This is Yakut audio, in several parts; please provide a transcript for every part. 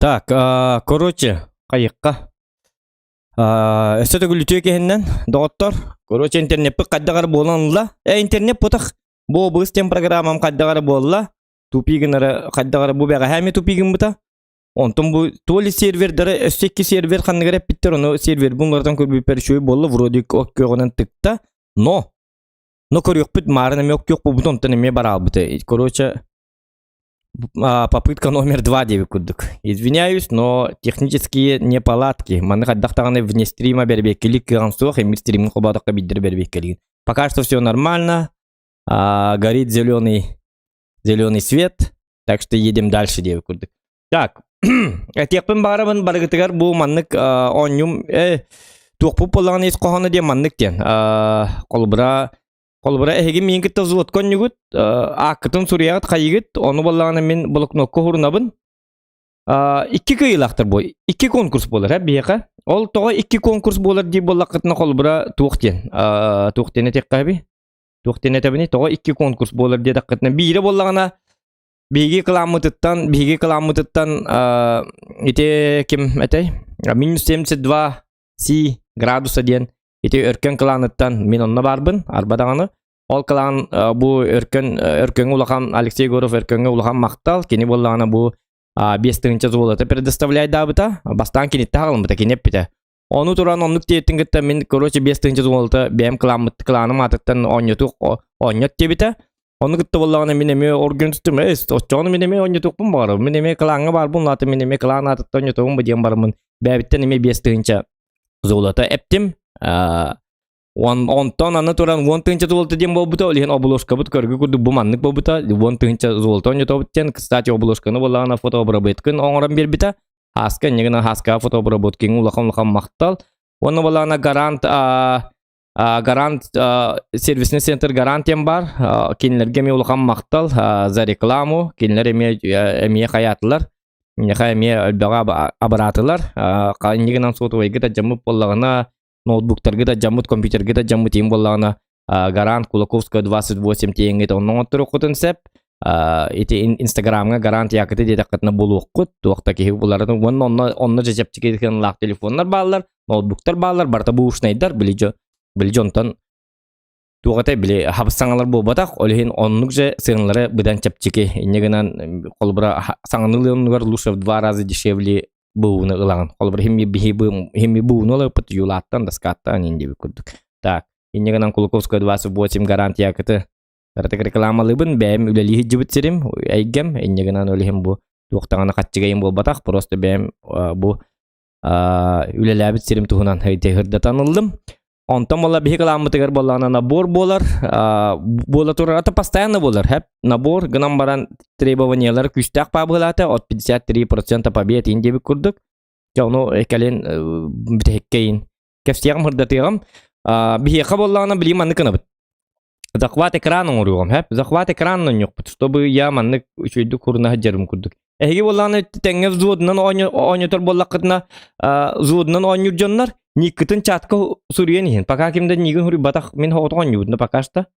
Так, короче, хайыкка. Өссө төгүл үтүө киһиннэн, доҕоттор. Короче, интернеппит хайдах эрэ буолан ылла. Э, интернет бутах. Бу быыс диэн программам хайдах эрэ буолла. Тупи гынары хайдах эрэ бу бэҕэһээ эмиэ тупи гыммыта. Онтон бу то ли сервердары өссө икки сервер ханныгар эппиттэр, ону сервербин уларытан көрбүппэр үчүгэй буолла, вроде ок күөҕүнэн тыкта. Но, но көрүөхпүт маарын эмиэ ок күөх буолбут, онтон эмиэ бараалбыта. Короче, попытка номер два диэбит курдук. Извиняюсь, но технические неполадки. Маны хайдах даҕаны вне стрима бэрбиэккэлик кыаҕым суох, эмир стримин холбоотоххо биирдэр бэрбиэккэлигин. Пока что все нормально. Горит зеленый, зеленый свет. Так что едем дальше диэбит курдук. Так, этиэхпин баҕарабын барыгытыгар бу маннык оонньуум туохпут буоллаҕына ис хоһооно диэн маннык диэн. Холобура Холобура, эһиги миин кытта взводка онньугут, ааккытын суруйаҕыт хайыгыт, ону буоллаҕына мин блокнокка уһурунабын. Икки кыайыылаахтар бу, икки конкурс буолар, э, биһиэхэ. Ол тоҕо икки конкурс буолар дии буоллаххытына, холобура, туох диэн, туох диэн этиэххэ эби? Туох диэн этэбиний? Тоҕо икки конкурс буолар диэтэххитинэ, биирэ буоллаҕына, биһиги кылааммытыттан, биһиги кылааммытыттан ити ким этэй? Минус 72 си градуса диэн Ити Өркөн кылааныттан мин онно баарбын, арба даҕаны. Ол кылаан бу Өркөн Өркөҥҥө улахан Алексей Егоров Өркөҥҥө улахан махтал. Кини буоллаҕына бу 5 тыһыынча золото предоставляйдаабыта. Бастаан киниттэ хаалыммыта, кини эппитэ. Ону туран оннук диэттин кытта мин, короче, 5 тыһыынча золото бэйэм кылааммыт кылааным аатыттан оонньотуох оонньот диэбитэ. Ону кытта буоллаҕына мин эмиэ оргун түстүм, ээ, оччоҕуна мин эмиэ оонньотуохпун баҕарабын. Мин эмиэ кылааҥҥа баарбын, улаата мин эмиэ кылаан аатыттан оонньотуоҕум бу диэн бараммын бэйэбиттэн эмиэ 5 тыһыынча золото эптим. Онтон аны туран 10 тыһыынча золото диэн буолбута, ол иһин обложкабыт көргө курдук бу маннык буолбута, 10 тыһыынча золото оонньотобут диэн, кстати, обложканы буоллаҕына фотообработкын оҥорон биэрбитэ. Хааска иннигинэ Хааскаҕа фотообработкиҥ улахан улахан махтал. Уонна буоллаҕына гарант гарант сервисный центр гарант диэн баар. Кинилэргэ эмиэ улахан махтал за рекламу. Кинилэр эмиэ эмиэ хайаатылар. Миэхэ эмиэ элбэҕи абыраатылар. Иннигинэн сотовайга да дьаммыт буоллаҕына, ноутбуктарга да дьаммыт, компьютерга да дьаммыт иин буоллаҕына, Гарант Кулаковская 28 тиэҥҥит онно оҥотторуоххутун сөп. Ити Инстаграмҥа Гарант Якыты диэтэххитинэ булуоххут, туох да киһи буларын уонна онно онно дьэ чэпчэки сыаналаах телефоннар бааллар, ноутбуктар бааллар, барыта бушнайдар, били дьон били дьонтон туох этэй били хабыс саҥалар буолбатах, ол иһин оннук же сыаналары быдан чэпчэки. Инньэ гынан холобура саҥаны ылыан лучше в два раза дешевле бууну ылаҕын. Холобура химми биһи химми бууну ылыппыт юлааттан доскаттан ин диэбит курдук. Так, инньэ гынан Кулаковская 28 гарант Якыты Ратык рекламалыыбын, бэйэм үлэлии сылдьыбыт сирим, эйгэм, инньэ гынан ол иһин бу туох даҕаны хаччыгайым буолбатах, просто бэйэм бу үлэлээбит сирим туһунан сырдатан ыллым. Онтон буолла биһи кылааммытыгар буоллаҕына набор буолар, буола турар, это постоянно буолар, хэп, набор гынан баран требованиялар күүстээх баабыһылаата, от 53% побед ин диэбит курдук. Дьэ ону кэлин бүтэһиккэ кэпсиэҕим сырдатыаҕым. Биһиэхэ буоллаҕына билигин маннык гынабыт. Захват экран оҥоруоҕум, хэп, захват экран оонньуохпут, чтобы я маннык үчүгэйдик куруна сылдьарым курдук. Эһиги буоллаҕына тэҥҥэ взводунан оонньотор буоллаххытына, взводунан оонньуур дьоннор никкытын чатка суруйан иһин. Пока ким да нигин суруйбатах, мин соҕотох оонньуубут, но пока что.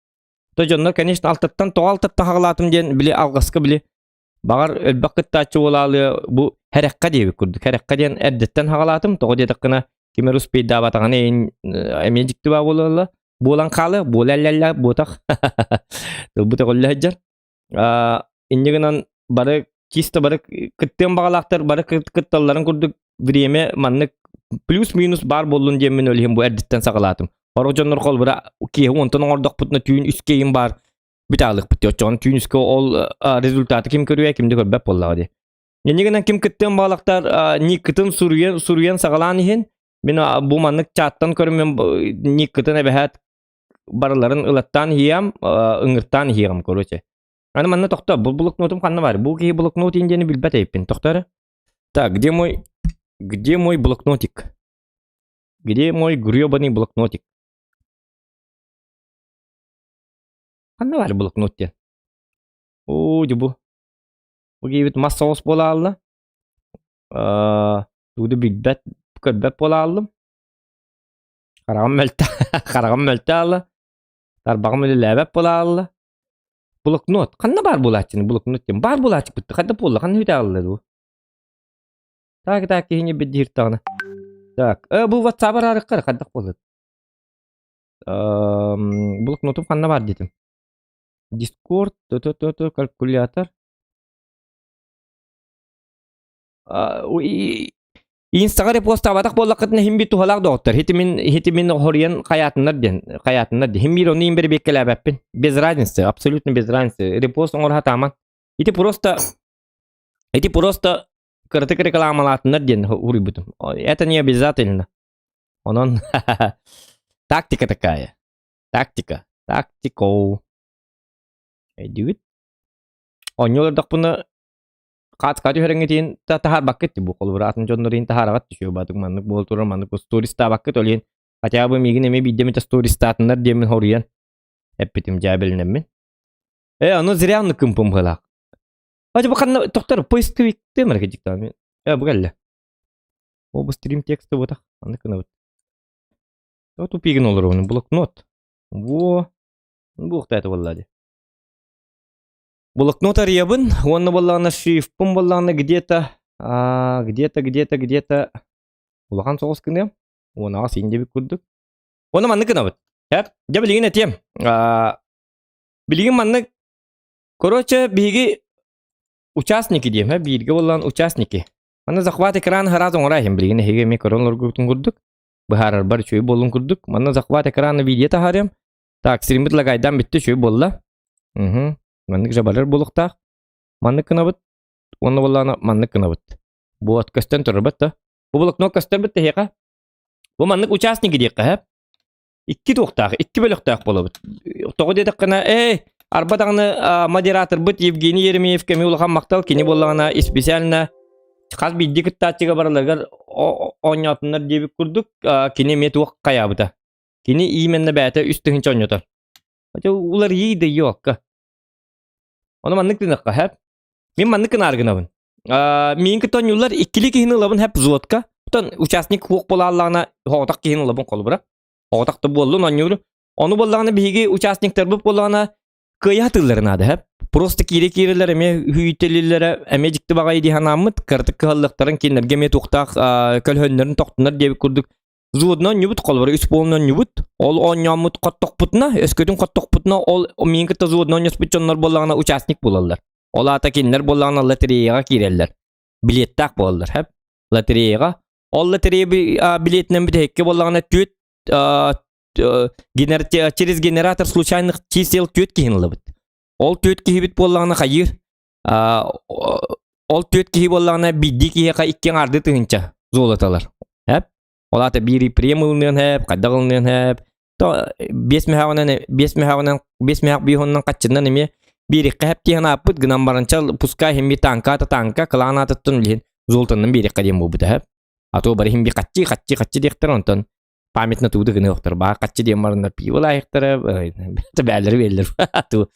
То дьоннор, конечно, алтаттан тоҕо алтаттан хаҕалаатым диэн били алҕаска били баҕар элбэх кыттааччы буолаалыа бу хэрэххэ диэбит курдук. Хэрэххэ диэн эрдэттэн хаҕалаатым, тоҕо диэтэххинэ ким эрэ успейдаабатаҕына эмиэ дьикти баа буолалла. Буолан хаалыа, буола эллэллэ буотах. Тылбыт өҕүллэ сылдьар. Инньэ гынан бары чисто бары кыттыан баҕалаахтар бары кытталларын курдук время маннык плюс-минус баар буоллун диэммин ол иһин бу эрдэттэн саҕалаатым. Сорох дьоннор холобура киэһэ онтон оҥордохпутуна түүн үс киэйим баар бүтэ аалыахпыт дии. Оччоҕуна түүн үскэ ол результаты ким көрүө, ким да көрбөт буоллаҕа дии. Инньэ гынан ким кыттыан баҕалаахтар никкытын суруйан суруйан саҕалаан иһин мин бу маннык чаттан көрүммүн никкытын эбэһээт барыларын ылаттаан иһиэм, ыҥыртаан иһиэҕим короче. Аны манна тохто, бу блокнотум ханна бар? Бу киһи блокнот диэни билбэт эбиппин. Тохто эрэ. Так, где мой блокнотик? Где мой гребаный блокнотик? Ханна бар блокнот диэн? Оо, дьэ бу. Бу киһибит мас соҕус буола хаалла. Тугу да билбэт, көрбөт буола хааллым. Хараҕым мөлтө, хараҕым мөлтө хаалла. Тарбаҕым үлэлээбэт буола хаалла. Блокнот. Ханна баар буолааччыны блокнот диэн? Баар буолааччыппыт. Ханна буолла? Ханна бүтэ хаалла дуу? Так, так, киһини биддиир даҕаны. Так, бу WhatsApp араарыккар хайдах буолла? Блокнотум ханна баар диэтим. Discord, то калькулятор. Инстаҕа репостаабатах буоллаххытына иһин биир туһалаах доҕоттор. Хитимин хитимин хоруйан хайаатыннар диэн, хайаатыннар диэн. Иһин биир ону иин бэрэбиэккэлээбэппин. Без разницы, абсолютно без разницы. Репост оҥоро сатаамаҥ. Ити просто ити просто кыратык рекламалаатыннар диэн уруйбутум. Это не обязательно. Онон тактика такая. Тактика. Тактико. Өйдүүгүт? Оонньуу олордохпуна хаатка түһэрэҥҥитин таһаарбаккыт бу холобура атын дьоннорун таһаараҕыт түһүө баатык маннык буол турар маннык стористаабаккыт ол иһин хотя бы миигин эмиэ биирдэ эмитэ стористаатыннар диэммин хоруйан эппитим дьээбэлинэммин э ону зря оннук кымпым быһыылаах а бу ханна тохтор поисковиктыам эрэ кыдьыктаан э бу кэллэ о бу стрим текста буотах маннык гынабыт то тупигин олоругун блокнот во буохтаата буолла дии Блокнот арыйабын уонна буоллаҕына шрифпын буоллаҕына где-то где-то где-то где-то улахан соҕус гыныам уонаҕа син диэбит курдук. Уонна маннык гынабыт. Эп, дьэ билигин этиэм. Билигин маннык короче биһиги участники диэм, бииргэ буоллаҕына участники. Манна захват экран сразу оҥороо иһин билигин эһиги эмиэ көрөн олоргутун курдук быһаарарбар үчүгэй буоллун курдук. Манна захват экрана видео таһаарыам. Так, стриммит лагайдаан бүттэ үчүгэй буолла. Угу. Маннык жабалар буолуохтаах. Маннык гынабыт. Уонна буоллаҕына маннык гынабыт. Бу көстөн турарбат да. Бу блокнот көстөрбүт тэһиэхэ. Бу маннык участник диэххэ һэп. Икки туохтаах, икки бөлөхтөөх буолабыт. Тоҕо диэтэххинэ, эй, арба даҕаны модераторбыт Евгений Еремеев кэми улахан махтал кини буоллаҕына специально хас биирдии кыттааччыга барыларыгар оонньоотуннар диэбит курдук кини эмиэ туох хайаабыта. Кини именно бэйэтэ үс тыһыынча оонньотор. Хотя уларыйыы да ёлка. Ону маннык гыныахха хэп. Мин маннык гынаар гынабын. Миин кытта оонньууллар иккили киһини ылабын хэп взводка. Оттон участник хуох буолааллаҕына оҕотох киһини ылабын холобура. Оҕотох да буоллун оонньуур. Ону буоллаҕына биһиги участниктарбыт буоллаҕына кыайа сатыыллара наада хэп. Просто киирэ-киирэлэр эмиэ үһүйтэлииллэрэ эмиэ дьикти баҕайы дии санааммыт кыратык кыһаллыахтарын кинилэргэ эмиэ туохтаах көлөһөннөрүн тохтунар диэбит курдук Взводно оонньуубут, холобура үс буолан оонньуубут. Ол оонньооммут хоттохпутуна, өскөтүн хоттохпутуна, ол миин кытта взводно оонньоспут дьоннор буоллаҕына участник буолаллар. Ол аата кинилэр буоллаҕына лотереяҕа киирэллэр. Билеттээх буолаллар, хэп. Лотереяҕа. Ол лотерея билетинэн бүтэһиккэ буоллаҕына түөрт через генератор случайных чисел түөрт киһини ылабыт. Ол түөрт киһибит буоллаҕына хайыыр? Ол түөрт киһи буоллаҕына биирдии киһиэхэ икки аҥаардыы тыһыынча золоталар. Эп? Ол аата биир прем ылыныан хэп, хайдах ылыныан хэп. То биэс мөһөҕүнэн биэс мөһөҕүнэн биэс мөһөх биир хаччынан эмиэ биириккэ хэп тиһэн ааппыт гынан баранча пускай хим би танка ата танка кылаан аатыттан билин золотаннан биириккэ диэн буолбута хэп. А то бары хим би хаччы хаччы хаччы диэхтэр онтон память на тууды гыныахтар охтор баа хаччы диэн бараннар пиво лаайыктара бээлери биэллэр ту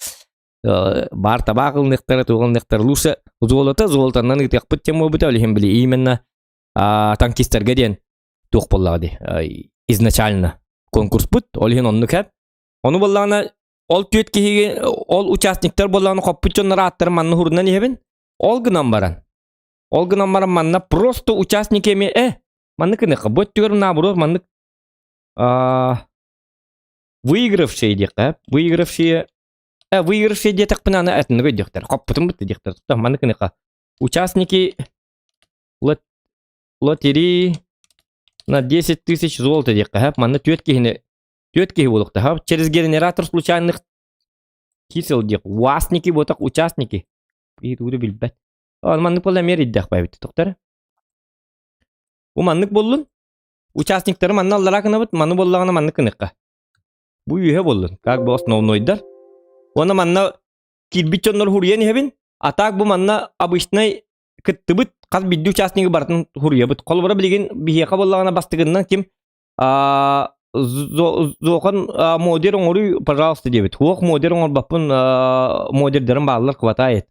баар табаах ылыныахтара туох ылыныахтара лучше золото золотаннан ыытыахпыт тем буолбута ол иһин били именно танкистарга диэн туох буоллаҕа дии изначально конкурспут ол иһин оннук хэп ону буоллаҕына ол түөрт киһиги ол участниктар буоллаҕына хоппут дьоннор ааттарын манна хурунан иһэбин ол гынан баран ол гынан баран манна просто участники эмиэ э маннык гыныахха бу өттүгэр наоборот маннык выигравшие диэххэ выигравшие э выигравшие диэтэхпинэ аны атыннык өйдүөхтэр хоппутум бытты диэхтэр маннык гыныахха участники лотереи на 10 тысяч золота диэххэ хэп манна түөрт киһини түөрт киһи буолуохтаах через генератор случайных чисел диэх уасники буотах участники киһи тугу да билбэт маннык буолла эмиэ эрийдэх бэйбит тоқтар бу маннык буоллун участниктары манна аллараа гынабыт маны буоллаҕына маннык гыныахха бу үөһэ буоллун как бы основнойдар уонна манна киирбит дьоннор хуруйан иһэбин а так бу манна обычный кыттыбыт хас биирдии участнигы барытын хуруйабыт. Холобура билигин биһиэхэ буоллаҕына бастыгыннан ким Зохан модер оҥоруй, пожалуйста диэбит. Хуох модер оҥорбоппун модердерим бааллар хватает.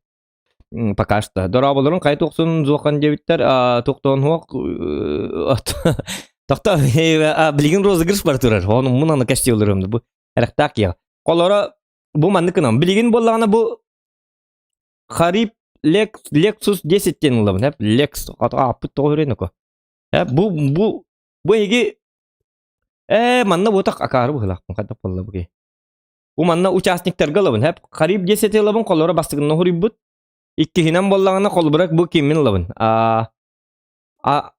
Пока что. Дорооболорун хай туохсун Зохан диэбиттэр туохтоон хуох Тохто билигин розыгрыш бар турар. Оны мунаны кэшти олорум бу. Эрэхтаах киһи. Холоро бу маннык гынан. Билигин буоллаҕына бу Хариб. Lexus 10 диэн ылабын, эп Lex ааппыт тоҕо үрэн око. Э бу бу бу эһиги э манна буотах акаары быһылаахпын хайдах буолла бу киһи. Бу манна участниктарга ылабын, эп Хариб 10 ылабын, холоро бастыгынна хуруйбут. Иккиһинэн буоллаҕына холобура бу киммин ылабын. А а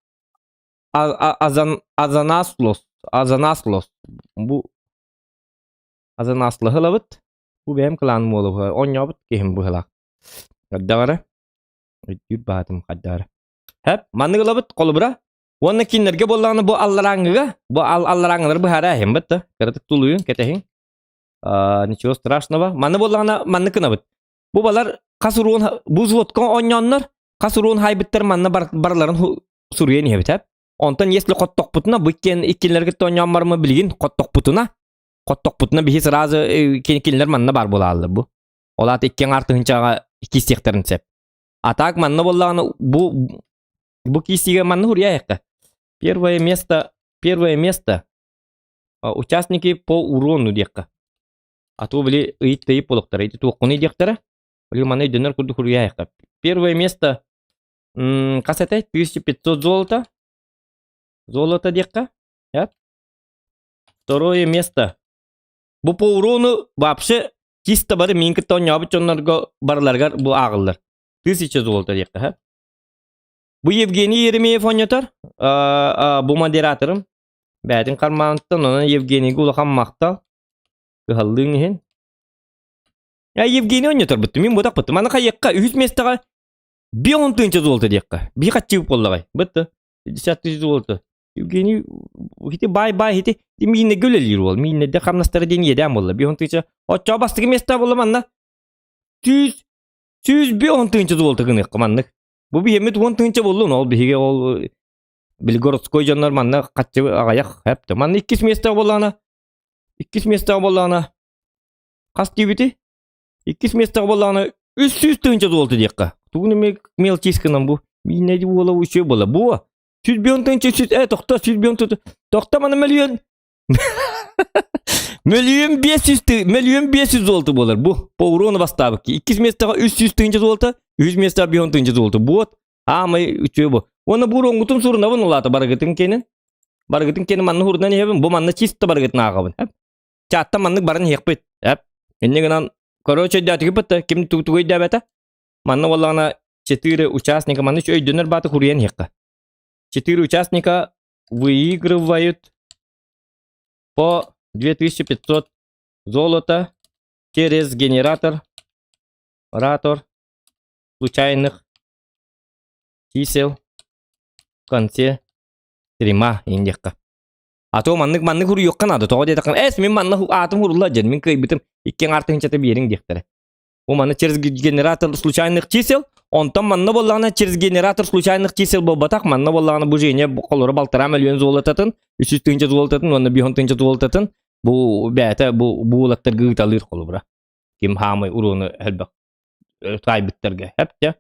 Азан Азанаслос Азанаслос бу Азанаслоһы ылабыт. Бу бэйэм кылааным уола оонньообут киһим быһылаах. Хайдаҕара? Өйдүүр баатым хайдаҕара. Хэп, маннык ылабыт холобура. Уонна кинилэргэ буоллаҕына бу алларааҥҥыга, бу ал алларааҥҥылары быһаараа иһин бытта. Кыратык тулуйун, кэтэһиҥ. Ничего страшного. Манны буоллаҕына маннык гынабыт. Бу балар хас уруон бу взводка оонньооннор хас уруон хайбыттар манна барыларын суруйан иһэбит эп. Онтон если хоттохпутуна бу иккиэн иккилэргэ оонньоон барымы билигин хоттохпутуна хоттохпутуна биһи сразу кинилэр манна бар буолааллар бу. Ол аата икки аҥаар тыһыынчаҕа киистиэхтэрин сөп. А так манна буоллаҕына бу бу киистиигэ манна хуруйаайахха. Первое место, первое место участники по урону диэххэ. А то били ыйыт-тыйып буолуохтара, ити туоххунуй диэхтэрэ. Били манна өйдөнөр курдук хуруйаайахха. Первое место хас этэй? 1500 золото. Золото диэххэ. Второе место. Бу по урону вообще чисто бары мин кытта оонньообут дьоннорго барыларыгар бу ааҕыллар. Тысяча золото диэххэ һэ. Бу Евгений Еремеев оонньотор. Бу модераторым. Бээтин карманыттан онон Евгенийгэ улахан махтал. Кыһаллыыҥ иһин. Я Евгений оонньотор буттум. Мин бутах буттум. Аны хайыахха үһүс миэстэҕэ бион тыынча золото диэххэ. Бии хаччыы буоллаҕай. Бытты. 50 тысяч золото. Евгений ити бай-бай ити мииннэгэ үлэлиир уол. Мииннэдэ хамнастара диэн иэдээн буолла. Бион тыынча. Оччоҕо бастакы миэстэ буолла манна. Сүүс сүүс бион тыынча золото гыныахха маннык. Бу биһиэммит уон тыынча буоллун ол биһиги ол били городской дьоннор манна хаччы аҕайах хэптэ. Манна иккис миэстэ буоллаҕына иккис миэстэ буоллаҕына хас диэбити? Иккис миэстэҕэ буоллаҕына үс сүүс тыһыынча золото диэххэ. Тугун эмиэ мелочисканан бу. Миинэди буола үчүгэй буола. Бу сүүс бион тыһыынча сүүс э тохто сүүс бион тохто маны мөлүйүөн мөлүйүөн биэс сүүс мөлүйүөн биэс сүүс золото буолар бу по урону бастаабыт иккис миэстэҕэ үс сүүс тыһыынча золото үһүс миэстэҕэ бион тыһыынча золото буот аамай үчүгэй бу уонна бу уроҥҥутун сурунабын улаата барыгытын киэнин барыгытын киэнин манна урунан иһэбин бу манна чисто барыгытын ааҕабын Чааттан маннык баран иһиэхпит. Эп. Инньэ гынан, короче, өйдөөтүгүт да, ким тугу өйдөөбөтө? Манна буоллаҕына четыре участника, манна өйдөнөр бааты хуруйан иһиэххэ. Четыре участника выигрывают по 2500 золота через генератор ратор случайных чисел в конце стрима индиэххэ. А то маннык маннык хуруйуохха наада. Тоҕо диэтэххинэ, эс мин манна аатым хурулла дьэн, мин кыайбытым икки аҥаар тыһыынчата биэриҥ диэхтэрэ. Бу манна через генератор случайных чисел, онтон манна буоллаҕына через генератор случайных чисел буолбатах, манна буоллаҕына бу Женя холоро балтараа мөлүйүөн золотатын, үс тыһыынча золотатын уонна биһон тыһыынча золотатын бу бэйэтэ бу бу уолаттарга ыыталыыр холобура. Ким хаамай уруону элбэх таайбыттарга. Эптэ.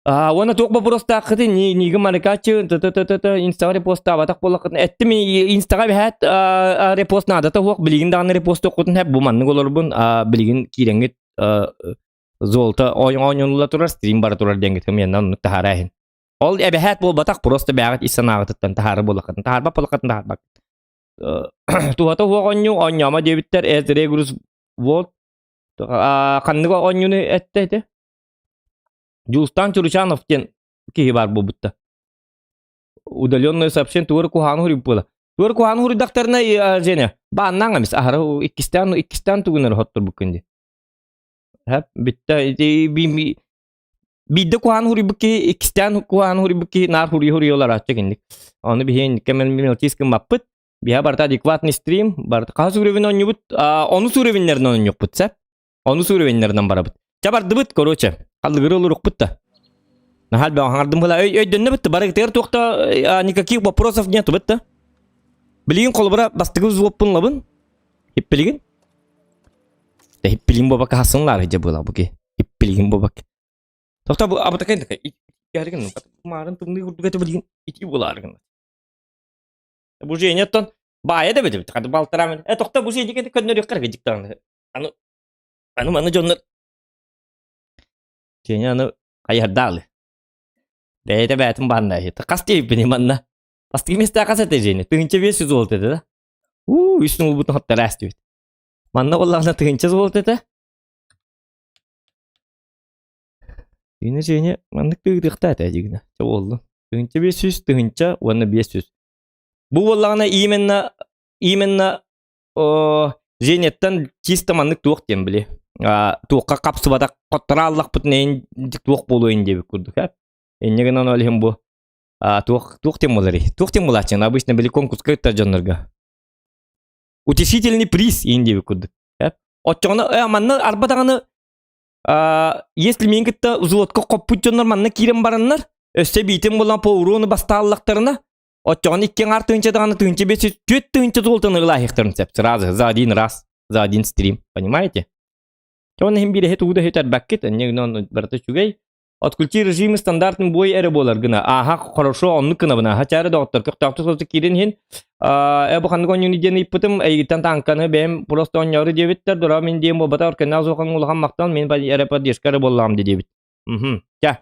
Уонна туох боппуруостааххытый ниигин маныкааччы т-т-т-т инстаҕа репостаабатах буоллаххытына эттим инстаҕа эбэһээт репост наадата суох билигин даҕаны репостуоххутун сөп бу маннык олорбун билигин киирэҥҥит золото оонньонулла турар стрим бара турар диэҥҥит миэнэ оннук таһаараа иһин ол эбэһээт буолбатах просто бэйэҕит ис санааҕытыттан таһаара буоллаххытын таһаарбат буоллаххытын таһаарбаккыт туһата суох оонньуу оонньоомо диэбиттэр эс регрус вот ханнык оонньууну эттэ ити Дьулустаан Чуручанов диэн киһи баар буолбутта. Удаленное сообщение тугу эрэ куһаҕаны суруйбут буола. Тугу эрэ куһаҕаны суруйдахтарына Женя, бааннаан эмис аһара иккистээн иккистээн тугун эрэ хотторбуккун дии. Хэп бүттэ ити биирдэ куһаҕаны суруйбут киһи иккистээн куһаҕаны суруйбут киһи наар суруйа суруйа олорааччы кинник. Ону биһиги мелочист гыммаппыт. Биһа барыта адекватный стрим, барыта хаһыс уровень оонньуубут, ону уровеннэринэн оонньуохпут сөп. Ону уровеннэринэн барабыт. Ча бардыбыт, короче. Халлыгыры олорукпут да. Наһаа элбэх хаҥардым была. Өй өйдөннө бытты. Барыгытыгар туохта никаких вопросов нету бытты. Билигин холобура бастакы взводпун лабын. Хиппилигин. Да хиппилигин бобак хасын лары же была буки. Хиппилигин бобак. Тохта бу абытакай такай. Ярыгын марын тымныы курдук это билигин ити булаарыгын. Бу Женяттан баайа да бит. Хады балтарамын. Э тохта бу Женя көннөрүк кыргы дьиктааны. Аны аны маны дьоннор. Кини аны хайыһардаалы. Бэйэтэ бэйэтин баанна Хас диэбиппиний манна? Бастакы миэстэҕэ хас этэ Женя? 1500 золото этэ да? Уу, үс нулбутун хоттараас диэбит. Манна буоллаҕына 1000 золото этэ. Тыына Женя маннык тыытыахтаа этэ дьигинэ. Чэ буоллун. 1500, 1000 уонна 500. Бу буоллаҕына именно именно Женяттан чисто маннык туох диэн били туохха хапсыбатах хотторо аллахпытын эйин туох буолуо диэбит курдук ээ инньэ гынан ол иһин бу туох туох диэн буоларый туох диэн буолааччыҥ обычно били конкурска ыттар дьоннорго утешительный приз иин диэбит курдук ээ оччоҕуна э манна арба даҕаны если миин кытта взводка хоппут дьоннор манна киирэн бараннар өссө биитин буолан по урону бастааллахтарына Оччоҕуна икки аҥаар тыһыынча даҕаны 1504 тыһыынча золотаны ылааһыахтарын сөп. Сразу, за один раз, за один стрим. Понимаете? Чон иһин биир эһи тугу да сүтэрбэккит, инньэ гынан барыта үчүгэй. Отключи режимы стандартный бой эрэ буолар гына. Ааха, хорошо, оннук гынабын. Ааха, чаары доҕоттор, көхтөөхтүк сылдьа киирин иһин. Э, бу ханнык оонньууну диэн ыйыппытым, эйигиттэн тааҥканы бэйэм просто оонньоору диэбиттэр, дураа мин диэн буолбата, өркөннөөх суохаҥ улахан махтал, мин эрэ поддержка эрэ буоллаҕым дии диэбит. Мхм. Чэ.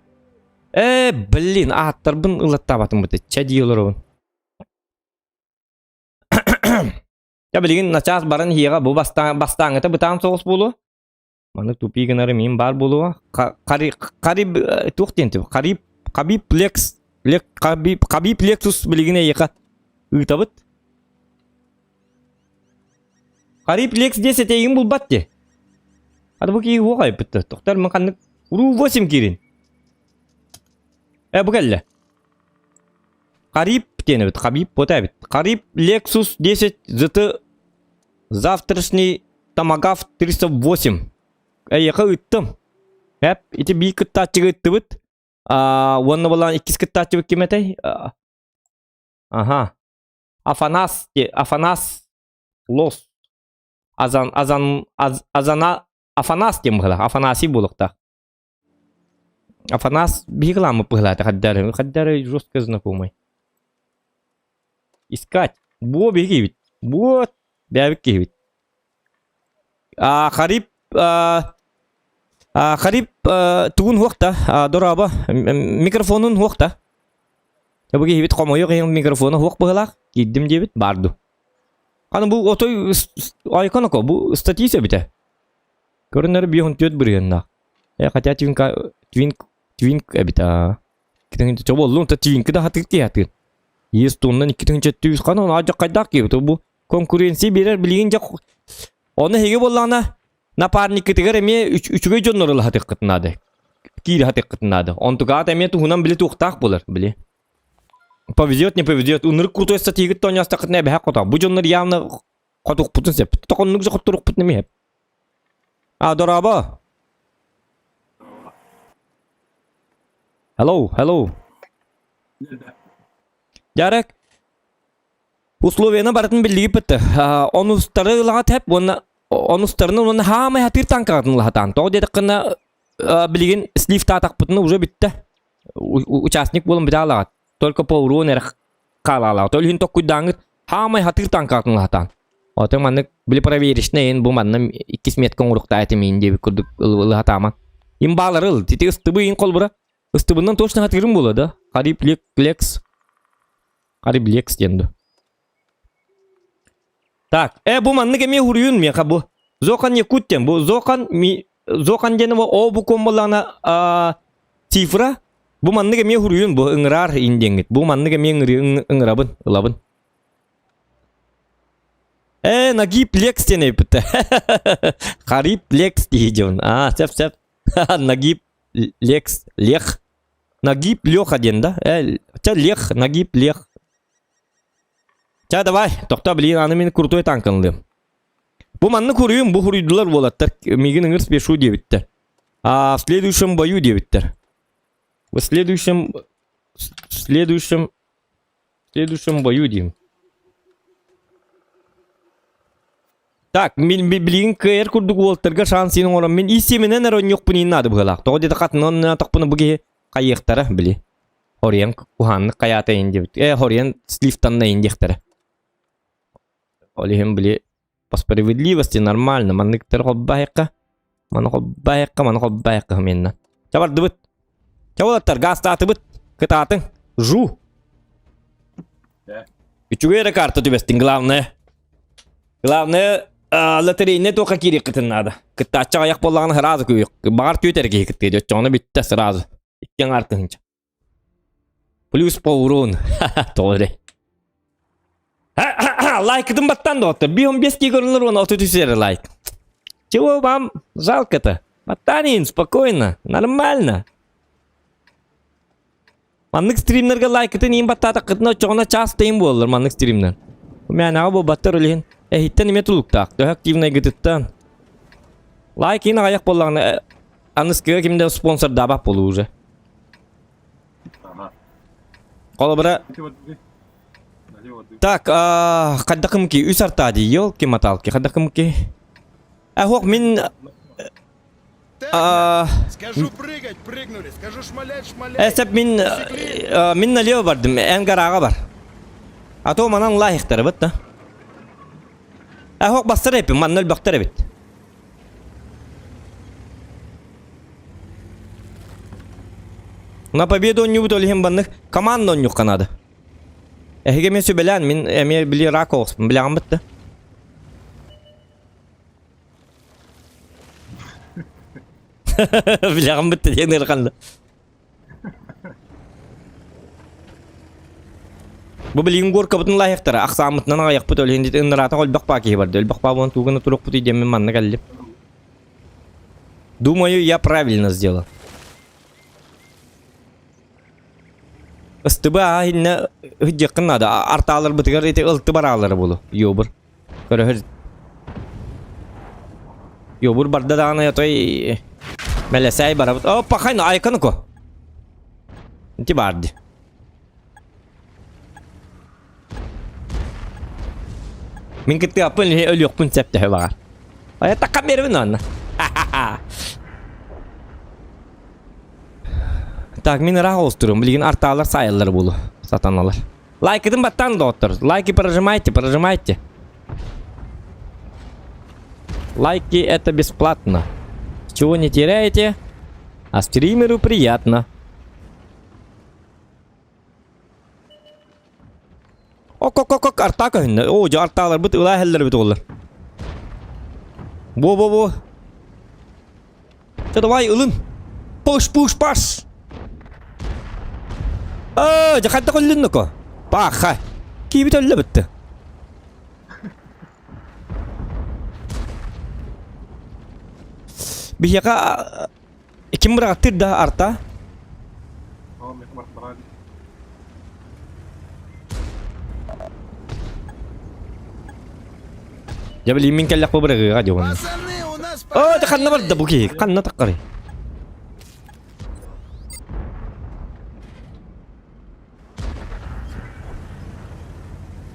Ээ, блин, ааттарбын ылаттаабатым быты. Чэ дии олоробун. Чэ, билигин начаас баран иһиэҕэ бу бастаан бастааҥҥыта бытаан соҕус буолуо. Маннык тупии гынары мин баар буолуо. Хари хари туох диэн түб? Хари Хабиб Лекс Лек Хабиб Хабиб Лексус билигин эйиэхэ ыытабыт. Хариб Лекс диэс этэйигин булбат дии. Ады бу киһи уох айбытта. Тохтор мын ханнык Ру 8 киирин. Э бу кэллэ. Хариб диэн эбит. Хабиб вот эбит. Хариб Lexus 10 ZT завтрашний Томагав 308. Эйиэхэ ыыттым. Эп, ити биир кыттааччыга ыыттыбыт. Уонна буолан иккис кыттааччыбыт ким этэй? Аха. Афанас, Афанас Лос. Азан, Азан, Аз, Азана, Афанас диэн быһыылаах. Афанасий буолуохтаах. Афанас биһиги кылааммыт быһыылаата хаддары. Хаддары жестко знакомый. Искать. Буо биһиги киһибит. Буо бэйэбит киһибит. А, Хариб а, а, Хариб а, тугун хуохта, а, дорообо, микрофонун хуохта. Бу киһибит хомойуох иһин микрофона хуох быһылаах, киирдим диэбит, баар дуу. Аны бу отой айконоко, бу статья эбитэ. Көрүнэр 54 бырыһыаннаах. Э, хотя твинка, твинк, твинк эбит аа. Чо боллун, та твинки да хатык тиһатыр. Есть тоннан 2700 хан, оны ажак кайдак киһибит. Бу конкуренция берер билигин дьэ Оны эһиги буоллаҕына напарниккытыгар эмиэ үчүгэй дьоннору ылаһатыаххытын наада. Киири хатыаххытын наада. Онтукаат эмиэ туһунан били туохтаах буолар били. Повезет, не повезет. Ынырык крутой статьягыт тоонньоостаххытына эбэһэ хотоо. Бу дьоннор явно хотуохпутун сөп. Тохоннук же хотторуохпутун эмиэ. А, дорообо. Hello, hello. Ярек, Условияны барытын биллигиппит. Онустары ылаҕа тэп уонна онустарынан уонна хаамай хатыыр танкаҕытын ылаһатаан. Тоҕо диэтэххинэ билигин слив таатахпытына уже бүттэ. Участник буолан бүтэ алаҕат. Только по уруон эрэ хаалаалаҕат. Ол иһин токкуйдааҥҥыт хаамай хатыыр танкаҕытын ылаһатаан. Отон маннык били проверочный ин бу манна иккис метка оҥоруохтаа этим иин диэбит курдук ылыһатааман. Имбаалары ыл. Тити ыстыбы иин холбура. Ыстыбынан точно хатыырым буола да. Харип лекс Ариблекс диэн дуо? Так, э бу маннык эмиэ хуруйун миэхэ бу. Зохан Якут диэн. Бу Зохан ми Зохан диэн бу о бу буоллаҕына цифра. Бу маннык эмиэ хуруйун бу ыҥыраар ин диэҥҥит. Бу маннык эмиэ ыҥырабын, ылабын. Э, Нагиб Лекс диэн эппитэ. Хариб Лекс дии дьон. А, сөп сөп. Нагиб Лекс, Лех. Нагиб Леха диэн да? Э, чэ, Лех, Нагиб, Лех. Чэ, давай, тохто, блин, аны мин крутой танканлыым. Бу маннык хуруйум, бу хуруйдулар буолаттар. Мигин ыҥыр спешу диэбиттэр. А в следующем бою диэбиттэр. В следующем... В следующем... В следующем бою диим. Так, мин билигин кыайар курдук уолтарга шанс иин оҥорон мин ис сиэмэнэн эрэ онньуохпун иин наада быһыылаах. Тоҕо диэтэ хатынан тохпуна бу киһи хайыахтара били. Хоруйан куһааннык хайаата иин диэбит. Э, хоруйан сливтанна иин диэхтэрэ. Ол иһин били по справедливости нормально. Манныктар холбаайыкка. Маны холбаайыкка, маны холбаайыкка хымиэнна. Чабардыбыт. Чэ уолаттар, гаастаатыбыт. Кытаатыҥ. Жу. Үчүгэй эрэ карта түбэстин, главное. Главное, лотерейнай туохха киириэххитин наада. Кыттааччы аҕыйах буоллаҕына сразу күүх. Баҕар түөт эрэ киһи кыттыа, оччоҕуна бүттэ сразу. Икки аҥаар тыһыынча. Плюс по урону. Тоҕо эрэ. Лайкытын баттан доҕоттор. 5 киһи көрүллэр уонна 33 эрэ лайк. Чего вам жалко-то? Баттаан спокойно, нормально. Маннык стримнергэ лайкытын иин баттаатаххытына оччоҕуна час тыйын буоллар маннык стримнер. Мээнэҕэ буолбаттар ол иһин. Эһиттэн эмиэ тулуктаах. Төһө активнайгытыттан. Лайк иин аҕыйах буоллаҕына аныскыга ким да спонсордаабат буолуу уже. Ага. Холобура Так, хайдахым ки үс артаа дии, елки-маталки, хайдахым ки. Ахох мин Так, скажу прыгать, прыгнули, скажу шмалять, шмаляй. Эсеп мин мин налево бардым, эн гарага бар. А то манан лайықтары бит да. Ахох бастар эпим, манна өлбөхтөр эбит. На победу онньубут ол иһин баннык команда онньукка наада. Эһиги мен сүбэлээн, мин эмиэ били рак оҕуспун билэҕин бытта. Билэҕин бытта диэн ыараханна. Бу билигин горкабытын лайыктара, ахсааммытынан аҕыйахпыт ол иһин ыннараатах өлбөх баа киһи барды. Өлбөх баа буолан тугуна турукпутуй диэммин манна кэллим. Думаю, я правильно сделал. Ыстыба аа иннэ ыдьыаххын наада. Артааларбытыгар ити ылты бараалара буолу. Йобур. Көрөһөр. Йобур барда даҕаны отой мэлэсээй барабыт. О, пахай айканы ко. Ити баарди. Мин кыттыаппын өлүөхпүн сөп төһө баҕар. Айа такка бербин онно. Так, мин ыраах оҕустуруом. Билигин артаалар саайаллар буолу. Сатаналар. Лайкытын баттаан доҕоттор. Лайки прожимайте, прожимайте. Лайки это бесплатно. Чего не теряете, а стримеру приятно. Ок-ок-ок, артаа көһүннэ. Оо, дьэ артааларбыт ылаа иһэллэр эбит уоллар. Бо-бо-бо. Чэ, давай, ылын. Пуш, пуш, паш. Аа, дьэ хайдах өллүн ноко? Паха. Киибит өллө бүтті. Биһиэхэ Ким бырааттыр да арта? Я билим мин кэллэх бу бырагыга дьон. О, да ханна барда бу киһи? Ханна таккары?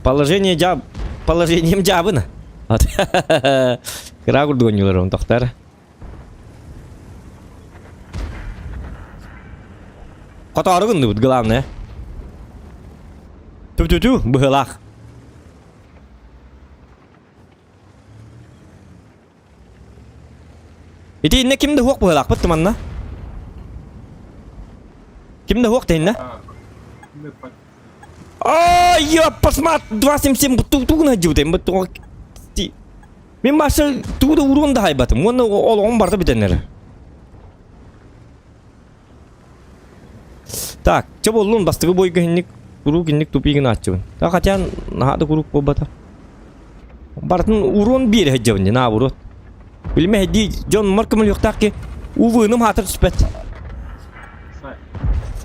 Положение жаб... Положением жабына. Кыра курдук онньулар тохтар. Хотоору гынныбыт, главное. Ту-ту-ту, быһылаах. Ити инне ким да хуох быһылаахпыт туманна? Ким да хуох тиһиннэ? Ай, я посмат 277 тугун сылдьыбытым бу Мин башы тугу да уруон да хайбатым. Уонна олоҕум барыта бүтэн эрэр. Так, чэ буоллун бастакы бойга инник куруук инник тупик гынааччыбын. Так хотя наһаа да куруук буолбата. Барытын уруон биэрэ сылдьабын дии, наоборот. Билимэ дии дьон мар көмөлүөхтээх ки УВ-ным хаатыр түспэт.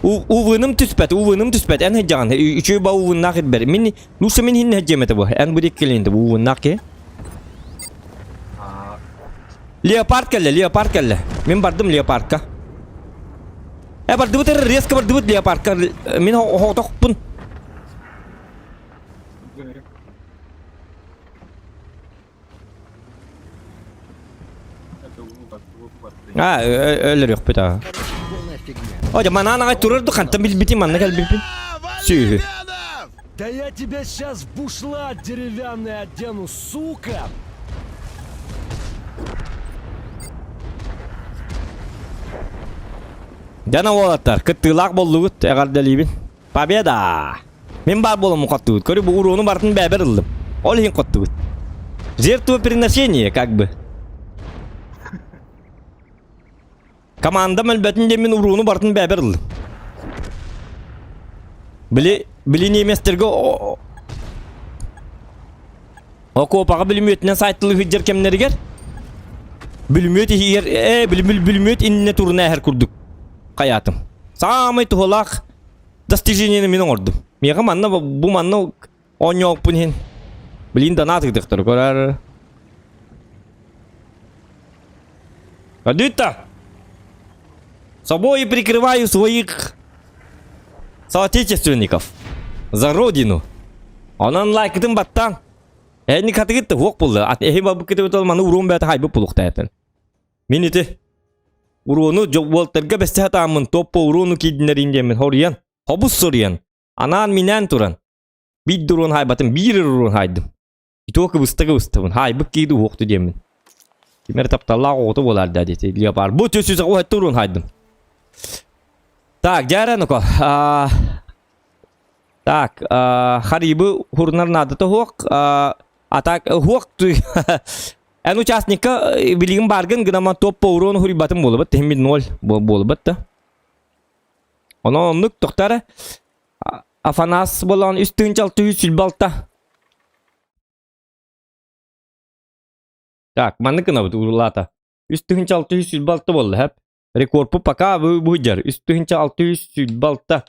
УВ-ным түспэт, УВ-ным түспэт. Эн сылдьаҕын, үчүгэй ба УВ-наах ирбэр. Мин лучше мин иһин сылдьыам этэ бу. Эн бу диэки кэлин бу УВ-наах киһи. Леопард кэллэ, леопард кэллэ. Мин бардым леопардка. Э, бардыбыт эрэ, резко бардыбыт леопардка. Мин оһоҕотохпун. А, өлөрүөхпүт аа. О, дьэ, манаан аҕай турар ду, хантан билбитим, манна кэлбиппин. Сүөһү. Да я тебя сейчас в бушлат деревянный одену, сука! Дьана уолаттар, кыттыылаах боллугут, эҕэрдэлиибин. Победа! Мин баар буоламмын хоттугут. Көрү бу урууну барытын бэйэбэр ыллым. Ол иһин хоттугут. Жертвоприношение, как бы. Командам өлбөтүн диэн мин урууну барытын бэйэбэр ыллым. Били, били немецтергэ Окуопаҕа бүлүмүөтүнэн саайтылыы сылдьар кэмнэригэр бүлүмүөт иһигэр ээ бүлүмүөт иннинэ турuna эһэр курдук хайаатым. Саамай туһалаах достижениены мин оҥордум. Миэхэ манна бу манна оонньооппун иһин билин донат ыытыахтара көрөр. Адыта! Собой прикрываю своих соотечественников за родину. Онон лайкытын баттаан. Эни катыгыт хуок булла. Ат эһи бабыккыты маны уруон бэт хайбыт булуктаятын. Мин ити уруону уолтарга бэсте хатааммын топпо уруону киидиннэрин диэммин хоруйан, хобус соруйан, анаан минээн туран биир уруон хайбатын биир уруон хайдым. Итоо кыбыста кыбыстабын. Хаайбыт кииди уохту диэммин. Ким эрэ тапталлаах оҕото буолаар да диэти леопард. Бу түс үс оҕо туруун хайдым. Так, дьээрэ нуко. Так, харибы хурнар наадата хуох. А так хуох Эн участникка билигин баргын гынама топ по урону хуруйбатын буолабыт. Тиһиммит ноль буолабыт да. Онон оннук тохтара. Афанас буолан үс тыһыынча алта үс сүлбалта. Так, маннык гынабыт уруулаата. Үс тыһыынча алта үс сүлбалта буолла, хэп. Рекордпу пока бу дьар. Үс тыһыынча алта үс сүлбалта.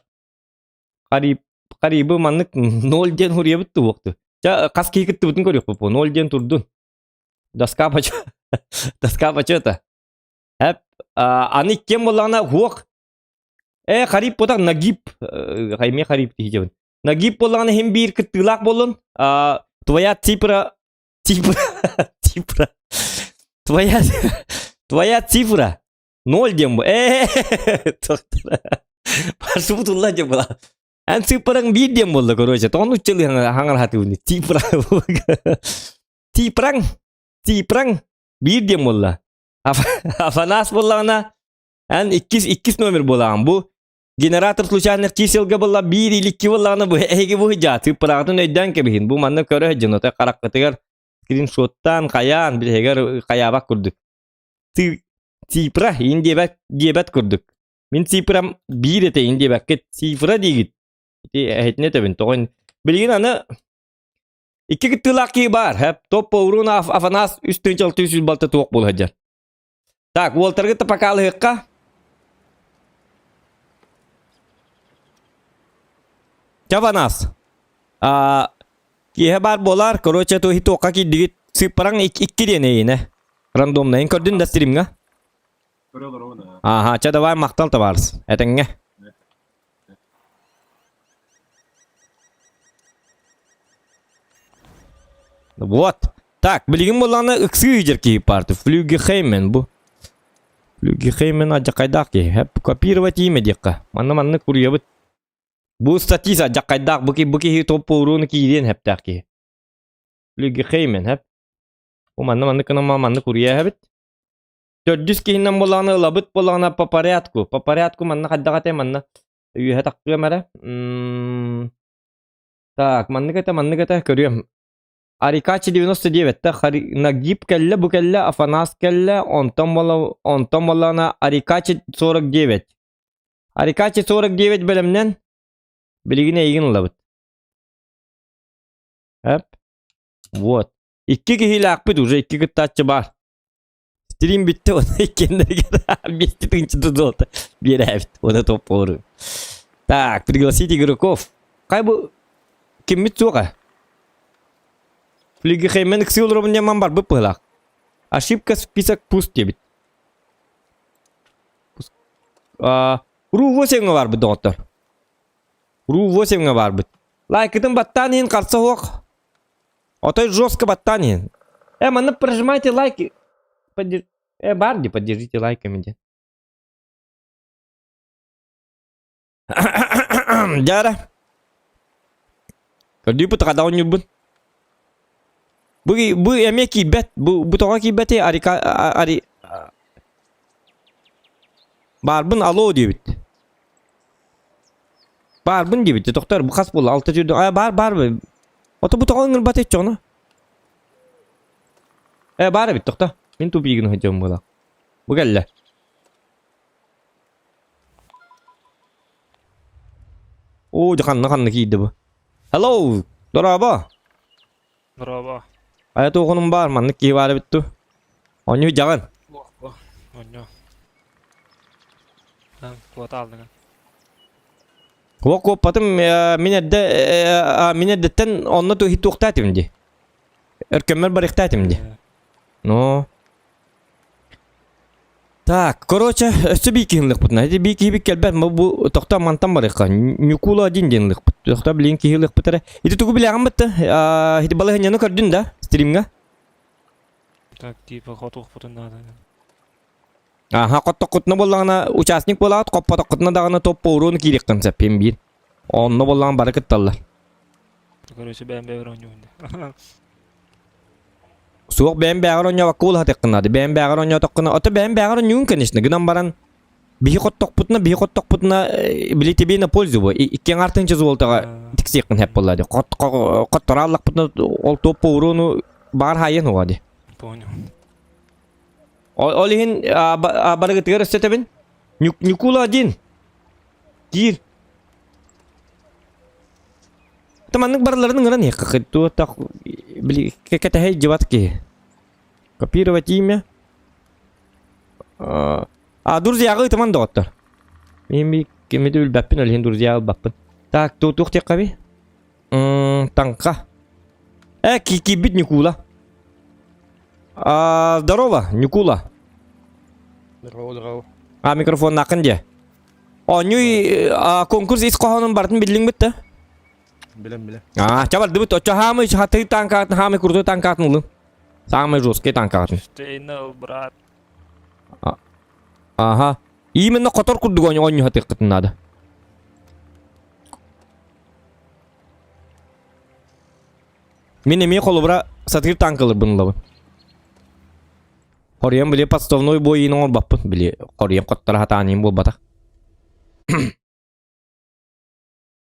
Хариб, харибы маннык ноль диэн хуруйабыт туохту. Ча хас киһи кыттыбытын көрүөхпүт бу. Ноль диэн турдун. Доска почета. Доска почета. Хэп. Аны кем буоллаҕына хуох Э, Хариб буолар Нагиб, эмиэ Хариб киһи Нагиб буоллаҕына иһин биир кыттыылаах буоллун. Твоя цифра, цифра, цифра, твоя, твоя цифра ноль диэн бу. Э, Маршрут диэн була. Эн цифраҥ биир диэн буолла, короче. Тоҕо нууччалыы хаҥар Цифра. Цифраҥ, цифраҥ биир диэн буолла. Афанас буоллаҕына Эн иккис иккис номер буолаҕын. Бу генератор случайных чиселга буолла биир или икки буоллаҕына бу эһиги бу дьааты пыраҕытын өйдөөн кэбиһин. Бу манна көрө сылдьын отой хараххытыгар скриншоттаан хайаан билиһигэр хайаабак курдук. Цифра иин диэбэт диэбэт курдук. Мин цифрам биир этэ иин диэбэккит цифра диигит. Ити эһитинэ этэбин тоҕо билигин аны икки кыттыылаах киһи баар. Хэп топ Урун Афанас үс тыһыынча алты жүз балта туох буола сылдьар. Так, уолтаргыт пока Чаванас. А, киэһэ баар буолар, короче, туохи туохха киирдигит сыыппараҥ икки диэн эйиэнэ. Рандомнайын көрдүн да стримҥа? Ага, ча давай махтал табаарыс. Этэҥҥэ. Вот. Так, билигин буоллаҕына ыксыы ыйдьар киһи парты. Флюгехеймен бу. Флюгехеймен адьакайдаах киһи. Хэп, копировать имя диэххэ. Манна маннык куруйабыт. Бу статист адьакайдаах бу, бу киһи топ урууну киириэн хэптээх киһи. Флюгехеймен хэп. Бу манна маннык гынан маннык уруйа эбит. Төрдүс киһинэн буоллаҕына ылабыт буоллаҕына по порядку. По порядку манна хайдах этэй манна үөһэ тахсыам эрэ. Так, маннык этэ, маннык этэ, көрүөм. Арикачи 99-те Нагиб кэллэ, бу кэллэ, Афанас кэллэ, онтон буола, онтон буоллаҕына Арикачи 49. Арикачи 49 бэлэмнэн билигин эйигин ылабыт. Эп. Вот. Икки киһилээхпит уже, икки кыттааччы баар. Стрим бүттэ уонна иккиэннэригэр вместе тыынчы золото биэрээбит. Уонна топпору. Так, пригласить игроков. Хай бу киммит суоҕа? Флигехеймен ыксыы олоробун диэн барбыт быһылаах. Ошибка список пуст диэбит. Ру 8-ҥа барбыт доҕоттор. Ру 8-ҥа барбыт. Лайкытын баттаан иһин харса суох. Отой жестко баттаан иһин. Э, манна прожимайте лайки. Поддерж... Э, бар поддержите лайками диэн. Дьара. Көрдүүпүт хада оонньуурбун. Бу, бу эмиэ киирбэт. Бу, бу тоҕо киирбэтий? Арика, ари... Баарбын алло диэбит. Баарбын диэбит. Тохтор, бу хас буолла? Алта сүүрдэ. А, баар, баар. Ото бу тоҕо ыҥырбат иччоҕуна? Э, баар эбит, тохто. Мин тупигын сылдьабын буолла. Бу кэллэ. Оо, дьэ ханна ханна киирдэ бу. Hello, дорообо. Дорообо. Айа туохунум баар, маннык киһи баар эбит ту. Онньу дьаҕын. Онньо. Куота алдыҥа. Уо куоппатым, мин эрдэ мин эрдэттэн онно туохтаатым дии. Өркөммөр барыахтаатым дии. Ну. Так, короче, өссө биир киһи ылыахпытына. Ити биир киһибит кэлбэт, бу тохтоо мантан барыахха. Ньукула один диэн ылыахпыт. Тохтоо билигин киһи ылыахпыт эрэ. Ити тугу билэҕин бытта? Ити балаһыанньаны көрдүн да, стримҥа? Так, типа хотуохпутун наада. Аха, хоттоххутуна буоллаҕына, участник буолаҕыт, хоппотоххутуна даҕаны топ по урону киириэххин сөп, биир. Онно буоллаҕына бары кытталлар. Короче, бэйэм бэйэбэр оонньуубун. Суох бэйэм бээҕэр оонньообокко улаатыаххын наада. Бэйэм бээҕэр оонньоотоххуна, ото бэйэм бээҕэр оонньуугун, конечно, гынан баран биһи хоттохпутуна, биһи хоттохпутуна, били тебе на пользу бу. Икки аҥаартын чызуолтаҕа тиксиэххин хэп буолла ди. Хоттора аллахпытына ол топ по урону баар хайын уға ди. Понял. Ол иһин барыгытыгар өссөтөбүн. Ньукула один. Киир. Маннык барыларын ыҥыран иһиэххэ туох били кэтэһэй дьыбат киһи. Копировать имя. А друзьяҕа ыытыман доҕоттор. Мин кими да билбэппин, ол иһин друзья ылбаппын. Так, туох диэххэ Таҥха. Э, киирбит Ньукула. А, здорово, Ньукула. Здорово, здорово. А, микрофоннааххын диэ. Оонньуу конкурс ис хоһоонун барытын биллиҥ битта? Билем, билем. А, чабардыбыт. Оччо хаамый хатыы танкаатын, хаамый крутой танкаатын ылын. Самый жесткий танкаатын. Штейнел, брат. Ага. Именно хотор курдук оонньуу хатыаххытын надо. Мин эмиэ холобура сатыыр танкаларбын ылабын. Хоруйан били подставной бойын оҥорбаппын били хоруйан хоттора сатаан буолбатах.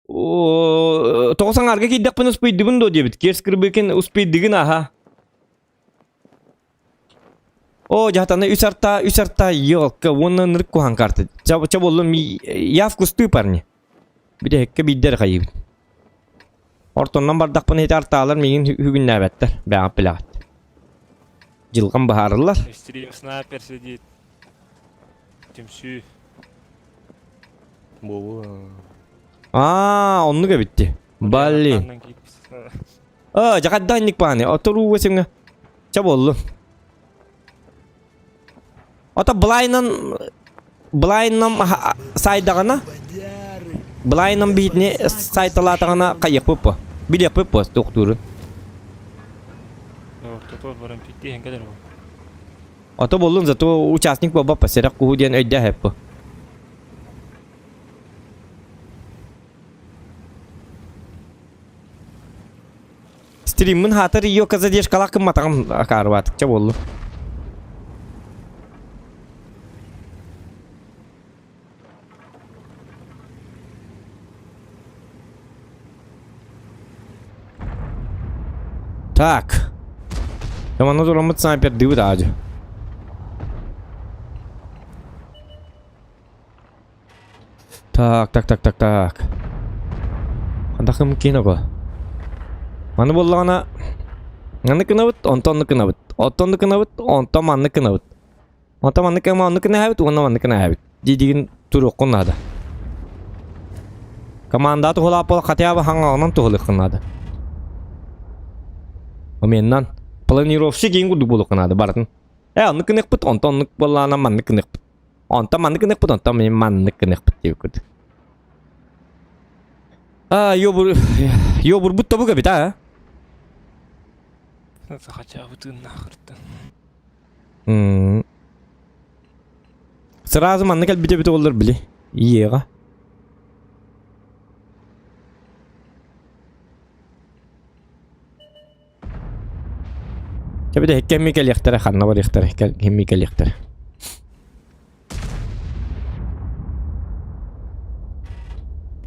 Тоҕо саҥарга киирдэхпин успуйдубун дуо диэбит. Киэр Скрыбыкин успуйдыгын аха. О, дьаһатаны үс арта, үс арта, елка, уонна ынырык куһаан карта. Ча боллум, я в кусты, парни. Бүтэһиккэ биирдэ эрэ хайыыбын. Ортоннон бардахпына ити артаалар миигин үгүннээбэттэр, бэҕэт билэҕит. Дьылҕам быһаарыллар. Стрим снайпер сидит. Түмсүү. Буолуо. Аа, оннук эбит дии. Блин. Аа, дьахаддаанньык бааны. Оторууга сиҥэ. Ча буоллун. Ото былайынан былайынан сайдаҕына былайынан биһитини сайталаатаҕына хайыахпыт по билиэхпит по туохтуурун. Ортотуор баран питтиһэн кэлэр бу. Ото буоллун зато участник буолбаппа сэрэх куһу диэн өйдөөх эппо. Стриммин хаатар ее задержкалаах гымматаҕым акаарыбаатыкча буоллум. Так. Манна тураммыт снайпердыыбыт аадьы. Так, так, так, так, так. Хандахым киного. Маны буоллаҕына маннык гынабыт, онтон оннук гынабыт. Оттон оннук гынабыт, онтон маннык гынабыт. Онтон маннык гына оннук гына уонна маннык гына Дии-диигин туруоххун наада. Команда туһулаах буола хотя бы хаҥаҕынан туһулуоххун наада. Оменнан планировщик иин курдук буолуоххун наада барытын. Э, оннук гыныахпыт, онтон оннук буоллаҕына маннык гыныахпыт. Онтон маннык гыныахпыт, онтон мин маннык гыныахпыт диэбит курдук. А, ёбур... Ёбурбут тобук эбит, а? Хотя бы тыыннаахыртан. Сразу маннык кэлбит эбит оҕолор били. Иеҕа. Кэбитэ кэмми кэлиэхтэрэ, ханна барыахтара, кэмми кэлиэхтэрэ.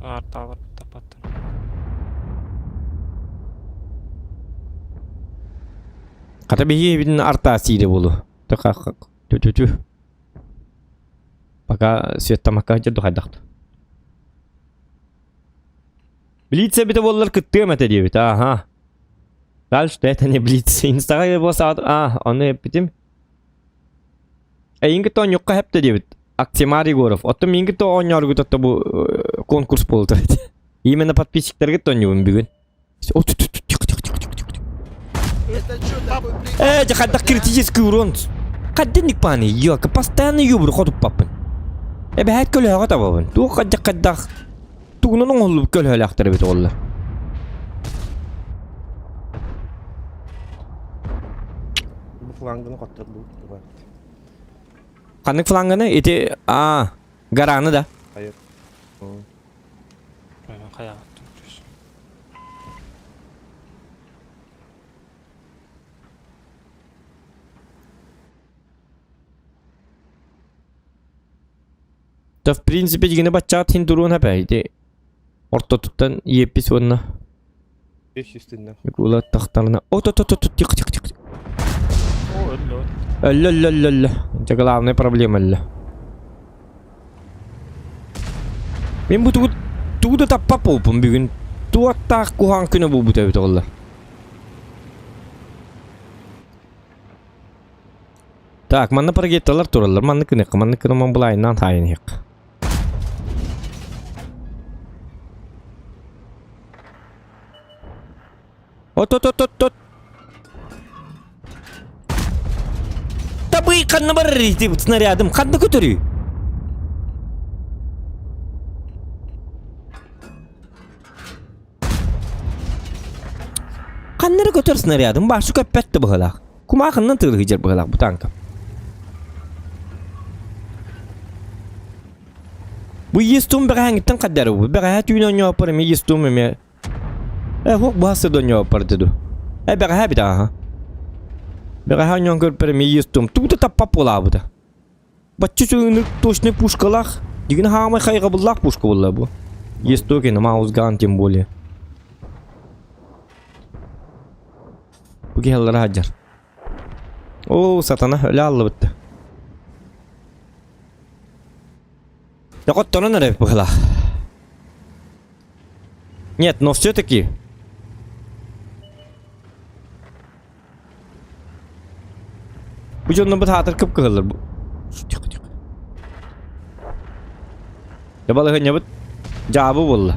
Арталар. Хата биһиги артаа сиирэ буолу. Ту-ту-ту. Пока светтамакка дьэ хайдахт. Блиц эбитэ буоллар кыттыам этэ диэбит. Ага. Дальше это не блиц. Инстаға болса а, ону эппитим. Эйин кытта оонньуохха сөптө диэбит. Актимар Егоров. Оттон миин кытта оонньооргут отто бу конкурс буолта. Именно подписчиктаргыт оонньуубун бүгүн. Это что такой прикол? Э, дьэ хайдах критический урон. Хаддинник пааны, ёка, постоянно юбру хотуппаппын. Эбэһээт көлөһөҕө табабын. Туох хайдах хайдах тугунан оҥоһуллубут көлөһөлөөхтөр эбит оҕолор. Бу фланганы хотторбут. Ханнык фланганы? Ити а гараны да. Хайыр. Хайаҕыттан түс. Да в принципе дигини баччаат хин туруон хапа ити ортотуттан иэппис уонна 500 тынна. Микула тахтарына от от от от тихо тихо тихо. О, өллө. Өллө өллө өллө өллө. Дьэ главная проблема өллө. Мин бу тугу тугу да таппап буолпун бүгүн. Туаттаах куһаҕан күнэ буолбут эбит оҕолор. Так, манна парагетталар тураллар. Маннык гыныахха, маннык гынан былайынан хаайан иһиэххэ. От от от от от. Табый ханна барар ити снарядым ханна көтөрүй? Ханнары көтөр снарядым башы көппөттө быһылаах. Кумаахыннан тыылыһыдьар быһылаах бу танка. Бу естум бэҕэһээҥҥиттэн хаддары бу. Бэҕэһээ түүн оонньооппор эмиэ естум эмиэ. Э, хук баһасы да оонньооппор ду. Э, бэҕэһээ бит ааха. Бэҕэһээ оонньоон көрпөр эмиэ естум. Тугу да таппап буолаабыта. Бачча үчүгэй точный пушкалаах. Дигин хаамай хайҕабыллаах пушка буолла бу. Естоки маусган тем более. Бу киһилere хаджар. Оо, сатана өлө аллыбытты. Дохотторон эрэ быһылаах. Нет, но все-таки Бу дьоннорбут аатыр кып-кыһыллар. Тихо, тихо. Дьэ балаһыанньабыт дьаабы буолла.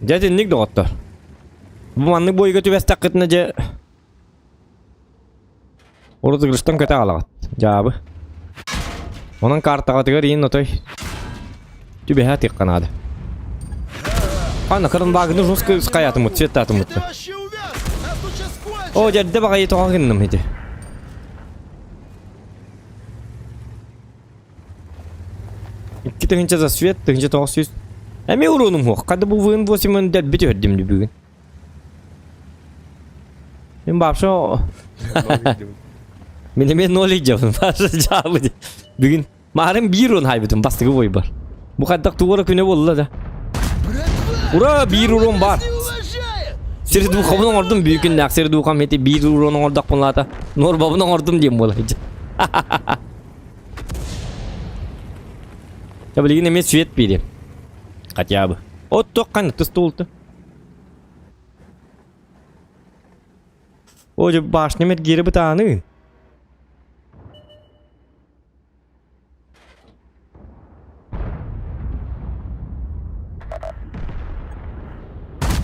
Дьэ итинник доҕоттор. Бу маннык буойга түбэстэххитинэ дьэ Урут көтө аҕалаҕыт. Дьаабы. Онон картаҕытыгар иин отой түбэһэ тыахха наада. Ана кырынбаагыны жестко хайаатымыт, цветтаатымыт. Ты вообще увяз! Нас тут сейчас кончат! О, дьэрдэ баҕайы тоҕо гынным ити. Икки тыһыынча за свет, тыһыынча тоҕус Эмиэ уруунум суох. Хада бу вын восемь дэлби түһэрдим бүгүн. Мин вообще Мин эмиэ ноль идеябын дьаабы Бүгүн маарым биир урон хайбытым бастакы бойбар. Бу хайдах туора күнэ буолла да. Ура биир урон бар. Сир духабын оҥордум бүгүннээх сир духам эти биир урон оҥордохпун лаата. Норбабын оҥордум диэн буола Я билигин эмиэ свет биири. Хотя бы. От тоххан тыстуулты. О, дьэ башня мэтгиэрэ бытааныын.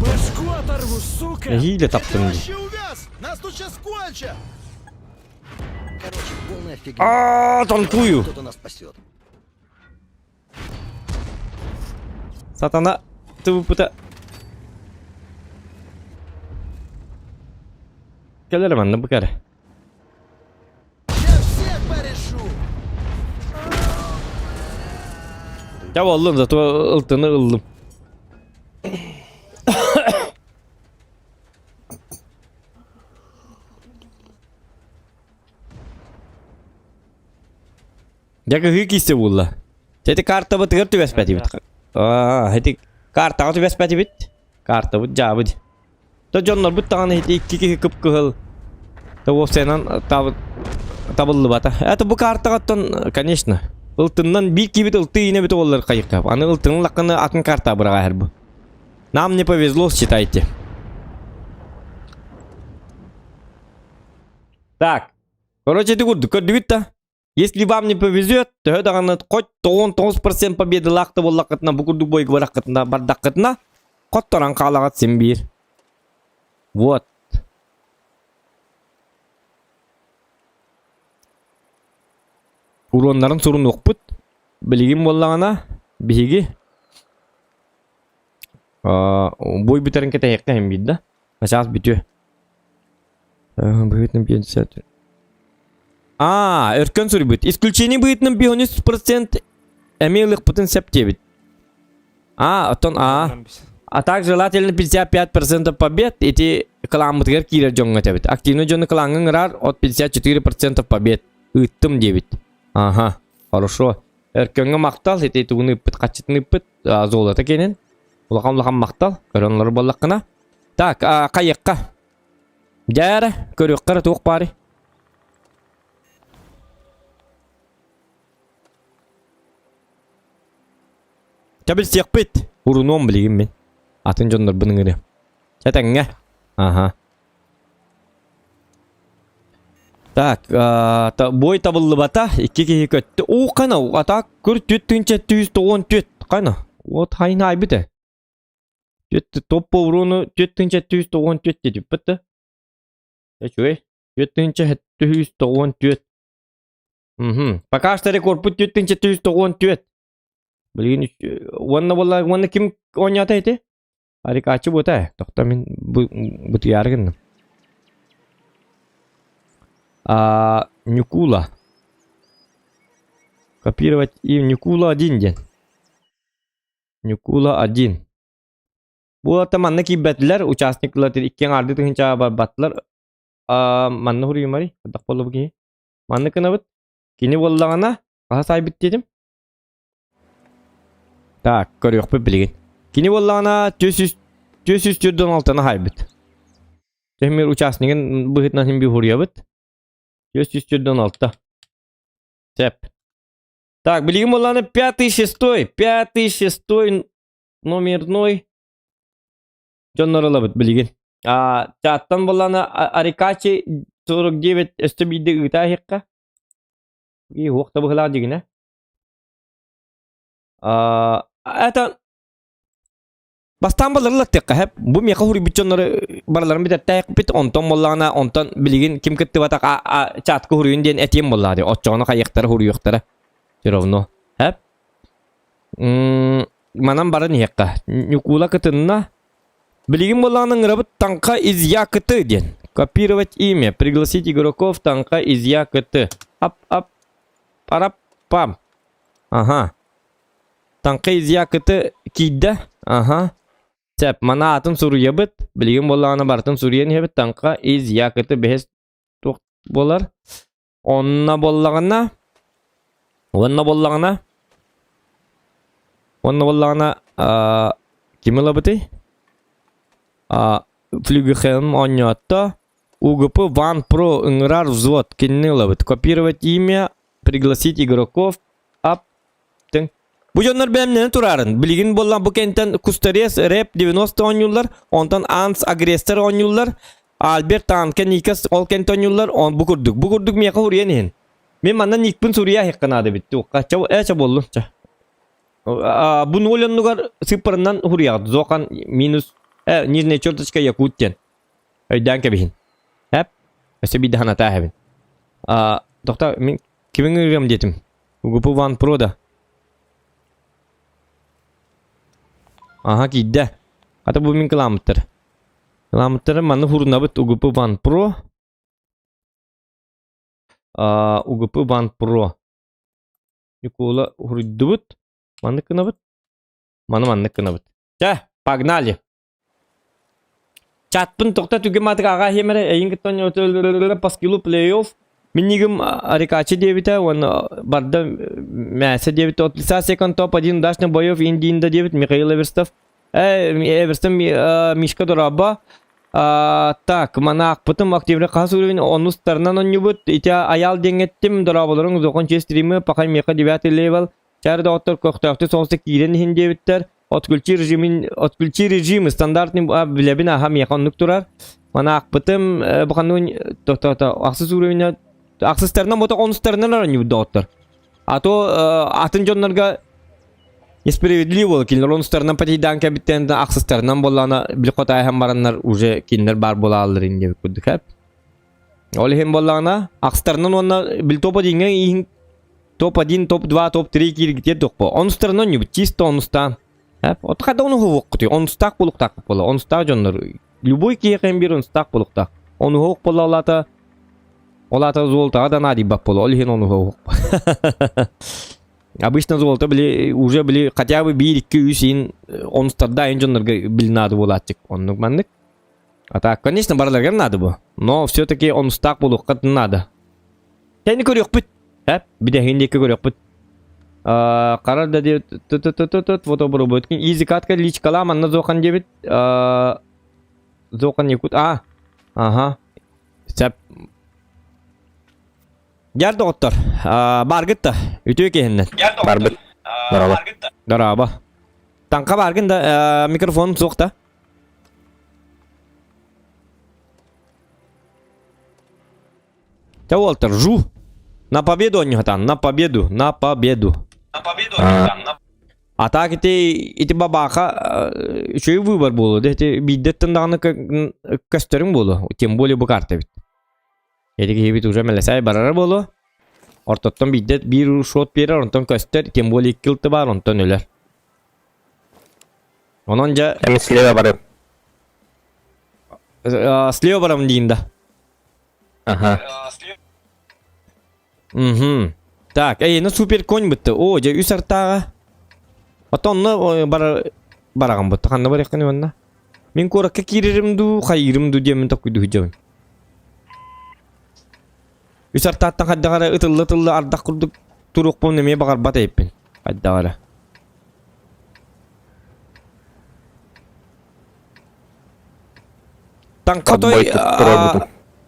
Башку оторву, сука! Нэһиилэ Ты таптым дии. вообще увяз! Нас тут сейчас кончат! Короче, полная фигня. Аа, танкую! Кто-то нас спасет. Сатана тыбыппыта. Кэлэр манна бу кэрэ. Я всех порешу! Дьэ буоллум, зато ылтыны ыллым. Дьэ кыһыы киисэ буолла. Дьэ ити картабытыгар түбэспэтибит. Аа, ити картаҕа түбэспэтибит. Картабыт дьаабыт. То дьоннорбут даҕаны ити икки киһи кып-кыһыл. То уопсайынан табыллыбата. Это бу картаҕаттан, конечно. Ылтыннан биир киһибит ылты иинэ бүтэ буоллар хайыхха. Аны ылтынын лакканы атын карта быраҕа бу. Нам не повезло, считайте. Так. Короче, ити курдук көрдүгүт да? Если вам не повезет, төһө даҕаны хоть 99% победалаах да буоллаххытына, бу курдук бойга бараххытына, бардаххытына, хотторон хаалаҕыт син биир. Вот. Уруоннарын сурунуохпут. Билигин буоллаҕына, биһиги бой бүтэрин кэтэһиэххэ иһин биир да. Начаас бүтүө. Быһыытынан 50. Аа, өркөн суруйбут. Исключение быһыытынан 53% эмиэ ылыахпытын сөп диэбит. А, оттон А. А так желательно 55% побед ити кылааммытыгар киирэр дьоҥҥо этэбит. Активный дьону кылааҥҥа ыҥырар от 54% побед ыыттым диэбит. Ага, хорошо. Өркөҥҥө махтал, ити тугун ыыппыт, хаччытын ыыппыт, золото киэнин. Улахан улахан махтал, көрөн олорор буоллаххына. Так, хайыахха. Дьэ көрүөххэ эрэ туох баарый? Чэ билсиэхпит. Урунуом билигин мин. Атын дьоннорбун ыҥырыам. Чэ тэҥҥэ. Аха. Так, бой табыллыбата, икки киһи көттө. Уу, қана, атак көр 4794, қана. Вот хайна айбыт э. Түт топ уруну 4794 дедиппит да. Үчүгэй. 4794. Мгм. Пока что рекордпут 4794. Билигин уонна буолла уонна ким оонньоото ити? Арикачы бута. Тохто мин бутуйаары гынным. А, Нюкула. Копировать и Нюкула один диэн. Ньукула один. Бу ата манна киирбэтилэр, участниктар икки аҥаардыы тыһыынчаҕа барбаттылар. Аа, манна хуруйумарый, хайдах буолла бу киһи? Манна гынабыт. Кини буоллаҕына, хаһа саайбыт диэтим? Так, көрүөхпүт билигин. Кини буоллаҕына 400 446 хаайбыт. Төһүмүр участнигын быһыытынан син биир хуруйабыт. 446. Сөп. Так, билигин буоллаҕына пятый, шестой, пятый, шестой номерной дьоннор ылабыт билигин. А, чаттан буоллаҕына Арикачи 49 өстө биирдэ ыытаа иһиэххэ. И уох да быһылаах дьигинэ. А, это Бастаан баларылаттыахха сөп. Бу миэхэ суруйбут дьоннору барыларын бүтэртээхпит. Онтон буоллаҕына, онтон билигин ким кыттыбатах чатка суруйун диэн этиэм буоллаҕа дии. Оччоҕуна хайыахтара суруйуохтара. Все равно. Сөп. Манан баран иһиэххэ. Ньукуула кытынна. Билигин буоллаҕына ыҥырабыт Таҥха из Якты диэн. Копировать имя. Пригласить игроков Таҥха из Якты. Ап-ап. Парап-пам. Ага. Таҥха из Якыты киирдэ. Аха. Сөп, мана аатын суруйабыт. Билигин буоллаҕына барытын суруйан иһэбит. Таҥха из Якыты бэһис туох буолар. Онно буоллаҕына Онно буоллаҕына Онно буоллаҕына ким ылабытый? Флюгехен оонньоотто. УГП Ван Про ыҥырар взвод кинини ылабыт. Копировать имя, пригласить игроков, ап Тыҥ. Бу дьоннор бэлэмнэнэ турарын. Билигин буолла бу кэнтэн Кустарес рэп 90 оонньууллар, онтон Анс агрессор оонньууллар, Альберт Танка Никас ол кэнтэ оонньууллар, он бу курдук. Бу курдук миэхэ уруйан иһин. Мин манна никпин суруйа иһиккэ наада бит. Туохха ча э ча буоллун ча. Бу ноль оннугар сыппарынан уруйаҕыт. Зохан минус э нижняя черточка Якут диэн. Өйдөөн кэбиһин. Эп. Өссө биирдэ санатаа иһэбин. А, тохто мин кимин ыырыам диэтим. УГПУ Ван Про да? Аха киирдэ. Хата бу мин кылааммыттар. Кылааммыттары манна хурунабыт УГП Ван Про. УГП Ван Про. Ньукуола хуруйдубут. Маннык гынабыт. Маны маннык гынабыт. Чэ, погнали. Чатпын тоқта түгэн маатык аҕа иһиэмэрэ эйин кытта по скиллу плей-офф. Миннигим Арикачи диэбитэ уонна барда Мясо диэбитэ. От лица секонд топ-1 удачных боев Индиинда диэбит Михаил Эверстов. Эверстов Мишка Дороба. Так, мана аахпытым октябрь хас уровень онус тарынан онньубут. Ити аял диэҥҥэттим дорооболоруҥ зохон честь стримы пахай меха девятый левел. Чаар доҕоттор көхтөөхтүк соҕустук киирэн иһин диэбиттэр. Отключи режимин отключи режимы стандартный билэбин аха миэхэ оннук турар. Мана аахпытым бухануун то ахсыс уровень ахсыстарынан ботох онустарынан оонньуубут доҕоттор. А то атын дьоннорго несправедливо буолар кинилэр онустарынан патийдаан кэбиттэн ахсыстарынан буоллаҕына били хотайхан бараннар уже кинилэр баар буолааллар диэбит курдук эп. Ол иһин буоллаҕына ахсыстарынан уонна били топ одиҥҥа иһин топ-1, топ-2, топ-3 кииргитиэр дуохпу. Онустарынан ньубут чисто онустаан. От хада ону хуһуоххутуй, онустаах буолуктаах буола, онустаах дьоннор. Любой киһиэхэ биир онустаах буолуктаах. Ону хуһуох буола олаата олаата золотоҕа да наадыйбат буола, ол иһин ону хуһуох. Обычно золото били уже били хотя бы биир, икки, үс иин онустарда айын дьоннорго били наада буолааччык. Оннук маннык. А так, конечно, барыларыгар наада бу. Но все-таки онустаах буолуохха наада. Тэни көрүөхпүт. Эп, бүтэһигин диэки көрүөхпүт. Карар да диэбит т-т-т-т вот оборубут. Изи катка личкала манна зохан диэбит. Зохан якут. А, ага. Сеп. Дьар доҕоттор, бааргыт да, үтүө киһиннэн. Барбыт. Дороба. Дороба. Таҥха бааргын да, микрофон суох да. Тэ уолтар, жу! На победу онньуһатан, на победу, на победу. На победу онньуһатан, А так ити ити бабаха үчүгэй выбор буолуо да ити биирдэттэн даҕаны көстөрүҥ буолуо тем более бу карта эбит. Ити киһибит уже мэлэсээй барара буолуо. Ортоттон биирдэ биир шот биэрэр, онтон көстөр, тем более икки ылты баар, онтон өлөр. Онон дьэ... Эми слева барым. Слева барам диин да. Ага. Угу. Так, эй, ну супер конь бытты. О, дьэ үс артааҕа. Оттон онно бар бараҕым бытты. Ханна барыаххын манна? Мин куоракка киирэрим дуу, хайыырым дуу диэммин токкуйду сылдьабын. Үс артааттан хайдах эрэ ытылла-ытылла ардах курдук туруохпун эмиэ баҕарбат эбиппин. Хайдах эрэ. Таҥха той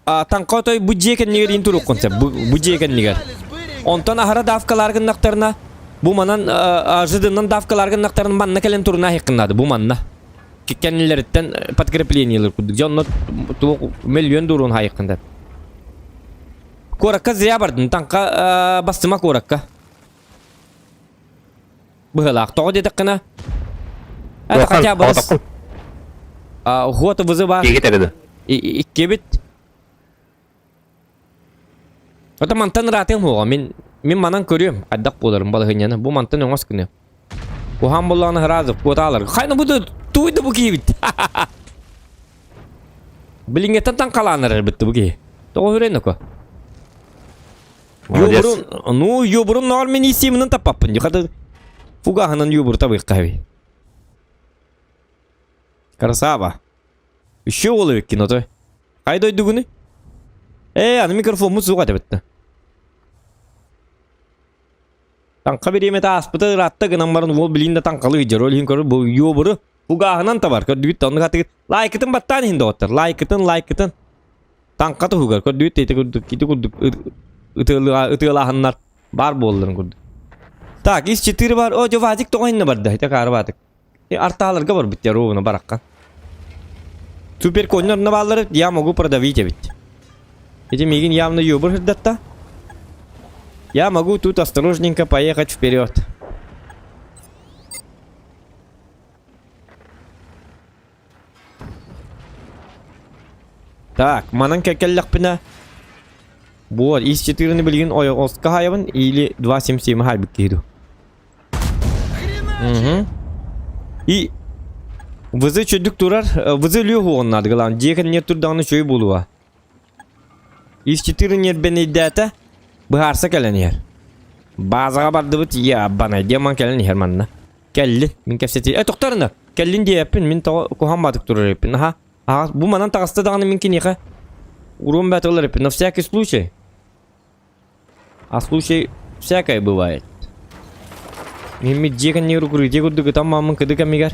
таҥха той бу дьиэ кэннигэр иин туруоххун сөп бу дьиэ кэннигэр. Онтон аһара давкалаар гыннахтарына бу манан ожиданнан давкалаар гыннахтарына манна кэлэн туруна аһыаххын бу манна. Кэннилэриттэн подкреплениелар курдук. Дьэ онно туох мөлүйүөн дуруун хайыаххын да. Куоракка зря бардын. Таҥха бастыма куоракка. Быһылаах. Тоҕо диэтэххинэ, это хотя бы вот вызыва иккибит. Это мантан ыраатыам хуоҕа. Мин мин манан көрүөм. Хайдах буоларым балаһыанньаны. Бу мантан өҥөс гыныам. Куһаан буоллаҕына сразу куотаалар. Хайна бу туй да бу киһибит. Билиҥҥэттэн таҥхалаан эрэр битти бу киһи. Тоҕо үрэн око. Молодец. Юбурун, ну, юбурун ноҕор мин иисииминэн таппаппын. Хата фугаһынан юбур табыахха эбит. Красава. Еще уол эбиккин отой. Хай дойдугуну? Ээ, аны микрофоммут суох этэ битте. Таҥха бириэмэтэ ааспыта ыраатта гынан баран уол билин да таҥхалыы дьэр. Ол иһин көрөр бу юбуру фугаһынан табар. Көрдүгүт да оннук атыгыт. Лайкытын баттаан иһин доҕоттор. Лайкытын, лайкытын. Таҥха туһугар көрдүгүт ити курдук ити курдук ытыалааһыннар баар буолларын курдук. Так, ис 4 бар. О, Вадик тоҕо инне барда. Ити каары баатык. Артааларга барбыт я ровно баракка. Супер коннор бааллары я могу продавить эбит. Эти мигин явно юбыр хырдатта. Я могу тут осторожненько поехать вперед. Так, манан кэллэхпинэ Вот, из 4 билигин ойоҕоско хаайабын или 2.77 хаайбыт киһи дуу. Угу. И вызы чөдүк турар, вызы өлүө хуоҕун наадыгалаан дьиэ кэннигэр турдаҕына үчүгэй буолуо. Из 4 ньиэрбэнэйдээтэ, быһаарса кэлэн иһэр. Баазаҕа бардыбыт, ябанай диэн кэлэн иһэр манна. Кэллин, мин кэпсэтии. Э, тохторуна, кэллин диэппин, мин тоҕо куһаҕан баатык турар эбиппин. Аха, аха, бу манан таҕыста даҕаны мин киниэхэ уруом бэт ылар эбиппин. На всякий случай. А случай всякое бывает. Миммит дьиэ кэннигэр укрытие курдук ытан мааммын кыды кэмигэр.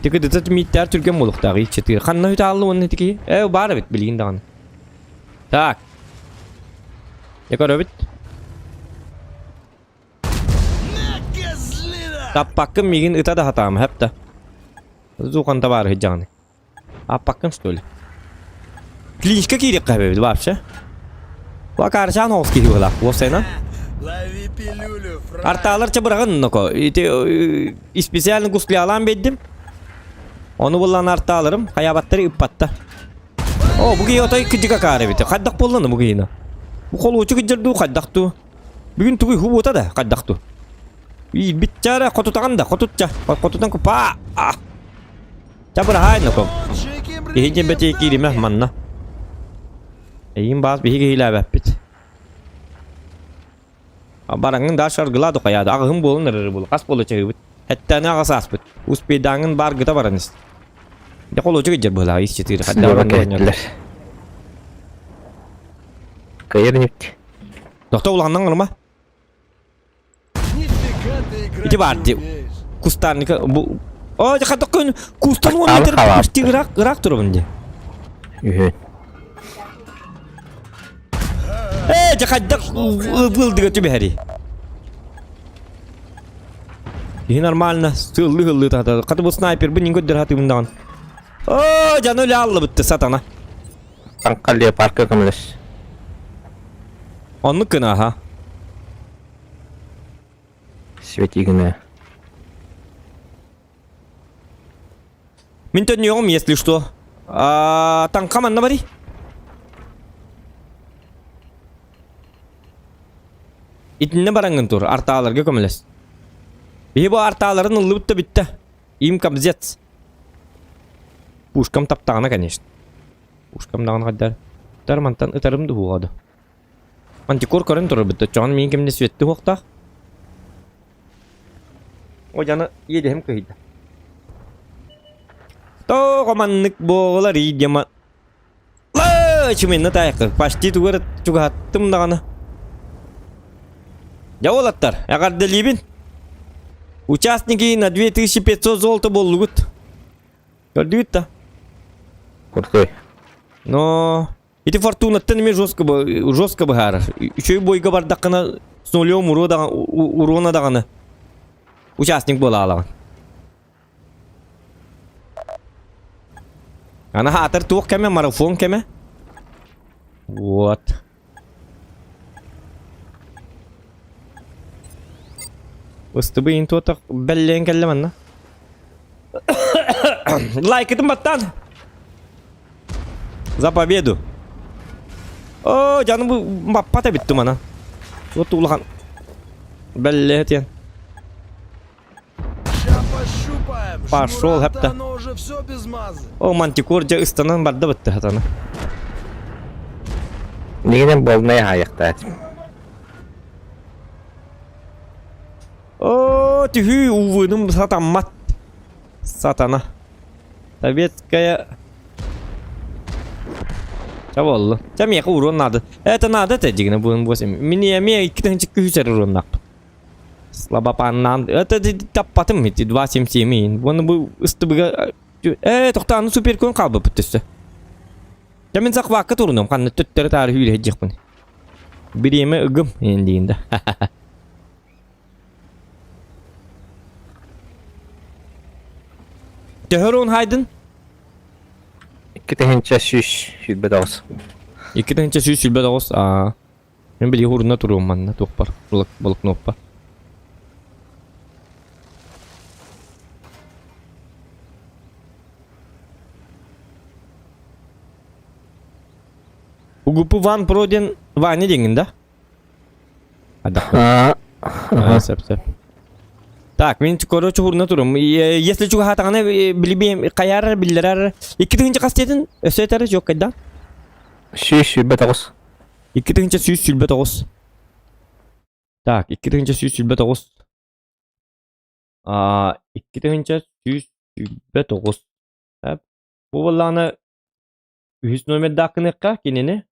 Тики дыта мииттээр түргэн буолуохтаах иччитигэр. Ханна үтааллы уонна тики? Э, баар эбит билигин даҕаны. Так. Дьэ көрөбүт. Таппаккын миигин ыта да сатаама, хэп да. Зухан табаарыһы дьаҕаны. Аппаккын что ли? Клиничка киириэххэ эбит вообще. Вакарчан оҕус киһи быһылаах уопсайынан. Лови пилюлю, фраер. Артаалар чабыраҕын ноко. Ити специально гуслялаан биэрдим. Ону буллан артааларым хайаабаттары ыппатта. О, бу киһи отой кыдьык акаары эбит. Хайдах буоллана бу киһини? Бу холуочу кыдьар дуу, хайдах дуу? Бүгүн тугуй хубуота да, хайдах дуу? Биитчара хотутаҕын да, хотутча. Хотутан купаа. Чабыраһаай ноком. Киһи дьэмбэтиэ кииримэ манна. Эйигин баас биһиги киһилээбэппит. Бараҥҥын да шаргылаа духайаады. Аҕыһым буолан эрэр буолу. Хас буола чаһыыбыт. Эттэни аҕас ааспыт. Успейдааҥҥын баар гыта баран ис. Дьэ холуочук иддьэр быһылаах ис чытыыр. Сдоро кэһэттилэр. Кыайар инибит. Тохто улаханнан гыныма. Нифига ты играть Ити баар не дии. умеешь. Кустарника бу О, хата күн кустан 10 Алы метр халааппыт. почти ыраах ыраах турабын дии. Үһү. Ээ, дьэ хайдах ылдыга түбэһэрий? Киһи нормально сыллыы-сыллыы тахата. Хата бу снайпербын нин көрдөр хатыыбын даҕаны. Оо, дьану үлэ аллыбытты сатана. Таҥха парка көмөлөс. Оннук гына аха. Свети гына. Мин төннүөҕүм, если что. А, таҥха манна барый. Итиннэ бараҥҥын тур, артааларга көмөлөс. Биһи бу артааларын ыллыбыт да бүттэ. Им кобзец. Пушкам таптаҕына, конечно. Пушкам даҕаны хайдар. Ытар мантан ытарым да уоҕа да. Антикор көрөн турарбыт оччоҕун миин кэмнэ светти уохтаах. О дьаны иэдэһим кыһыйда. Тоҕо маннык буолар дима. Чуминна таайыкка почти тугар чугаһаттым даҕаны. Дьэ уолаттар, эҕэрдэлиибин. Участники на 2500 золото буоллугут. Көрдүгүт да? Крутой. Но ити фортунаттан эмиэ жестко жестко быһаарар. Үчүгэй бойга бардаххына с нулем урона даҕаны участник буола алаҕын. Аны хаатар туох кэмэ, марафон кэмэ. Вот. Ыстыбы интуотах бэллээн кэллэ манна. Лайкытын баттаан. За победу. О, жаным бу баппата бүттүм ана. Вот улахан. Бэллээтиэн. Ща пощупаем. Пошел, Жмурам-то хапта. оно уже все без мазы. О, мантикор дьэ ыстанан барда бытты хатана. Нигинен болнай хаайахтаат. О, түһүү увыным сатаммат. Сатана. Советская... Ча боллу. Ча миэхэ уруон надо. Это надо это дигинэ буын 8. Мини эмиэ 2 тыһынча үс уруоннаахпын. Слабапаннаан. Это таппатым ити 2.77 Буны бу ыстыбыга Э, тохтааны суперкон хаалбыппыт төссө. Дьэ мин захвакка турунум, ханна төттөрү таары сүүрэ Бириэмэ ыгым диин да. Төһөр хайдын? 2 129. 2 129. Аа. Мен били хуруна туруом манна туохпар. Блокноппа. Угупу Ван Про диэн Ваня диэҥҥин да? Аа. Аа, сөп сөп. Так, мин короче хуруна турум. Если чугаһаатаҕына билибиэм хайаар биллэрэр. 2 тыһыынча хас диэтин? Өссө этэр жоқ кайда? 129. 2 129. Так, 2 129. Аа, 2 129. Бу буоллаҕына үһүс номердаах гыныахха кинини.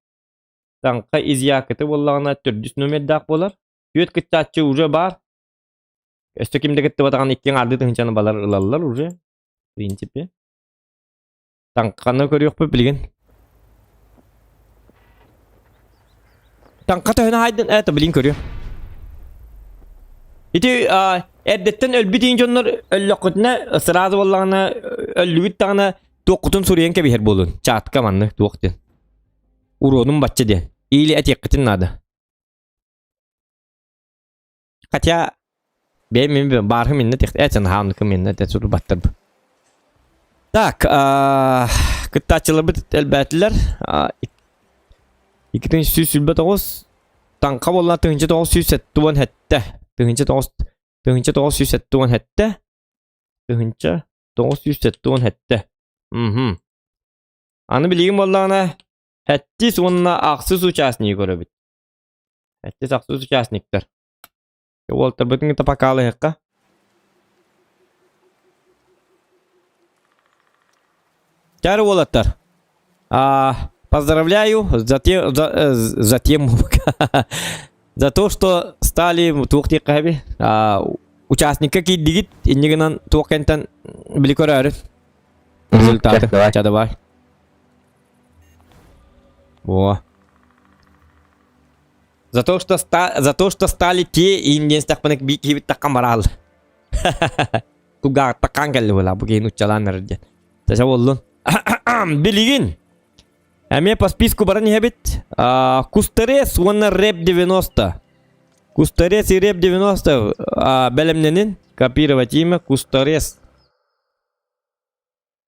Таҥха из Якуты буоллаҕына төрдүс номердаах буолар. Түөрт кыттааччы уже баар. Өссө ким да кыттыбатаҕын икки аҥаардыы тыһыынчаны балар ылаллар уже. В принципе. Таҥханы көрүөхпүт билигин. Таҥха төһөнү хаайдын это билин көрүө. Ити эрдэттэн өлбүт иин дьоннор өллөххүтүнэ сразу буоллаҕына өллүгүт даҕаны туоххутун суруйан кэбиһэр буолун. Чатка маннык туох диэн. Уруонум бачча диэн. Или этиэххитин наада. Хотя бэйэм мин баарым иннэ тех э хааныкым иннэ те сурбаттар. Так, кыттааччыларбыт элбээтилэр. 229 таҥха буолла 1977. 1977. 1977. Мгм. Аны билигин буоллаҕына сэттис уонна ахсыс участник көрөбүт. Сэттис ахсыс участниктар. Уолтарбытын кытта покалыһыкка. Чары уолаттар. А, поздравляю за, те, за, э, за тему, за то, что стали туох диэххэ участникка киирдигит инньэ гынан туох кэнтэн били көрөөрү результаты. Давай. Ча давай. Во. За то, что, ста... за то, что стали те индиенстахпына киһибит таххан бараал. Тугаах таккан кэлли була бу киһи нуччалаан эрэр диэн. Тэсэ буоллун. Билигин эмиэ по списку баран иһэбит. Кустарес уонна Рэп 90. Кустарес и Рэп 90 бэлэмнэнин. Копировать имя Кустарес.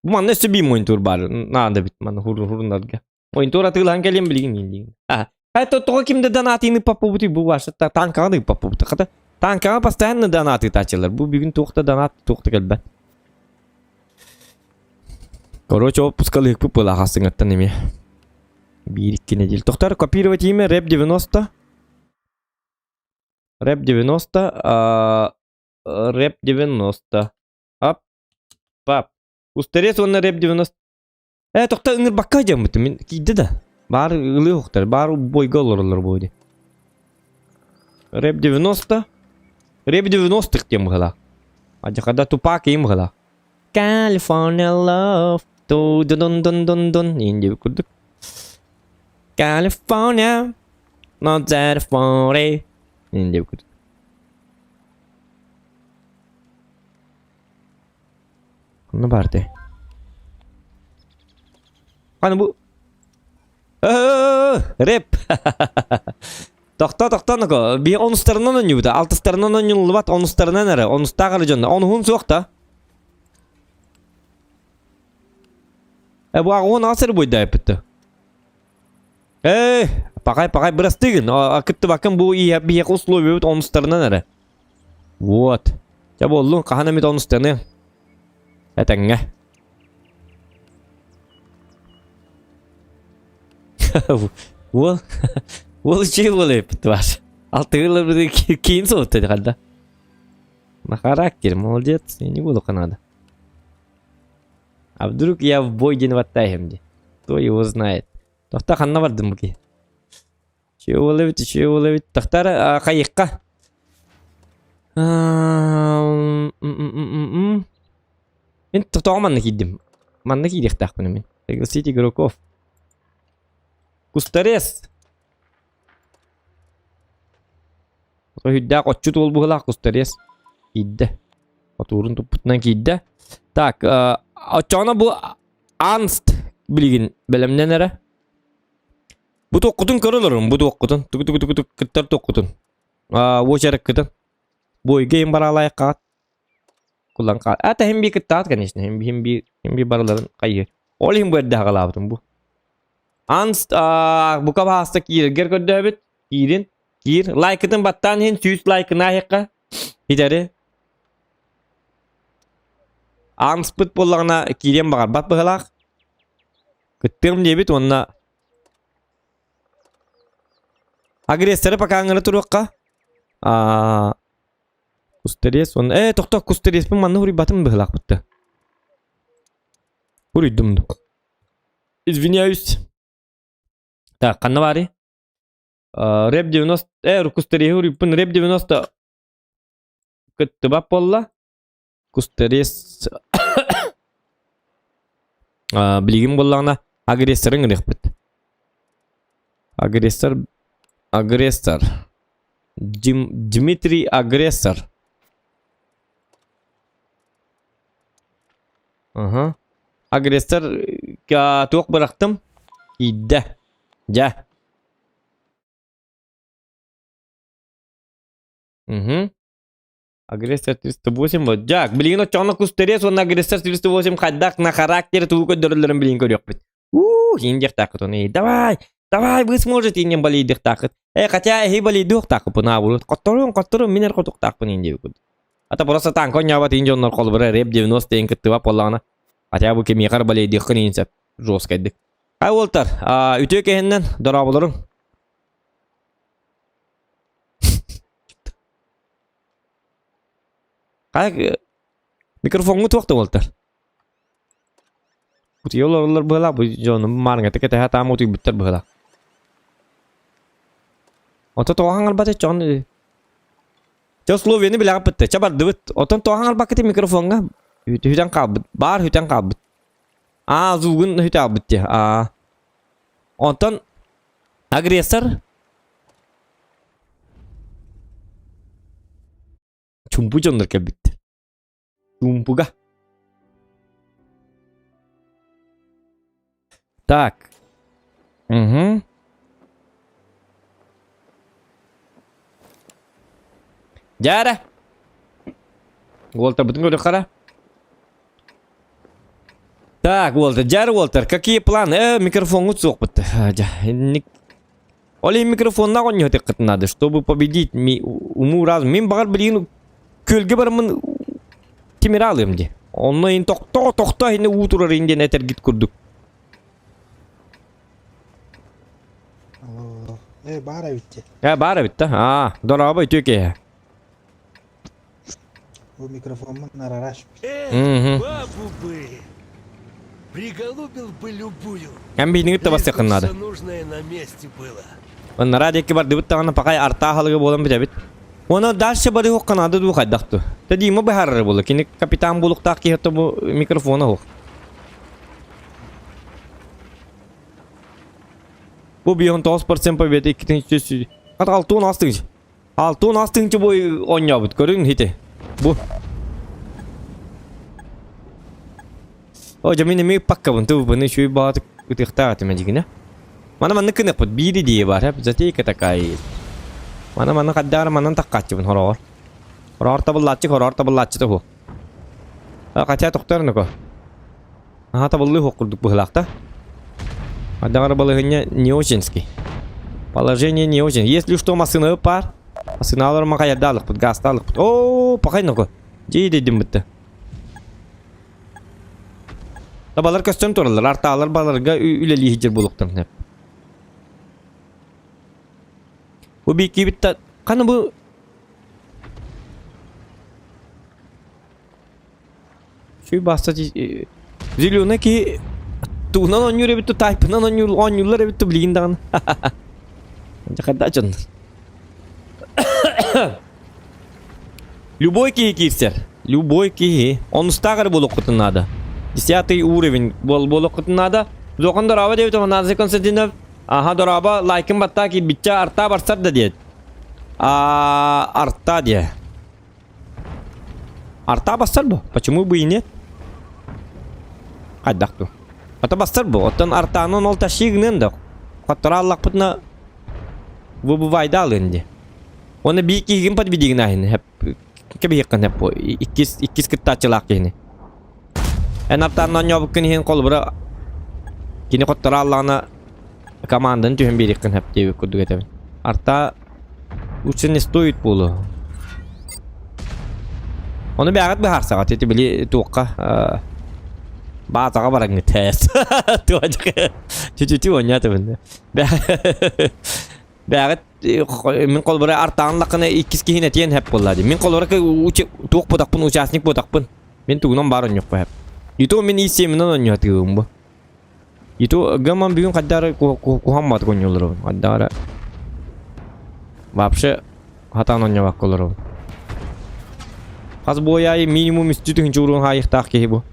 Бу манна өссө биир монитор баар наада бит манна хуруннарга. Монитор атыылаһан кэлиэм билигин диин. А, это тоҕо ким да донатыны паппабытый бу ваша танкаҕа да паппабыты. Хата танкаҕа постоянно донаты тачылар. Бу бүгүн туох да донат туох да кэлбэт. Короче, отпускалыыкпыт была хасыҥаттан эмиэ. Биир икки недель. Тохтар копировать имя рэп 90. Рэп 90. Рэп 90. Ап. Пап. Устарец уонна рэп 90. Э, тохто ыҥырбакка дьаммытым. Мин киирдэ да. Баар ылыы охтор. Баар бойга олороллор буо дии. Рэп 90. Рэп 90-х диэн быһыылаах. Адьахада тупак им быһыылаах. California love. Ту дун дун дун дун иин диэбит курдук. California. Not that funny. Иин диэбит курдук. Онно баар дии. Аны бу Рэп. Тохто тохто ноко. Би онустарынан онньубута. Алтыстарынан онньуллубат, онустарынан эрэ. Онустаах эрэ дьонно. Онуһун суох да. Э бу аҕуон аҕас эрэ буйдаайпытты. Э, пахай пахай бырастыгын. Кыттыбаккын бу биһиэхэ условиябыт онустарынан эрэ. Вот. Дьэ буоллун, хаһан эмит онустаныаҥ. Этэҥҥэ. Уол, уол үчүгэй буолар эппит ваш. Алтыгылар киин соҕутта хальда. На характер, молодец, я не буду надо. А вдруг я в бой день ваттаем ди? Кто его знает? Тохта ханна бардым буки. Чего ловить, чего ловить? Тохтар хайыққа. Мен тоҕо манна киирдим? Манна киириэхтээхпин мин. Пригласить игроков. Кустарес! Өйдөөх отчут уол быһыылаах Кустарес киирдэ. Отуурун туппутунан киирдэ. Так, оччоҕуна бу Анст билигин бэлэмнэн эрэ. Бу туоххутун көрө олорун, бу туоххутун. Тугу тугу тугу кыттар туоххутун. Уочарыккытын. Бойга им бараалайыккаҕат. Кулан хаал. А, хим би кыттаат, конечно. Хим би хим би хим би барыларын хайы. Ол иһин бу эрдэ хагалаабытым бу. Анст бука баһааста киирэргэр көрдөөбүт. Киирин. Киир. Лайкытын баттаан иһин сүүс лайкын ааһыахха. Итэри. Анспыт буоллаҕына киириэн баҕарбат быһылаах. Кыттыам диэбит уонна агрессоры пока ыҥыра туруохха. Аа Кустерес уонна ээ тохтоо кустереспин манна уруйбатым быһыылаахпытта. Уруйдум. Извиняюсь. Так, ханна баарый? Рэп 90 Кустареһы уруйпун Рэп 90 кыттыбат буолла. Кустарес билигин буоллаҕына агрессорын ырыахпыт. Агрессор агрессор Дим, Дмитрий агрессор. Ага. Агрессор туох бырахтым? Иидэ. Дьэ. Угу. Агрессор 308 вот. Дьак, билигин оччоҕуна кустерес уонна агрессор 308 хайдах на характер тугу көрдөрөллөрүн билигин көрүөхпүт. Уу, иин диэхтааххыт оны. Давай, давай, вы сможете ииннен балыйдыхтааххыт. Э, хотя эһи балыйдыахтаахпын аабырут. Хотторун, хотторун, мин эр хотуктаахпын иин диэбит. Ата просто танк онньообот иин дьоннор холобура реп 90 иин кыттыба буоллаҕына. Хотя бу кимиэхэ балыйдыаххын иин сөп. Жесткайдык. Ай уолтар, үтүө кэһиннэн дорооболорун. Хайа микрофоҥҥу туох да буолтар. Утуйа олороллор быһалаах бу дьонум маарыҥҥата кэтэһэ таам утуйбуттар быһалаах. Ото тоҕо хаҥарбата чон Чэ условияны билэҕиппит чэ бардыбыт. Отон тоҕо хаҥарбаккыт микрофоҥҥа хүтэн хаалбыт. Баар хүтэн хаалбыт. Аа звугун хүтэ хаалбыт дии. Аа. Онтон агрессор Чумпу дьоннор кэлбиттэр. Чумпуга. Так. Угу. Дьара. Уолтарбытын көрүөххэ Так, Уолтер, дьара Уолтер, какие планы? Э, микрофоҥҥут суохпут. Ол иһин микрофоннаах оонньоһутуоххут наада, чтобы победить ми уму разум. Мин баҕар билигин күөлгэ бараммын тимир аалыам дии. Онно иһин тохтоо тохтоо иһинэ уу турар иһин диэн этэргит курдук. Алло. Э, баар эбит дии. Э, баар эбит да. Аа, дорообо үтүө киэһэ. Бу микрофоммун нарараш. Эх, Мгм. бабу бы. Приголубил бы любую. Эн биһиниҥит Лишь бы табастыаххын наада. все нужное на месте было. Оннараа диэки бардыбыт даҕаны пакай артаа аһылыга буолан бүтэбит. Уонна дальше барыһыахха наада дуу хайдах дуу. Тэ Дима быһаарара буолла. Кини капитан буолуохтаах киһи бу микрофона суох. Бу 59% победа 2 Хат 6 тыһыынча. 6 тыһыынча бу оонньообут. Көрүҥ ити. Бу. О, дьэ мин эмиэ ыппаккабын. Тылбыны үчүгэй баҕатык ытыахтаах этим эдьигинэ. Мана маннык гыныахпыт. Биир идея баар. Затейка такая есть. Мана манна хаддаара манан таххааччыбын хороҕор. Хороҕор табыллааччы, хороҕор табыллааччы туһу. Хотя тохтор нуко. Аха табыллыы суох курдук быһыылаах да. Адаҕар балаһыанньа не очинский. Положение не очень. Если что, массыына паар. Массыыналар махайардаалыкпыт, гаастаалыкпыт. Оо, пахай ноко. Дии дедим бытты. Табалар көстөн тураллар, артаалар баларга үлэлии сылдьар буолуохтарын сөп. Бу бииккибит ханы бу Сүүй баста зеленый киһи тугунан оонньуур эбит тайпынан оонньуур оонньууллар эбит билигин даҕаны. Дьэ дьон. Любой киһи киирсэр. Любой киһи. Онустаах эрэ буолуоххутун наада. Десятый уровень буол буолуоххутун наада. Зохан дорообо диэбит Афанасий Константинов. Аха дорообо лайкын баттаа киирбиччэ артаа барсар да диэт. А арта диэ. Арта бастар бу. Почему бы и нет? Хайдах ту. Ата бастар бу. Оттон артаанын ол тащи гынан да. Хоттора аллахпытына выбывайда алын ди. Оны би киһигин подведигин ахин. Кэбиһиэххин хеп бу. Иккис иккис кыттааччылаах киһини. Эн артаанын оонньообуккун иһин холобура кини хоттора аллаҕына команданы түһэн биэриэххин сөп диэбит курдук этэбин. Арта лучше не стоит буолуо. Ону бэҕэт быһаарсаҕыт ити били туохха баатаҕа бараҥҥыт чүчүчү оонньоотубун бэҕэт мин холобура артаан лаккына иккис киһини этиэн сөп буолла дии мин холобура туох буотахпын участник буотахпын мин тугунан баар оонньуохпун сөп ито мин исиэминэн оонньоотугум бу Ито гаман бүгүн хайдары куһаммат коньолору хайдары. Вообще хатаан онньобакка олоробун. Хас бой аайы минимум үстүү тыһыынча уруон хаайыахтаах киһи бу.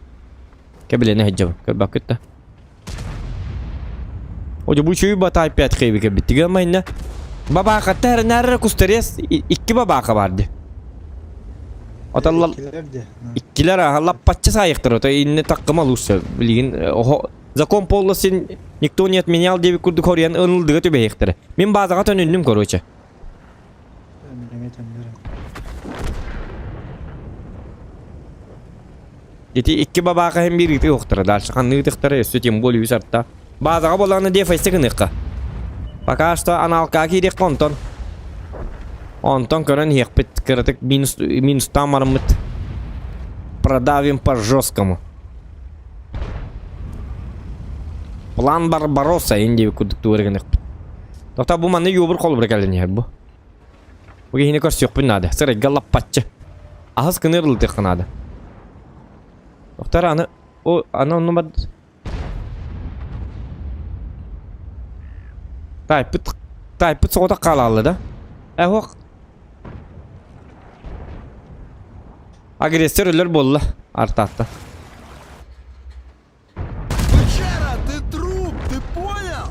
Кэбилэнэ сылдьабын. Көрбөккүт да. Одьу бу үчүгэй батаай 5 хэби кэлбит. Тигэ майна. Бабаакатта эрэнээр кустарес икки бабаака бар ди. Оталла Иккилэр де. иккилэр аха лаппаччы саайыктар ото инне таккыма лучше. Билигин охо закон полностью никто не отменял диэбит курдук хоруйан ылылдыга түбэһиэхтэрэ. Мин базаҕа төнүннүм короче. Эмиэ төннөрүм. Ити икки бабаака иһин биир ыытыы уохтара. Дальше ханнык ыытыахтара өссө тем более үс арта. Базаҕа буоллаҕына дефайса гыныахха. Пока что аналка киириэххэ онтон. Онтон көрөн иһиэхпит. Кыратык минус, минустаан бараммыт. Продавим по жесткому. План Барбаросса ин диэбит курдук тугу эрэ гыныахпыт. Тота бу манна юбур холобура кэлэн иһэр бу. Бу киһини көрсүөхпүн наада. Сырайга лаппаччы. Аһыс гына ырылытыахха наада. Доктор аны о аны онну бар Тайпыт тайпыт соҕотох хаалаалла да? Эһох Агрессор өлөр буолла артаатта. Бычара, ты труп, ты понял?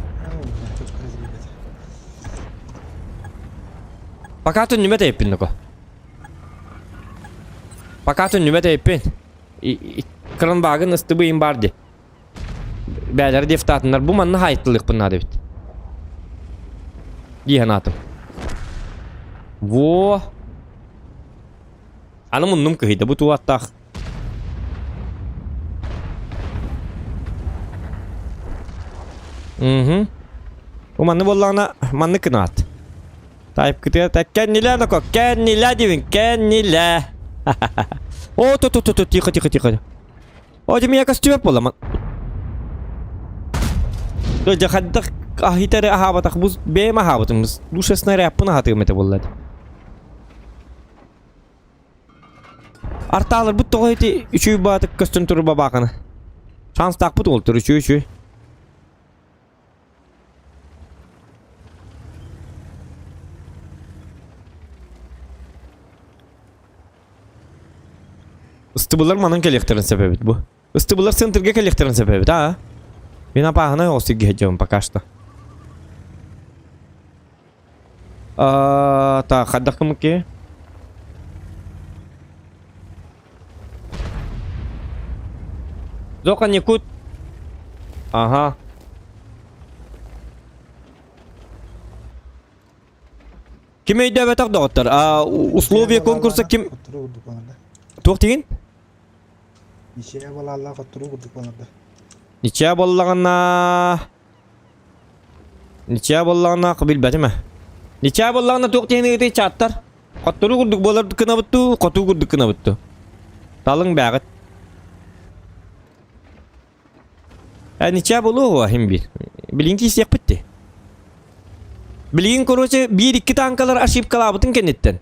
Пока түннүмэ тэйиппин доко. Пока түннүмэ тэйиппин. Кыран багын ыстыбыйын бар ди. Бээлэр дефтатыннар бу манна хайыттылыхпын наада эбит. Дии санаатым. Во! Аны муннум кыһыйда бу туаттаах. Угу. Бу манны буоллаҕына маннык гынаат. Тайпкытыгар так кэннилэ доко, кэннилэ диибин, кэннилэ. О, ту ту ту ту тихо тихо тихо. О, дим я костюм буолла. Дьэ хайдах аһитары аһаабатах бу бэйэм аһаабытым. Душа снарядпын аһатыым этэ буолла. Артааларбыт тоҕо ити үчүгэй баатык көстөн турар бабааканы. Шанстаахпыт уол тур үчүгэй үчүгэй. Ыстыбылар манан кэлиэхтэрин сөп эбит бу. Ыстыбылар центрга кэлиэхтэрин сөп эбит аа. Мин апааһынай оҕус сиргэ сылдьабын пока что. Аа, так, хайдах гыммыккый? Зока Никут. Ага. Ким өйдөөбөтөх доҕоттор? А, условия конкурса ким Хотторуу курдук буоларда. туох тигин? Ничья буолааллаах хотторуу курдук буоларда. Ничья буоллаҕына Ничья буоллаҕына билбэтим ээ. Ничья буоллаҕына туох диэн ыйытый чааттар? Хотторуу курдук буолар гынабыт дуу, хотуу курдук гынабыт дуу? Талыҥ бээҕит. Э, ничья буолуо иһин биир. Билигин киирсиэхпит дии. Билигин, короче, биир-икки танкалар ошибкалаабытын кэнниттэн.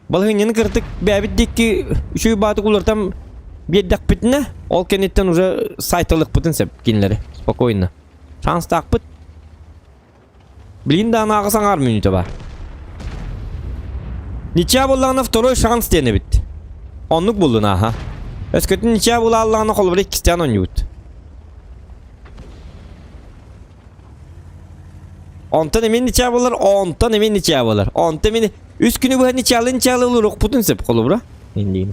Балаһыанньаны кырдык бэйэбит диэки үчүгэй баатык уларытан биэрдэхпитинэ, ол кэнниттэн уже сайталыахпытын сөп кинилэри спокойно. Шанстаахпыт. Билигин да анааҕы саҥаар мүнүүтэ баар. Ничья буоллаҕына второй шанс диэн эбит. Оннук буллун ааха. Өскөтүн ничья буолааллаҕына холобура иккистээн оонньуубут. Онтон эмиэ ничья буолар, онтон эмиэ ничья буолар. Онтон эмиэ үс күнү быһа ничьялы ничьялы олоруохпутун сөп холобура. Инниин.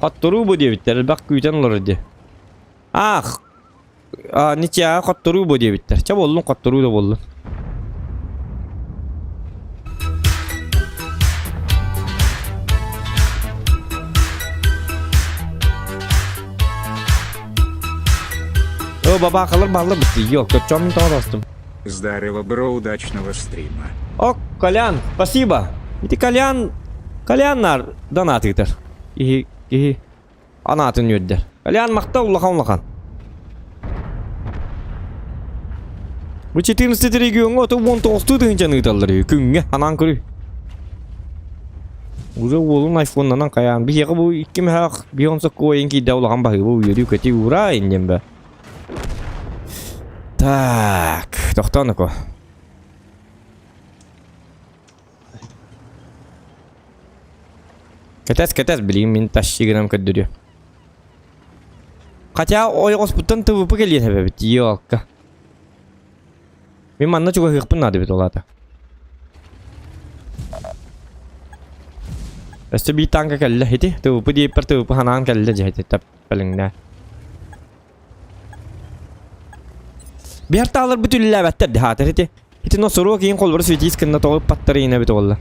Хотторуу бу диэбиттэр, элбэх күүтэн олорор дии. Аах, а, ничья хотторуу бу диэбиттэр. Чэ буоллун, хотторуу да буоллун. О, бабаакалар бааллар бытты. Йо, көччөм тоҕоростум. Здорово, бро, удачного стрима. О, Колян, спасибо. Ити Колян, Колян нар донат ыытар. Киһи, киһи анаатын үөрдэр. Колян махтал улахан улахан. Бу 14 региоҥҥа ото 19 тыһыынчаны ыыталлар үһү күҥҥэ анаан көрүй. Уже уолун айфоннанан хайаан биһиэхэ бу икки мөһөөх бион соккуойун киирдэ улахан баһыыба үөрүү көтүү ура иннем бэ. Так, тохтооноко. Кэтэс, кэтэс, билигин мин тащи гынан көрдөрүө. Хотя ойоҕоспуттан ТВП кэлиэн эбэбит, елка. Мин манна чугаһыахпын наада эбит ол аата. Өссө биир танка кэллэ ити ТВП диэппэр ТВП ханаан кэллэ дьэ ити тэппэлиҥнэ. Биһэр тааларбыт үллээбэттэр дьаһаатар ити. Ити носоруок иин холбор светис кынна тоҕу паттар иин эбит олла.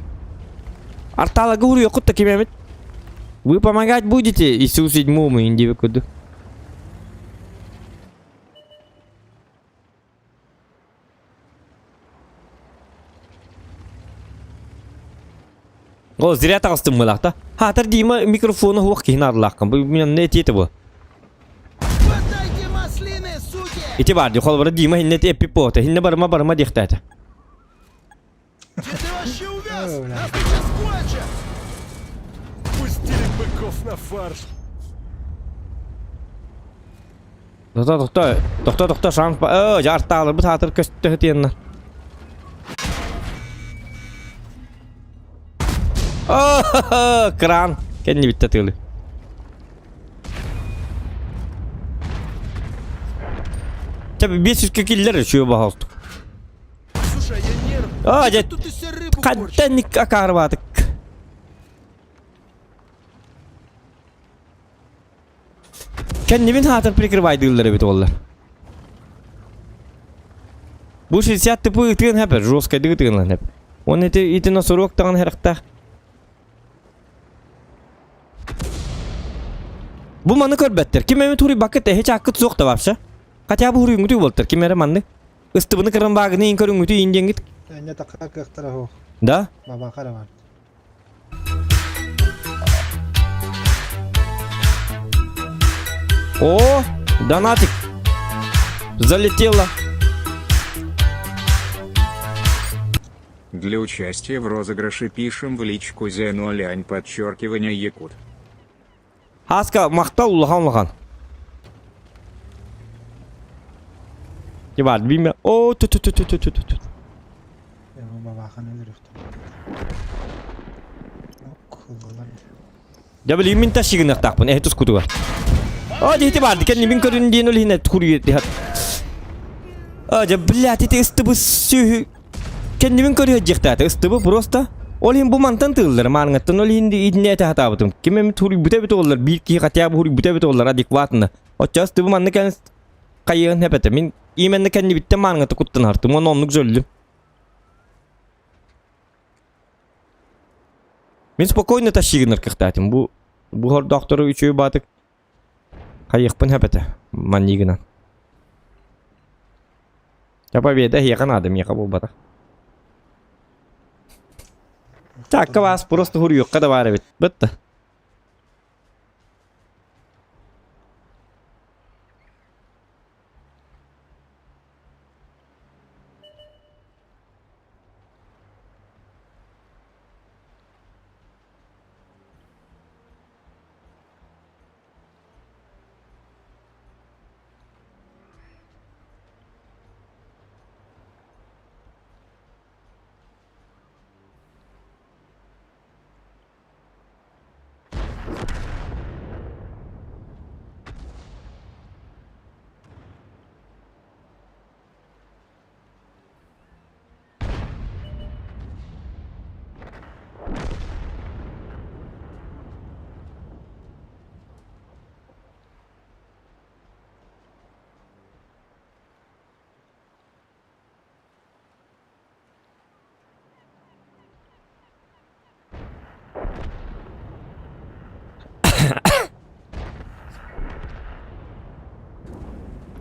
Артааларга уруйуоххут да ким эмит. Вы помогать будете Иисус седьмому иин диэбит курдук. О, зря таҕыстым мылахта. Хаатар Дима микрофону хуох киһин арлааххын. Бу мен не этиэте бу. Хватайте маслины, суки! Ити бар ди холбара Дима хинне ти эппит буота. Хинне барыма барыма диэхтээтэ. Где ты вообще увяз? Ой, бля. Нас сейчас кончат! Пустили быков на фарш. Тохто тохто тохто тохто шанс ба. Э, жартаалар бу саатыр көстө тиэннэр. О, кран. Кэнни битте тыылы. Чэ, биэс үскэ киллэр үчүгэй баһаалтык. Слушай, я нервный. А, Ты дьэ, тут из себя рыбу корчишь. хантан акаарбаатык. Кэннибин хаатар прикрывайдыыллар эбит уоллар. Бу 60 типы ытыан хэпэр, жесткайдык ытыанлан хэп. Он ити ити носорог таҕан хэрахтаах. Бу маны көрбөттөр. Ким эми туруйбаккыт эһи чааккыт суох да вообще. Хотя бы хуруйгутуй буолтар. Ким эрэ маннык. Ыстыбыны кыран баагыны ин көрүҥҥүтүй ин диэҥҥит. Энньэ такка кыахтара суох. Да? Бабаха эрэ баар. О, донатик. Залетело. Для участия в розыгрыше пишем в личку Зенолянь подчеркивание Якут. Хаска махтал улахан улахан. Бар биме. О, ту ту ту ту ту ту ту. Дьэ билигин мин тащигыныахтаахпын эһи тускутугар. О, дихти барды кэнни мин көрүн диэн ол иһинэ хуруйет А, дьэ, блядь, ити ыстыбы сүһү кэннибин көрүө дьиэхтээтэ ыстыбы просто ол иһин бу мантан тыыллар маарыҥаттан ол иһин итиннэ этэ сатаабытым ким эмит хуруйбута эбит оллар биир киһи хотя бы хуруйбута эбит оллар адекватно оччо ыстыбы манна кэлэн хайыан эпэтэ мин именно кэннибиттэн маарыҥата куттанартым уонна оннук зөллүм мин спокойно тащигынар кыхтаатым бу бу хордоохтору үчүгэй баатык хайыахпын эпэтэ маннигынан Я победа эһиэхэ наада миэхэ буолбатах. Чаакка баас просто хуруйуохха да баар эбит. Бытта.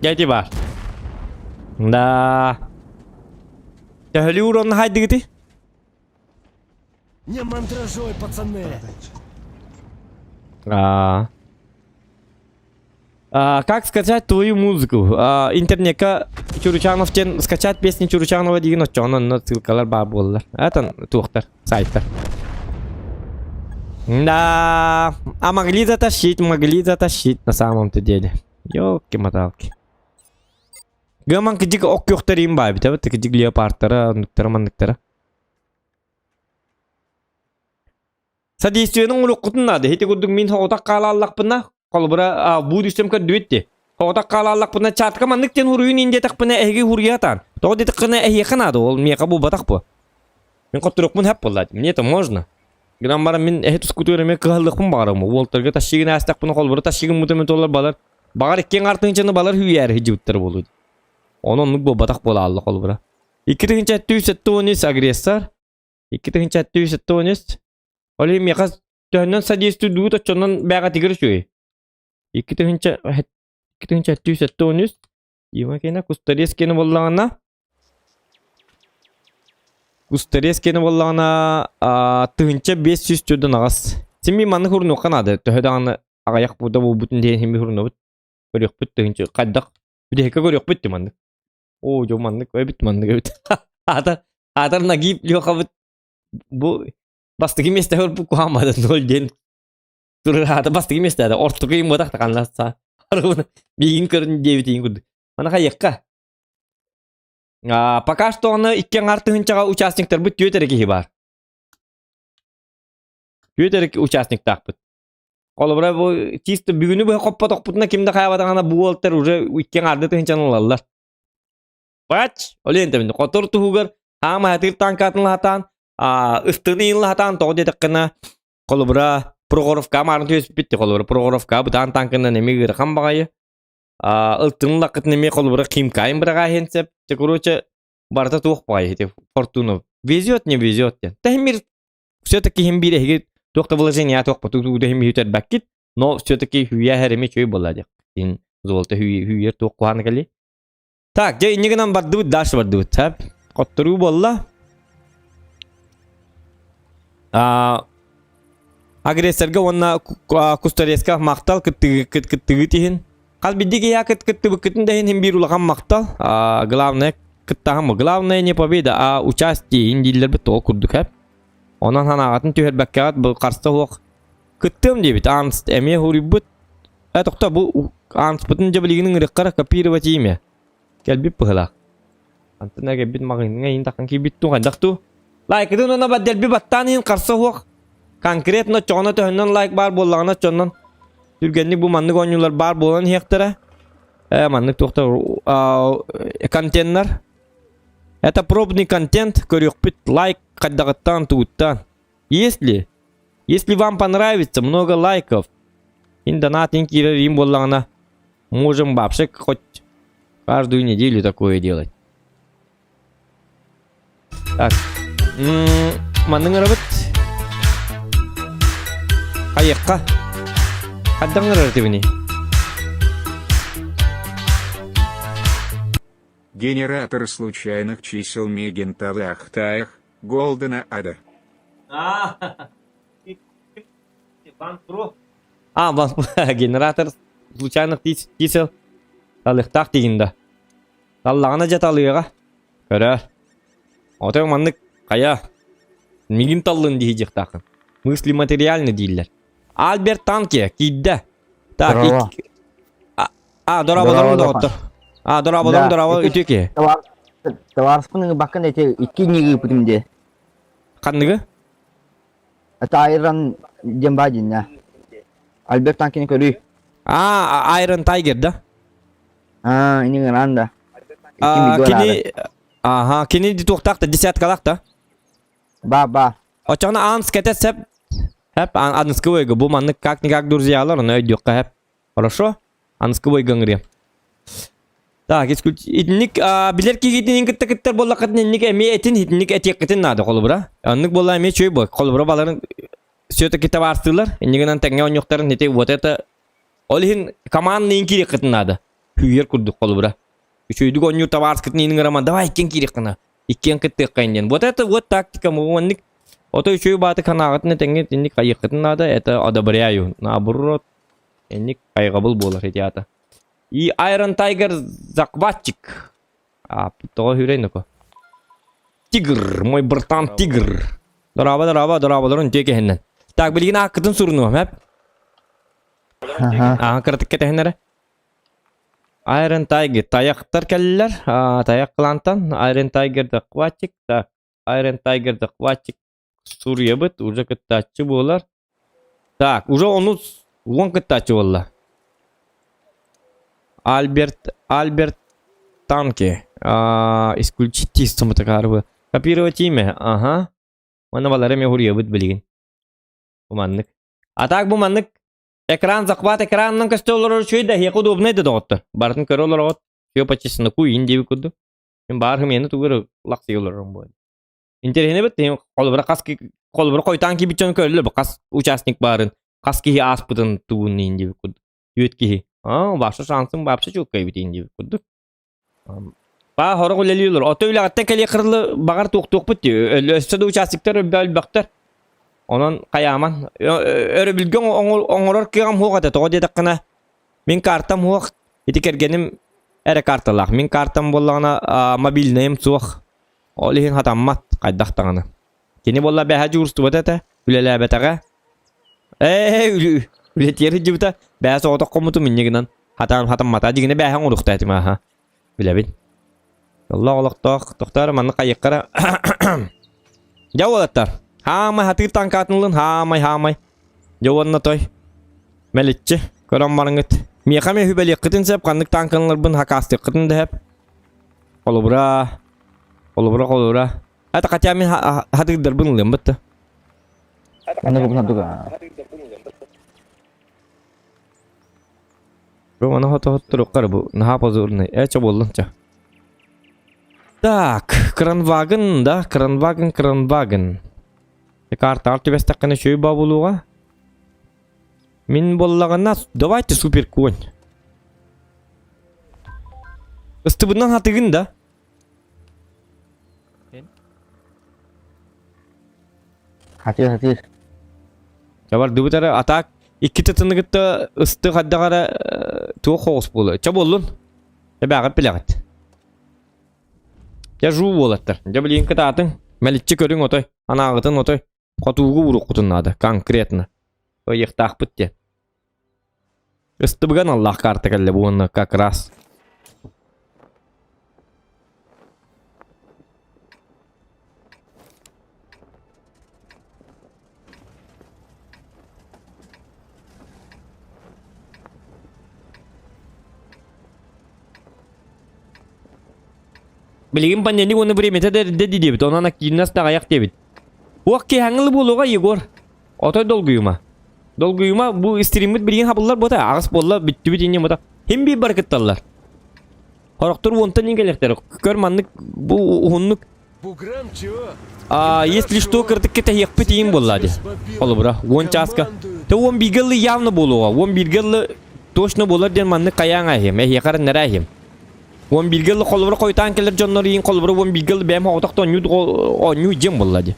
Дьэ ити баар. Да. Төһөлүү уронна хайдыгыты? Не мандражой, пацаны. А. А, как скачать твою музыку? А, интернетка Чуручанов диэн скачать песни Чуручанова диэн оччоҕуна онно ссылкалар баар буоллар. Это туохтар, сайттар. Да, а могли затащить, могли затащить на самом-то деле. Ёлки-моталки. Гаман кыдьык ок күөхтэриим баа эбит, эбит кыдьык леопардтара, оннуктара манныктара. Содействиеның уруккутун наада. Ити курдук мин соҕотох хаалааллахпына, холобура, бу түстэм көрдүбүт дии. Соҕотох хаалааллахпына, чатка маннык диэн хуруйун ин диэтэхпинэ, эһиги хуруйа сатаан. Тоҕо диэтэххинэ, эһиэхэ наада, ол миэхэ буолбатах буо. Мин хотторуохпун сөп буолла. Мне это можно. Гынан баран мин эһи тускутугар эмиэ кыһаллыахпын баҕарабын. Уолтарга тащигын аастахпына, холобура тащигын мутамы туолар балар. Баҕар иккиэн артыынчаны балар хүүйээри сылдьыбыттар буолуо. Ону оннук буолбатах буолаалла холобура. 2773 агрессор, 2773. Ол иһин миэхэ төһөннөн содействуйдугут оччонон бээҕэтигэр үчүгэй. 2773. Дима киэнэ Кустарес киэнэ буоллаҕына Кустарес киэнэ буоллаҕына 1548. Син мин маннык урунуохха наада. Төһө даҕаны аҕыйах буда буолбутун диэн иһин урунабыт. Көрүөхпүт тыһыынча хайдах бүтэһиккэ көрүөхпүт дии маннык. Оо, дьон маннык эбит, маннык эбит. Аатар, аатар Нагиб Лехабыт бу бастакы миэстэҕэ бу куһааммата ноль диэн турар аата бастакы миэстэҕэ ортоку ыйымматах да ханна биигин көрүн диэбитин курдук. Мана хайыахха. А, пока что аны икки аҥаар тыһыынчаҕа участниктарбыт түөрт эрэ киһи баар. Түөрт эрэ участниктаахпыт. Холобура бу чисто бүгүнү быһа хоппотохпутуна ким да хайабатаҕына бу уолтар уже икки аҥаарды тыһыынчаны ылаллар. Бач, ол иһин хотор туһугар хаама хатыыр танкатын лаһатаан, ыстыны иин лаһатаан тоҕо диэтэххинэ холобура Прохоровка маарын түөспүт холобура Прохоровка бытаан танкынан эмиэ ыарахан баҕайы. Ылтын лаккытын эмиэ холобура Химкайын быраҕаа иһин сөп. Те короче барыта туох баҕайы ити Фортуна везет не везет диэн. Тэһимир все-таки иһин биир эһиги туох да вложение туох туу иһин бүтэрбэккит, но все-таки хүйэ эрэми үчүгэй буолла диэх. Ин золото хүйэр туох куһааны кэлли. Так, дьэ инньэ гынан бардыбыт, дальше бардыбыт. Сап. Хотторуу буолла. А агрессорга уонна кустореска махтал кыттыгы тиһин. Хас бидди киһи кыттыбыккытын да иһин биир улахан махтал. Главное кыттаһым. Главное не победа, а участие иһин дииллэрбит тоҕо курдук хэп. Онон санааҕытын түһэрбэккэҕит бу харса суох кыттыам диэбит. Аанс эмиэ хуруйбут. Э тохто бу Аанспытын дьэ билигин ыҥырыаххара копировать имя. Кэлбит быһылаах. Антон кэлбит маҕаһыыҥҥа иһин таххан киирбит туу хайдах туу. Лайкытын уонна баддэлби баттаан иһин харса суох. Конкретно оччоҕуна төһөннөн лайк баар буоллаҕына оччоннон түргэнник бу маннык оонньуулар баар буолан иһиэхтэрэ. Э маннык туохтар контеннар. Это пробный контент, көрүөхпүт лайк хайдаҕыттан тугуттан. Если, если вам понравится много лайков, ин донат ин киирэр им буоллаҕына, можем вообще хоть каждую неделю такое делать. Так, маннык ырабыт. Хайыахха. Хайдах ырар этибиний? Генератор случайных чисел Мегенталахтаях, Голдена Ада. А, генератор случайных чисел талыхтаах дигин да. Таллаҕына дьэ талыаҕа. Көрөөр. Отон маннык хайа мигин таллын дии дьиэхтааххын. Мысли материальны дииллэр. Альберт Танке киирдэ. Так, Здорово. А, дорооболорум доҕоттор. А, дорооболорум, дорообо, үтүө киһи. Товарыспын ыҥырбаккын эти икки инниги ыыппытым дии. Ханныгы? Это Айрон диэн баа диннэ. Альберт Танкины көрүй. А, Айрон Тайгер, да? А, ини ыҥыраан да. А, кини... Ага, кини туохтаах да, десяткалаах да? Ба, ба. Оччоҕуна аан скете сеп. Хэп, аныскы бойга бу маннык как-никак друзьялар, оны өйдүөххэ хэп. Хорошо? Аныскы бойга ыҥырыам. Так, итинник билэр киһитинин кытта кыттар буоллаххытына инник эмиэ этин итинник этиэххитин наада холобура. Оннук буолла эмиэ үчүгэй буол. Холобура баларын все-таки табаарыстыылар. Иннигинэн тэҥҥэ оонньуохтарын ити вот это ол иһин командныйын киириэххитин наада. Күүйэр курдук холобура. Үчүгэйдик оонньуур табаарыскытын иһин ыҥыраман давай иккиэн киириэххинэ. Иккиэн кыттыаххайын диэн. Вот это вот тактика оннук Ото үчүгэй бааты канааҕытын этэҥҥэ итинник хайыаххытын наада. Это одобряю. Наоборот, инник хайҕабыл буолар ити аата. И Iron Tiger захватчик. А, тоҕо хүрэй ноко. Тигр, мой братан тигр. Дорообо, дорообо, дорооболорун үтүө кэһиннэн. Так, билигин ааккытын сурунуом, эп? Ага. Аа, кыратык кэтэһиннэрэ. Iron Tiger тайахтар кэллилэр. Тайах клантан Iron Tiger захватчик. Так, Iron Tiger захватчик суруйабыт, уже кыттааччы буолар. Так, уже ону уон кыттааччы буолла. Альберт, Альберт Танки. Исключить из суматакарбы. Копировать имя, ага. Уонна балары эмиэ уруйабыт билигин. Бу маннык. А так бу маннык экран захват экранынан көстө олорор үчүгэй да эһиэхэ удобнай да доҕоттор. Барытын көрө олороҕут. Все по чесноку иин диэбит курдук. Мин баар хымыйаны тугу эрэ лахсыйа олорорум буолла. Интэриэһинэй бит холобура хас холобура хойутаан киирбит дьон көрөллөр бу хас участник баарын, хас киһи ааспытын тугун иин диэбит курдук. Үөт киһи. Аа, ваша шансым вообще чуолкай эбит иин диэбит курдук. Баа хорох үлэлиир олор. Ото үлэҕиттэн кэлиэ кырылы баҕар туохтуохпут дии. Өссө да участоктар өлбөхтөр. Онон хайааман өрөбүлгэ оҥорор кыаҕым суох этэ. Тоҕо диэтэххинэ мин картам суох. Ити кэргэним эрэ карталаах. Мин картам буоллаҕына мобильнайым суох. Ол иһин хатаммат хайдах даҕаны. Кини буолла бэһэ дьуурстубата этэ, үлэлээбэтэҕэ. Ээ, үлэтигэр сылдьыбыта, бэһэ соҕотох хоммутум инньэ гынан хатаан хатаммата дьиҥинэ бэһэ оҥоруохтаа этим ааһа. Билэбин. Оллоох олохтоох, тохтоор маннык хайыаххара. Дьэ уолаттар, хаамай хатыыр таҥкаатын ылын, хаамай хаамай. Дьэ уонна той. Мэличчи, көрөн барыҥыт. Миэхэ эмиэ үһүбэлиэххитин сөп, ханнык таҥкаларбын хакаастыаххытын да сөп. Холобура, холобура, холобура. Это хотя мин хатыырдарбын ылыам бытта. Аны бу туга. Бу маны хото-хотторуққар бу наһаа позорный. Э, чо буоллун ча. Так, Кранваген, да, Кранваген, Кранваген. Картаҕар түбэстэххинэ үчүгэй баа буолуоҕа. Мин буоллаҕына, давайте супер конь. Ыстыбынан хатыгын да? Хатыр хатыр. Чабардыбыт эрэ, а так икки тытыны кытта ысты хайдах эрэ туох хоҕус буолуо. Ча буоллун. Эбээҕит билэҕит. Дьэ жуу буолаттар. Дьэ билигин кытаатыҥ. Мэличчи көрүҥ отой. Анааҕытын отой. Хотуугу ууруккутун наада. Конкретно. Ыйыахтаахпыт диэн. Ыстыбыган аллаах карта кэллэ бу уонна как раз. Билигин понедельник уонна времята да эрдэ диэбит, онон активность аҕыйах диэбит. Уох киһаҥылы буолуоҕа Егор. Отой долгуйума. Долгуйума бу стриммит билигин хабыллар буота, аҕыс буолла бүттүбүт инньэ буота. Хим биир бары кытталлар. Хорохтор уонтан иин кэлиэхтэр. Көр маннык бу уһуннук Буграм чего? А, если что, кырдыкка тэһиэхпит иин буолла ди. Холобура, уон чааска. Тэ уон бииргэ явно буолуоҕа. Уон бииргэ точно буолар диэн маннык хайаан аһиэм, эһиэхэ эрэннэрэ аһиэм. Уон бииргэ холобура хойутаан кэлэр дьоннор иин холобура уон бииргэ бэйэм оҕотохто оонньуу оонньуу дьиэм буолла ди.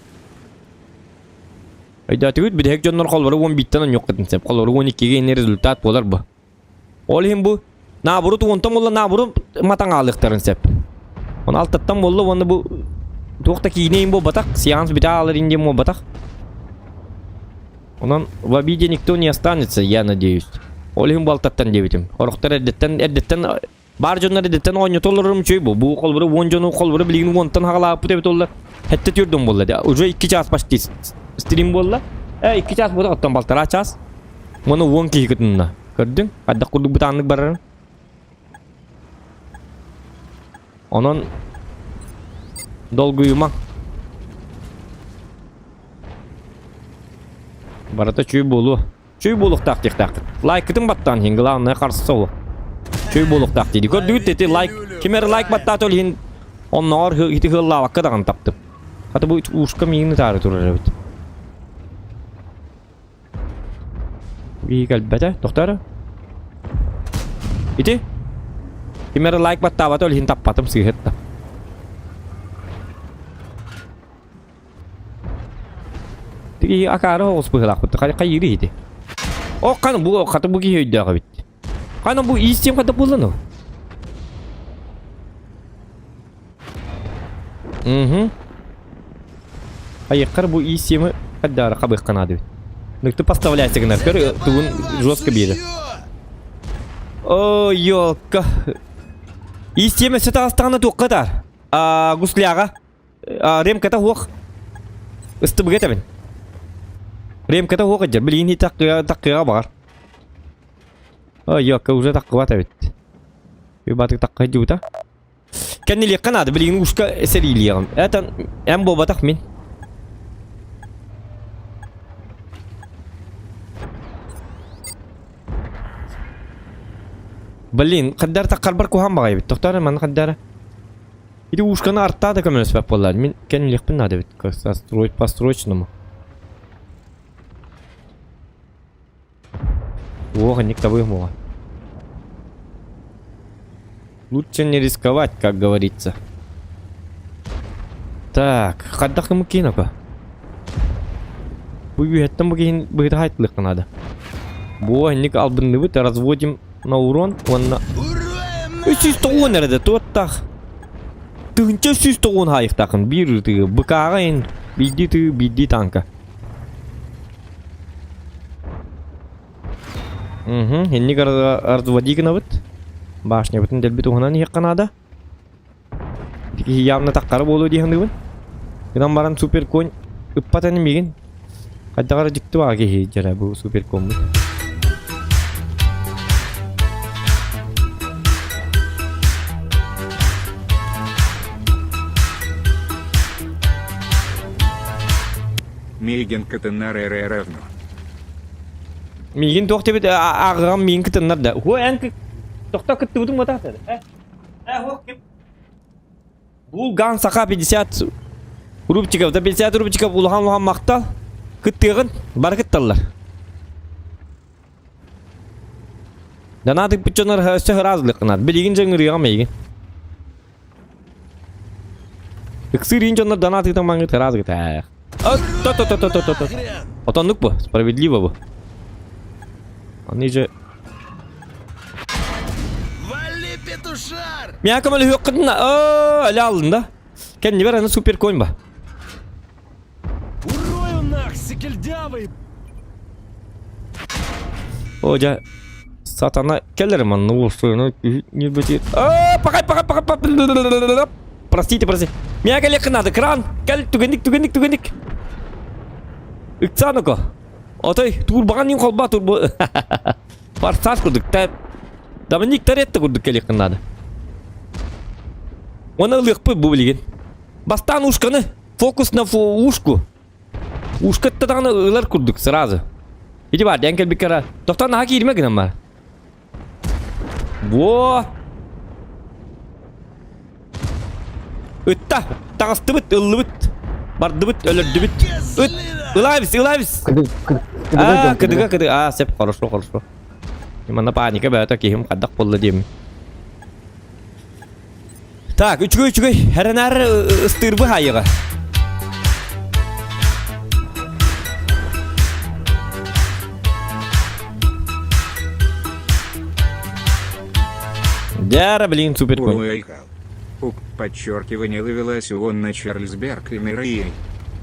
Өйдөөтүгүт бүтэһик дьоннор холобура уон бииртэн оонньуоххутун сөп. Холобура уон иккигэ ини результат буолар бу. Ол иһин бу наоборот уонтан буолла наоборот матан аалыахтарын сөп. Оны алтаттан буолла уонна бу туох да киинэ иһин буолбатах, сеанс бүтэ аалар иһин диэн буолбатах. Онон в обиде никто не останется, я надеюсь. Ол иһин бу алтаттан диэбитим. Орохтор эрдэттэн эрдэттэн баар дьоннор эрдэттэн оонньото олорорум үчүгэй бу. Бу холобура уон дьону холобура билигин уонтан хаҕалаабыппыт эбит буолла. Хэттэ түөрдөн буолла. Уже икки час почти стрим буолла. Э, икки час буолла, оттон полтора час. Уонна уон киһи кытынна. Көрдүҥ? Хайдах курдук бытааннык барарын? Онон долгуйума. Барыта чүй буолуо. Чүй буолуохтаах диэхтээххит. Лайкытын баттаан иһин, главное харса ол. Чүй буолуохтаах диэди. Көрдүгүт ити лайк. Ким эрэ лайк баттаата ол иһин оннооҕор ити ыаллаабакка даҕаны таптым. Хата бу ушка миигин ытаары турар эбит. Киһи кэлбэтэ, тохтоо Ити? Ким эрэ лайк баттаабата ол иһин таппатым сыыһытта. Тиги акаары оҕус быһыылаахпыт. Хайыыры ити. О, каны бу хата бу киһи өйдөөх эбит. Каны бу иистиэм хата буллан ол. Угу. Айыққар бу иистиэмы хаддаара хабыахха наада эбит. Ныкты поставляйся гынар көр тугун жестко биэрэр. О, елка. Истиэм өссө таҕыстаҕына туохха ытаар? А, гусляға. А, ремката хуох. Ыстыбыга этэбин. Ремката хуох ыдьар. Билигин таккыга таккыга баҕар. О, елка уже таккыбат эбит. Үбатык такка дьута. Кэннилиэххэ наада, билигин ушка сэриилиэҕим. Это эн буолбатах мин. Блин, хаддар таххарбар куһаан баҕайбыт. Тохтоор манна хаддара. Ити ушканы артаа да көмөлөспөт буоллар. Мин кэннилиэхпин наада эбит. Построить по-срочному. Ох, инник табыах Лучше не рисковать, как говорится. Так, хайдах кымыккиин око? Бу үһэттэн бу киһин быһыта хайтлыахха наада. Бу инник албынныбыт, разводим на урон уонна 390 эрэ да туоттаах. 1190 хаайыктаахын биир ытыы быкааҕа ин биирдии тыы биирдии танка. Угу, инник разводи гынабыт. Башнябытын дэлби туһунан иһиэххэ наада. Киһи явно таххара буолуо дии саныыбын. Гынан баран суперконь ыппат ини миигин. Хайдах эрэ дьикти баҕа киһи дьэрэ бу суперкоммут. Миигин кытыннар эрэ равно. Миигин туох диэбит ааҕыҕам миигин кытыннар да. Хуо эн тохто кыттыбытым буотах э э хуо ким Булган саха 50 рубчиков да 50 рубчиков улахан улахан махтал кыттыаҕын бары кытталлар. Донатык дьоннор өссө ыраазлык гынар. Билигин дьаҥырыаҕым эйигин. Ыксыыр иин дьоннор донатыытан маҥҥыт ыраас гытаах. То-то-то-то-то-то. Отоннук бу, справедливо бу. Они же... Вали, петушар! Мия көмөлөһүөххүтүн оо, әлі алын да. Кэннибэр аны супер конь ба. Урою нах, секельдявый! О, дьэ, сатана кэлэр манна уурсуну ньүбүтү. Аа, пахай, пахай, пахай, пахай. Простите, простите. Меня кэлиэххин надо, кран. Кэл, түгэнник, түгэнник, түгэнник. Ыксаан око. Отой, турбаҕан ним холба турбу. Форсаж курдук. Доминик Торетто курдук кэлиэххин надо. Оны ылыахпыт бу билигин. Бастаан ушканы. Фокус на ушку. Ушкатта даҕаны ылар курдук сразу. Ити бар диэн кэлбиккэ тохтоон наһаа кииримэ гынан бар. Во! Ытта! Таҕыстыбыт, ыллыбыт. Бардыбыт, өлөрдүбүт. Ыт! Ылаабис, ылаабис! Аа, кыдыга, кыдыга. Аа, сеп, хорошо, хорошо. Манна паника бөтө киһим хайдах буолла диэм. Так, үчүгэй үчүгэй. Хэрэнээр ыстыырбы хаайыга. Дяра, блин, супер конь. Уруайхал. Ук, подчеркивание ловилась он на Чарльзберг и Мирей.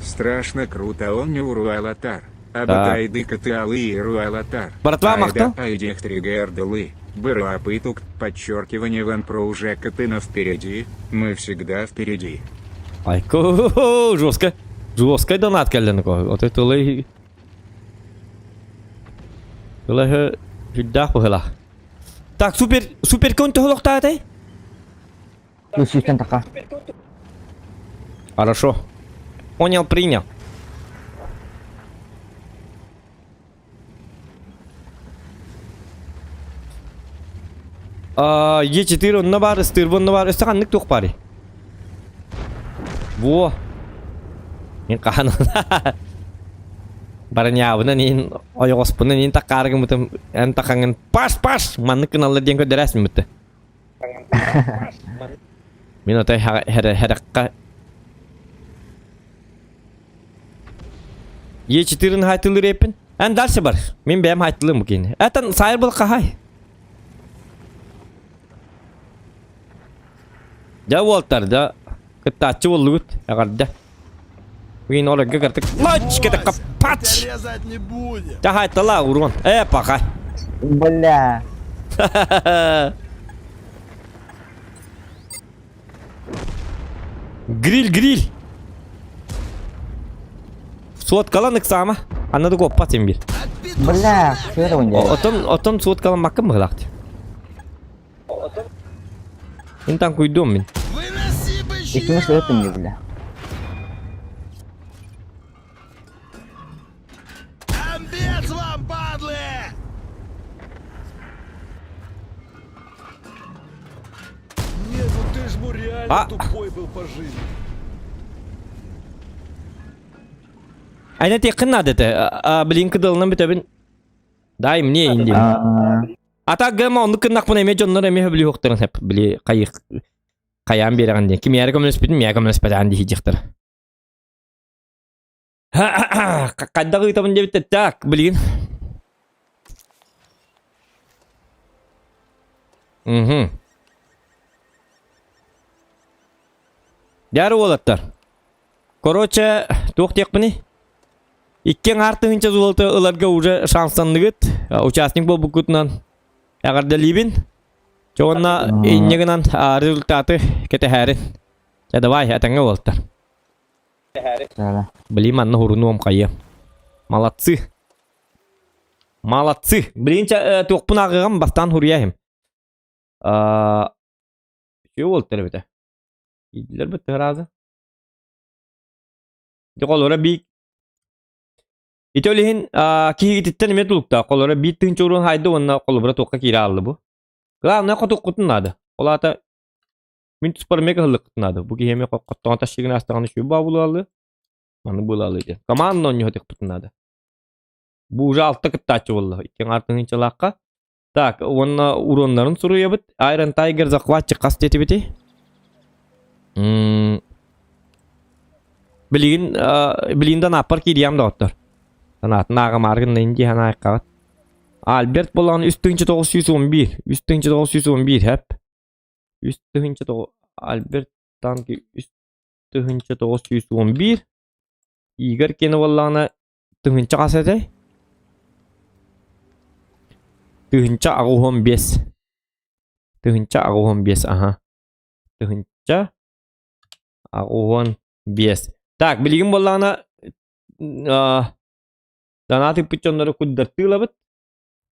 Страшно круто он не уруалатар. Абатайды каталы и руалатар. Братва махта. Айдехтригердалы. Бырапытук, подчеркивание ван про уже Катына впереди, мы всегда впереди. Айко, жестко. Жестко донат кэллэн Вот это лэй... Тылай хүддаах быһыла. Так, супер, супер кон төһөлөхтаатай? Үс така. Хорошо. Понял, принял. А, Е4 онно баар, ыстыырба онно баар. Өссө ханнык туох баарый? Во! Мин хаһан бараньаабынан иин ойоҕоспунан иин таккаары гыммытым эн тахаҥын паш паш маннык гыналлар диэн көрдөрөөс миммитте. Мин отой хэрэххэ Е4-ын хайтылыр эппин. Эн дальше бар. Мин бэйэм хайтылым бу киини. Этан сайыр был хахай. Дьэ уолтар да кыттааччы буоллугут эҕэрдэ. Уин оройго картык лач кетекка пач. Резать не будем. Дьэ хайтала урон. Э паха. Бля. Гриль, гриль! Суоткалан ыксаама. Анна да куоппат син бир. Бля, что он делает? Отон, отон суоткаламмаккын быһылаах дии. Мин танкуйдуом мин. Выноси бычьи! Иккини сырыттым дии, бля. Амбец вам, падлы! Не, ну ты ж му реально А. тупой был по жизни. Айна тиэххин наада этэ. Блин кыдылынан бүтэбин. Дай мне инди. А так гыма оннук гыннахпына эмиэ дьоннор эмиэ сөбүлүөхтэрин сөп. Били хайых хайаан биэрэҕин диэн. Кимиэрэ көмөлөспүтүн миэхэ көмөлөспөтөҕүн дии диэхтэрэ. Хайдах ыытабын диэбиттэр так билигин. Мгм. Дьары уолаттар. Короче, туох диэхпиний? Икки аҥаар тыһыынча золото ыларга уже шанстанныгыт. Участник буолбуккутунан эҕэрдэлиибин. Чэ уонна инньэ гынан результаты кэтэһээрин. Чэ давай, этэҥҥэ уолаттар. Блин, манна урунуом хайыам. Молодцы. Молодцы. Блин, чэ, туохпун ааҕыаҕым бастаан хуруйаһым. Үчүгэй уолаттар эбитэ. Иидилэр быт ыраазы. Дьэ холоро биик Ити ол иһин киһигититтэн эмиэ тулуктаах. Холоро биир тыһыынча уруон хаайда уонна холобура туохха киирэ аалла бу. Главное хотуоххутун наада. Ол аата мин туспар эмиэ кыһыллыккытын наада. Бу киһи эмиэ хоттоҕон тащигын аастаҕына үчүгэй баа буолаалыы. Маны буолаалыы диэн. Команда оонньоһо наада. Бу уже алта кыттааччы буолла. Икки аҥаар тыһыынчалаахха. Так, уонна уруоннарын суруйабыт. Iron Tiger захватчик хас диэтибитий? Билигин билигин да нааппар киириэм доҕоттор. Санаатын ааҕымаары гыннайын дии санаайыккаҕыт. Альберт буоллаҕына 3911, 3911 хэп. 39 Альберт танки 3911. Игорь киэнэ буоллаҕына Тыһыынча хас этэй? 1085. 1085, аха. 1085. Так, билигин буоллаҕына донат ыыппыт дьоннору курдаттыы ылабыт.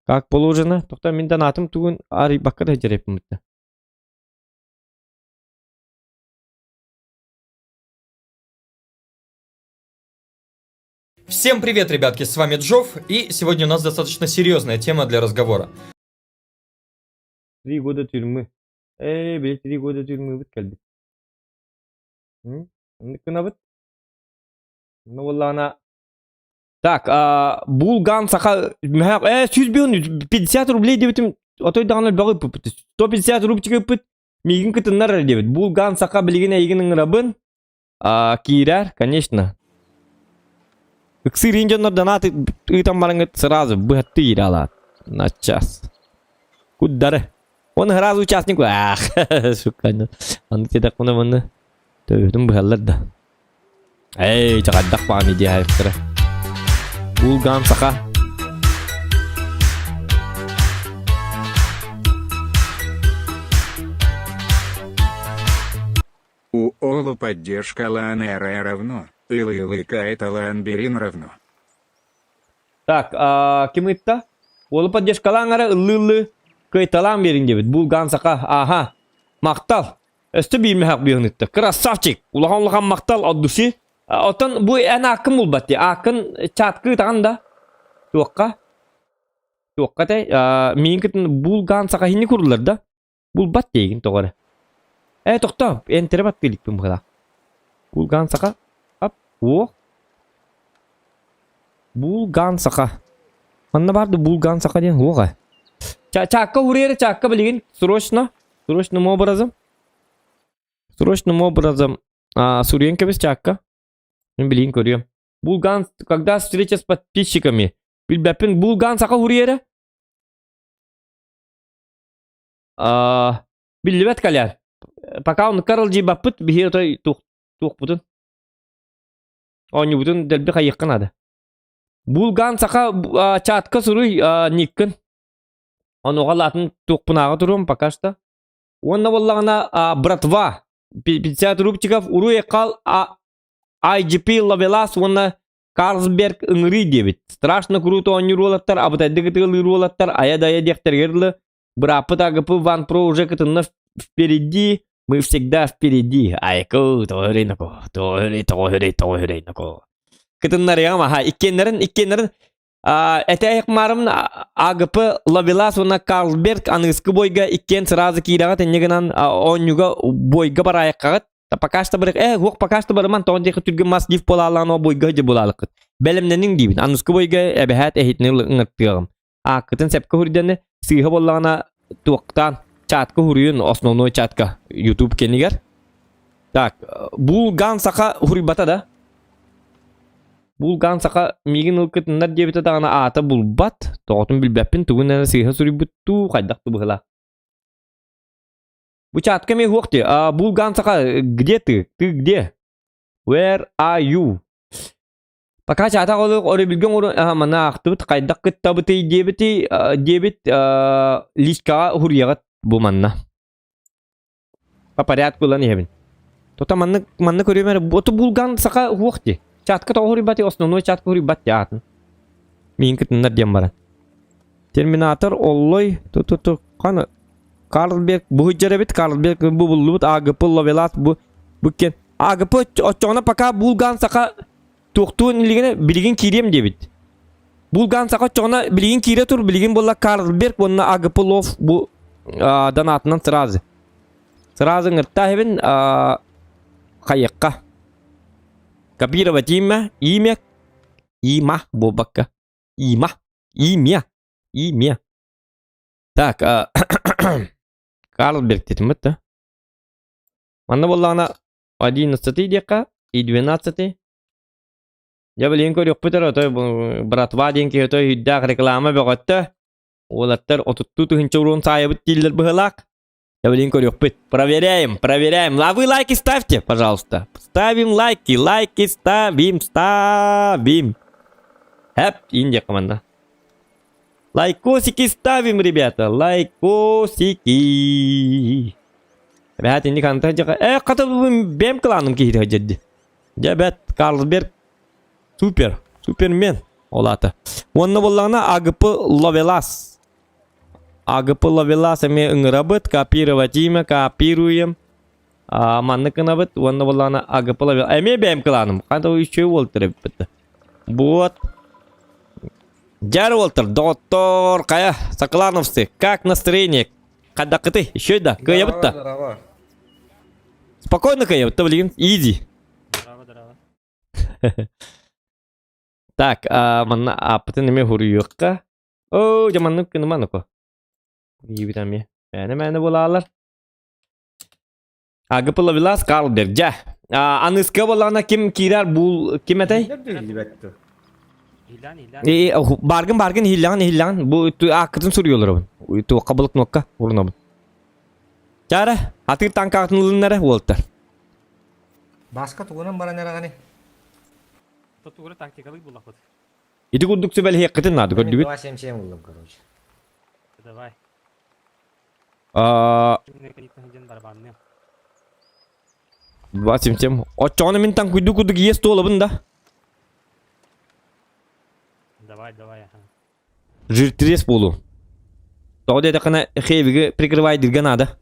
Как положено. Тоқтоо мин донатым тугун арыйбакка да сылдьар эбиппин. Всем привет, ребятки, с вами Джофф, и сегодня у нас достаточно серьезная тема для разговора. Три года тюрьмы. Ээ, били три года тюрьмы бит кэлбит. Оннук гынабыт. Ну буоллаҕына Так, Булган саха мөһөөх ээ 100 50 рублей диэбитим отой даҕаны элбэҕи ыппыппыт. 150 рубчик ыппыт миигин кытыннар эрэ диэбит. Булган саха билигин эйигин ыҥырабын. А, киирэр, конечно. Ыксыырын дьоннор донат ыытан бараҥҥыт сразу быһатты иирэ алаат. На час. Куддары. Он сразу участник. Ах, сука. Аны тедақпына маны төбөтүн быһаллар да. Эй, чаҕардах баҕаны диэһэйэхтэрэ. Булган саха. У Олу поддержка Ланера равно, Илы-Илы Лан Берин равно. Так, ким ыытта? Уолу поддержкалаан эрэ ыллыы-ыллыы кыайталаан биэриҥ диэбит. Булган саха, аха. Махтал. Өстө биир мөһөх биһын ыытта. Красавчик! Улахан-улахан махтал от души. Оттон бу эн ааккын булбат дии. Ааккын чатка ыытаҕын да? Туохха? Туохха этэй? Миин кытын булган саха хинни курулар да? Булбат диэгин тоҕо эрэ. Ээ, тохтоо, энтерэ баттыы иликпин быһыылаах. Булган саха, ап, уох. Булган саха. Манна баар да булган саха диэн уох ээ. Чаакка уруйара чаакка билигин срочно, срочным образом, срочным образом суруйан кэбис чаакка. Мин билигин көрүөм. Булган, когда встреча с подписчиками? Билбэппин, булган саха уруйара? Биллибэт кэлэр. Пока он каралдьыйбаппыт, биһи отой туохпутун оонньуубутун дэлби хайыахха наада. Булган саха чатка суруй никкын. Онуоха латын туохпунааҕы туруом пока что. Уонна буоллаҕына братва 50 рубчиков уруй хал IGP Лавелас уонна Карлсберг ыҥырыы диэбит. Страшно круто оонньуур уолаттар, абытайдык ытыалыыр уолаттар, айа-дайа диэхтэригэр дылы бырааппыт АГП Ван Про уже кытынна впереди, мы всегда впереди. Айку, тоҕо тоҕо тоҕо тоҕо тоҕо Кытыннарыам аха, иккиэннэрин, иккиэннэрин Этээх маарым АГП Лавелас уонна Карлсберг аныгыскы бойга иккиэн сразу киирэҕит инньэ гынан оонньууга бойга бараайаххаҕыт. Пока что барык э уох пока что барыман тоҕон диэки түргэн мас див буолаалаан о бойга дьэ булаалыккыт. Бэлэмнэниҥ диибин. Аныгыскы бойга эбэһээт эһитини ыҥыртыаҕым. Ааккытын сэпкэ хуруйданы сыыһа буоллаҕына туохтаан чатка хуруйун основной чатка YouTube кэннигэр. Так, Булган саха хуруйбата да? Булган саха миигин ылкытыннар диэбитэ даҕаны аата булбат, тоҕотун билбэппин, тугун эрэ сыыһа суруйбуттуу, хайдах да быһыылаах. Бу чатка эмиэ суох дии. А, Булган саха, где ты? Ты где? Where are you? Пока чата олук өрөбүлгэ оҥору маны аахтыбыт хайдах кыттабытый диэбити диэбит личкаҕа уһуруйаҕыт бу манна. По порядку ылан иһэбин. Тота маннык маннык көрүөм эрэ оту булган саха уһуох дии. Чатка тоҕо уһуруйбат основной чатка уһуруйбат дии аатын. Миин кытыннар диэн баран. Терминатор Оллой ту ту ту ханы Карлберг бу сылдьар эбит Карлберг бу буллубут АГП Ловелас бу бу кен АГП оччоҕуна пока булган саха туохтуун илигинэ билигин киириэм диэбит. Булган саха оччоҕуна билигин киирэ тур билигин буолла Карлберг уонна АГП Лов бу донатынан сразу сразу ыҥыртаа иһэбин хайыахха копировать имя имя има буолбакка има имя имя так Карлберг дэтиммит да манна буоллаҕына 11 диэххэ и 12 дьэ билигин көрүөхпүт эрэ отой братва диэн киһи отой үрдээх реклама бөҕөттө уолаттар отуттуу тыһыынча уруон саайабыт дииллэр быһыылаах дьэ билигин көрүөхпүт проверяем проверяем а вы лайки ставьте пожалуйста ставим лайки лайки ставим ставим хэп иин диэххэ манна Лайкосики ставим, ребята, лайкосики. Эбэт инник анта дьаха э хата бэм кланым киһи дьэдди. Дьэ бэт Карлсберг супер, супермен олата. Уонна буоллаҕына АГП Ловелас. АГП Ловелас эмиэ ыҥырабыт, копировать имя, копируем. А, маннык гынабыт, уонна буоллаҕына АГП Ловелас. Эмиэ бэйэм кланым. Хата үчүгэй уолтар эбиппит. Вот. Дьэр уолтар, доҕоттоор, хайа, Соколановцы, как настроение? Хайдаххытый? Еще да, кыайабыт да? Здорово. Спокойно кыайабыт да, билигин, изи. Здорово, здорово. Так, а, манна ааппытын эмиэ хуруйуохха. Оо, дьэ маннык гыныман око. Иибит эмиэ. Мээнэ-мээнэ буолаалар. АГП Лавелас Карлберг, дьэ. Аныска буоллаҕына ким киирэр бул ким этэй? Иилээн, иилээн. Э, баргын баргын иһиллэҕин иһиллэҕин бу ааккытын суруйалларабын. Туохха блокнокка урунабын. Чара, атыыр танкаҕытын ылыннара уолтар. Баска тугунан баран эрэҕини? Тугура тактикалык буллахпыт. Ити курдук сүбэлэһиэххитин наада көрдүгүт. 2.77 буллум, короче. Давай. Аа, Кимне барабанныам. 2.77. Оччоҕуна мин таҥкуйдуу курдук иэс туолабын да. Давай, давай, ага. Жиртрес буолуо. Тоҕо диэтэххинэ хевиги прикрывайдырга наада.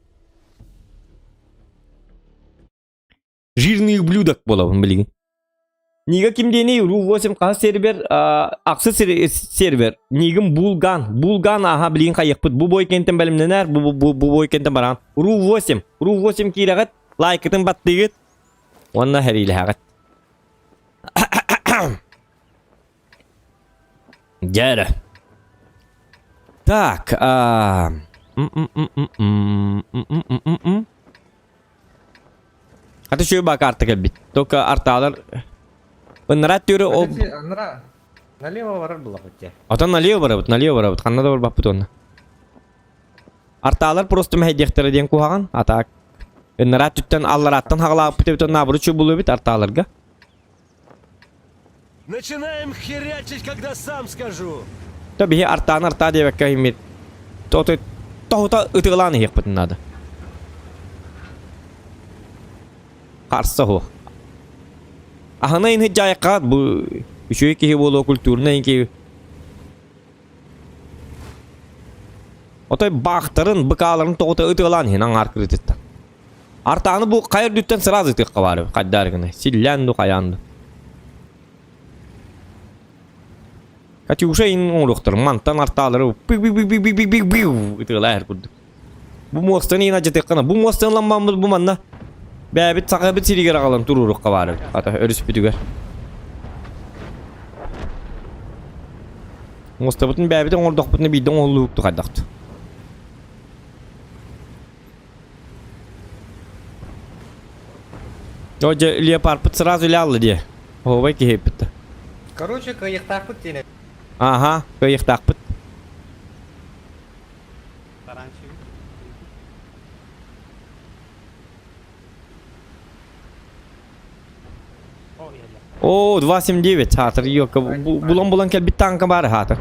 Жирный ублюдок буолабын билигин. Нига ким диэний Ру 8 хаһыс сервер ахсы сервер Нигым Булган Булган аха билигин хайыахпыт бу бой кентен бэлэмнэнэр бу бу бу бой кентен бараан Ру 8 Ру 8 киирэҕит лайкытын баттыыгыт уонна хэриилэһэҕит Дьэ Так, а... Хата үчүгэй баа карта кэлбит. Только артаалар ыннара түрі ол... Аннара налево барар буллахпыт дьэ. Отон налево барабыт, налево барабыт. Ханна да барбаппыт онно. Артаалар просто мэһэйдиэхтэрэ диэн куһаҕан. А так ыннара түттэн аллараттан хаҕалаабыт эбит онно абыры чубулуйбут артааларга. Начинаем херячить, когда сам скажу. То биһи артаан артаа диэбэккэ иһиммит. Тоты тоһута ытыалаан иһиэхпитин наада. Харса суох. Аһына ин дьайыкка бу үчүгэй киһи буолуо культурнай киһи. Отой баахтарын, быкааларын тоҕута ытыалаан иһин аҥаар кырыытыттан. Артааны бу хайа үрдүттэн сразу ытыахха баар хайдаар гына. Силлээн ду хайаан ду. Катюша ин оҥоруохтар мантан артаалары пи пи пи пи пи пи пи ытыалаа курдук. Бу муостаны иин адьатыаххына бу муостаны ламмаммыт бу манна бэйэбит сахабыт сиригэр аҕалан туруорукка баар эбит хата өрүспүтүгэр. Муостабытын бэйэбит оҥордохпутуна биирдэ оҥоһуллубукту хайдахт. О, дьэ, леопардпыт сразу илэ дии. Оһуобай киһи эппит. Короче, кыайыахтаахпыт диэн. Аха, кыайыахтаахпыт. Таранчик. О, иһэллэр. О, 279, хаатыр, ёлка, булан-булан кэлбит танка баар хаатыр.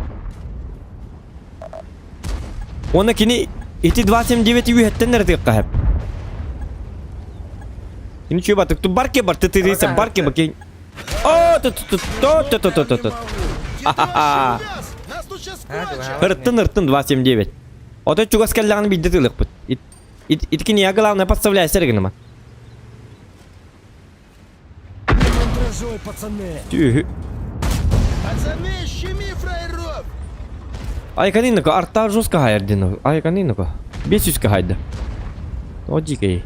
Уонна кини ити 279 үөһэттэн эрэ тыахха сөп. Кини чүө батык ту барке бар ты тырыйса барке баке. О, ту ту ту ту ту ту ту ту. Нас тут сейчас кончат! Ырттын ырттын 279. Ото чугас кэллэҕин биирдэ тыылыкпыт. Итикини я главное подставляйся гыныма. Не мандражуй, пацаны. Түһү. Пацаны, щеми фраеров! Айканиннака арта жестко хайардин. Айканиннака. 500 хайда. О, дикий.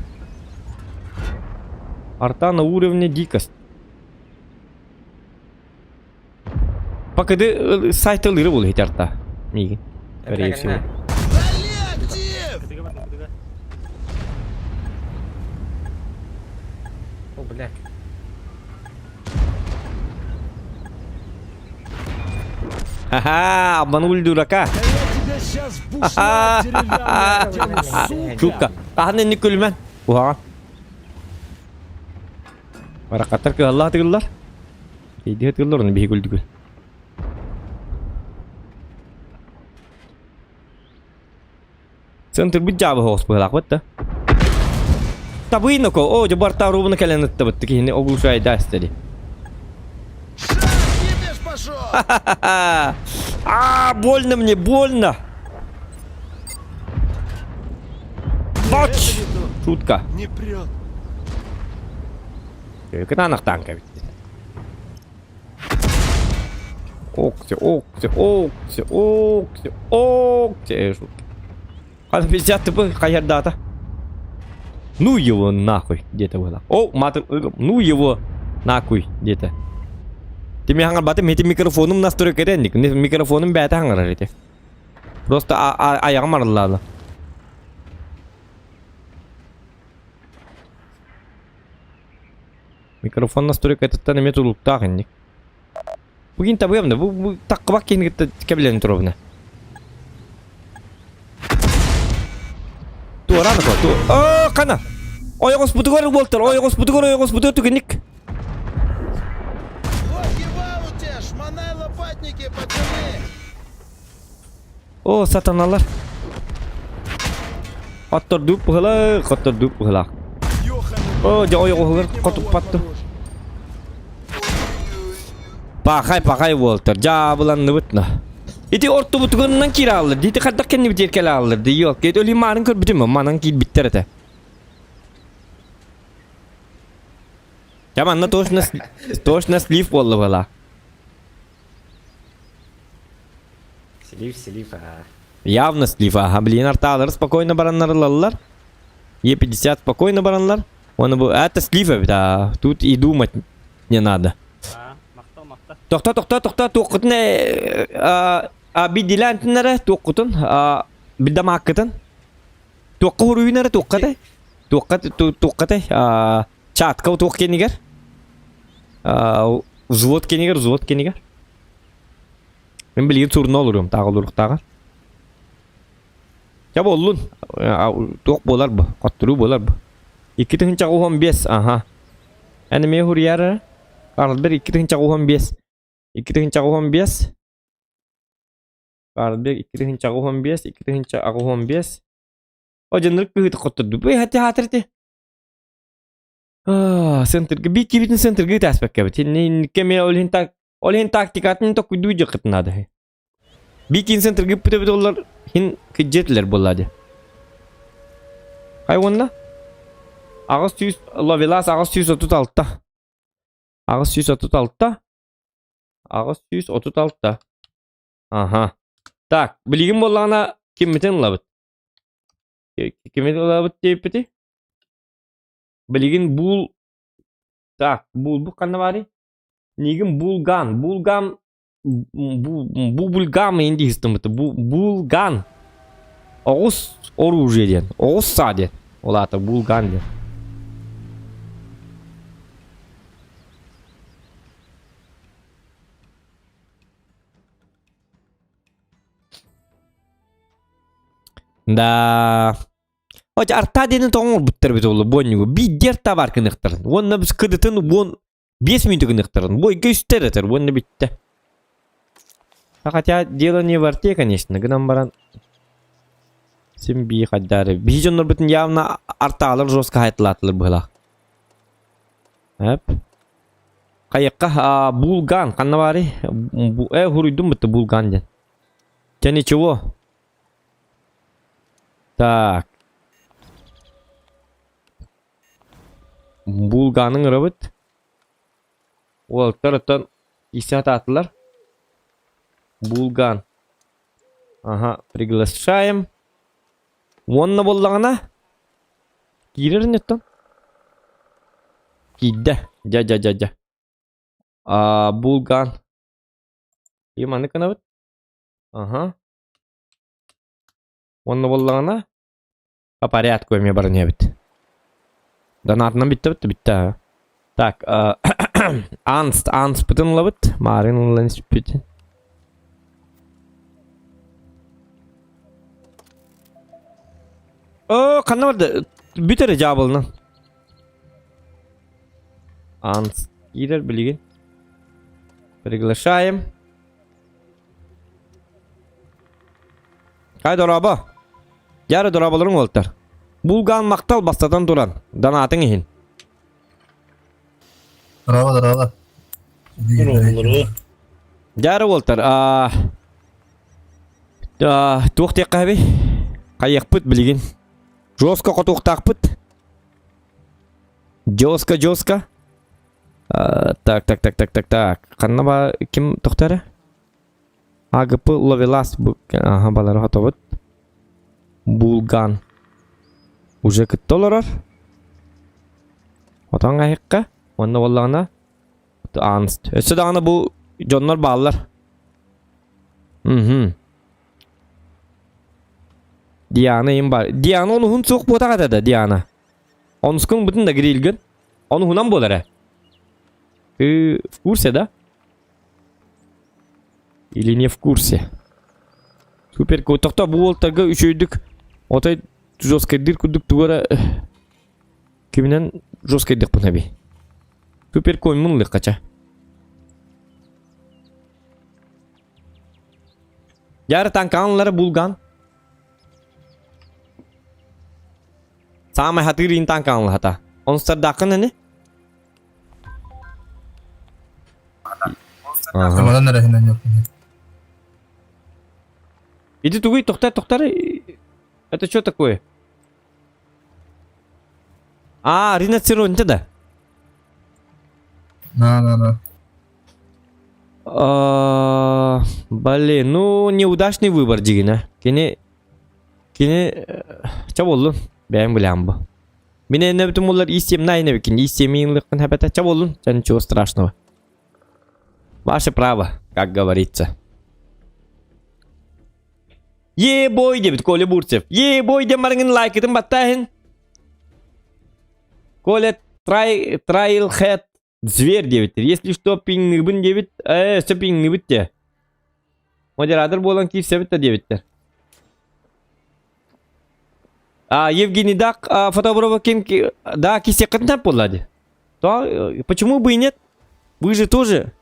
Арта на уровне дикость. Пока сайт ылыры был арта. Мигин. Скорее всего. Дали актив! Кытыга бардым, кытыга. О, бля. Ха-ха, обманули дурака. Да я тебя сейчас в бушлат деревянный одену, сука. Шутка. Аһын энни күлүмэн. Уһаҕан. Баракаттар кыһаллаах тыгыллар. Кейдиһэ тыгыллар, оны биһи күлдүгүл. Центрбыт дьаабы соҕус быһыылаахпыт да. Табыйнако, о, дьэ барта рубуна кэлэн ыттабыт киһини оглушайда истэри. Шаг, кипиш пошел! А, больно мне, больно. Бач! Шутка. Не прет. Кытаанах танка эбит. Окси, окси, окси, окси, окси. Шутка. Хас 50 типы хайардаата. Ну его нахуй, где-то было. О, маты, ну его нахуй, где-то. Ти ми хаҥарбатым, ити микрофонум настройка этэнник. Микрофонум бэйэтэ хаҥарар ити. Просто айаҕым арыллаала. Микрофон настройкатыттан эмиэ тулуктаах инник. Бу кин табыам да, бу, бу таккыбак киһини кытта кэбилэн туробуна. Туорааны ко, ту. Оо, кана! Ойоҕоспутугар буолтар, ойоҕоспутугар, ойоҕоспутугар түгэнник. Лодки в ауте! Шмонай лопатники, пацаны! Оо, сатаналар. Хоттордууп быһылаах, хоттордууп быһылаах. Оо, дьэ ойоҕоһугар хотуппаттым. Пахай, пахай буолтар, дьаабыланныбыт на. Ити ортубутугунан киирэ ааллар, дии хайдах кэннибитигэр кэлэ ааллар дии, ёлки, өлүү маанын көрбүтүм, манан киирбиттэр этэ. Дьэ манна точно, точно слив буолла была. Слив, слив, а. Явно слив, ага, блин, артаалары спокойно бараннар ылаллар. Е50 спокойно бараннар. Он бу, это слив эбит, а тут и думать не надо. А, махтал, махтал. Тохто, тохто, тохто, туоххутун а бидилээн туоххутун билдамааккытын туохха хуруйун эрэ туоххатай туохха туоххатай чатка туох кэннигэр взвод кэннигэр взвод кэннигэр мин билигин сурна олоруом тааҕы олоруохтааҕар Чэ буоллун туох буолар бу хотторуу буолар бу 2015 аха эн эмиэ хуруйаар эрэ Карлбер 2015 2015. Карлбек 2085, 2085. О, дьоннор кыһыты хотторду. Бу хати хатырты. Центрга би кибитин центрга таспакка бит. Кеме олин так олин тактикатын токуйду жакыт надо. Би кин центрга бүтө олар хин кыджетлер боллады. Кай онна? 800 ловелас 836. 836. 836. Аха. Так, билигин буоллаҕына киммитин ылабыт? Кимин ылабыт диэппити? Билигин бул Так, бул бу ханна баарый? Миигин булган, булган бу бульгам инди истиммит. Бу булган. Оҕус оружие диэн. Оҕус саа диэн. Ол аата булган диэн. Да. Оча арта диэни тоҥорбуттар эбит ол буонньугу. Биирдэр табаар гыныахтарын. Уонна біз кыдытын 15 мүнөтө гыныахтарын. Бойга үстэр этэр уонна бүттэ. А хотя дело не в арте, конечно, гынан баран син бии хайдаары. Биһи дьоннорбутун явно артаалар жестко хайтлаатылар быһылаах. Эп. Хайыкка булган ханна баарый? Э хуруйдум бытты булган диэн. Дьэ ничего. Так. Булганың ырабыт. Уолаттар оттон исэ атаатылар. Булган. Ага, приглашаем. Уонна буоллаҕына киирэр оттон. Киирдэ. Дьэ дьэ дьэ дьэ. А, булган. И маны гынабыт. Ага. Уонна буоллаҕына по порядку эмиэ баран иһэбит. Донатынан бүттэ бүттэ бүттэ. Так, анст, анспытын ылабыт. Марын ылан испит. О, ханна барды? Бүт эрэ дьаабылынан. Анс киирэр билигин. Приглашаем. Хай дорообо. Дьары дорооболоруҥ уолтар. Булгаан махтал бастатан туран, донатыҥ иһин. Дорообо, дорообо. Дьары уолтар, а туох диэххэ эбий? Хайыахпыт билигин. Жестко хотуохтаахпыт. Жестко, жестко. Так, так, так, так, так, так. Ханна ба ким тохтара? АГП ловелас аха балары хотобут. Булган. Уже кытта олорор. Отон айыкка. Онно боллаҕына Анст. Өссө даҕаны бу дьоннор бааллар. Мгм. Диана им бар. Диана онуһун суох буотах этэ да Диана. Онускун бутун да грилгин. Онуһунан буолар ээ. Ты в курсе, да? Или не в курсе? Супер тохто бу уолтарга үчүгүйдүк отой жесткайдыр курдук тугу эрэ киминэн жесткайдыкпын эбий. Супер коньмун лыккача. Дьары танкаанлары булган. Саамай хатыыр иин танкаанлахата. Онустардааххын ини? Ага. Иди тугуй, тохтар, тохтар. Это что такое? А, риноцеронте да? На, на, на. А, блин, ну неудачный выбор дигина. Кини кини ча боллун. Бэйэм билэм бу. Мин эннэбитим буллар истиэмна инэбикин истиэмиин хэбэтэ ча боллун. Ча ничего страшного. Ваше право, как говорится. Е-бой диэбит Коля Бурцев. Е-бой диэн барыҥын лайкытын баттааһын. Коля трай, трайл-хед зверь диэбиттэр. Если что, пиҥныыбын диэбит. Э, өссө пиҥныыбыт диэ. Модератор буолан киирсэбит да диэбиттэр. А, Евгений, да, фотоброва ким, да, кисеккин буолла дии. То, почему бы и нет? Вы же тоже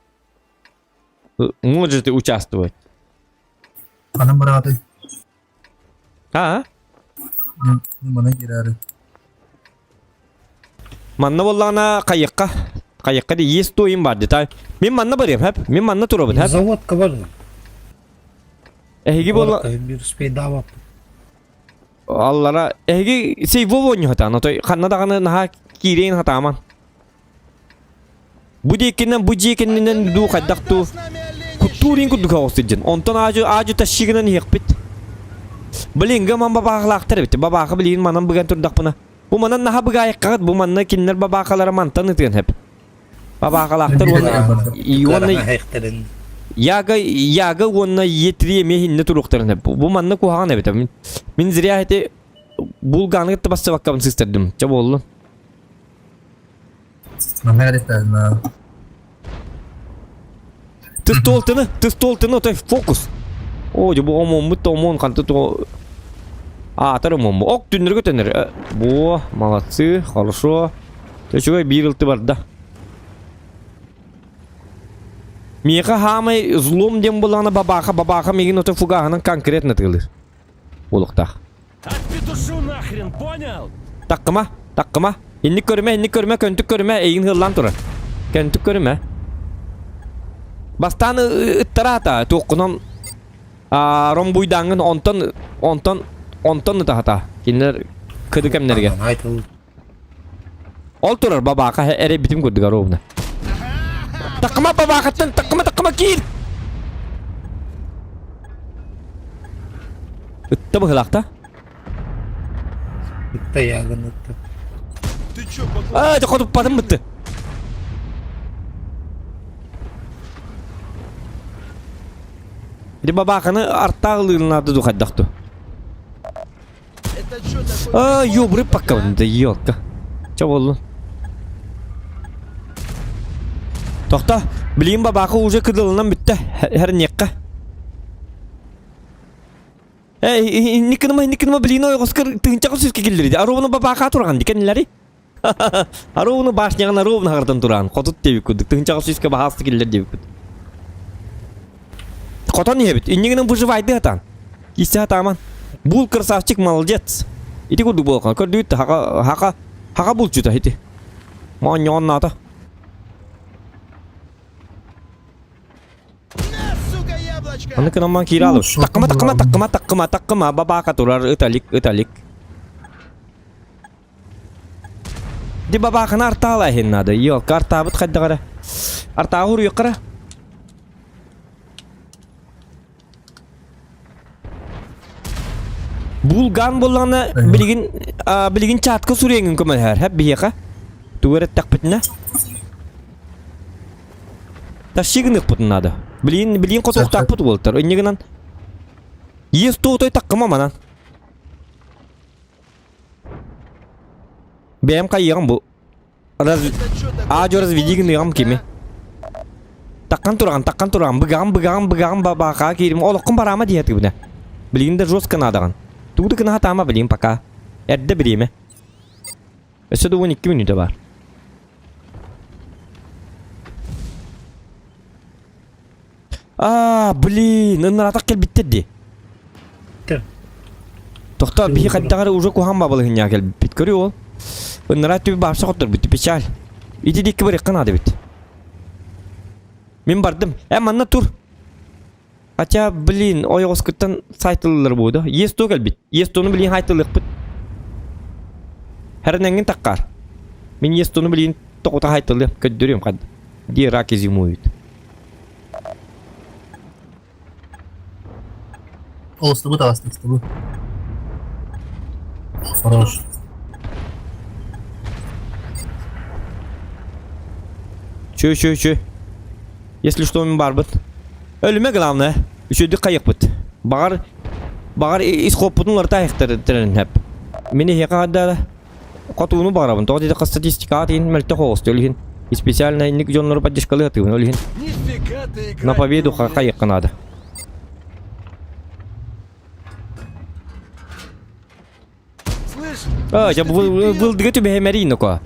можете участвовать. Ханан бараҕытый? А? Манан киирээри. Манна буоллаҕына хайыахха? Хайыахха дии есть то им бар дии. Мин манна барыам хэп. Мин манна турабын хэп. Заводка бар. Эһиги буолла Бир успейдаабаппыт. Аллара эһиги сейвов оонньуу отой ханна даҕаны наһаа киириэн хатааман. Бу диэкинэн бу дьиэ кэннинэн дуу хайдах дуу куттуурин курдук оҕус сылдьан. Онтон аадьу аадьу тащигынан иһиэхпит. Блин, гаман бабаахалаахтар эбит. Бабааха билигин манан быган турдахпына. Бу манан наһаа быгаайыккаҕыт бу манна кинилэр бабаахалара мантан ытыан хэп. Бабаахалаахтар уонна уонна Яга Яга уонна Е3 эмиэ иһиннэ туруохтарын хэп. Бу манна куһаҕан эбит. Мин, мин зря эти булгааны кытта бассыбаккабын сыстардым. Чэ буоллун. Ты столтыны, ты столтыны, отой фокус. О, бу омоммут омон канты то Аатар омомму. Ок түннөргө төннөр. Бу, молодцы, хорошо. Төчүгэй биир ылты барда. Миэхэ хаамай злом диэн булаана бабаха бабаха мигин ото фугаһынан конкретно тыылыр. Буолуктаах. Отпетушу нахрен, понял? Таккыма, таккыма. Инник көрүмэ, инник көрүмэ, көнтүк көрүмэ, эйигин ыһыллаан турар. Көнтүк көрүмэ. Бастаан ыттараата, туоххунан ромбуйдааҥҥын онтон, онтон, онтон ытаһата. Кинилэр кыды кэмнэригэр. Ол турар бабаака эрэйбитим курдуга ровно. Таккыма бабаакаттан, таккыма, таккыма киир! Ытта быһылаахта. Ытта ягын ытта. Ты чё, Аа, хотуппатым бытты. Ди бабааканы артаалыылнаады ду хайдахту. А, ёбры пока, да ёлка. Чэ буоллун? Тохто, билигин бабака уже кыдылынан бүттэ. Хэрниэххэ. Эй, инникыныма, инникыныма билигин ойоҕоскар тыһынчаҕа сүүскэ киллэрди. Аруобуну бабака туран дикеннилэри. Аруобуну башняҕын аруобуну хаҕырдан туран хотут диэбит курдук. Тыһынчаҕа сүүскэ баһаасты киллэр диэбит курдук. Хотон иһэбит. Иннигинэн выживайды хатаан. Киисэ хатааман. Бул красавчик молодец. Ити курдук буолхан. Көрдүүт хака хака хака булчута ити. Моонньоҕон наата. Аны кынамман киирэ алып. Таккыма таккыма таккыма таккыма таккыма бабака турар ыталик ыталик. Ди бабаахына артаала иһин наада. Йолка артаабыт хайдаҕара. Артааҕы уруйуккара. Булган буоллаҕына билигин билигин чатка суруйаҥын көмөлөһөр хэп биһиэхэ. Тугу эрэттэхпитинэ. Тащи гыныахпытын наада. Билигин билигин хотуохтаахпыт уолтар. Инньэ гынан Ес туотой таккыма манан. Бэйэм хайыаҕым бу. Раз... Аадьо разведи гыныаҕым кими. Таккан тураҕын, таккан тураҕын, быгаҕын, быгаҕын, быгаҕын бабаахаа киирим. Олоххун бараама дии сатыыбына. Билигин да жестко наадаҕын. Тугу да гына сатаама билигин пока. Эрдэ бириэмэ. Өссө да 12 мүнүүтэ баар. Аа, блин, ыннаратах кэлбиттэр дии. Тохтоо, биһи хайдах эрэ уже куһаҕан бабылыһынньаа кэлбиппит. Көрү ол. Ыннараа түбү баарса хотторбут, печаль. Ити диэки барыахха наада эбит. Мин бардым. Э, манна тур. Хотя, блин, ойоҕоскуттан сайтылылар буолду. Ес то кэлбит. Ес тону билин хайтылыахпыт. Хэрэнэҥҥин таккаар. Мин ес тону билин тоҕута хайтылыам, көрдөрүөм хад. Где раки зимуют. Олустубут аластыстыбыт. Хорош. Чө, чө, чө. Если что, мин барбыт. Өлүмэ главное. Үчүдүк хайыкпыт. Бағар, бағар ис хоппутун ларта айыктар хеп. Мени хека хадда Хотууну баҕарабын, тоҕо диэтэххэ статистикаҕа тиийэн мөлтөх оҕус ол иһин специально инник дьоннору поддержкалыы сатыыбын ол иһин Нифига ты играть на победу не умеешь. хайыахха наада. Слышь, Аа, ну дьэ что ты дебил? былдыга түбэһэмэрий ноко.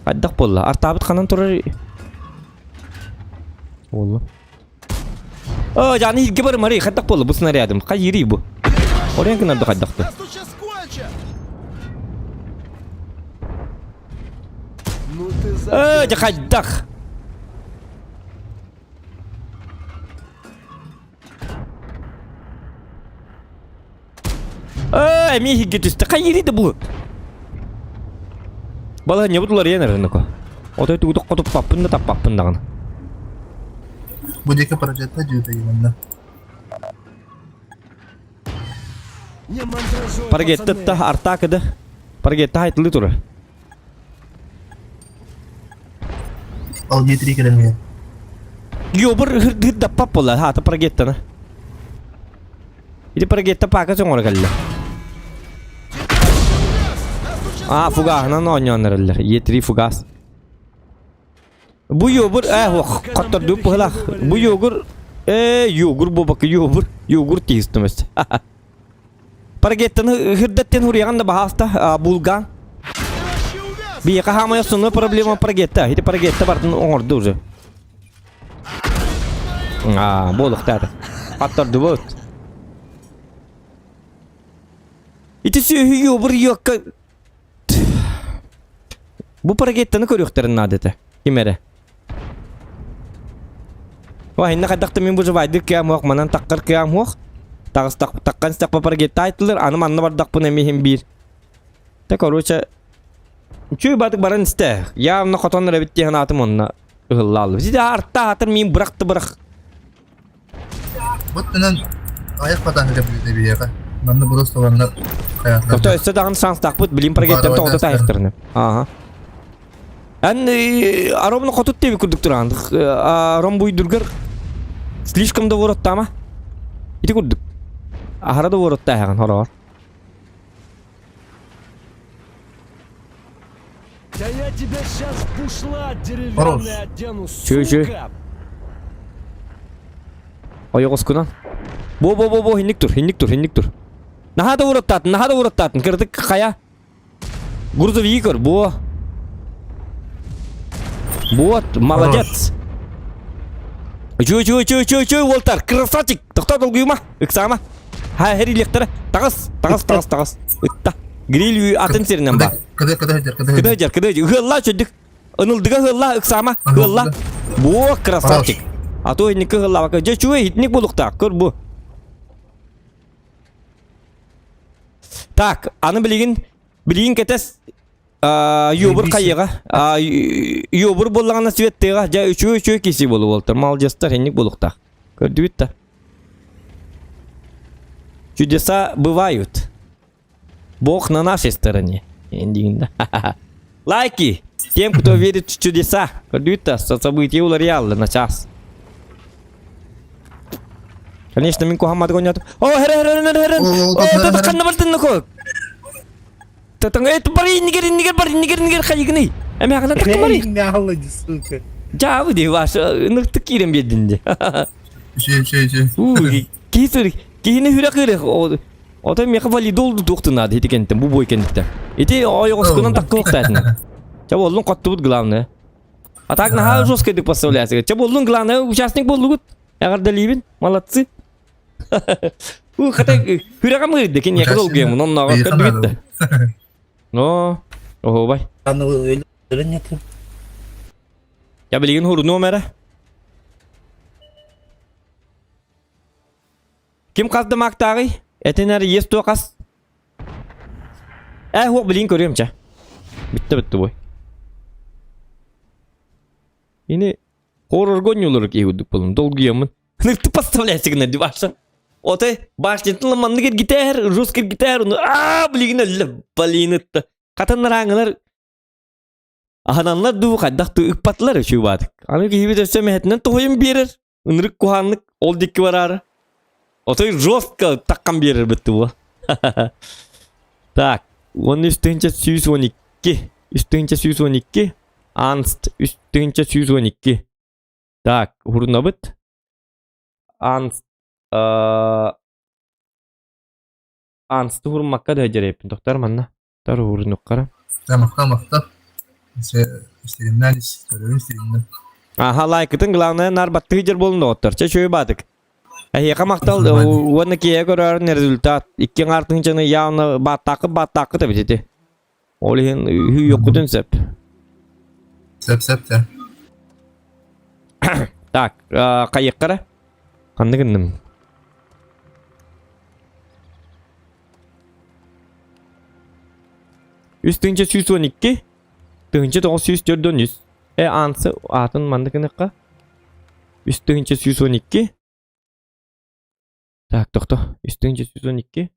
Хайдах буолла? Артаабыт ханан турар? Буолла. О, жаны хирге бар мары, хайдах болду бу снарядым. Хай ири бу. Орен гынар да хайдахты. Нас тут сейчас кончат! Ну ты Э, жа хайдах. Э, эми хирге түстэ. Хай ири да бу. Балаһа не бутулар иэн эрэ Отой тугу тоххотуппаппын да таппаппын даҕаны. Бу диэки параджетта дьүүтэйимэннэ. Не мандражуй, Паргетта пацаны. артаакыда. Паргетта хайтылы тура. Ол диэтри кэлэмиэ. Йобур хырдаппап буолла хаата паргеттана. Ити паргетта пака соҥоро кэллэ. А, фугаһынан оонньоон эрэллэр. Е3 фугас. Бу йогур, э, хоттордуу пыһылах. Бу йогур, э, йогур буолбакка йогур, йогур тиистимэс. Паргеттаны хырдаттен хуруйаҕан да баһааста булган. Биһиэхэ хаамай основной проблема паргетта. Ити паргетта бартын оҥорду уже. А, буолуохтаата. Аттардыбыт. Ити сүөһү йобур йокка Бу парагеттаны көрүөхтэрин наада этэ. Ким эрэ. Ой, инна хайдах мин выживайдыр кыам уох, манан таххар кыам уох. Таҕыс таххан истэхпэ парагетта айтылыр, аны манна бардахпын эмиһин биир. Та короче, үчүгэй баатык баран истэ. Явно хотон эрэ эбит диэн аатым онно ыһыллааллым. Сити аарта аатыр миин бырахты бырах. Бут тынан аяқ батан кэлбит биһиэхэ. Манна просто манна Ото өссө даҕаны шанстаахпыт, билим парагеттан тоҕото таайахтарына. Ааха. Эн аромны хотут диэби курдук тураан. Аром буйдургар слишком да вороттаама. Ити курдук. Аһара да вороттааһаҕын хороор. Да я тебя сейчас бушлат деревянный одену, Чү-чү. сука! Ойоҕоскунан. Бо-бо-бо-бо хинник тур, хинник тур, хинник тур. Наһаа да уураттаатын, наһаа да уураттаатын. Кырдык хайа. Грузовик көр, бо. Вот, молодец. Чү чү чү чү чү Уолтар, красавчик. Тоқтоо долгуйума, ыксаама. Ха, херилиэхтэрэ. Таҕыс, таҕыс, таҕыс, таҕыс. Ытта. Гриль атын сиринэн бар. Кыды кыды сылдьар, кыды Кыды сылдьар, кыды сылдьар. Ыһылла чөдүк. Ынылдыга ыһылла, ыксаама, ыһылла. Бу красавчик. А то инники ыһыллабакка. Дьэ чуй, итинник буолуохтаах. Көр бу. Так, аны билигин билигин кэтэс Юбур хайыга. Юбур буоллаҕына светтыга. Дьэ үчүгэй үчүгэй киси буолу буолтар. Молодецтар инник буолуохтаах. Көрдүбүт да. Чудеса бывают. Бог на нашей стороне. Эндигинда. Лайки тем, кто верит в чудеса. Көрдүбүт да, события уларыяллы на час. Конечно, мин куһамматык ойнотум. О, херэ херэ херэ херэ. О, тата ханна бардын нохо. Татаң эт бар иннигер иннигер бар иннигер иннигер хайыгыный. Эме хана такка бары. сука. Жабы де ваш ыныктык киирен биэрдин де. Үчү үчү үчү. У, киһи киһини хүрэ кыыры. Отой меха валидол туохтун наада ити кэнниттэн бу бой кэнниттэн. Ити ойоҕоскунан таккылыктаатына. Чэ буоллун хоттубут главное. А так наһаа жесткойдук поставляется. Чэ буоллун главное участник буоллугут. Эҕэрдэлиибин, молодцы. У хата хүрэҕим ыырды киниэхэ долгуйаммын оннооҕор көрдүгүт да. Но, оһуобай. Я билигин хурунуом эрэ. Ким хас да маактааҕый? Этин эрэ иэс туох хас? Ээ, хуох билигин көрүөм чэ. Бүттэ бүттэ бой. Ини хоррорго оонньуулар киһи курдук буоллум, долгуйаммын. Ты поставляйся гына Ваша. Отой башнятын маннык эргитээр, русский эргитээр, ону аа билигин өллө блин ытта. Хатаннарааҥылар аһананнар дуу хайдах туу ыкпатылар үчүгэй баатык. Аны киһибит өссө мэһэтинэн тоһуйан биэрэр. Ынырык куһааннык ол дикки бараары. Отой жестко таккан биэрэр бытты буо. Так, 13 112. 3112. Анст 3112. Так, урунабыт. Анст Ансты уруммакка да дьэрэппин. Тохтор манна. Тар урунуккара. Махта махта. Истигиннэн ис, көрөбүн истигиннэн. Аха, лайкытын главное нар баттыы дьэр буолун доҕоттор. Чэ, чөй баатык. Эһиэхэ махтал уонна киэһэ көрөөрүн результат. Икки аҥаартыҥчаны явно бааттааххыт бааттааххыт эбит ити. Ол иһин үһүйүөххүтүн сөп. Сөп сөп да. Так, хайыахха эрэ? Ханнык гынным? Үс тыһыынча 112, 1943. Э, аансы аатын маннык гыныахха. 3112. Так, тохто. 3112.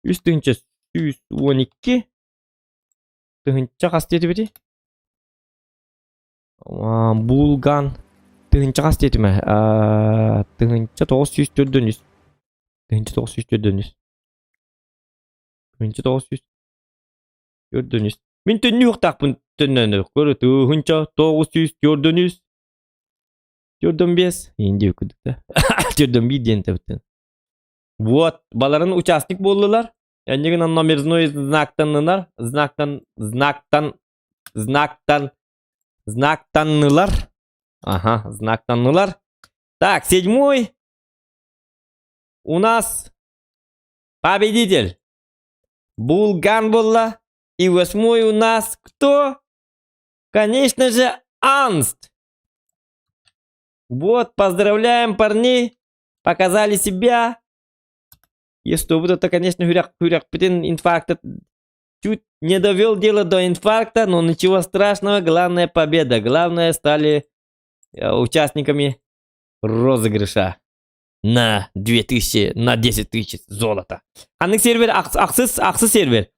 3112. Тыһынча хас диэтибитий? Булган. Тыһынча хас диэтим ээ? 1943. 1943. 1943. Мин төннүөхтаахпын төннөн көрө 1943. 45. Индия курдук да. 41 диэн тэбиттэн. Вот, баларын участник буоллулар. Эннигин номерной знактаннылар, знактан, знактан, знактан, знактаннылар. Ага, знактаннылар. Так, седьмой у нас победитель. Булган была. И восьмой у нас кто? Конечно же, Анст. Вот, поздравляем парней. Показали себя. Если вот это, конечно, хүрэх, хүрэх, инфаркт чуть не довел дело до инфаркта, но ничего страшного, главное победа. Главное, стали участниками розыгрыша на 2000, на 10 тысяч золота. Ханнык сервер, ахсыс, ахсыс сервер.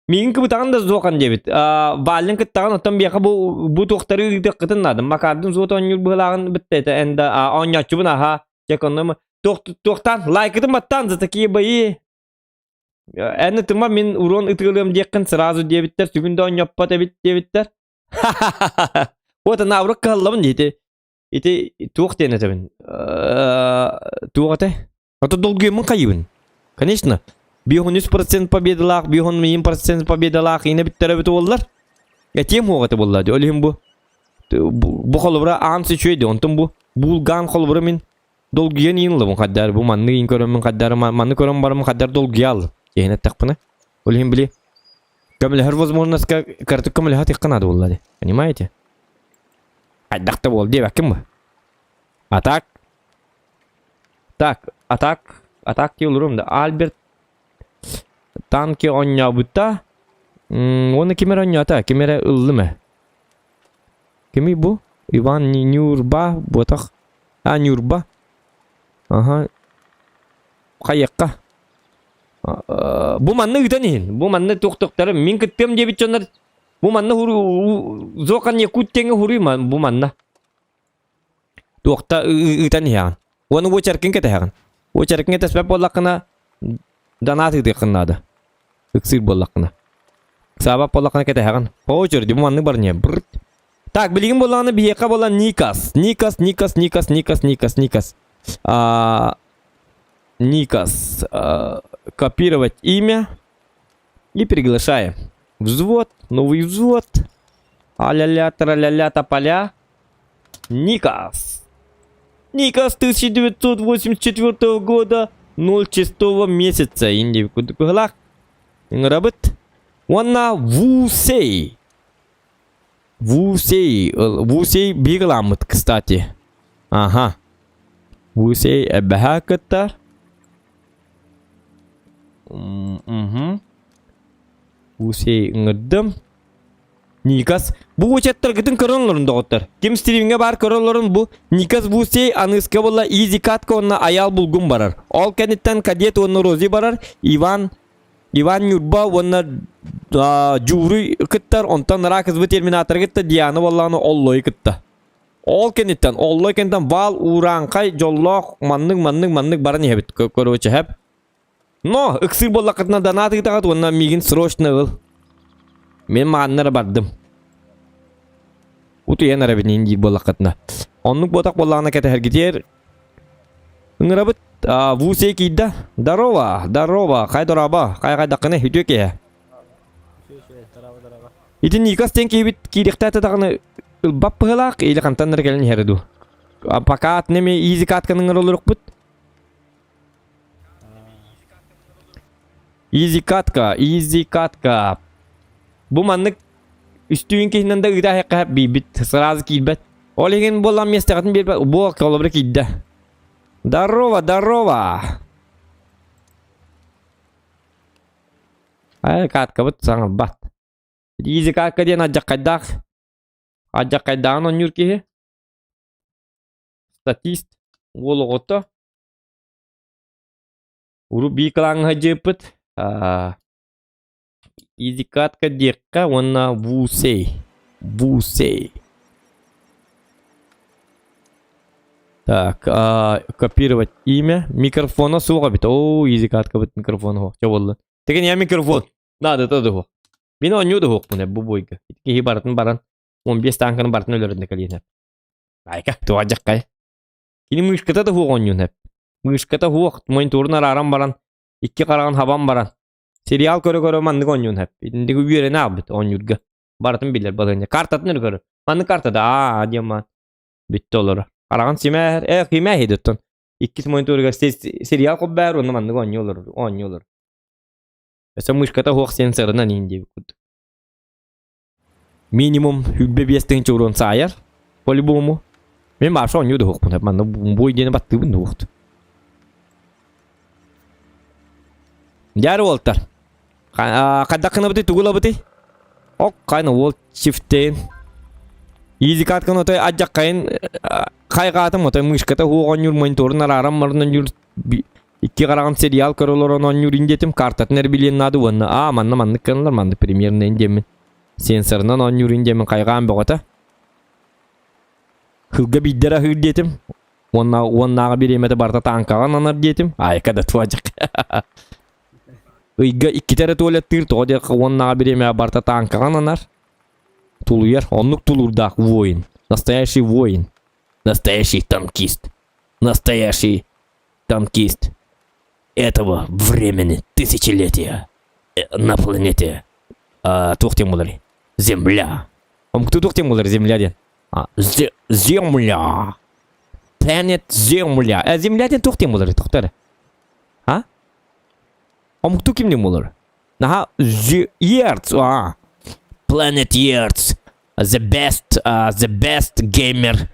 Миигин кыбытаҕын да суохан диэбит. Валлин кыттаҕын оттон биэхэ бу бу туохтары ыытыаххытын наада. Макардын суот оонньуур быһылааҕын бытта этэ энда оонньооччубун аха чек онно туохтаан лайкытын баттаан за такие бои эн ытыма мин урон ытыалыам диэххин сразу диэбиттэр сүгүн да оонньоппот эбит диэбиттэр вот наоборот кыһаллабын ити ити туох диэн этэбин туох этэ А то долгуйаммын хайыбын. Конечно, 53% победалаах, 51% победалаах ина бүттэрэ бүт уоллар. Этиэм хуоҕа это буолла. Ол иһин бу бу холобура аан үчүгэй онтон бу булган холобура мин долгуйан иин ылабын хаддар бу манны иин көрөммүн хаддар манны көрөн барым хаддар долгуйал иһин эттэхпинэ ол иһин били көмөлөһөр возможностька кыратык көмөлөһө тихха наада буолла ди понимаете хайдах да буол диэбэккин бу а так Так, атак, атак дии олорум да. Альберт танки оонньообута. Уонна ким эрэ оонньоото, ким эрэ ыллым ээ. Кимий бу? Иван Нюрба буотах. А, Нюрба. Аха. Хайыахха. Бу манна ыытан иһин. Бу манна туох-туохтары мин кыттыам диэбит дьоннор бу манна Зохан Якут тэҥэ хуруй бу манна. Туохта ыытан иһэҕин. Уонна уочаркын кэтэһэҕин. Уочаркын кэтэспэт буоллаххына, донат ыытыаххын наада. Ыксыыр буоллаххына. Ыксаабат буоллаххына кэтэһэҕин. По очереди бу маннык барньа. Бррт. Так, билигин буоллаҕына биһиэхэ буолан Никас. Никас, Никас, Никас, Никас, Никас, Никас. А, Никас. А, копировать имя и приглашаем. Взвод, новый взвод. А-ля-ля, тра-ля-ля, тополя. Никас. Никас 1984 года 06 месяца. Инди кудукулах. Ыҥырабыт. Уонна Вусей. Вусей. Вусей биир кстати. Ага. Вусей эбэһэ кыттар. Угу. Вусей ыҥырдым. Никас бу учаттаргытын көрөн олорун доҕоттор. Ким стримҥэ баар көрө олорун бу Никас Бусей аныыска буолла Изи Катка уонна Айаал Булгун барар. Ол кэнниттэн Кадет уонна Рози барар, Иван Иван Ньурба уонна Дьууруй кыттар, онтон Рак СБ Терминаторы кытта Диана буоллаҕына Оллойу кытта. Ол кэнниттэн Оллой кэнниттэн Вал Уурааҥхай дьоллоох маннык маннык маннык баран иһэбит короче хэп. Но ыксыыр буоллаххытына донат ыытаҕыт уонна миигин срочно ыл. Мин маанна эрэ бардым. Утуйан эрэбин иин диир буоллаххытына. Оннук буотах буоллаҕына кэтэһэргитигэр ыҥырабыт. Вусей киирдэ. Здорово, здорово, хай дорообо, хай хайдаххыный, үтүө киһи. Ити Никас диэн киһибит киириэхтээтэ даҕаны ылбат быһыылаах или хантан эрэ кэлэн иһэрэ дуу. Пока атын эми изи катканы ыҥырылырыкпыт. Изи катка, изи катка. Бу маннык үстүүн киһинэн да ыыта иһэххэ биирбит сразу киирбэт. Ол иһин буолан миэстэҕитин биэрбэт. Бу холобура киирдэ. Здорово, здорово. Ай, каткабыт саҥарбат. Изи катка диэн алдьархайдаах алдьархайдааҕын оонньуур киһи. Статист уол оҕото. Урут биир кылааҥҥа сылдьыппыт. Изикатка диэххэ уонна Вусей. Вусей. Так, копировать имя. Микрофона суох эбит. Оо, изикаткабыт микрофона суох. Чэ буолла. Теген я микрофон. Надо то дуһу. Мин оонньуу дуһуохпун бу бойга. Киһи барытын баран 15 танканы барытын өлөрүнэ кэлиэнэ. Айка, туа дьаккай. Кини мышката да суох оонньуун эп. Мышката суох, мониторун арааран баран, икки хараҕын хабан баран, сериал көрө-көрө маннык оонньуун эп. Итинник үөрэнэ аалбыт оонньуурга. Барытын билэр балыанньа. Картатын эрэ көрөр. Маннык картада аа диэн маан. Бүттэ олоро. Хараҕын симээр, э кимээ иһиттэн. Иккис мониторугар сериал хоббээр уонна маннык оонньуу олорор, оонньуу олорор. Өссө мышката суох сенсорынан иин диэбит курдук. Минимум 25 тыһыынча урон саайар. По-любому. Мен баша оонньуу да суохпун. Манна бу идеяны баттыыбын да уохту. Дьаары уолтар. Хайдах гынабытый, тугу ылабытый? Ок, хайна уол чифтейн. Изи каткан отой адьаккайын хайгаатым отой мышката хуох оонньуур мониторун арааран марынан оонньуур икки хараҕым сериал көрө олорон оонньуур диэтим картатын эрбилиэн наада уонна аа манна маннык гыналлар маннык примерно диэммин сенсорынан оонньуур диэммин хайҕаан бөҕөтө Кылга биирдэр аһыыр диэтим уонна уоннааҕы бириэмэтэ барыта тааҥкаҕа ананар диэтим айка да туадьык ыйга иккитэ эрэ туалеттыыр тоҕо диэххэ уоннааҕы бириэмэҕэ барыта тааҥкаҕа ананар тулуйар оннук тулуурдаах воин настоящий воин настоящий танкист настоящий танкист этого времени тысячелетия на планете туох диэн буоларый земля омуктуу туох диэн буолар земля диэн земля planet земля земля диэн туох диэн буоларый тохтор а омуктуу ким диэн буолар наха Earth а planet Earth the best the best gamer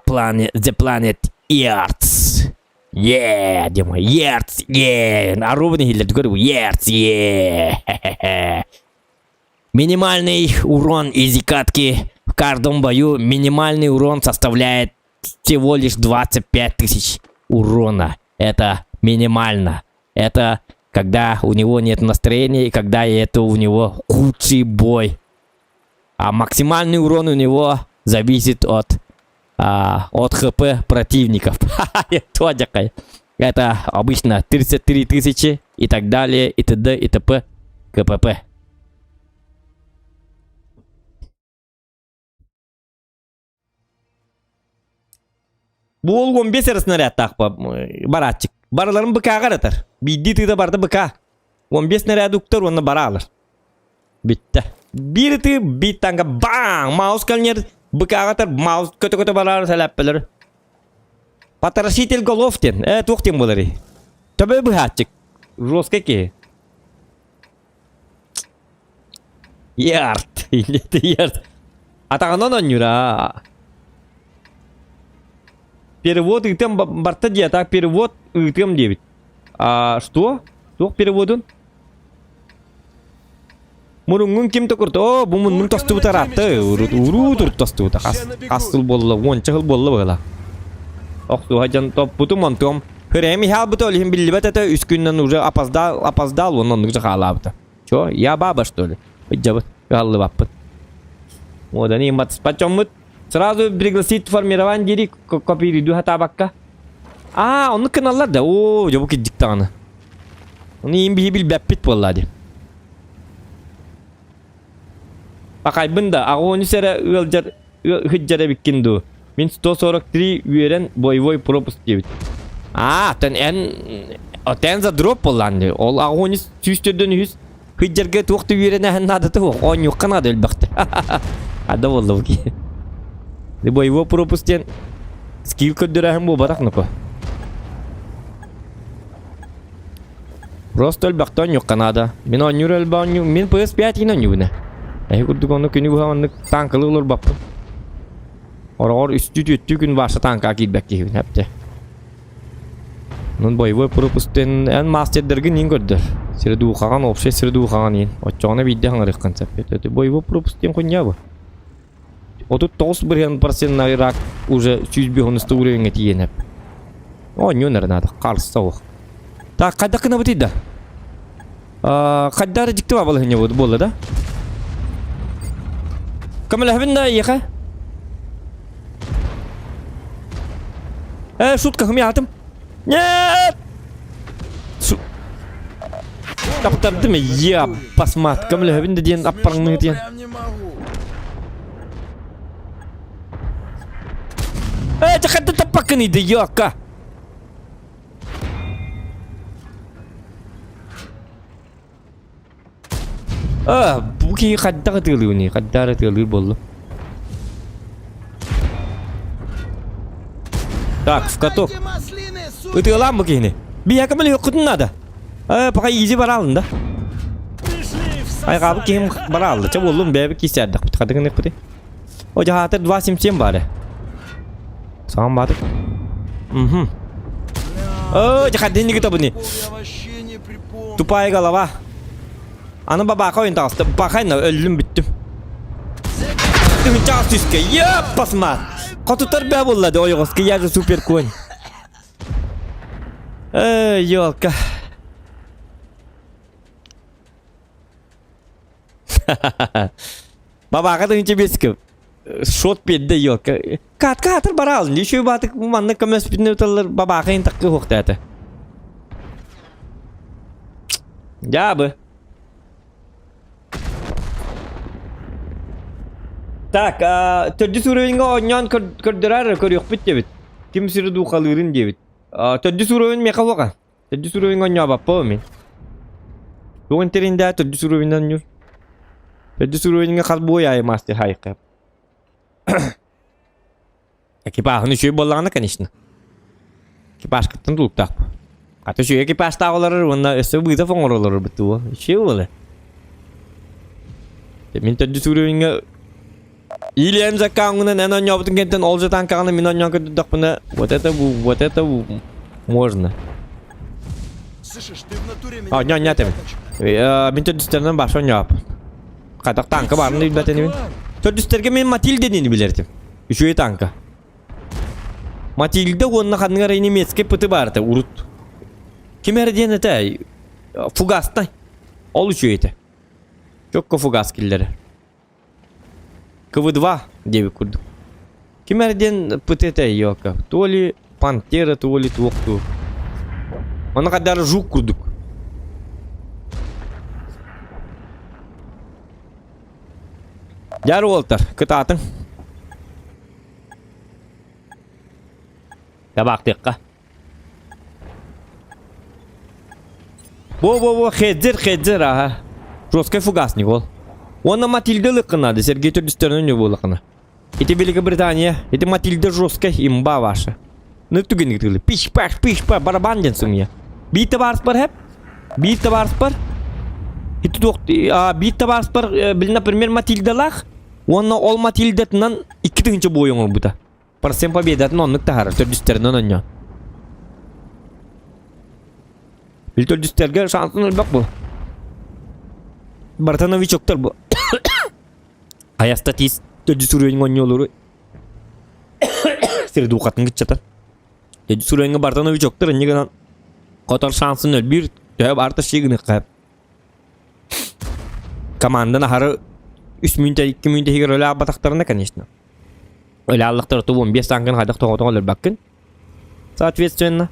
planet the planet Earth yeah диэн Earth yeah аруубун иһиллэр көрү Earth yeah Минимальный урон изи катки в каждом бою минимальный урон составляет всего лишь 25 тысяч урона. Это минимально. Это когда у него нет настроения и когда это у него худший бой. А максимальный урон у него зависит от, от ХП противников. Это обычно 33 тысячи и так далее, и т.д. и т.п. КПП. Буол 15 эрэ снарядтаах барааччык. Барыларын БК-ҕа эрэ атар. Биирдии тыыта барыта БК. 15 снаряды уктар уонна бараалар. Бүттэ. Биир ытыы биир танка баң! Маус кэлнер БК-ҕа атар, маус көтө-көтө бараар сэлэппэлэр. Потрошитель голов диэн. Э, туох диэн буоларый? Төбө быһааччык. Жесткий киһи. Ярт. Ярт. Атаҕынан оонньуур аа. Перевод ыытыам барта диэ, так перевод ыытыам диэбит. А что? Туох переводун? Муруҥҥун ким токурта? Оо, бу муннун тостубута ыраатта. Уруу тур тостубута. Хас хас сыл буолла, уонча сыл буолла быһыла. Охсуһа дьон топпутум, онтуом Хырэм иһэ албыта, ол иһин биллибэт этэ, үс күнүнэн уже опоздал, опоздал, уонна оннук же хаалаабыта. Чё, я баба, что ли? Ыдьабыт, кыһаллыбаппыт. Вот они матспачоммут. Сразу пригласить формирование дири копириду хатаабакка. Аа, оннук гыналлар да. Оо, дьэ бу кирдик даҕаны. Ону иин биһи билбэппит буолла дии. Пахайбын да, аҕуонус эрэ ыалдьар ыһыддьар эбиккин дуу. Мин 143 үөрэн боевой пропуск диэбит. Аа, тэн эн отен за дроп буоллаан дии. Ол аҕуонус сүүс төрдөн үһүс Хыдьарга туох да үөрэнэһэн наадата суох, оонньуохха наада элбэхтэ. Ада буолла бу киһи. Боевой пропуск диэн. Скилл көрдөрөөһүн буолбатах нуку. Просто элбэхтэ оонньуохха наада. Мин оонньуур элбэх оонньуу. Мин PS5 иин оонньуубун ээ. Эһи курдук ону күнү быһа оннук танкалыы олорбаппын. Ороҕор үстүү-түөртүү күн баарса танкаҕа киирбэт киһибин эптэ. Онон боевой пропустен эн мастердаргын иин көрдөр. Сири-дуухаҕан, общай сири-дуухаҕан иин. Оччоҕуна биирдэ хаҥарыаххын сөп. Это боевой пропуск диэн хуйня бу. 39 бырыһыан процентна Ирак уже 105 уровеньҥа тиийэн эп. Оонньуон эрэ наада, харса ох. Так, хайдах гынабытый да? Хайдары дьикти бабалыһынньа буолла да? Көмөлөһөбүн да эйиэхэ? Э, шутка хымыйаатым. Нет! Таптардым я басмат көмөлөһөбүн да диэн аппарыңныы диэн. Э, хадда таппаккын иди, ёка. А, бу киһи хайдах ытыалыыный? Хайдаар ытыалыыр буоллум. Так, в каток. Ытыалаан бу киһини. Биһиэхэ мөлүйүөххүтүн наада. Э, пока изи бараалын да. Айгаабыт киһим бараалды. Чэ буоллум, бэйэбит киисээрдэхпит. Хадыгын ыппыты. О, жаһаатыр 2.77 баары. Саҥам баатык. Угу. О, жахадинники табыни. Тупая голова. Аны бабака ойын тағысты. Бақайна өллүм бүттүм. Тыһынча түске. Еп, басма. Хотутар бә буллады ойоҕоске. Я же супер конь. Эй, елка. Бабака тыһынча беске. Шот педде елка. Катка атыр барал. Еще батык манна көмөспүтүнө уталлар бабака ин таккы хуктаата. Дябы. Так, төрдүс уровеньга оонньоон көрдөрөр көрүөхпүт диэбит. Ким сири дуухалыырын диэбит. Төрдүс уровень миэхэ уоҕа. Төрдүс уровеньга оонньообаппа мин. Тугун тириндээ төрдүс уровеньнан оонньуур. Төрдүс уровеньга хас буой аайы мастер хайыкка. Экипажын үчүгэй буоллаҕына, конечно. Экипажкыттан тулуктаах. Хата үчүгэй экипажтаах олорор уонна өссө вызов оҥоро олорорбут дуо? Үчүгэй буолар. Мин төрдүс уровеньҥа Ильям закаҥҥынан эн оонньообутун кэнниттэн ол же танкаҕына мин оонньоон көрдөхпүнэ вот это вот это можно. Слышишь, ты в натуре меня Оонньоо оонньоо этим. Мин төрдүстэринэн баш оонньооб. Хайдах танка баарын билбэт инибин. Төрдүстэргэ мин Матильда диэни билэртим. Үчүгэй танка. Матильда уонна ханнык эрэ немецкэй пыты баар этэ урут. Ким эрэ диэн этэ фугастай. Ол үчүгэй этэ. Чокко фугас киллэрэр. КВ-2 диэбит курдук. Ким эрэ диэн пыты этэ ёка. То ли пантера, то ли туох дуу. Оны хадары жук курдук. Дьар уолтар, кытаатыҥ. Табаахтыахха. Во-во-во, хеджер, хеджер, аха. Жесткий фугасник ол. Уонна Матильда ылыккына Сергей төрдүстөрүнэн буоллахына. Ити Великобритания, ити Матильда жесткая имба ваша. Ну түгенник тылы. Пиш-паш, пиш-па, барабан диэн сымыйа. Биир табаарыс бар хэп. Биир табаарыс бар. Ити туох биир табаарыс бар, били, например, Матильдалаах. Уонна ол Матильдатынан 2000 буой оҥорбута. Процент победатын оннук таһаарар, төрдүстэринэн онньоон. Били төрдүстэргэ шансын элбэх бу. Барыта новичоктар бу. Хайа статист төрдүс уровень оонньуулуру сири-дуухатын кыччатар. Төрдүс уровеньҥа барыта новичоктар инньэ гынан хотор шансын өлбүүр төһө баарта сии гыныахха Командан аһары үс мүнтэ икки мүнтэ иһигэр өлө аабатахтарына конечно. Өлө ааллахтара тубун биэс танкын хайдах тоҕотоҕо өлөрбөккүн. Соответственно.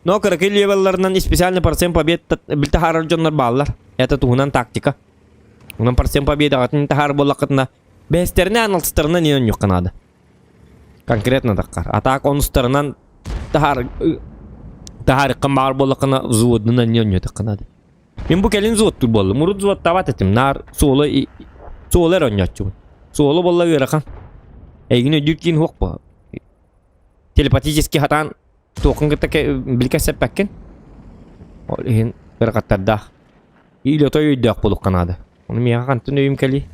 Но кыракый левелларынан специальный процент побед билтахаарар дьоннор бааллар. Это туһунан тактика. Онон процент победаҕытын таһаар буоллаххытына бэһэстэринэн алтыстарынан иэн онньуохха наада. Конкретно таххар. А так онустарынан таһаар таһаарыккын баар буоллаххына взводунан не онньуотахха наада. Мин бу кэлин взводтуур буоллум. Урут взводтаабат этим. Наар суола суола эрэ онньооччубун. Суола буолла ыарахан. Эйигин өйдүүр киин суох бу. Телепатически хатаан туоххун кытта билгэ сэппэккин. Ол иһин ыарахаттардаах. Или отой өйдөөх буолуохха наада. Ону миэхэ хантан өйүм кэлий?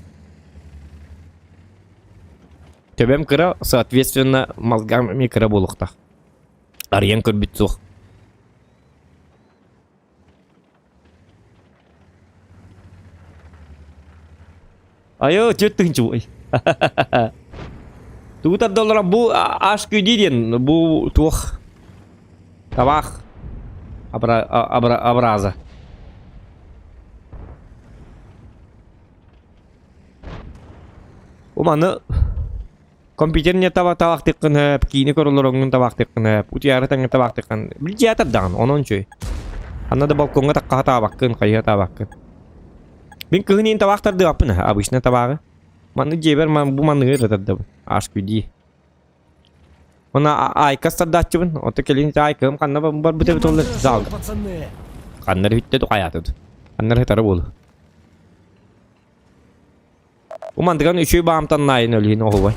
Төбөм кыра, соответственно, мозгам эмиэ кыра буолуохтаах. Арыйан көрбүт суох. Айо, 4 тыһыынча ой. Тугу тардаллара бу HQD диэн бу туох табаах абра абра абраза. Бу маны компьютер не таба табахтыккын хөп, киини көрөлөр табахтыккын хөп, утуйаары таҥҥа табахтыккын. Билдьээтэр даҕаны, онон үчүгэй. Анна да балкоҥҥа тахха табаккын, хайыһа табаккын. Мин кыһын иин табаах тардыбаппын, обычно табааҕы. Маннык дьиэбэр бу манныгы эрэ тардабын. HQD. Она айкас тардааччыбын. Ото кэлин айкым ханна барбыт эбит оллар залга. Ханна эрэ бүттэ хайаатыт. Ханна эрэ хытары буолу. Умандыган үчүгэй баамтан наайын өлүһүн оһубай.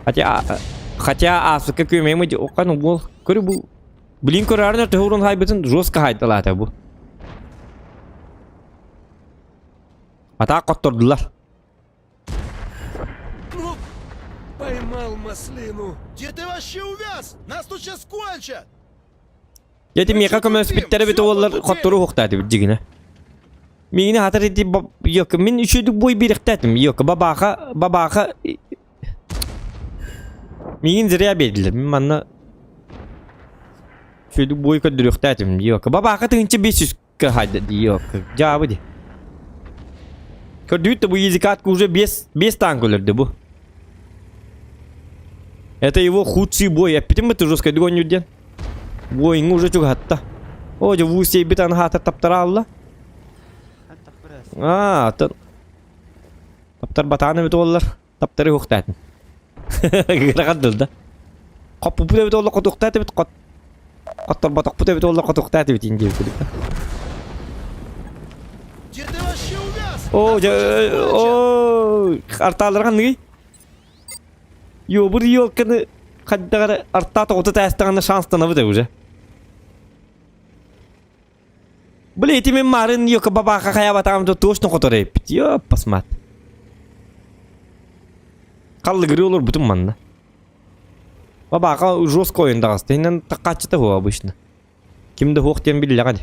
Хотя, хотя ааспыкка күөмэйим уккан уол көрү бу Блин көрөөрүн төһө урун хайбытын жестко хайдалаата бу. Атаак хоттордулар. Ну, поймал маслину. Где ты вообще увяз? Нас тут сейчас кончат! Дьэ миэхэ көмөлөспүттэрэ эбит уоллар хоттору уһуктаатыбыт дьигинэ. Миигини хатар ити ёка мин үчүгдүк бой биэрэхтээтим ёка бабааха бабааха миигин зря биэрдилэр мин манна үчүгдүк бой көрдөрүөхтээтим ёка бабааха тыһыынча 500 хайда ёка дьаабы ди Көрдүгүт да бу языкатка уже без без танк өлөрдө бу. Это его худший бой. Эппитим бы ты жестко дегоню диэн. Буойҥҥа уже чугаһатта. Оо, дьэ, вуу сиэйбит аны хаата таптара алла. Аа, атын. Таптар батаан эбит уоллар. Таптары уһуктаатын. Гырахан да. Хоппупут эбит уолла хотуктаат эбит хот. Хотторботохпут эбит уолла хотуктаат эбит иин диэбит. Где ты вообще увяз? Оо, дьэ, оо, артаалар ханныгый? Йобур елканы хайдах эрэ артаа тоҕута тээстэҕинэ шанстанабыт уже. Бля, ити мин марын ёка бабаха хайабатаам то точно хотор эппит. Ёппасмат. Қаллыгыры олор бутум манна. Бабаха жестко ойындаҕас. Тинен таккаччыта хуа обычно. Ким да хуох диэн биллэҕэ ди.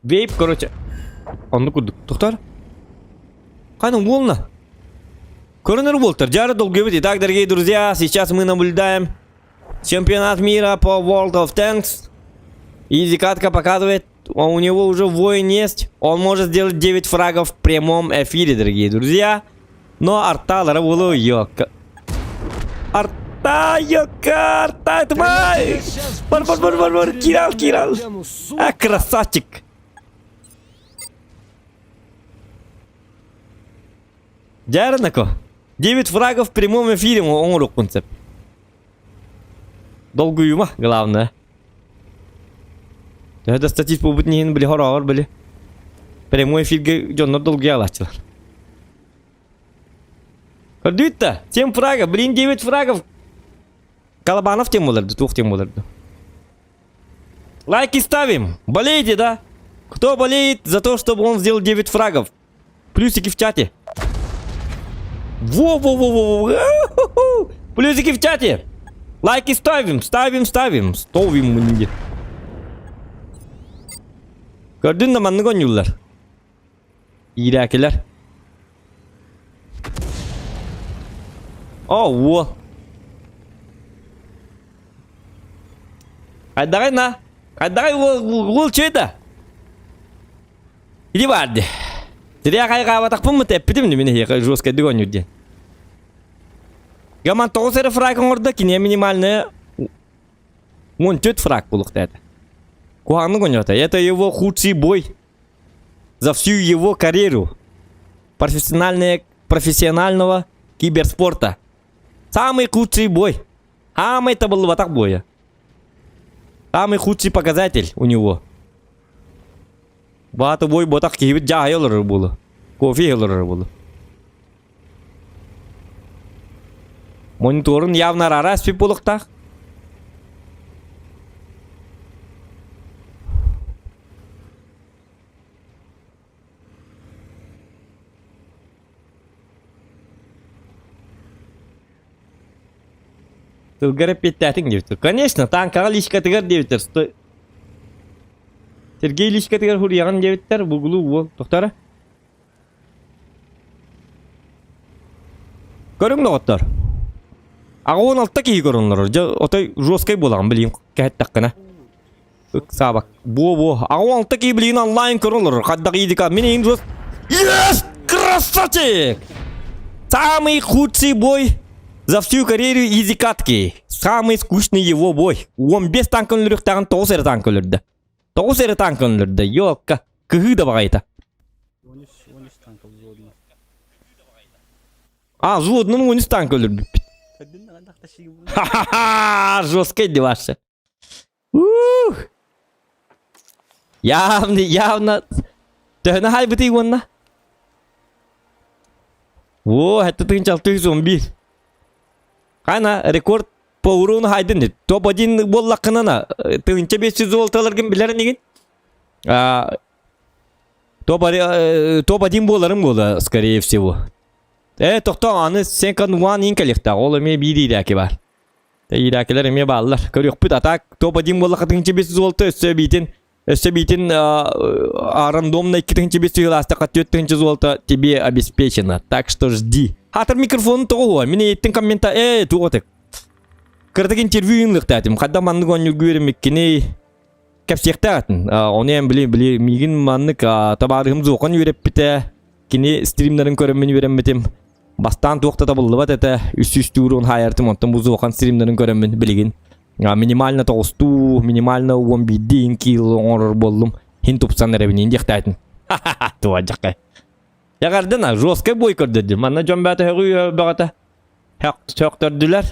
Вейп, короче. Оннук курдук. Тохтор. Қайның уолна? Коронер Уолтер, Джаред Долгевит. Итак, дорогие друзья, сейчас мы наблюдаем чемпионат мира по World of Tanks. Изи катка показывает, а у него уже воин есть. Он может сделать 9 фрагов в прямом эфире, дорогие друзья. Но арта буолу ёка. Арта, ёка, арта, это май! Бар, бар, бар, бар, бар, кирал, кирал. А, красавчик. Дьэ, 9 фрагов в прямом эфире оҥоруохпун сөп. Долгуйума, главное. Төһө да статист буолбут иһин били хороҕор били. Прямой эфиргэ дьоннор долгуйа алааччылар. Көрдүүт да, 7 фрагов, блин, 9 фрагов. Колобанов тем боларды, туох тем боларды. Лайки ставим. Болеете, да? Кто болеет за то, чтобы он сделал 9 фрагов? Плюсики в чате. Во-во-во-во-во. Плюсики в чате. Лайки ставим, ставим, ставим. Ставим. Көрдүн да маннык оонньууллар. Иирээкилэр. О, уол. Хайдаҕай на? Хайдаҕай уол, уол чуйда? Иди барды. Зря хайҕаабатахпын мы эппитим мин эһиэхэ жесткайдык оонньуур диэн. Гаман тоҕус эрэ фраг оҥордо, киниэ минимальная 14 фраг булуктаата. Куһаҕаннык оонньоото. Это его худший бой за всю его карьеру профессионального киберспорта. Самый худший бой. Самый табыллыбатах бойа. Самый худший показатель у него. Бааты бой ботах киһибит дьаһайа олорор буолу. Кофе олорор буолу. Мониторун явно араас пип буолуохтаах. Тылгар эппиэттээтиҥ диэбиттэр. Конечно, танкаҕа личкатыгар диэбиттэр. Сергей личкатыгар хуруйаҕын диэбиттэр. Бугулу уол. Тохтора. Көрүҥ доҕоттор. 86 киһи көрүнлөрөр. Дьэ, отой жесткай буолаҕын билиим кэһэттэххинэ. Ыксаабак. Буо-буо. 86 киһи билигин онлайн көрөн олорор. Хайдах иидика. Мин иһин жест... Есть! Красавчик! Самый худший бой за всю карьеру изи катки. Самый скучный его бой. 15 танк өлөрүөхтээҕин 9 эрэ танк өлөрдө. 9 эрэ танк өлөрдө. Ёлка. Кыһыы да баҕайыта. 13 13 танка взводно. А, взводнун 13 танк өлөрбүппүт. Ха-ха-ха! Жесткий деваша. Ух! Явно, явно. Төһөнө хайбытый уонна? О, это тыынча 611. Қана рекорд по урону хайдын. Топ-1 буоллаххына тыынча 500 золоталаргын билэр инигин. Топ-1 буоларым буола, скорее всего. Э, тохтоо, аны second one ин кэлиэхтээх. Ол эмиэ биир иирээки бар. Иирээкилэр эмиэ бааллар. Көрүөхпүт, а так топ-1 буоллахха тыынча 500 золото өссө биитин өссө биитин рандомно 2500 ылаастахха 4000 золото тебе обеспечено. Так что жди. Хатыр микрофонун тоҕо Мин эйиттин коммента э туох этик. Кыратык интервью ылыктаатым. Хадда маннык оонньуурга үөрэммиккиний кэпсиэхтээх этин. Ону эн били били миигин маннык табаарыһым зохан үөрэппитэ. Кини стримнарын көрөммүн үөрэммитим. Бастаан туох да табыллыбат этэ. Үс үс туурун хаайартым онтон бу зохан стримнарын көрөммүн билигин минимально тоҕустуу, минимально уон биирдии кило оҥорор буоллум. Хин тупсан эрэбин диэхтээтин. Туа дьакка. Яҕардына жесткай бой көрдөрдүм. Манна дьон бээтэ хөҕүү бөҕөтө. Сөхтөрдүлэр.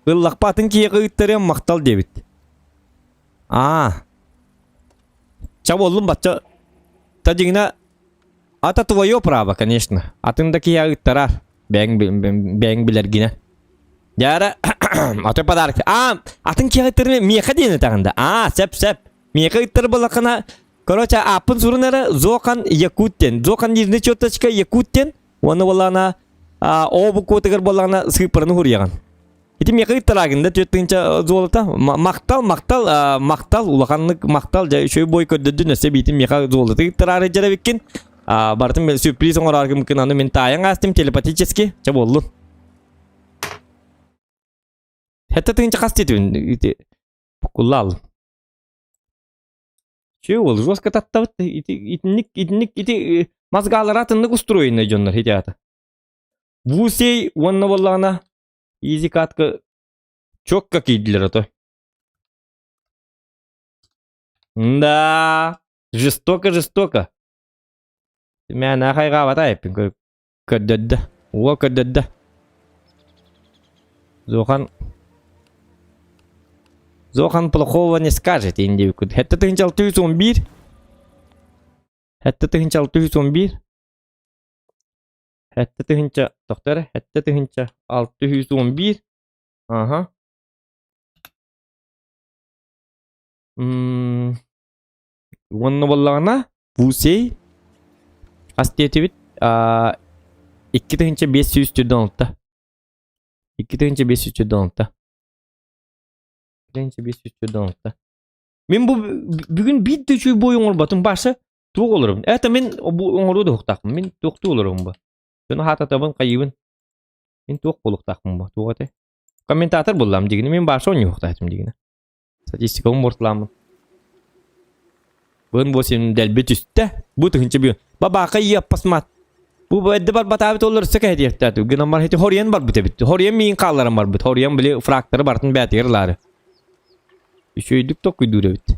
Ыллахпатын киһиэхэ ыыттарыам махтал диэбит. Аа. Ча буоллум бачча. Та дьиҥинэ ата твое право, конечно. Атын да киһиэхэ ыыттарар. Бэйэҥ бэйэҥ билэргинэ. Дьара аты подарок. Аа, атын киһиэхэ ыыттарыма миэхэ диэн этэҕин да. Аа, сөп сөп. Миэхэ ыыттар буоллаххына, короче, ааппын сурун эрэ Зохан Якут диэн. Зохан нижний черточка Якут диэн. Уонна буоллаҕына оо букватыгар буоллаҕына сыыппараны хуруйаҕын. Ити миэхэ ыыттараагын да 4 тыһыынча золото. Махтал, махтал, махтал, улаханнык махтал. Дьэ, үчүгэй бой көрдөрдүн, өссө биитин миэхэ золото ыыттараары дьэрэбиккин. Барытын сюрприз оҥороор аны мин таайан аастым телепатически. Чэ буоллун. Хэтте тыһыынча хас диэтибин ити куллаал. Че ол жестко таттабыт ити итинник итинник ити мозгалара атыннык устроенный дьоннор ити аата. Бусей уонна буоллаҕына изи катка четко киирдилэр ото. Да, жестоко жестоко. Мээнэ хайҕаабата эппин көрдөрдө. Уол көрдөрдө. Зохан Зохан плохого не скажет диэбиккит. Хэттэ тыһыынча 611. Хэттэ тыһыынча 611. Хэттэ тыһыынча тохто эрэ. Хэттэ тыһыынча 611. Аха. М уонна буоллаҕына Бусей хас диэтибит 2546. 2546. 2546. Мин бу бүгүн биир да үчүгэй бой оҥорботум бааса туох олоробун это мин бу оҥоруо да уһуктаахпын мин туохтуу олоробун бу дьону хаататабын хайыыбын мин туох буолуохтаахпын бу туох этэй комментатор буллам дигини мин бааса оонньуохтаатым дигини статистикабын буортулааммын Бын бу син дэлби түстэ. Бу тыһынча бу. Бабака иаппасмат. Бу эрдэ барбатаабыт олор өссө кэһэтиэхтээту. Гынан бар хити хоруйан барбыт эбит. Хоруйан миин хаалларан барбыт. Хоруйан били фрактары бартын бээтигэр ылаары. Үчүгэйдик токуйдуур эбит.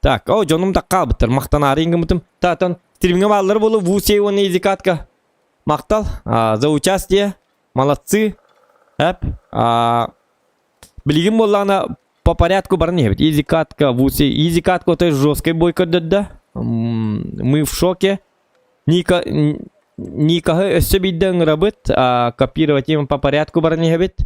Так, о, дьонум да хаалбыттар, махтанаары гыммытым. Таатан, стримҥэ бааллар буолу, вусе уонна изикатка. Махтал, за участие, молодцы. Эп, билигин буоллаҕына по порядку баран иһэбит. Изикатка, вусе, изикатка отой жесткий бой көрдөрдө. Мы в шоке. Ника, Никаһы өссө биирдэ ыҥырабыт, копировать им по порядку баран иһэбит.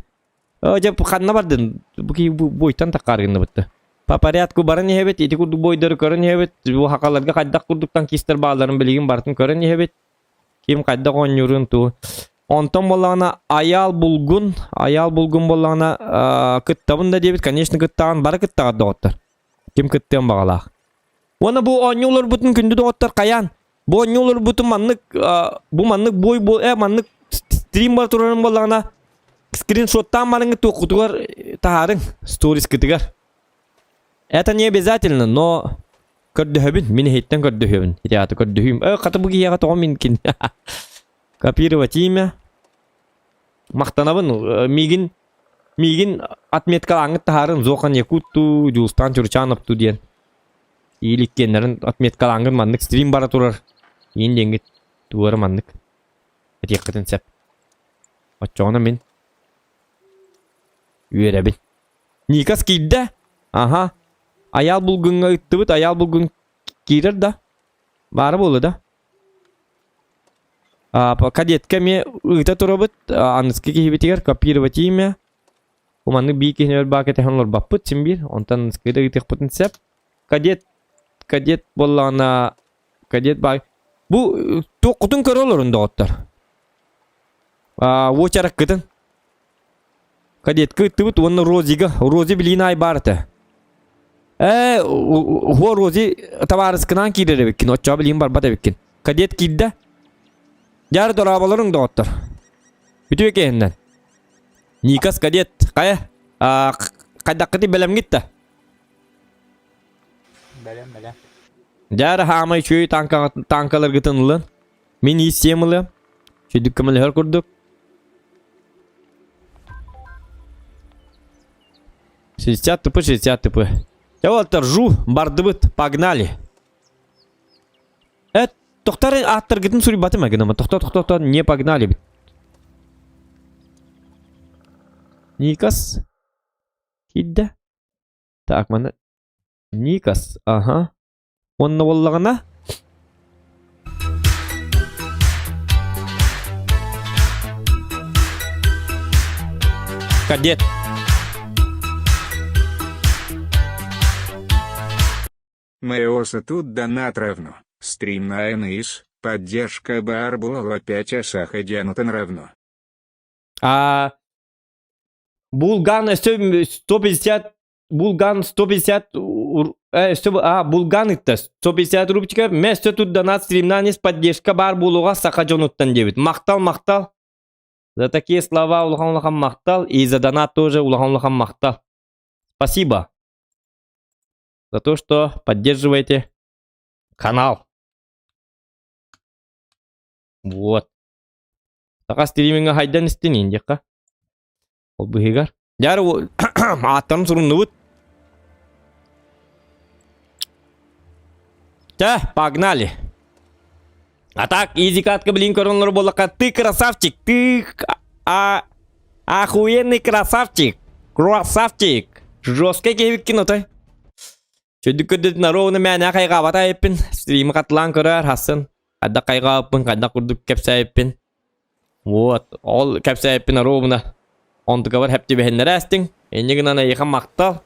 Дьэ, ханна бардын? Бу киһи буойтан таккааргынныбытты. По порядку баран иһэбит, ити курдук буойдары көрөн иһэбит, бу хакаларга хайдах курдук танкистар баалларын билигин барытын көрөн иһэбит. Ким хайдах оонньуурун туу. Онтон буоллаҕына Айаал Булгун, Айаал Булгун буоллаҕына кыттабын да диэбит, конечно кыттаҕын, бары кыттаҕар доҕоттор. Ким кыттыан баҕалаах. Уонна бу оонньууларбытын күндү доҕоттор хайаан бу оонньууларбытын маннык бу маннык бой бу э маннык стрим бар турарын буоллаҕына скриншоттаан барыҥҥыт туоххутугар таһаарыҥ сторискытыгар. Это не обязательно, но көрдөһөбүн, мин иһиттэн көрдөһүөбүн. Ити аата көрдөһүүм. Э, хата бу киһиэхэ тоҕо минкин. Копировать имя. Махтанабын, миигин миигин отметкалааҥҥыт таһаарын Зохан Якутту, Дьулустаан Чурчановту диэн. Ииликкиэннэрин отметкалааҥҥыт маннык стрим бара турар. Иин диэҥҥит туора маннык. Этиэххитин сөп. Оччоҕуна мин үөрэбин. Никас киирдэ. Аха. Айаал булгуҥҥа ыттыбыт, айаал булгун киирэр да? Баара буолла да? А, кадетка эмиэ ыыта турабыт, аныскы киһибитигэр копировать имя. Маннык биир киһини өлбаа кэтэһэн олорбаппыт син биир. Онтон аныскы да ыытыахпытын сөп. Кадет, кадет буоллаҕына, кадет баар. Бу туоххутун көрө олорун доҕоттор. А, уочараккытын. Кадетка ыттыбыт уонна Розига. Рози билиин аай баар этэ. Ээ, уо Рози табаарыскынаан киирэр эбиккин, оччоҕо билиин барбат эбиккин. Кадет киирдэ. Дьаар дорооболоруҥ, доҕоттор. Үтүө киһиннэн. Никас кадет, хайа, хайдаххытый бэлэмҥит да? Бэлэм, бэлэм. Дьаар хаамай үчүгэй танкаларгытын ылын. Мин ииссиэм ылыам. Сүдүк көмөлөһөр курдук. 60 тп, 60 тп. Я вот ржу, бардыбыт, погнали. Э, тохтар аттаргытын суруйбатым агынама. Тохто, тохто, тохто, не погнали. Никас. Киирдэ. Так, маны Никас, ага. Уонна буоллаҕына Кадет. Мэоса тут донат равно. Стрим на НИС, поддержка Барбула 5 Асаха Дянутан равно. А Булган өссө 150 Булган 150 өссө а Булган ытта 150 рубчика мэ өссө тут донат стримнан поддержка баар буолуоҕа саха дьонуттан диэбит. Махтал, махтал. За такие слова улахан улахан махтал и за донат тоже улахан улахан махтал. Спасибо за то, что поддерживаете канал. Вот. Саха стриминга хайдан истин индиэххэ. Ол быһыгар. Дьар ааттарын суруннубут. Чэ, погнали. А так, изи катка, блин, коронлар буоллахха, ты красавчик, ты а, охуенный красавчик, красавчик. Жесткий киһибиккин отой. Чөйдүк көрдөтүн ровно мээнэ хайҕаабата эппин, стримы хатылаан көрөр, хассын. Хайдах хайҕаабыппын, хайдах курдук кэпсээбиппин. Вот, ол кэпсээбиппин ровно. Онтукабар хэп түбэһиннэрэ эстиҥ. Инньэ гынан эйиэхэ махтал.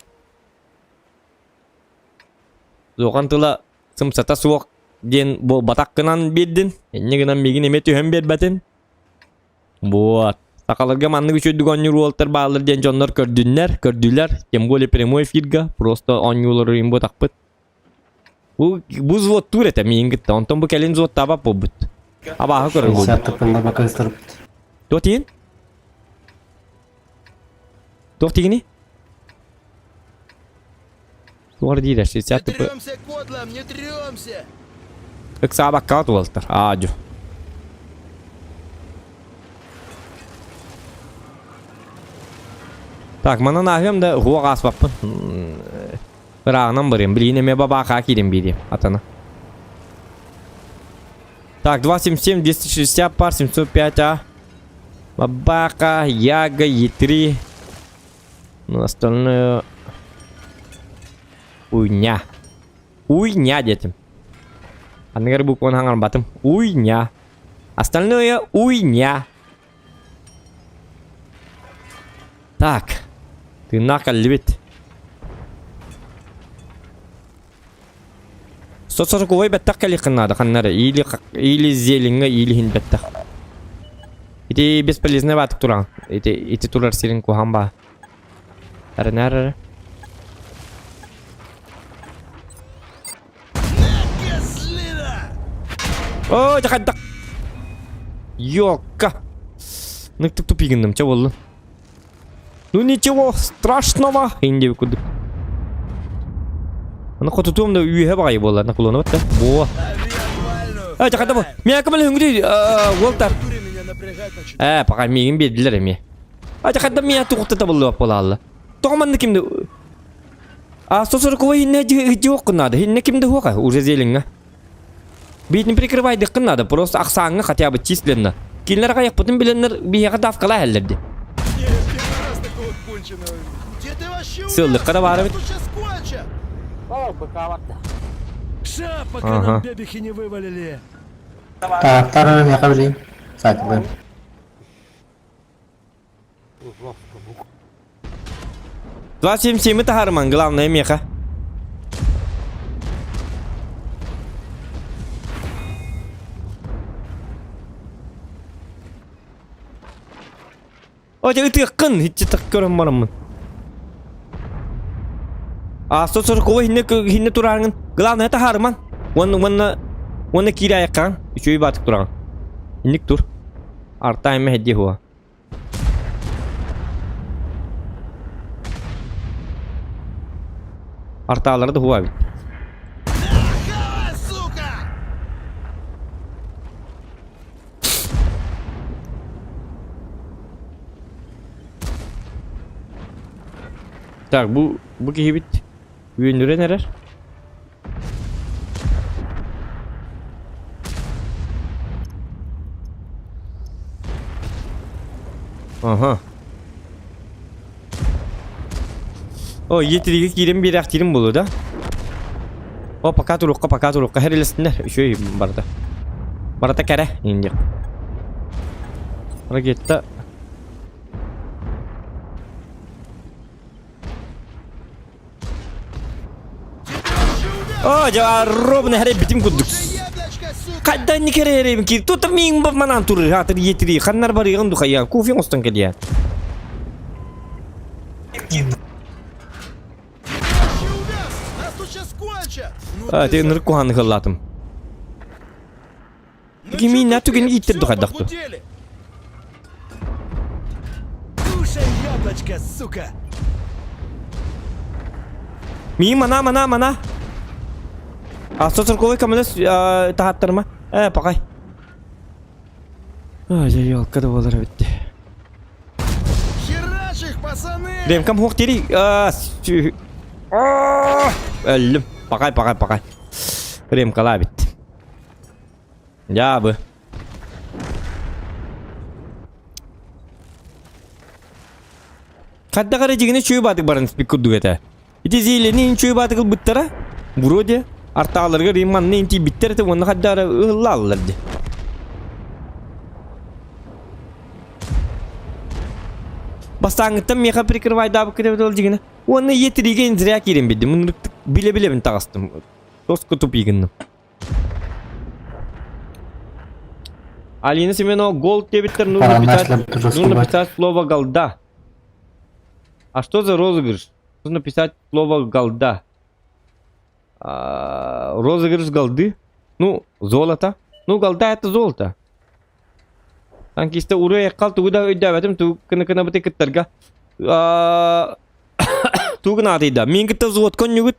Суохан тыла сымсата суох диэн буолбатах гынан биэрдин. Инньэ гынан миигин эмиэ түһэн биэрбэтин. Вот. Сахаларга маннык үчүгдүк оонньуур уолаттар бааллар диэн дьоннор көрдүннэр, көрдүлэр. Тем более прямой эфирга просто оонньуулары буотахпыт. Бу бу взводтуур этэ миигин кытта. Онтон бу кэлин взводтаабат буолбут. Абааһы көрөр буолбут. Туох тиин? Туох тигини? Туох диир 60 Не трёмся, кодлом, не трёмся! Ыксаабакка уолтар. Аадьу. Так, манан ааһыам да уһуох ааспаппын. Ырааҕынан барыам. Билигин эмиэ бабаахаа киирэн биэриэм. Атана. Так, 277, 260 пар, 705 А. Бабака, Яга, Е3. Ну, остальное... Уйня. Уйня диэтим. Аныгар букваны хаҥарбатым. Уйня. Остальное уйня. Так. Тыыннаах кэллибит. 140 бэттэх кэлиэххин наада ханнары или или зелиҥҥэ или иһин бэттэх. Ити бесполезный баатык тураҕын. Ити ити турар сирин куһаҕан баа. Эрэнээр эрэ. Оо, дьэ хайдах. Ёлка. Ныктык тупигынным, чэ буоллун. Ну ничего страшного, инди курдук. Аны хотутуом да үөһэ баҕайы буолла, наклонабат да. Во. Э, дьэ хайда бу? Миэхэ көмөлөһүҥ дии, уолтар. Э, пока миигин биэрдилэр эмиэ. А дьэ хайда миэхэ тугутта табыллыбат буолаалла. Тоҕо манна кимди А 140 хинне дьиоккун надо. Хинне кимде хуока уже зелиҥҥа. Биитин прикрывайдыккын надо, просто ахсааҥҥа хотя бы численно. Кинилэр аҕайахпытын билэннэр биһиэхэ давкалаа иһэллэр дии. Сыллыкка да баар эбит. Ша, пока нам бебехи не вывалили. Тааттар миэхэ билигин сайтылыам. 277 таһаарымаҥ, главное миэхэ. О, дьэ ытыаххын, иччи көрөн бараммын. А 140 хинне хинне турааҥын, главное таһаарыман. Уонна уонна уонна киирээйэххаҥ, үчүгэй баатык тураҕын. Инник тур. Артайма хэдди хуа. Артаалары да хуа эбит. Так, бу бу киһибит үөнүрэн эрэр. Ага. О, етириге киирэн биэрээхтиирим буолуо да? О, пока турукка, пока турукка хэрилэстиннэр. Үчүгэй барыта. Барыта кэрэ, инде. Ракета. О, дьэ, ровно хэрэ битим курдук. Хайда не керерим ки тут миң бу манан турur хатыр етири ханнар барыгын духая кофе оҥостон кэлиэ. А, ты ынырык куһааны хыллаатым. Кими на түгэн ииттер духайдахту. Кушай яблочко, сука! Ми мана мана мана. А 140 көмөлөс таһаттарыма. Э, пакай. Ай, елка да болар битти. Херач их, пацаны! Ремкам хуох тири. Өллүм. Пакай, пакай, пакай. Ремкалаа бит. Дьаабы. Хайдах эрэ дьигини чүө баатык баран испит курдук этэ. Ити зиилэни ин чүө баатык ылбыттара. Вроде артааларыгар им манна ин тиийбиттэр этэ уонна хайдах эрэ ыһыллааллар дии. Бастааҥҥыттан миэхэ прикрывайдаабыккыт эбит ол дьигинэ. Уонна ийэ тириигэ зря киирэн биэрдим. Билэ-билэбин таҕыстым. Тоску тупигынным. Алина Семенова гол диэбиттэр нужно писать, нужно писать слово голда. А что за розыгрыш? Нужно писать слово голда. А, розыгрыш голды? Ну, золото. Ну, голда это золото. Танкиста уруй эккал тугу да өйдөөбөтүм тугу кына кынабыты кыттарга. Тугу наадыйда. Мин кытта взвод коннюгут.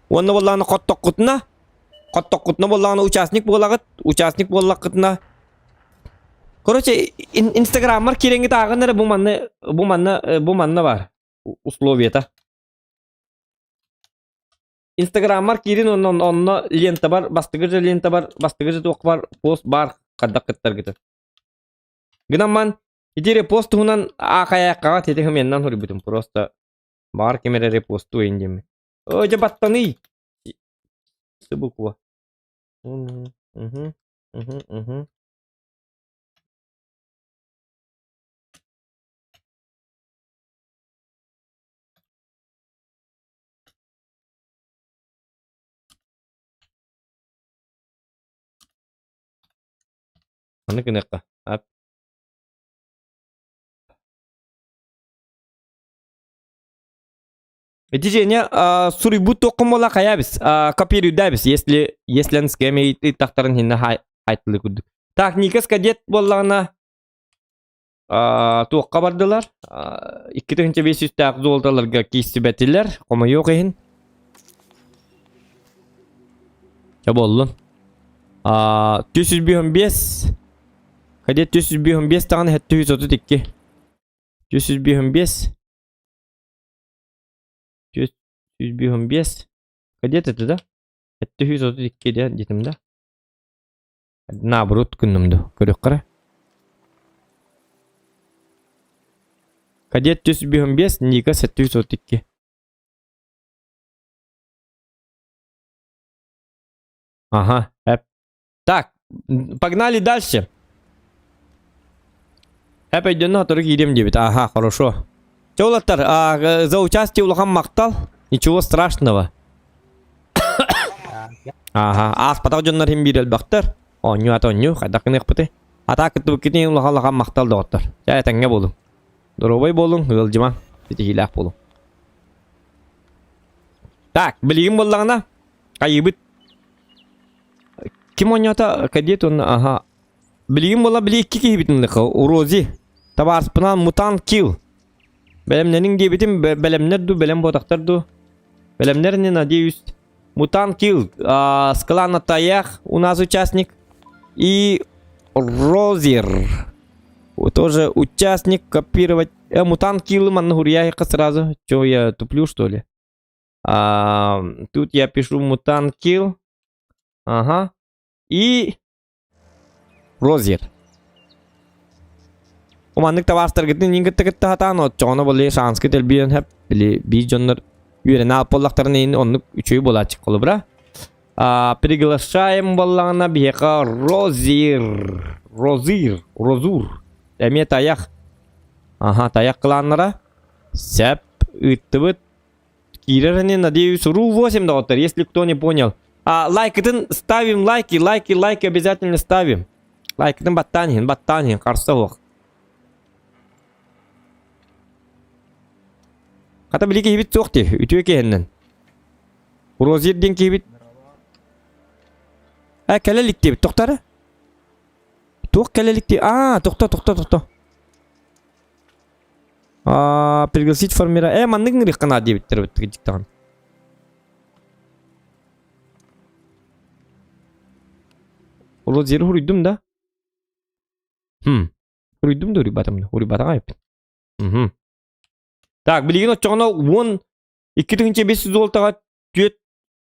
Уонна буоллаҕына хоттоххутуна, хоттоххутуна буоллаҕына участник буолаҕыт, участник буоллаххытына Короче, инстаграммар киирэҥҥит ааҕын эрэ бу манна бу манна бу манна бар условията. Инстаграммар киирин онно онно лентабар бастыгы же лентабар бастыгы же туох бар пост бар хаддах кыттаргыты. Гынан ити репост туһунан аахайааккаҕа тетих меннан хоруйбутум просто баар ким эрэ репостуйун диэммин. Ой, дьэ баттаный! С буква. Угу, угу, угу. Аны гыныахха. Ап. Ити Женя суруйбут туоххун буола хайабис копируйдабис если если эн тахтарын хинна хайтылы курдук. Так Никас кадет буоллаҕына туохха бардылар 2500-тээх золоталарга киирсибэтилэр хомойуох иһин Чэ буоллун 455 кадет 455 даҕаны 732 455 455 кадет это да 732 да детим да Наоборот гынным дуу, көрүөххэ эрэ. Кадет 355, Ника 732. Ага, эп. Так, погнали дальше. Эп өйдөннө сотору киириэм диэбит. Ага, хорошо. Чэ, уолаттар, за участие улахан махтал. Ничего страшного. Ааха, ааспатах дьоннор иһин биир элбэхтэр. Оонньуу ата оонньуу, хайдах гыныахпытый? Атаа кыттыбыккытын улахан улахан махтал доҕоттор. Чэ, этэҥҥэ буолуҥ. Доруобай буолуҥ, ыалдьымаҥ, ситиһиилээх буолуҥ. Так, билигин буоллаҕына, хайыыбыт? Ким оонньоото? Кадет уонна аха. Билигин буолла били икки киһибитин ылыха. Урози. Табаарыспынаан Мутант Килл. Бэлэмнэниҥ диэбитим, бэлэмнэр дуу, бэлэм буотахтар дуу? Бэлэмнэр не надеюсь. Мутант Килл, с клана Таях у нас участник. И Розир. Тоже участник копировать. Мутант Килл манна хуруйа сразу. Чё, я туплю, что ли? А, тут я пишу Мутант Килл. Ага. И Розир. Уманнык табаастаргытын иин кытта кытта сатаан оччоҕуна боле шанска тэлбиэн хэп били биир дьоннор үөрэнэ аалполлахтарын иһин оннук үчүгэй буолааччы холобура а, приглашаем буоллаҕына биһиэхэ Розир Розир Розур эмиэ тайах аха тайах кланнара сэп ыыттыбыт Киирэр ини, надеюсь, ру 8 доҕоттор, если кто не понял. А, лайкытын ставим, лайки, лайки, лайки обязательно ставим. Лайкытын баттаан иһин, баттаан иһин, харса суох. Хата били киһибит суох дии, үтүө киһиннэн. Розир диэн киһибит. Э, кэлэ илик диэбит, тохтор. Туох кэлэ илик дии? Аа, тохто, тохто, тохто. А, пригласить фармера. Э, маннык ыҥырыахха диэбиттэр эбит кырдьыктаҕын. Розеры хуруйдум да? Хм. Хуруйдум да уруйбатым да. Уруйбатаҕа эппин. Мгм. Так, билигин оччоҕуна уон икки тыһыынча бес жүз золотаҕа түөрт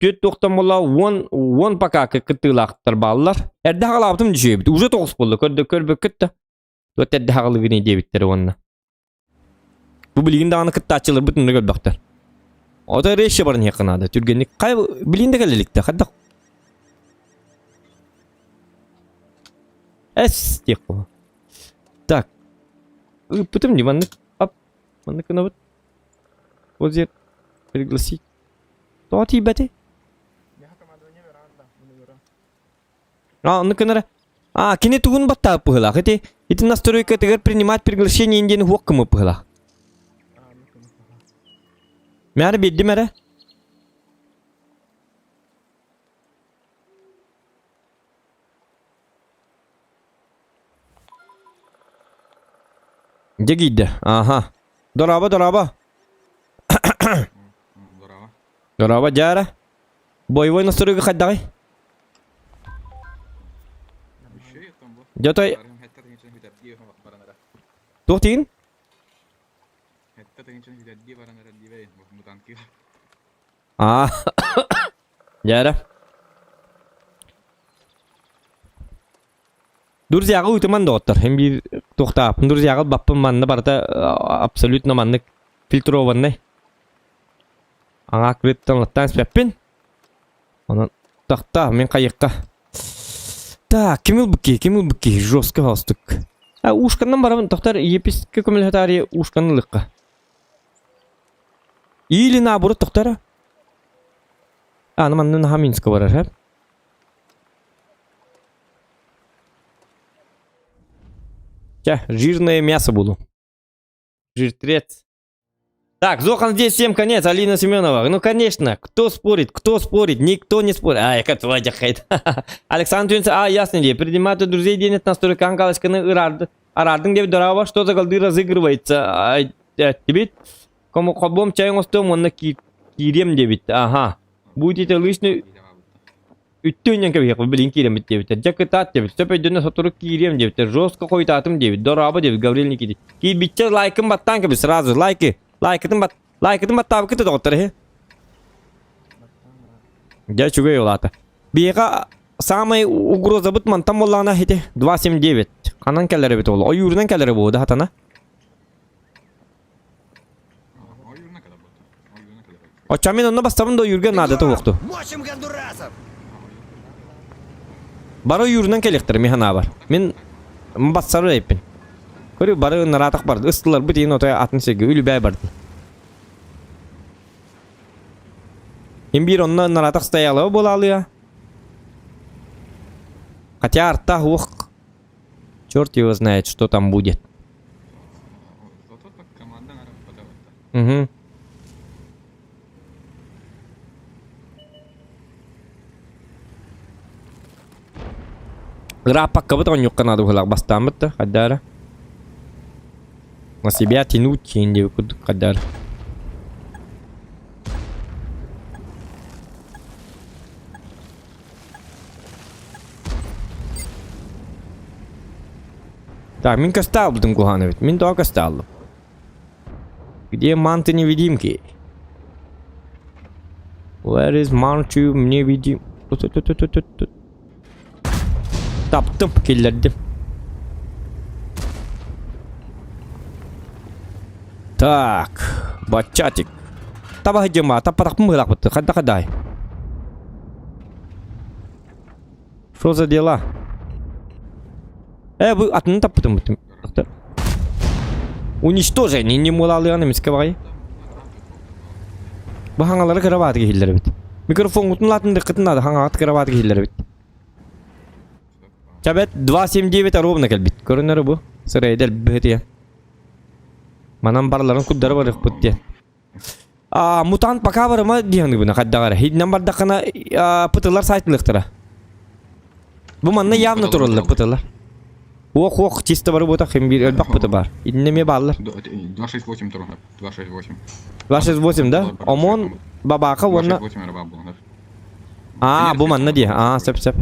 түөрт туохтан буолла уон уон пока кыттыылаахтар бааллар. Эрдэ хаҕалаабытым дьүһүөбүт. Уже тоҕус буолла. Көрдө көрбөккүт да. Туот эрдэ хаҕалыгыный диэбиттэрэ уонна. Бу билигин даҕаны кыттааччыларбыт онно көрбөхтөр. Ото рейше баран иһиэххэ наада. Түргэнник. Хай билигин да кэлэ иликтэ. Хайдах? Эс диэх буолла. Так. Ыыппытым дии маннык. Ап. Маннык гынабыт. Вот здесь пригласить. Тоҕо тиийбэти? А, оннук гынара. А, кини тугун баттаабыт быһыылаах. Ити, ити настройкатыгар принимать приглашение диэн уһуох гыммыт быһыылаах. Мээр биэрдим эрэ. Дьэ киирдэ. Аха. Дорообо, дорообо. Дорообо, дьаара. Боевой настройка хайдаҕый? Дьэ Туох тиин? Аа. Дьээрэ. Друзьяҕа ыытыман доҕоттор. Һин биир туохтаахпын друзьяҕа баппын манна барыта абсолютно маннык фильтрованный. Аҥаа кырыттан латтаан испэппин. Онон тахта мин хайыкка. Так, ким ылбыт киһи, ким ылбыт киһи жестко холостук. А ушканнан барабын тохтор епискэ көмөлөһөтаарыйа ушканы ылыкка. Или наоборот тохтора. А, ну манна наһаа Минска барар, һэ? Чэ, жирное мясо буду. Жиртрец. Так, Зохан здесь всем конец, Алина Семенова. Ну, конечно, кто спорит, кто спорит, никто не спорит. Ай, как твоя хейт. Александр Тюнц, а, ясно где. Принимать друзей денег на стройкан галочканы ырарды. Арардың деп дорава, что за голды разыгрывается. Ай, тебе кому хобом чайын остом, онна киирем дебит. Ага. Будете лишний Үттүнэн кэбиһиэхпит билигин киирэммит диэбиттэр. Дьэ кытаат диэбит, сөп өйдөнө сотору киириэм диэбиттэр. Жестко хойутаатым диэбит. Дорообо диэбит Гаврил Никитич. Киирбиччэ лайкын баттаан кэбис сразу лайки. Лайкытын бат лайкытын баттаабыккыт да доҕоттор иһи. Дьэ үчүгэй ол аата. Биһиэхэ саамай угрозабыт мантан буоллаҕына ити 279. Ханан кэлэр эбит ол? Ойуурунан кэлэрэ буолуо да хатана. Оччо мин онно бастабын да ойуурга наадата уохту. Мочим гондурасов! Бары ойуурунан кэлиэхтэрэ мин санаабар. Мин бассары эппин. Көрү бары нараатах барды. Ыстыларбыт иин отой атын сиргэ үлүбээ барды. Им биир онно нараатах стоялого буолаалыа. Хотя арта уох. Черт его знает, что там будет. Угу. Ырааппаккабыт оонньуохха наада быһыылаах бастааммыт да хайдаара. На себя тянуть диэн диэбит курдук хайдаара. Так, мин көстө албытым куһаҕан эбит. Мин тоҕо көстө аллым? Где манты невидимки? Where is Manchu невидим? Таптым, киллэрдим. Так, баччатик. Таба сылдьыма, таппатахпын быһыылаахпыт. Хайда хадай? Что за дела? Э, бу атыны таппытым бутым. Уничтожение не мулалыан эмискэ баҕайы. Бу хаҥалары кырабааты киһиллэр эбит. Микрофоҥҥутун лаатындыккытын наада хаҥаҕыт кырабааты киһиллэр эбит. Чабет 2.79 ровно кэлбит. Көрүнэр бу. Сырайдер быһытыйа. Манан барыларын курдары барыахпыт диэн. А, мутант пока барыма диэн гыбына хайдаҕар. Хиднен бардаххына пытылар сайтылыктара. Бу манна явно тураллар пытылар. Ох, ох, чисто бары буотах хим бир элбэх пыты бар. Итинне эмиэ бааллар. 268 турга. 268. 268 да? Омон бабака уонна 268 арба буолар. А, бу манна дии. А, сөп сөп.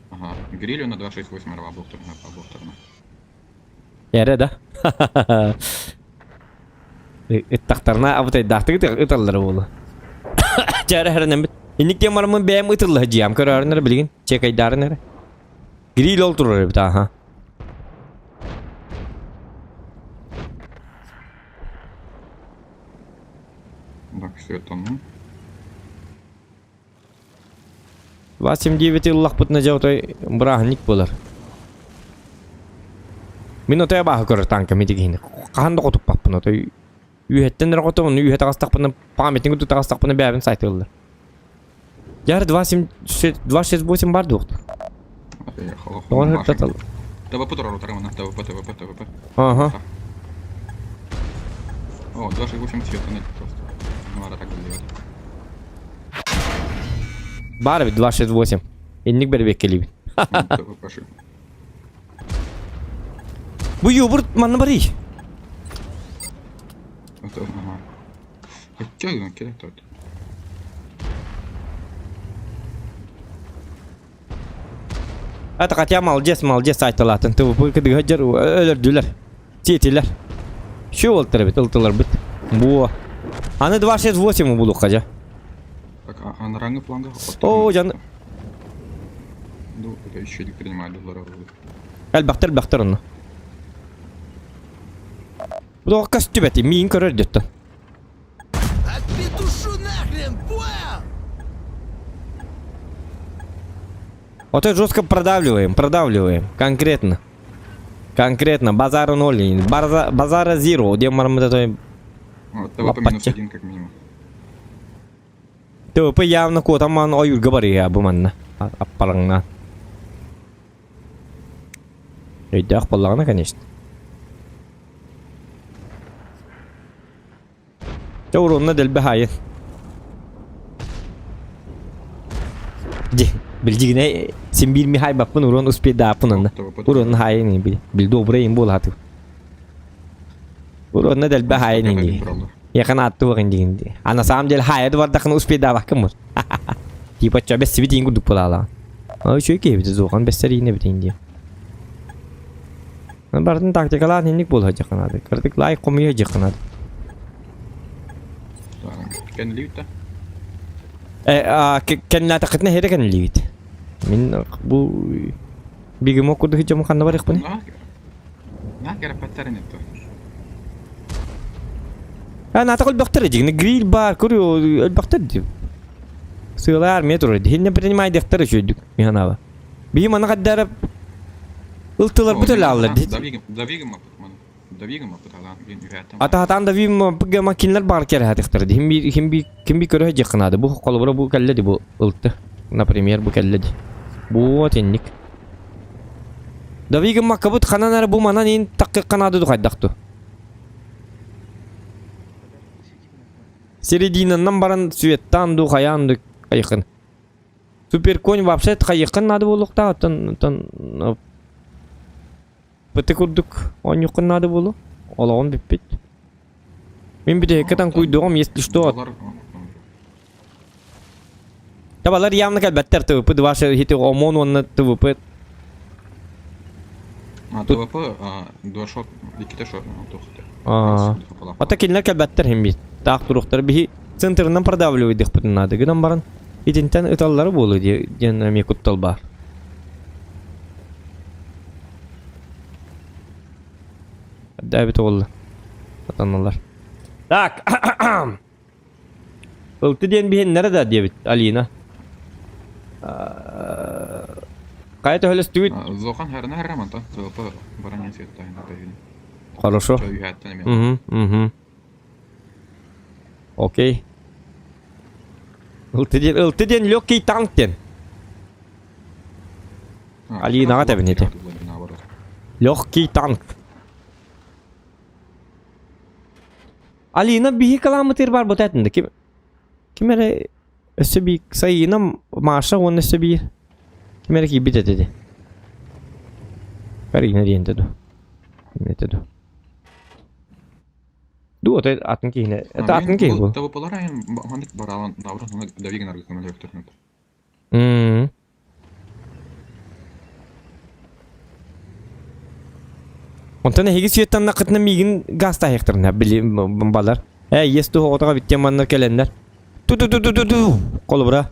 Ага. Грилю на 268 арба буохтарына, буохтарына. Эрэ да. Ыттахтарына абытайдаахтык ыталлара буолуо. Чээрэ хэрэнэммит. Инник диэн бараммын бэйэм ытылла дьиэм көрөөрүн эрэ билигин. Чекайдаарын эрэ. Гриль ол турар эбит аха. Так, все это ну. 279 ыллахпытына дьэ отой бырааһынньык буолар. Мин отой абааһы көрөр танкам ити киһини. Хаһан да хотуппаппын отой. Үөһэттэн эрэ хотобун, үөһэ таҕыстахпына, памятник курдук таҕыстахпына бэйэбин сайтыллар. Яр 268 бар дуохтур. Тоҕо һыртатал. ТВП турар утарымына, ТВП, ТВП, ТВП. Ага. О, 268 цвет просто. Ну, ладно, так заливать. Баар эбит 268. Инник бэрбиэккэлиибин. Бу юбурт манна барый. Это хотя молодец, молодец айталаатын. ТВП кыдыга өлөрдүлэр. Тиэтилэр. Şu болтар бит, ылтылар бит. Бу. Аны 268 булуққа жа. Так, а, а на ранних флангах... О, жан... Ну, это еще не принимали Элбэхтэр элбэхтэр онно. Бу көстүбэти, миин көрөр деттен. Отпетушу нахрен, понял? Вот это жестко продавливаем, продавливаем. Конкретно. Конкретно. Базара ноль. База, базара зиро. Где мармыта ТВП минус один как минимум. ТВП явно куотаман ойурга барыа бу манна. Аппараңна. Өйдөөх буоллаҕына, конечно. Дьэ уруонна дэлби хаайын. Дьи, билдьигинэ син биир ми хаайбаппын уруон успейдааппын онно. Уруонна хаайын били. Били добрый им буолаатым. Уруонна дэлби хаайын ини. Яхан аттуох индигин. А на самом деле хаайады бардахын успейдаабаккын бur. Типа чо бэссибит иин курдук буолаалаҕын. Үчүгэй киһибит зуохан бэссэриинэ битин диэн. Бардын тактикалаан инник буолуо дьаханаады. Кырдык лайк хомуйа дьаханаады. Кэннилиибит да? Кэннээтэххитинэ эһиэрэ кэннилиибит. Мин бу бигимо курдук дьому ханна барыахпыный? На кэрэппэттэр ини то. Наата өлбөхтөр дьигини гриль бар көрү өлбөхтөр дии. Сыалар армия турар. Хинне принимай дехтер үчүйдүк миханаба. Биһи маны хаддара ылтыларбыт өлө Ата-хатаан да вим кинилэр баар кэрэһэтихтэр ди. Хим би хим би ким би көрө дьахынаады. Бу холобура бу кэллэ ди бу ылты. Например, бу кэллэ ди. Бу тинник. Давигым маккабыт ханан эрэ бу манан ин таккыкканаады ду хайдахту. Серединаннан баран светтаан ду хайаан ду хайыкын. Суперконь вообще хайыкын наада буолуохтаах оттон оттон Быты курдук оонньуоххун наада буолуо. Олоҕун бүппүт. Мин бүтэһиккэ таҥкуйдуоҕум, если что. Табалар явно кэлбэттэр ТВП ваши хити ОМОН уонна ТВП. А, ТВП, два шот, иккитэ шот, Аа. Ата кинилэр кэлбэттэр хим бит. Таах туруохтар биһи центрынан продавливайдыхпытын наада гынан баран итинтэн ыталлара буолуо диэн эмиэ куттал баар. Дээбит уолла. Атаналар. Так. Ылты диэн биһиннэрэ да диэбит Алина. Хайа төһөлөстүгүт? Зохан харына харраманта. ТВП баранья светтайна Хорошо. Угу, угу. Окей. Ылты диэн, ылты диэн легкий танк диэн. Алинаҕа тэбин ити. Легкий танк. Алина биһи калаамытыыр бар бу тэтинде ким ким эрэ өссө би Сайына Маша уонна өссө биир ким эрэ киирбит этэ ди. Карина диэн ду. Ким ду. Ду это атын киһине. Это атын киһи бу. ТВПлар айын маннык баралан наоборот давигин аргы көмөлөктөр. Онтон эһиги сүөттаннаххытына миигин гаастаһыахтарына били балар. Ээ иэс туһа оҕотоҕо биттиэн манна кэлэннэр. Ту-ту-ту-ту-ту холобура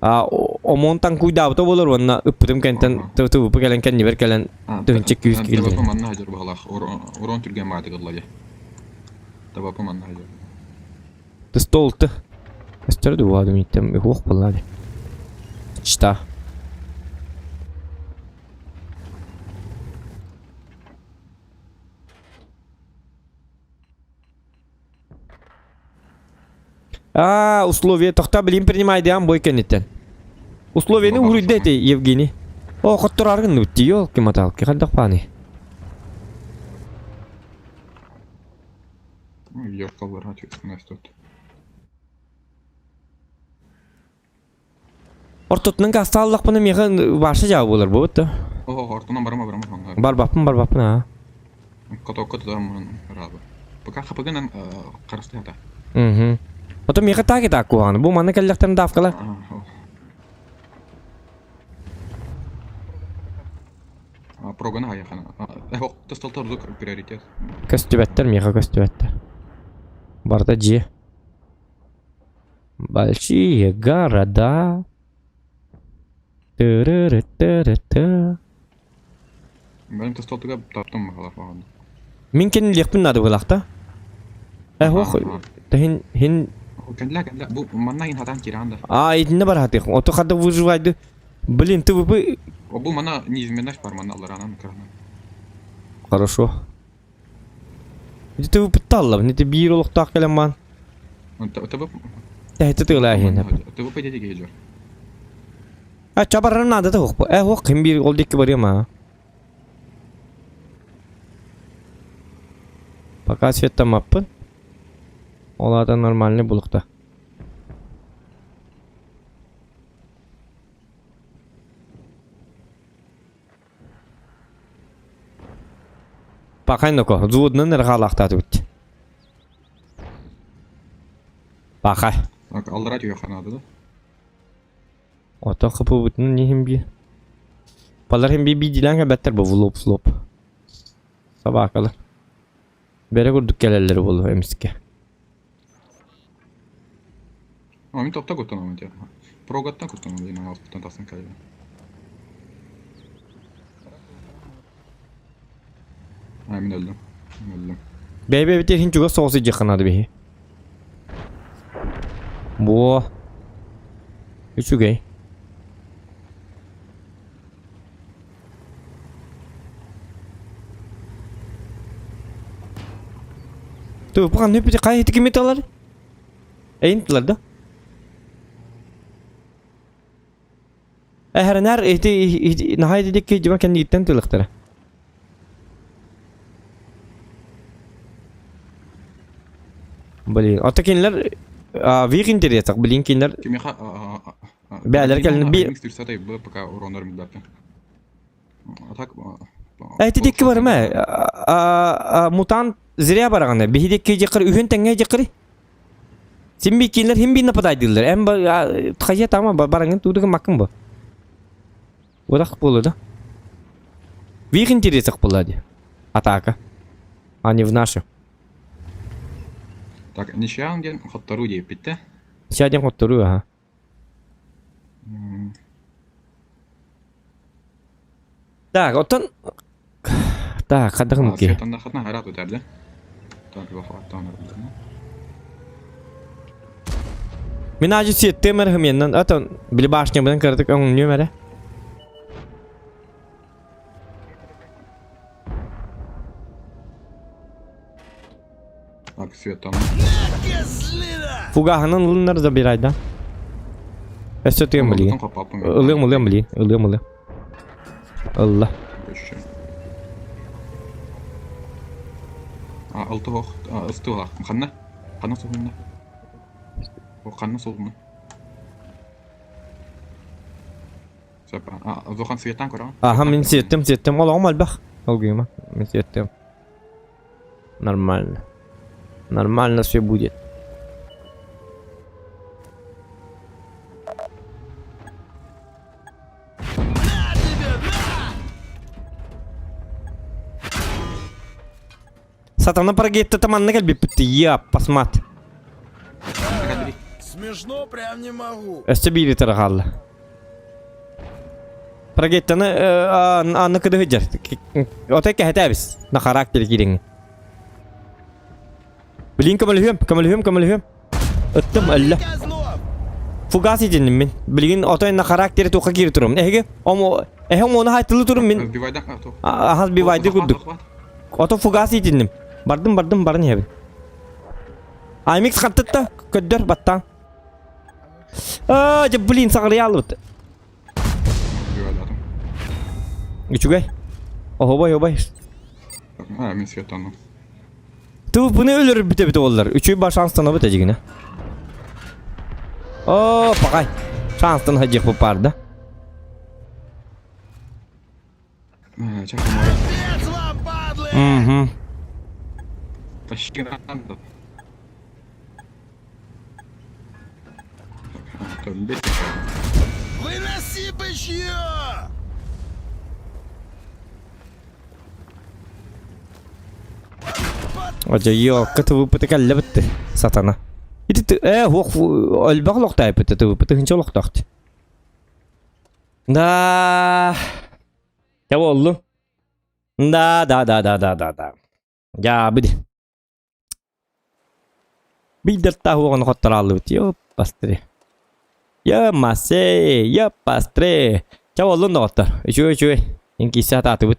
а омон таҥкуйдаабыта буолар уонна ыппытым кэнтэн ТВП кэлэн кэннибэр кэлэн тыһынча күүс киирдэ. ТВП манна хадьар баһалаах урон түргэн баатык ылла ТВП манна хадьар. Столты. Көстөр дуо миттем уох буолла ди. Чта. А, условия тохта билим принимайдыам бой кэнниттэн. Условияны уруйда эти Евгений. О, хоттораргын нутти, ёлки-моталки, хайдах пааны. Ёркалар тут. Ортотунан кастааллахпына миэхэ баша жаа буолар буолбут да. О, ортонан барама барама. Барбаппын барбаппын аа. Котокко тутам рабы. Пока хапыгынан карастыята. Угу. Потом миэхэ так и так куһаҕаны. Бу манна кэллэхтэрин давкала. Прогана аяхана. Тасталтар приоритет. Көстүбэттэр миэхэ көстүбэттэр. Барыта дьиэ. Большие города. Тырыры-тыры-ты. Бэйэм тостолтуга таптым баҕалаах баҕана. Мин кэннилиэхпин наада буолаахта. Э, ох, хин хин Кэннилэ кэннилэ бу манна иһин хатаан киирэн да. А, итиннэ бараатых. Ото хада выживайды. Блин, ты вы Бу манна неизменность бар манна алларанан кыранан. Хорошо. Ити пытталла, ити биир олохтоох кэлэн баан. Тэһити тыылаа иһин. ТВП дети киһи А чабарар наада да хуох. Э хуох ким биир ол дикки барыам аа. Пока светтамаппын. Ол аата нормальный булукта. Пахай ноко, взводнан эрэ хаалаахтаатыбыт. Пахай. Так, аллара түйе надо, да? Ото хапыбытын не хим би. Палар хим би бидилэн кэбэттэр бу влоп слоп. Собакалар. Бэрэ курдук кэлэллэр буолуо эмискэ. А, мен топта куттанамын те. Прогаттан куттанамын дейін алып тасын кәлі. А, мен өлдім. Мен өлдім. Бэйбэ битер хин чугас соҕус дьаханады биһи. Буо. Үчүгэй. Ту, пахан нүппүтэ хайа ити талар? Эйин тылар да? Эһэрэнэр ити наһаа ити дьима кэнниттэн тылыктара. Блин, ото кинилэр в их интересах, блин, кинилэр Кимиха Бээлэр кэлин би пока уронар мидаппы. А так Эти дикки бар ма мутант зря бараганы. Биһи дикки жакыр үһүн тэҥҥэ жакыры. Син би кинилэр хим би нападайдылар. Эм ба тхая тама бараңын туудуга маккын бу. Урах болу да. В их интересах была атака. А не в наших. Так, ничья ден хоттору дейппитте. Ничья ден хоттору, ага. Так, оттон Так, хадагым ки. Светанда хатна харат өтәрді. Так, вахаттан Мин ажы сиеттемер хыменнан атон били башня бынан кырдык өңүн нөмере. Так, светан. Фугаһынан ылыннар да бир айда. Өссө тыам били. Ылыам ылыам били, ылыам ылыам. Ылла. А, алты ох, ыстыла. Ханна? Ханна сугунна. Ханна сугунна. А, зохан светан көрөҕүн? Аха, мин сиэттим, сиэттим. Олоҕум элбэх. Ол гыма. Мин сиэттим. Нормально. Нормально все будет. Сатана прогетті таманна кэлбиппит. Я, пасмат. Смешно прям не могу. Өссө биири тараҕалла. Прогеттаны анны кыдыһы дьэр. Отой кэһэтээбис. На характер кириҥ. Блин, көмөлүһүөм, көмөлүһүөм, көмөлүһүөм. Ыттым өллө. Фугас итинним мин. Билигин отой на характер туха кири турум. Эһиги омо эһи ону хайтылы турум мин. Ахас бивайды курдук. Ото фугас итинним. Бардым, бардым, барын иһэбин. Аймикс хаттытта көддөр баттаан. Аа, дьэ блин, саҕарыйаалыбыт. Үчүгэй. Оһобай, обай. А, мин светану. Ту буну өлөрөр бүтэ бүтэ боллар. Үчүгэй бар шанстанабыт эдьигинэ. О, пакай. Шанстан хадьых бу паарда. Угу. Почти надо. Выноси бычье! Ожа йоо, кыты выпыты кэллэбитти. Сатана. Ити э хуох өлбөх олохтоох ТВП тыһынча олохтоох. Да. Я болду. Да, да, да, да, да, да, да. Я бidi. Бидер таһуоҕун хотторааллыбыт. Йоп, бастри. Я масе, я пастре. Ча боллун доҕоттор. Үчүгэй үчүгэй. Ин киисэ атаатыбыт.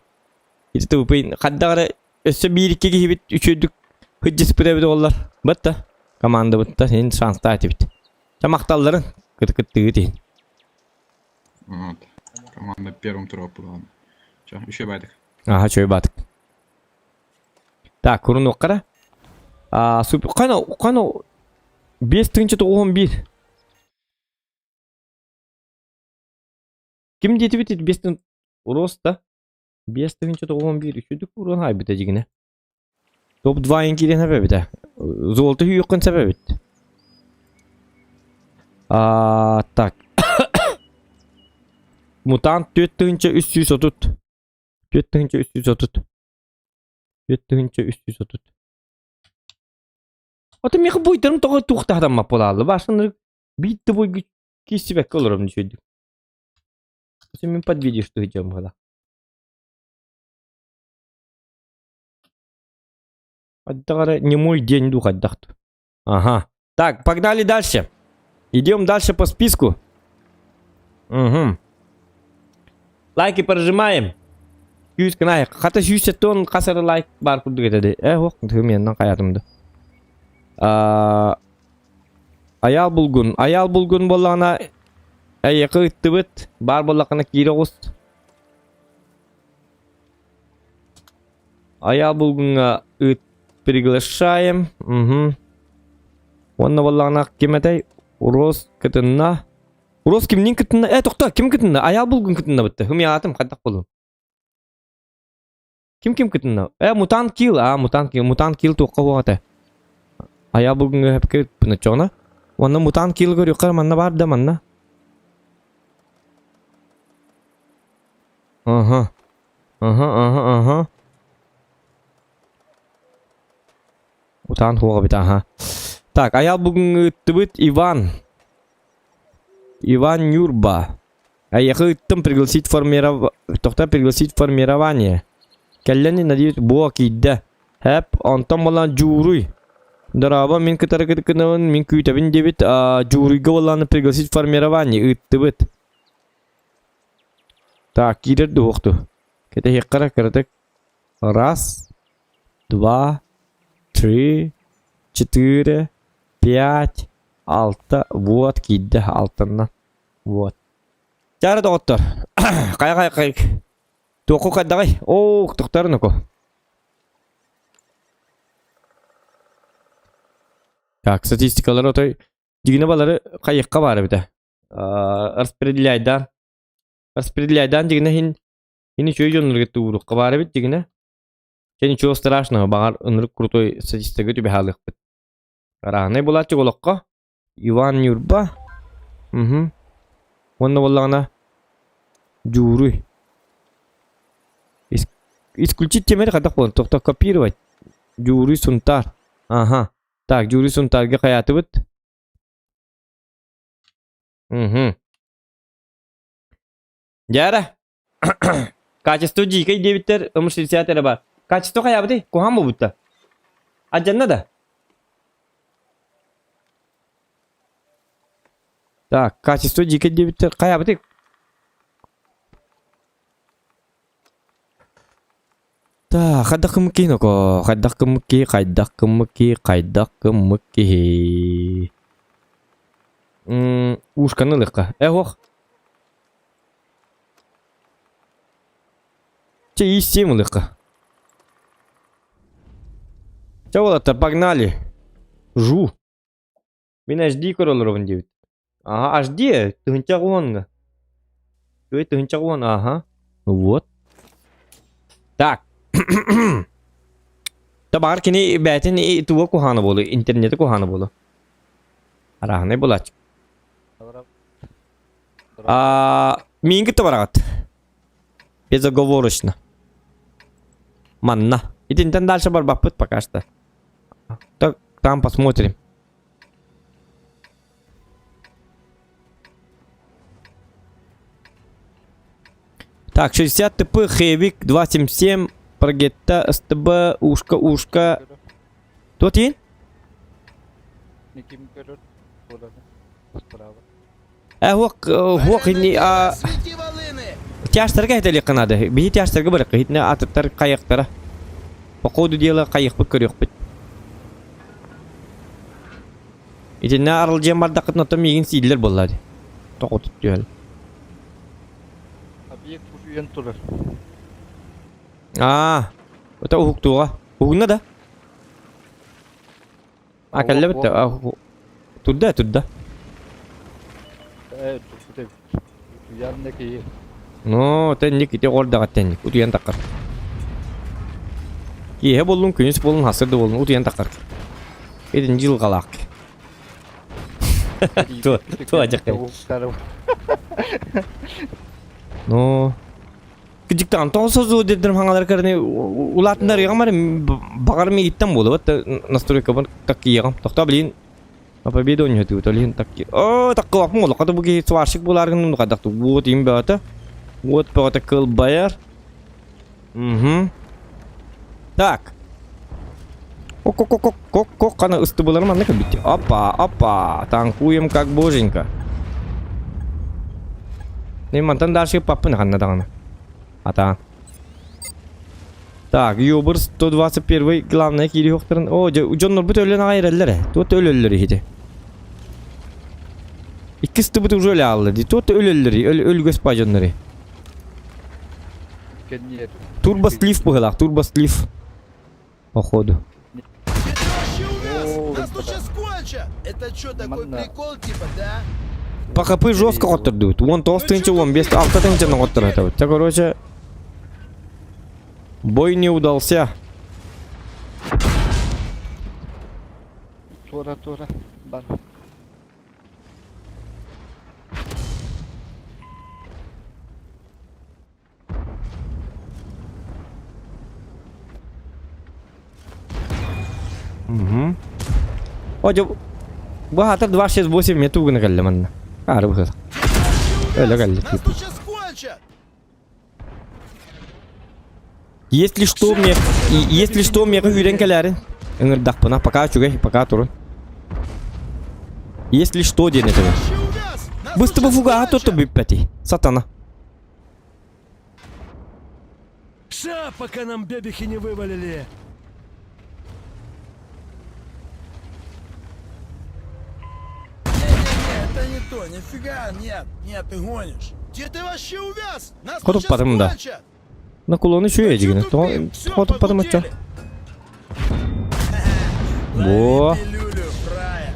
Ити тупын хаддагары өссө биир икки киһибит үчүгдүк хыдьыспыт эбит оллар. Бытта. Командабытта син шанста этибит. Ча махталларын кыт-кыттыгыт иһин. Вот. Команда первым тура Чё, еще байтик. Ага, чөй батык. Так, курунуохха А, супер. Қана, қана 5 тыһынча 91. Ким диэтибит 5 тыһын Роста 5 тыһынча 91 үчүдүк урон хайбыта дьигинэ. Топ-2 киирэн эбэбитэ. Золото хүйүөххүн сэбэбит. А, так. Мутант 4330. 4330. 4330. Ото миэхэ буйдарым тоҕо туохтаһатаммат буолааллы. Башын биитте буйгу киссибэккэ олором дьүөдүк. Мин подвидишь что идем года. Хайдах не мой день дух хайдах. Ага. Так, погнали дальше. Идем дальше по списку. Угу. Лайки прожимаем. Сүүс гына хата 170 хасары лайк бар курдук этэ э ох тыменнан хаятымды. Аял булгун, аял булгун боллаҕына эйиэхэ ыттыбыт, баар буоллаххына киирэ оҕус. Аял булгуҥҥа ыт приглашаем. Угу. Уонна буоллаҕына ким этэй? Урос кытынна. Урос кимниин кытынна? Э, тохто, ким кытынна? Аял булгун кытынна бытты. Хым аатым хайдах болун? Ким ким кытынна? Э, мутант килл, а, мутант килл, мутант килл туохха буоҕа Аял булгуҥҥа хэпке пынычоҕуна. Уонна мутант килл көрүөххэ манна бар да манна. Ага. Ага, ага, ага. Утаан хуоҕа бит, аха. Так, аял бүгүҥҥү ыттыбыт Иван. Иван Нюрба. Айахы ыттым пригласить формиров... Тохта пригласить формирование. Кэллэни надеюсь буо киирдэ. Хэп, онтон буолан Дьууруй. Дорообо, мин кытары кытыкынабын, мин күүтэбин диэбит. Дьууруйга буоллааны пригласить формирование ыыттыбыт. Так, киирэр дуһуохту. Кэтэһиэххэ кыратык. Раз, два, три, четыре, пять, алта. Вот киирдэ алтанна. Вот. Чаара доҕоттор. Хайа хайа хайа. Туохку хайдаҕай? Оо, тохтор нуку. Так, статистикалар отой дигине балары хайыкка бар эбитэ. Распределяйдан. Распределяйдан дигине хин хин үчүгэй дьоннорго туурукка баар эбит дигине. Чэ ничего страшного, баҕар ынырык крутой статистика түбэһэ Араанай булааччы олоххо Иван Ньурба. Угу. Уонна буоллаҕына Дьууруй. Исключить темери хайдах буолан тохто копировать. Дьууруй Сунтаар. Ага. Так, Дьууруй Сунтаарга хайаатыбыт? Угу. Дьара. Качество дикэй диэбиттэр, М60 эрэ бар. Качество хайаабытый? Куһаан буолбутта. Алдьанна да? Так, качество дикэй диэбиттэр, хайаабытый? Так, хайдах кыммыт киһи ноко, хайдах кыммыт киһи, хайдах кыммыт киһи, хайдах кыммыт киһи. М, ушканы ылыахха. Э, ох. Чэ, ИС-7 ылыахха. Чэ, уолаттар, погнали. Жу. Мин HD көрөлөрөбүн диэбит. Ага, HD, тыһынча уонга. Үчүгэй тыһынча уон, ага. Вот. Так. Табаар кини бээтин туга куһаана буолу, интернети куһаана буолу. Арааһынай булааччы. А, миин кытта бараҕыт. Безоговорочно. Манна. Итинтэн дальше барбаппыт пока что. Так, там посмотрим. Так, 60 ТП, Хевик, 277, Прогетта, СТБ, Ушка, Ушка. Тот иин? Никим көрөр. Справа. Э, хуох, хуох инни, а... Тяжтарга этэлиэххэ наада. Биһи тяжтарга барыахха. Итинэ атыттар хайыахтара. По ходу дела хайыахпыт көрүөхпүт. Итиннэ аралдьыйан бардаххытына оттон миигин сииллэр буоллаа дии. Тоҕо түһэл. Объект утуйан турар. Аа, это уһуктуоҕа. Уһугунна да? А кэллэ бүттэ. Турда, турда. Э, турбут эбит. Утуйан да киһи. Ну, тэнник ити оҕордаҕа тэнник утуйан таххар. Киэһэ буоллун, күнүс буоллун, хасыр да буоллун утуйан таххар. Итин дьылҕалаах. Туо, туо дьахай. Ну, Кыдьыктаан тоҕо созуу деддерим хаҥалар кэрни улаатыннар ыйҕам баҕар миигиттэн буолуо настройкабын таккыйыаҕым тохтоо билин на победу оонньоотубут ол иһин такки оо таккылаппын олоххо бу киһи сварщик буолааргын нухадахту вот им бөҕөтө вот бөҕөтө кылбайар угу так Ок-ок-ок-ок-ок қана ыстыбыларым манна кэлбит. Опа, опа, танкуем как боженька. Мен мантан дальше паппын ханна даҕаны. Ата. Так, Юбр 121 главная киириһуохтарын. О, дьоннорбут өлөн аҕай эрэллэр ээ. Туот өлөллөр иһити. Иккис тыбыт уже өлө аалла дии. Туот өлөллөр өлгөс па дьоннори. Турбослив быһылаах, турбослив. Походу. Нас тут сейчас кончат! Это что, такой прикол типа, да? ПХП жестко хоттордубут. 19 тысяча, 15, 6 тысяча хоттордубут. Это, короче, бой не удался. Тура, тура, бар. Угу. О, дьэ, бу аатар 268 мне тугуна кэллэ манна. Аары быһыла. Өлө кэллэ. Если что мне, если что мне үүрэн кэлээрин. Ыҥырдахпына, пока үчүгэй, пока турун. Если что диэн этэ. Быстро фугаһа тотто бүппэти. Сатана. Ша, пока нам бебехи не вывалили. Не-не-не, это не то, нифига, нет, нет, ты гонишь. Где ты вообще увяз? Нас тут сейчас Хотуппатым да. кончат! На кулону үчүгэй дьигинэ. Хотуппатым оччо. Во. Пилюлю, фрая.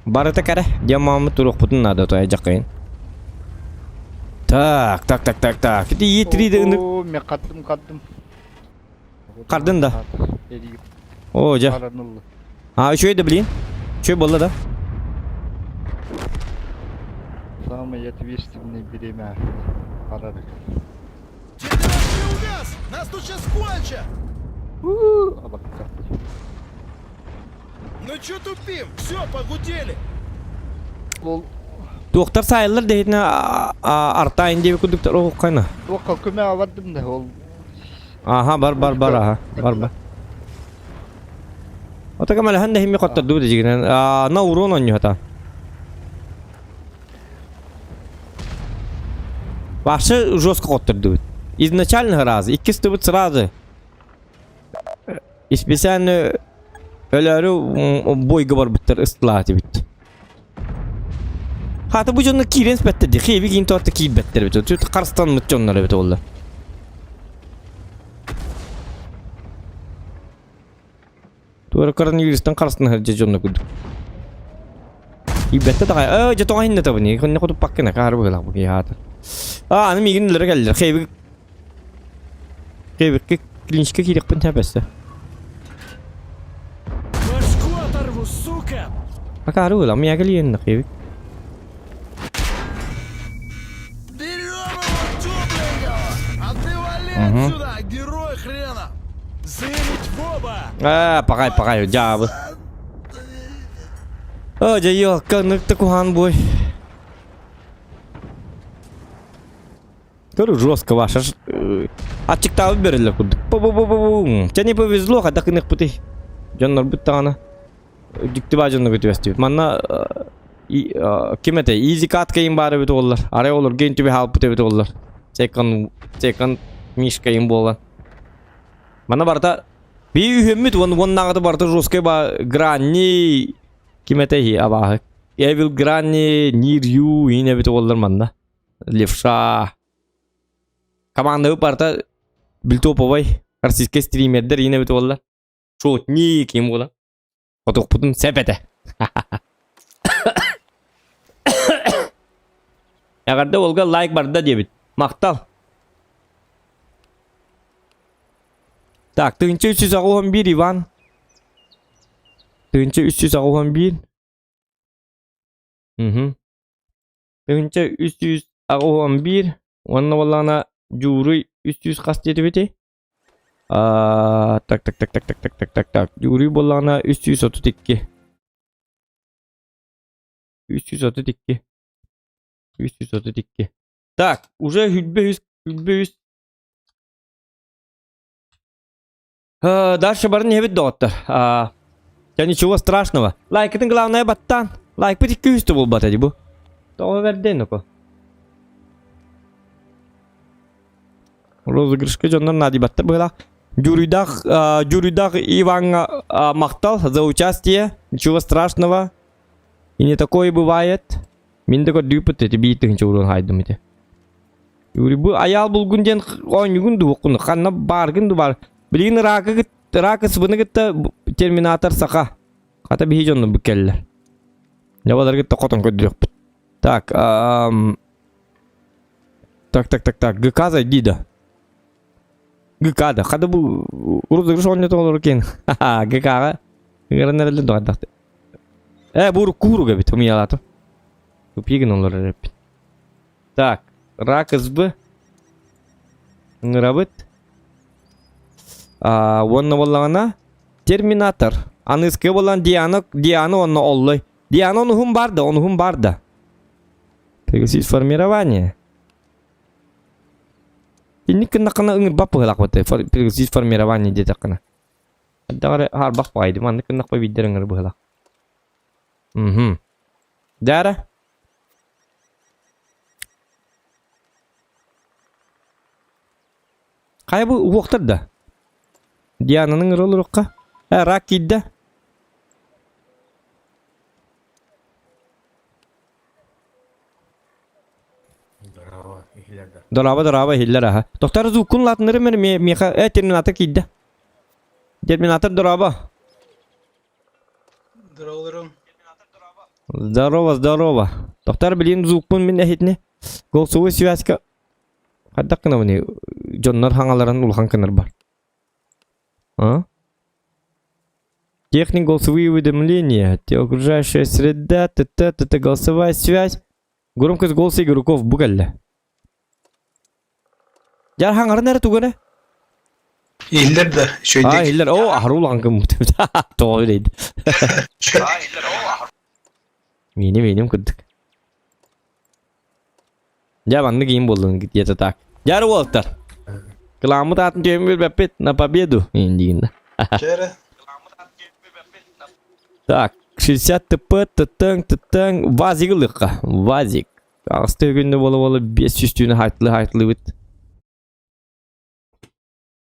Барыта кэрэ, диэн мааммыт туруохпутун наада тоя дьаккайын. Так, так, так, так, так. Ити Е3 де ынырык Оо, мен хаттым, хаттым. Хардын да. Оо, дьэ. А, үчүгэй да блин. Үчүгэй буолла да. Самый ответственный время. Пора. Нас тут сейчас кончат! Ну чё тупим? Все, погудели! Ол Туохтар саайыллар дэһитинэ артаайын диэби курдуктар оһуххайна. Туохха көмө абардым да ол. Аха бар бар бар аха бар бар. Ота көмөлөһөн да химми хоттордубут дьигинэн на урон онньуһата. Вообще жестко хоттордубут. Изначально раз, иккис тыбыт сразу. И специально өлөрү бойга барбыттар ыстылааты бит. Хата бу дьонно киирэн испэттэр дии. Хиэби киин туорта киирбэттэр эбит. Түт харстанмыт дьоннор эбит олла. Туора коронавирустан харыстан сылдьар дьонно курдук. Киирбэттэ даҕай. Ээ, дьэ тоҕо иһиннэ табыный? Хонне хотуппаккына хаары быһыылаах бу киһи аата. Аа, аны миигин өлөрө кэллилэр. Хиэби Хиэбиккэ клиничка киириэхпин сөп өссө. Башку оторву, сука! Акаары быһыылаах. Миэхэ кэлиэн хиэбик. Берем его тепленького! А ты вали Мгм. отсюда, герой хрена! Зырить в оба! Аа, паҕай, паҕай, дьаабы. О, дьэ, елка, ныкта куһаан буой. Көрү жестко ваша. Аччыктаабыт береллер курдук. Бу-бу-бу-бу. Чэ не повезло, хайдах гыныахпытый. Дьоннорбут даҕаны дьикти баа дьонно көтүбэстибит. Манна ким этэй? Изи катка им баар эбит уоллар. Арай олорго интүбэ хаалбыт эбит уоллар. Секон, секон Мишка им буолан. Манна барыта би үһөммүт уон уоннааҕыта барыта жесткай ба гранни ким этэй абааһы. Evil Granny, Near You иин эбит уоллар манна. Левша. Командабыт барыта бил топовай российскай стримердер иин эбит уоллар. Шотник им буолан. Хотуохпутун сөп этэ. Эҕэрдэ уолга лайк барда диэбит. Махтал. Так, 1381 Иван. 1381. Угу. 1381 уонна буоллаҕына Дьууруй 300 хас диэтибитий? Аа, так так так так так так так так так. Дьууруй буоллаҕына 332. 332. 332. Так, уже хүлбэ үс, хүлбэ үс. Дальше барын иһэбит доҕоттор. Я ничего страшного. Лайкытын главное баттаан. Лайкпыт икки үстэ буолбата дии бу. Тоҕо бэрдэн око. Розыгрышка дьоннор наадыйбаттар быһыылаах. Дьуруйдаах, Дьуруйдаах Иваҥҥа махтал за участие. Ничего страшного. И не такое бывает. Мин да көрдүүппүт эти биир тыһыынча уруон хаайдым ити. Юрий бу айаал булгун диэн оонньугун дуһуккун ханна бааргын ду бар. Билигин ракы ракы сыбыны кытта терминатор саха. Хата биһи дьонну бу кэллэр. Дьабалар кытта хотон көрдүөхпүт. Так, так, так, так, так, ГК зайди да. ГК да. Хада бу розыгрыш оонньото олорор киэн. ГК-га ыҥыран эрэллэр дуҕайдахты. Э, бу кууруга эбит, умиялаатым. Тупигин олорор эбит. Так, рак СБ. Ыҥырабыт. А, уонна буоллаҕына Терминатор. Аныскы буолан Диана, Диана уонна Оллой. Диана онуһун бар да, онуһун бар да. Пригласить формирование. Инник гыннаххына ыҥырбат быһыылаах пригласить формирование диэтэххинэ. Даҕары хаарбах баҕайы маннык гыннахпа биирдэр ыҥыры быһыылаах. Мхм. Дьаара? Хайа бу уһуохтар да? Диананы ыҥыра олоруохха. Э, рак киирдэ. Дорообо, дорообо, иһиллэр аха. Тохтор звуккун латыннырым мэр миэхэ э терминатор киирдэ. Терминатор дорообо. Здороволорум. Здорово, здорово. Тохтор билин звукпун мин эһитини. Голосовой связка хайдах гынабыный дьоннор хаҥаларын улахан гынар бар. А? Техник голосовые уведомления, те окружающая среда, т.т. т.т. голосовая связь, громкость голоса игроков бу кэллэ. Дьар хаҥарын эрэ тугу эрэ? Иһиллэр да, А, үчүгэйдик. иһиллэр. О, аһары улахан гыммыт. Тоҕо билейди. Мииним, мииним курдук. Дьэ, маннык иин буоллун где-то так. Дьар уолтар. Кыламмыт аатын түөмү билбэппит на победу. Иин диин да. Чээрэ. Так, 60 ТП, тытыҥ, тытыҥ, вазик ылыахха. Вазик. Аҕыста күннэ буола-буола 500 түүнү хайтылы хайтылыбыт.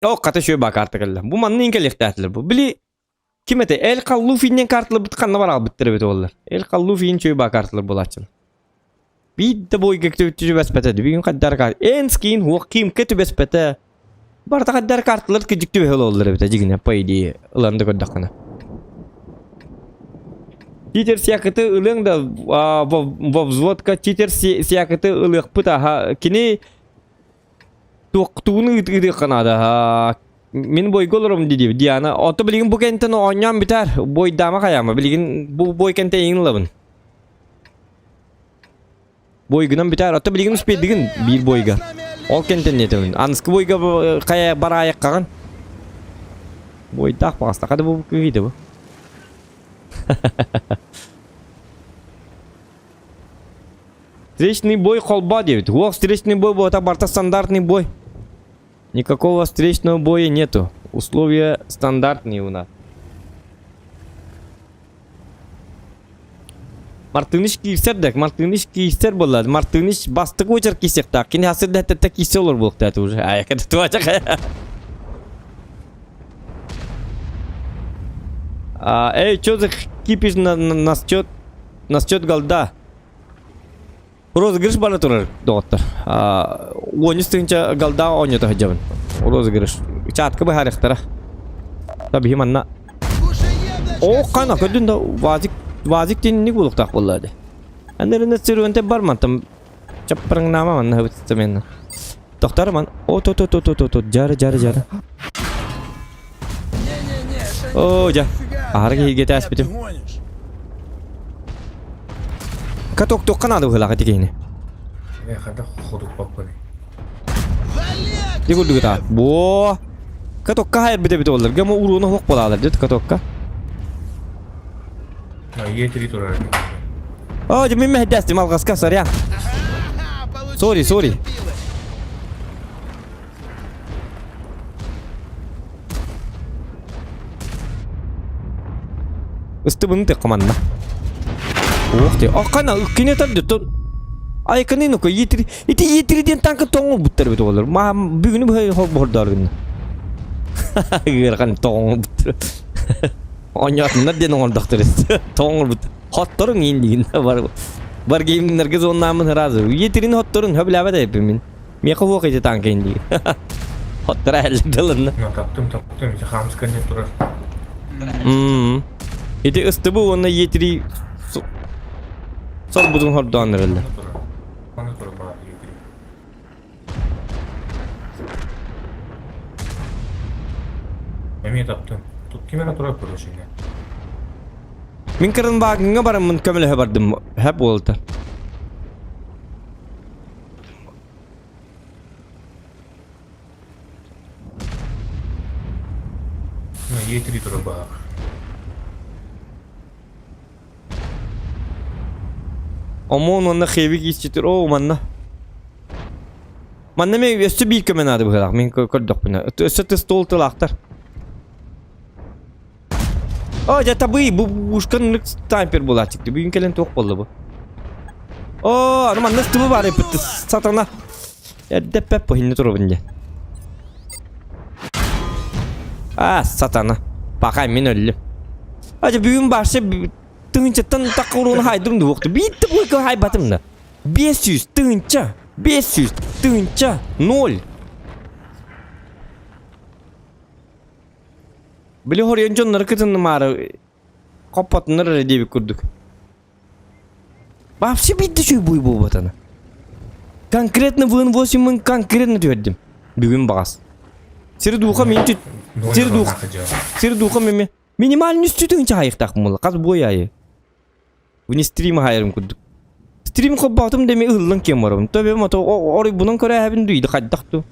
О, хата шөй ба карта кэллэ. Бу манны кэлиэхтээтилэр бу. Били ким этэ? Эл Халлуф иннен карталарбыт ханна бар албыттар эбит оллар. Эл Халлуф ин чөй ба карталар булааччылар. Биир да бойга түбэспэтэ. Бүгүн хаддар кар. Эн скин хуох кимке түбэспэтэ. Барта хаддар карталар кыдьык түбэһэ ололлар эбит дьигинэ по идее ылан да көрдөххүнэ. Титер сиакыты ылыаҥ да во взводка титер сиакыты ылыахпыт аха кини туохтууну ыытыахха наада мин бойго олором дии Диана ото билигин бу кэнтэн оонньоон бүтэр бойдаама хайаама билигин бу бой кэнтэн иҥин ылабын бойгунан бүтэр ото билигин успейдигин биир бойга ол кэнтэн нетебин аныскы бойга хайа бараайыккаҕын бойдаах баҕастаха да бу кыһыйда бу. Встречный бой холба диэбит. Уох, встречный бой буота барта стандартный бой. Никакого встречного боя нету. Условия стандартные у нас. Мартыныч киирсэр да, Мартыныч киирсэр буолла. Мартыныч бастакы очер киирсиэхтээх. Кини хасыр да тэттэ киирсэ олор буолуохтаах уже. Айака туачак. А, эй, что за кипиш на, на, насчет, насчет голда? Розыгрыш бара турар, доҕоттор. Уонньус тыһыынча голда оонньото сылдьабын. Розыгрыш. Чатка быһаарыахтара. Та биһи манна. О, қана көрдүн да вазик вазик тинник булуктаах буолла ди. Аннарына сырыанте бар мантан чаппарыңнаама манна хыбытыстаменна. Тохтар ман. О, то то то то то то жары жары жары. О, жа. Аһара киһиге тээспитим. Каток туохха наада быһыылаах ити киһини. Ди курдук Бо. Катокка хайырбыт эбит олар. Гема уруна хуох болалар дит катокка. О, дьэ мин мэһэйдээстим алҕаска, сорян. Сори, сори. Ыстыбын тыкка манна. Уох ты. Аккана ыккине тардытын. Айканы ну-ка етри. Ити етри диэн танка тоҥолбуттар бит олар. Ма бүгүнү быһа холбордор гынна. Ыарахан тоҥолбуттар. Оонньоотуннар диэн оҥордохтор тоҥолбут. Хотторуҥ иин дигин бар бар геймнерге зоннаамын сразу. Етрин хотторун хөбүлээбэт эппин мин. Миэхэ уох ити танка иин дии. Хоттора әллэр Таптым, таптым, ити хаамыска не турар. Ити ыстыбы уонна етри сорбутун хордоон эрэллэр. Аны турар баар етри. Эмиэ таптым. Тут ким эрэ турар көрөшүҥҥэ. Мин кырын баагыҥҥа бараммын көмөлөһө бардым. Хэп уолта. Е3 турар баар. Омон уонна хевик исчитир. Оо, манна. Манна мен өссө биир көмө наада быһыылаах. Мин көрдөхпүнэ. Өссө тыс стол тылаахтар. О, дьэ табыы, бу ушкан тампер буолааччык. Бүгүн кэлэн туох буолла бу? О, аны манна ыстыбы баар эппит сатана. Эрдэ пеп бу турабын дьэ. А, сатана. Пахай мин өллүм. Ажа бүгүн баарса тыһынчаттан такка уруну хайдым дуохту. Биитте буйка хайбатым да. 500 тыһынча, 500 тыһынча, 0. Били хоруйан дьоннору кытыннымаары хоппотуннар эрэ диэбит курдук. Вообще биирдэ үчүгэй буй буолбатана. Конкретно вын 8 мың конкретно түһэрдим. Бүгүн баҕас. Сир духа мин түт сир дух сир духа меме минимальный үстүтүн чаайыктаах була хас буой айы. Вне стрима хайырым курдук. Стрим хоббаатым деме ыһыллан киэн барабын. Төбөм ото орой бунан көрөөһөбүн дүйдү хайдах ту.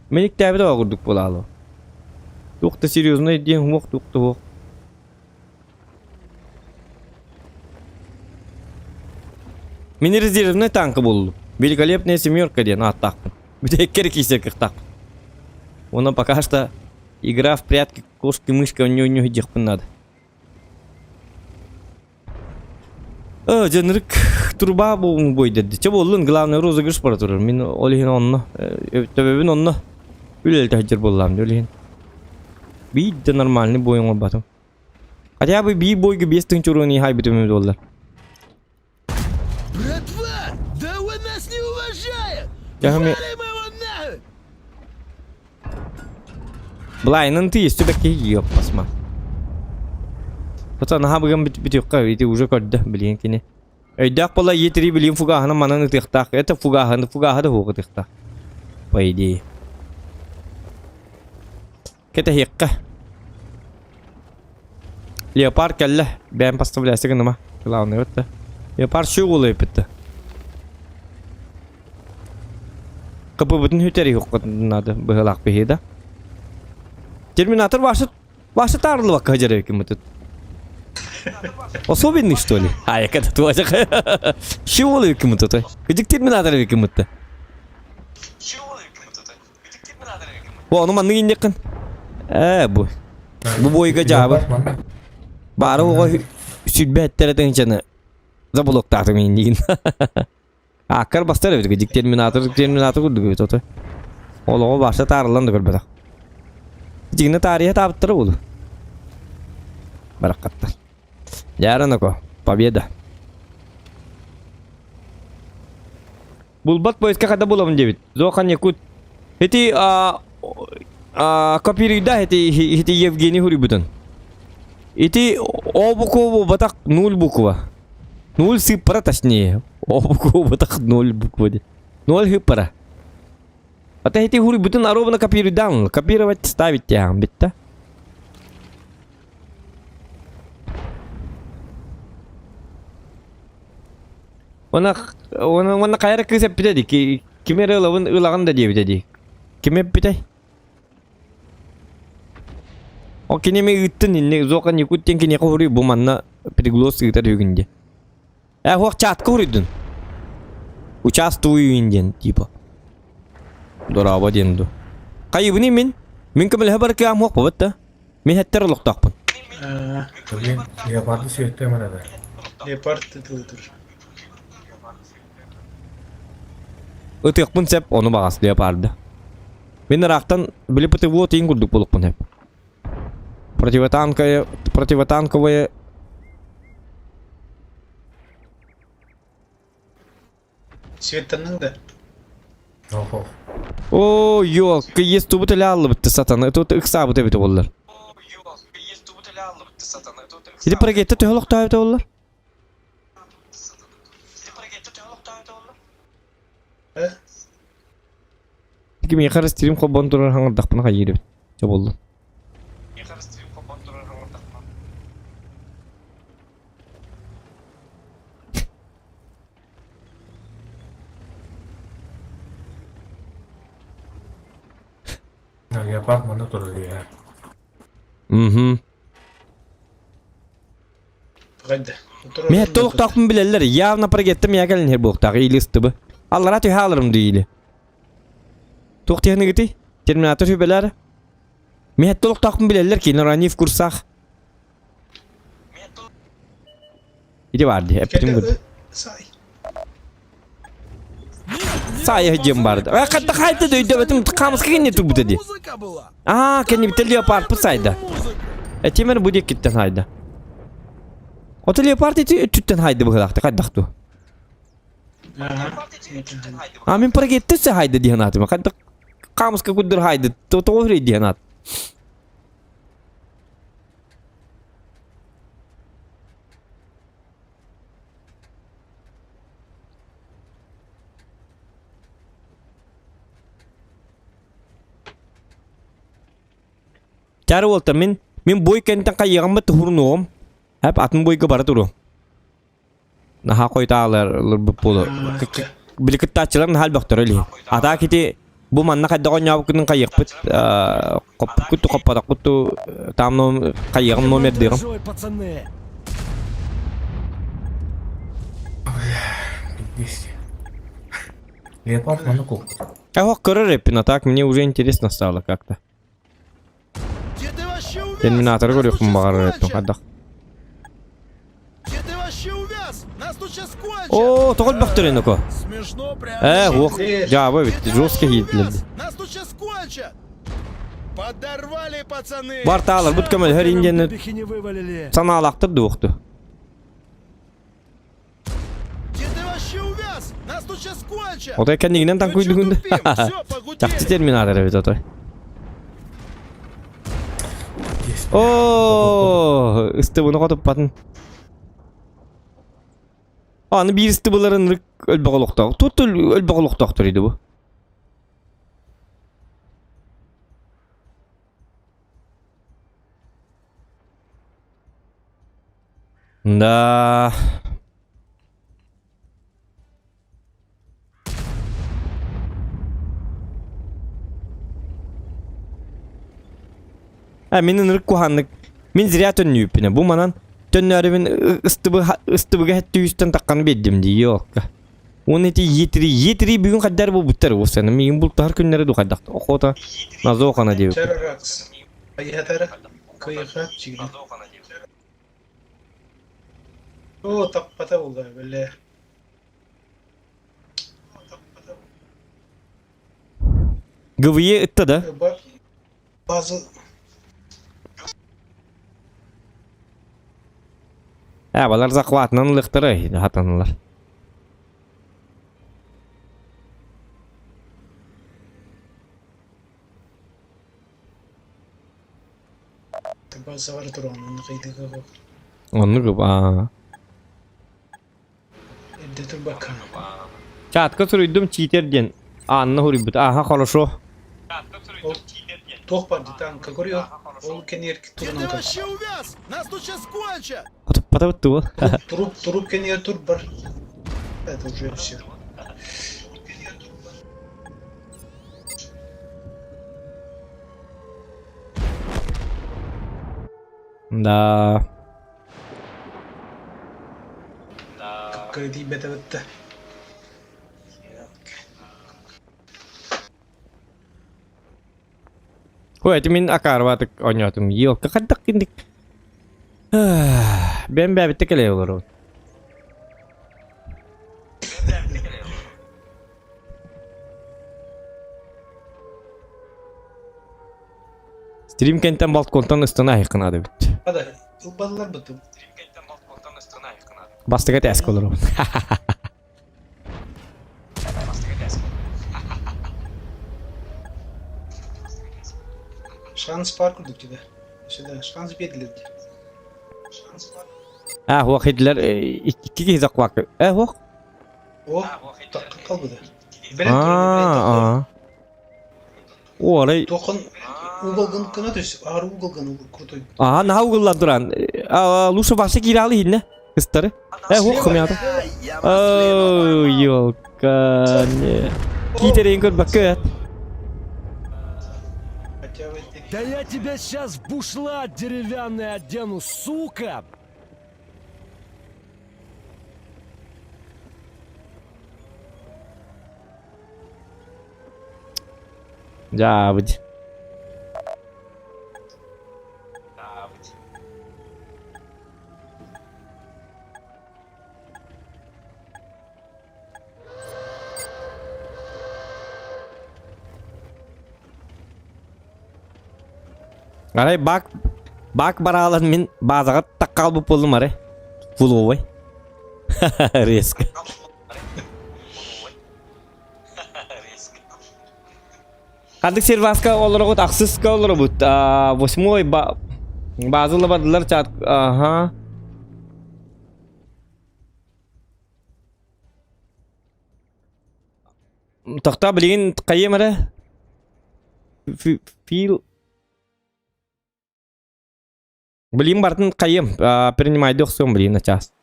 Мениктээбит оҕо курдук буолаалы. Туох да серьезный диэн уох туох да уох. Мин резервный танка буоллум. Великолепная семерка диэн ааттаахпын. Бүтэһиккэ эрэ киирсэр кыахтаахпын. Уонна пока что игра в прятки кошки-мышки онньу-онньу сылдьыахпын наада. Э, дьэнрик труба буолбуйдерди. Чэ буоллун, главное розыгрыш бара турар. Мин ол иһин онно, төбөбүн онно үлэлэтэ сылдьар буоллаам дии ол иһин. Биир да нормальный бой оҥорботум. Хотя бы биир бойга 5 тыһыынча уруон иһайбытым эбит буоллар. Братва, да он нас не уважает! Дьаһами Валим его нахуй! Былайынан ты есть түбэкки ёппасма. Пацан, наһаа быган бүтүөххэ ити уже көрдө билигин кини. Өйдөөх буола етири билигин фугаһынан манан ытыахтаах. Это фугаһын фугаһа да суох ытыахтаах. По идее. Кэтэһиэххэ. Леопард кэллэ. Бэйэм поставляйся гыныма. Главное вот Леопард шүү улайыппытта. Капыбытын хүтэр надо быһылаах биһи да. Терминатор башы башы таарылыбакка сылдьар эбиккин бутут. Особенный, что ли? А, я когда твоя. Чего ол кымыты? Кыдык терминатор кымытты. О, ону маннык иннеккин. Э, бу. Бу бойга жаабы. Бары оҕо сүлбэттэрэ тыһынчаны заблоктаатым иннигин. Аккар бастар эбит кыдык терминатор терминатор курдук эбит ото. Ол оҕо барса таарыллан да көрбөтөх. Дьиҥнэ таарыйа таабыттара буолу. Бараккаттар. Дьааранако, победа. Булбат поездка хада булабын диэбит. Зохан Якут. Ити а, а, копируйда ити ити Евгений хуруйбутун. Ити О буква батах нуль буква. Нуль сыппара точнее. О буква батах ноль буква. Ноль хыппара. Ата ити хуруйбутун аробына копируйдан. Копировать ставить тян битта. Уонна уонна уонна хайа эрэ кыыс эппитэ дии, ки кими эрэ ылабын ылаҕын да диэбитэ дии. Ким эппитэй? Ол кини эмиэ ыыттын инник Зохан Якут диэн киниэхэ уһуруй бу манна приглас ыытар үһүгүн диэн. Ээ уох чатка уруйдун. Участвую диэн типа. Дорообо диэн ду. Хайыбыный мин? Мин көмөлөһө бар кыам уох бобот да. Мин хэттэр олохтоохпун. Леопарды сүөттүө манада. Леопард тылытыр. Ытыахпын сөп, ону баҕас леопарды. Мин ыраахтан били ПТВО тиин курдук буолукпун сөп. Противотанковое, противотанковое Светтанның да. О, ёлка, естубут эле аллыбытты сатаны, тут ыксаабыт эбит боллар. Или прогетте төһөлөхтөө эбит боллар? Ким яхар стрим хоббон турар хаңырдахпына хайыр эбит. Чэ боллун. Леопард манна турар дии. Мгм. Мен толуктаахпын билэллэр, явно прогеттим я кэлин буохтаах или ыстыбы. Аллара түһэ аларым диили. Туох тиһэныгытый? Терминатор сүбэлэр. Мен толуктаахпын билэллэр, кинилэр они в курсах. Ити бар дии, эппитим курдук. Саайа диэн барды. Э, хатта хайда дөйдөбөтүм хаамыска кэнни турбута дии. Аа, кэннибитте леопардпыт сайда. Этимер бу диэккиттэн хайда. Ото леопард ити өттүттэн хайды быһылаахты хайдах ту. А мин прогетте се хайда диэн аатым. Хайдах хаамыска курдур хайды. Тоҕо үрей диэн аат. Чары уолта мин мин бой кэнтэн хайыаҕым туһурунуом. Хап атын бойга бара туру. Наһаа хойутаалар буолу. Били кыттааччылар наһаа элбэхтэр илии. Атаа кити бу манна хайдах оонньообуккутун хайыахпыт хоппуккут хоппотохпут там хайыаҕым номердыаҕым. Живой, пацаны! Леопард манна кук. Эх, көрөр эппин, а так мне уже интересно стало как-то. Терминаторы көрүөхпүн баҕарар эппин хайдах. О, тоҕо элбэхтэр эноко. Э, уох, дьаабы эбит, жестко иһиттилэр. Подорвали, пацаны! Бар тааларбыт көмөлөһөр индианы Бихи не вывалили! санаалаахтар дуохту. Где ты вообще увяз? Нас тут сейчас кончат! Отой кэннигинэн таҥкуйдугун Все, погудели! Чахчы терминатор эбит отой. О, ыстыбыны хотуппатын. Аны биир ыстыбыларын ырык өлбөх олохтоох. Тут өлбөх олохтоохтор иди бу. Да. А мин ынырык куһааннык мин зря төннүүппүнэ. Бу манан Төннөрүбүн ыстыбы ыстыбыга хэттүүстэн таққан бердим дии ёлка. Уон ити етри етри бүгүн хайдар буолбуттар уосана миигин бултаһар күннэрэ ду хайдах охота назохана диэбит. О, таппата буолла, бile. ГВЕ ытта да? Bazı Ә, балар захватынан ылыктара хатанылар. база бар туран, оны кыйдыгы Оннук аа. Эрдэ турбакка. Чатка суруйдум читер диэн. Анна хуруйбут. Аха, хорошо. Туох бар танка көрүө. Ол кенер Где ты турунан вообще увяз? Нас тут сейчас кончат! Хотуппата тугу. Туруп туруп кенер тур бар. Это уже все. Да. Кредит бете бетте. Ой, это мин акарбатык оонньоотум. Елка хайдах киндик. Бэм бэбитте кэлэ олорон. Стрим кентен балконтан ыстана айкынады бит. Ада, ылбаллар бытым. Бастыга тәск олорон. Шанс бар курдук деді. Сюда шанс берилди. Шанс бар. А, хуак хидлер икки киһи захват. Э, хуак. О, такка калбыды. А, а. О, арай. Тохон уголган кына төс, ары уголган крутой. Ага, наха угыллан туран. А, лучше башы киралы хинне. Кыстары. Э, хуак хымята. О, елка, не. Китерейин көр бакыт. Да я тебя сейчас в бушлат деревянный одену, сука! Дьаабыт. Арай бак бак бараалан мин базаҕа таккалбыт буоллум арай. Фуловой. Резко. Хандык серваска олорогут ахсыска олоробут. Восьмой ба базыла бардылар чат. Ага. Тохта билигин хайым эрэ. Фил Блин, бартын хайым. Принимай охсуом блин на час.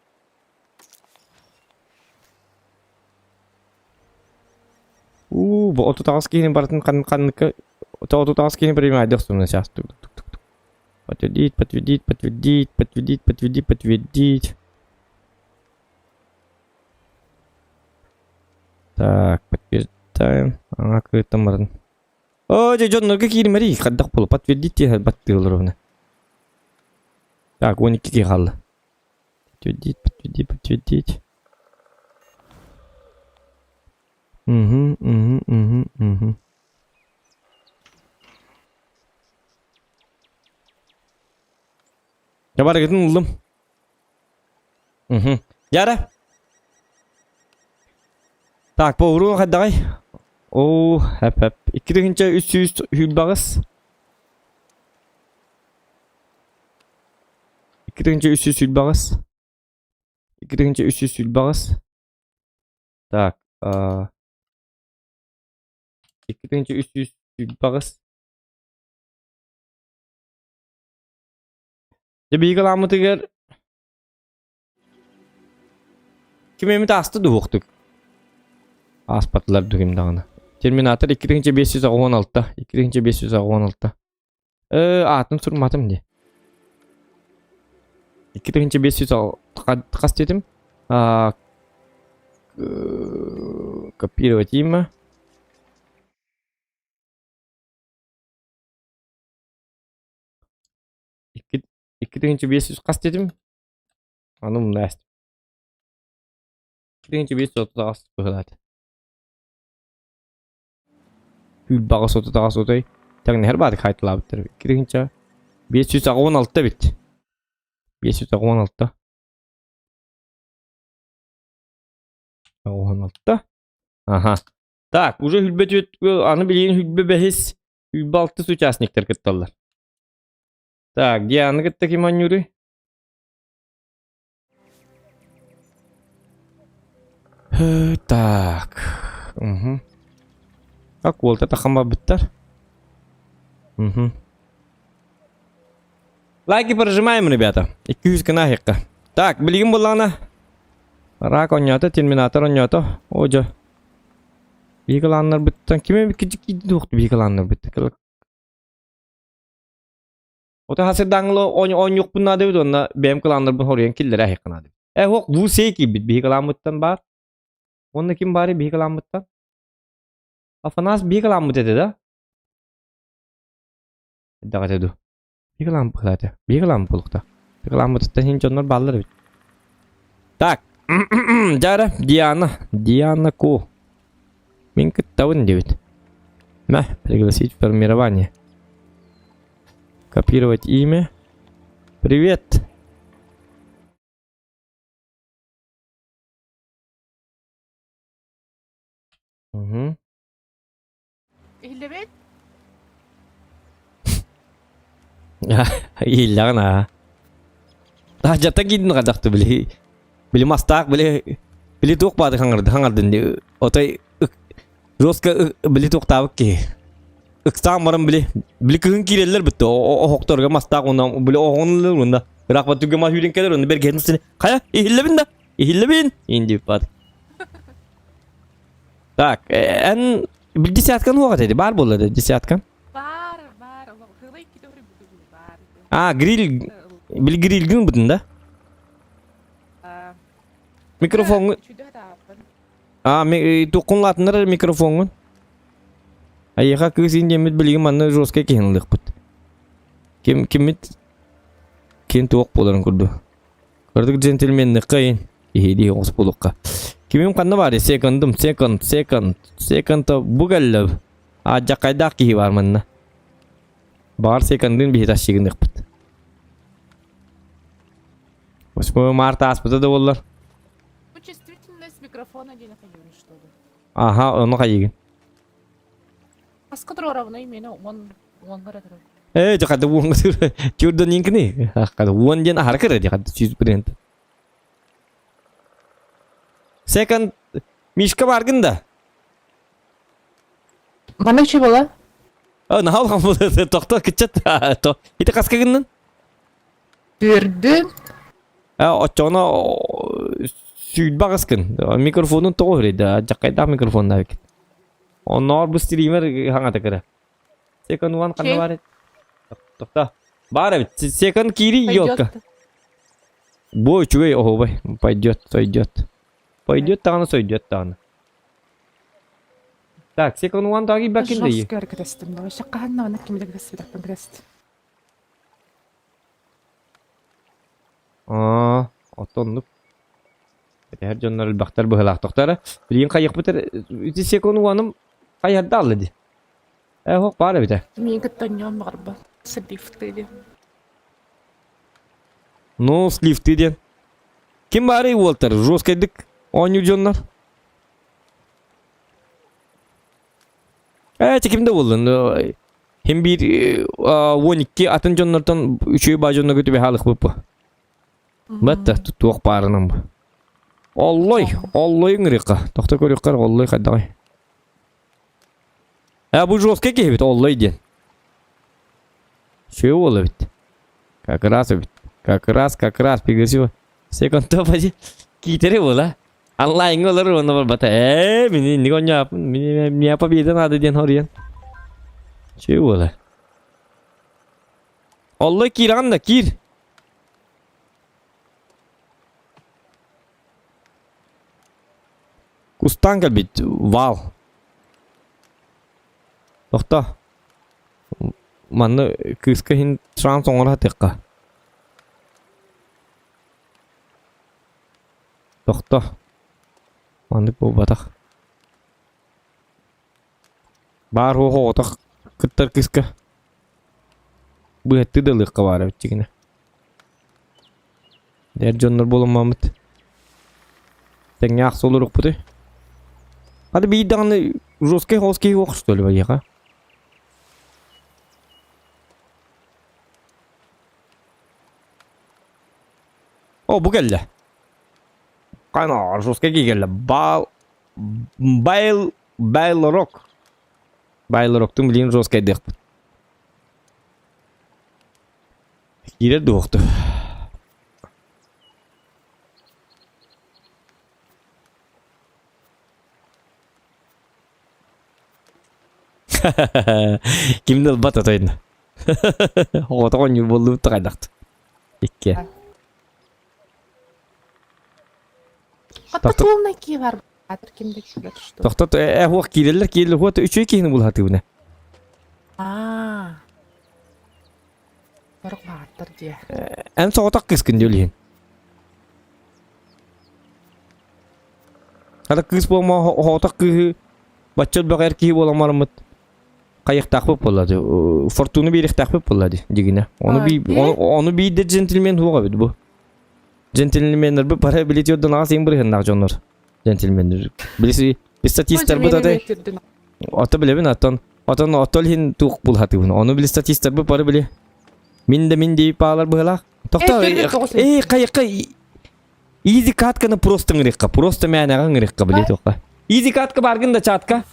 У, бу отутаҕыс киһини бартын хан ханныка отутаҕыс киһини принимай охсуом на час. Подтвердить, подтвердить, подтвердить, подтвердить, подтвердить, подтвердить. Так, подтверждаем. Ага, кыттан барын. О, дьэ, дьоннорго кииримэри, хайдах буолу, подтвердить диэн баттыылар ровно. Так, 12 киһи хаалла. Подтвердить, подтвердить, подтвердить. Угу, угу, угу, угу. Я барыгытын ыллым. Угу. Яра. Так, по уруга хайдаҕай? Оо, хэп хэп. 2 300 хүлбаҕыс. 2 300 хүлбаҕыс. 2 300 хүлбаҕыс. Так, 2 300 хүлбаҕыс. Дьэ биһиги ламмытыгар ким эмит ааста дуһуохтук. Ааспатылар дугим даҕаны. Терминатор 2586, 2586. Э, аатын сурматым дии. 2500 хас диэтим? Копировать имя. 2500 хас диэтим? Аны умна 2538 быһылаат. Күүрбэҕэ сотутаҕа сотой тэҥнэһэр баатык хаайталаабыттар 2586 эбит. 586. 86. Аха. Так, уже хүлбэ түөт аны билигин хүлбэ бэһис, хүлбэ алтыс участниктар кытталлар. Так, Диана кытта ким оонньууруй? Так. Угу. Так, уолта тахам барбыттар. Угу. Лайки прожимаем, ребята. 200 гына аһыахха. Так, билигин буоллаҕына Рак оонньоото, Терминатор оонньоото. О, дьэ. Биһиги лааннарбыттан ким эбит киирдэ биһиги лааннарбыттан. Ото хасырдааҥылы оонньуохпун наада эбит уонна бэйэм кылааннарбын хоруйан киллэрэ аһыахха наада. Э, һуох, бу сей киирбит биһиги кылааммыттан баар. Уонна ким баарый биһиги кылааммыттан? Афанас биһиги кылааммыт этэ да? Элбэх этэ дуу. Биһиги кылааммыт быһыылаата. Биһиги кылааммыт буолуохтаах. Биһиги кылааммытыттан иһин дьоннор бааллар эбит. Так, дьэ Диана, Диана Ку. Мин кыттабын диэбит. Мэ, пригласить в формирование. Копировать имя. Привет. Угу. Иһиллэбит? Иһиллэҕин аа. Таһдьаттан киирдин хайдахты били. Били мастаах били били туох баады хаҥырды хаҥардын отой жестко били туохтаабыт киһи. Ыксаан баран били били кыһын киирэллэр бүттэ оһохторго мастаах уонна били оһоҕун уонна ыраах түгэ мас үүрэн кэлэр уонна бэргэһин устун хайа иһиллэбин да иһиллэбин инди бат. Так, эн бил десяткан уоҕа dedi бар буолла да десяткан. Бар, бар, хылай китори бар. А, гриль, бил грильгин бутун да? Микрофоҥҥун А, туоххун лаатыннар микрофоҥҥун? Айыха кыыс индиэммит билигин манна жесткай киһин ылыахпыт. Ким киммит ким туох буоларын курдук. Кырдык джентльменныкка ин. Иһиди оҕус буолукка. Кимим ханна баар секондум, секонд, секонд, секонд бу кэллэ. А жакайдаах киһи бар манна. Баҕар секондын биһи тащыгыныахпыт. 8 марта ааспыта да буоллар. Ну, чувствительность микрофона диэн хайыгын что ли? Аха, ону хайыгын. Аска туруорабына именно он уонгара турар. Э, жакада уонга тур. Тюрдон инкини. Хакада уон диэн аһара кыра ди хадда сүүс бренд. Секонд Мишка баргын да. Маннык чүй буола? Э, наһаа улахан буолла. Тохто кыччат. Ити хаска гыннын? Үөрдүм. Э, оччоҕуна сүүрбэ аҕыс гын. Микрофонун тоҕо үрүйдэ? Дьаккайдаах микрофоннаах эбиккин. Оннооҕор бу стример хаҥата кыра. Секон уан ханна баар эт? Тохто. Баар эбит. Секон киири елка. Бу үчүгэй оһуобай. Пойдет, сойдет. Пойдет даҕаны, сойдет даҕаны. Так, секон уан тағы бакин дии. Жестко кэтэстим. Вообще хаһан ким да кэтэспэтэхпин кэтэстим. Аа, оттон оннук. Этэһэр дьоннор элбэхтэр быһыылаахтахтара. Билигин хайыахпыт эрэ ити секун уоным хайыһарда алла дии. Ээ, һуох баар эбитэ. Миигин кытта онньоон баҕарбат. Сливты диэн. Ну, сливты диэн. Ким баарый уолтар? Жесткайдык оонньуур дьоннор. Ээ, ким да буоллун. Хим биир 12 атын дьоннортон үчүгэй баа дьоннорго түбэһэ алыхпыт бу. Батта туох баарынан бу. Оллой, оллой ыҥырыахха. Тохто көрүөххэ оллой хайдаҕый. Э, бу жесткий киһи эбит, оллой диэн. Үчүгэй уол эбит. Как раз эбит. Как раз, как раз, пригласила. Секунд поди. Киитэри буола. Онлайнга олорор уонна барбата. Ээ, мини инник оонньооппун. Мини меня победа надо диэн хоруйан. Үчүгэй буола. Оллой киирэҕин да киир. Кустаан кэлбит вал. Тохто. Манна кыыска иһин шанс оҥоро сатыахха. Тохто. Маннык буолбатах. Баар суох оҕотох кыттар кыыска быһаттыы да ылыахха баара эбит дьигинэ. Эр дьоннор буолуммаммыт. Тэҥҥэ ахса олоруохпутуй. Хата биир даҕаны жесткай хоос киһи суох что ли байыаха? О, бу кэллэ. Кана, жесткай киһи кэллэ. Бал... Байл... Байлрок. Байлроктун билигин жесткайдыахпыт. Киирэр дуохту. Ким да ылбат отойн. Оҕото оонньуур буоллубут да хайдахт. Икки. Хатта полный ки бар. Ким да киирэр что. Тохтот э хуох киирэллэр киирэллэр хуот үчүгэй киһини булхатыбына. Аа. Барык бааттар дии. Эн соҕотох кыыскын дии илиһин. Хата кыыс буолма оҕотох кыыһы бачча элбэх эр киһи буолан бараммыт хайыахтаахпыт буолла дии. Фортуну биэриэхтээхпит буолла дии дьигинэ. Ону би ону биирдэ джентльмен суох эбит бу. Джентльменнэрбит бары билити ордон аҕас ең бырыһыннаах дьоннор. Джентльменнэр. Билиси статистарбыт аты Ото билэбин оттон отон отол иһин туох булхатыбын. Ону били статистарбыт бары били. Мин да мин дии паалар быһылаах. Тохто эй хайыкка Изи катканы просто ыңырыкка, просто мээнэҕэ ыңырыкка били туохха. Изи катка баргын да чатка.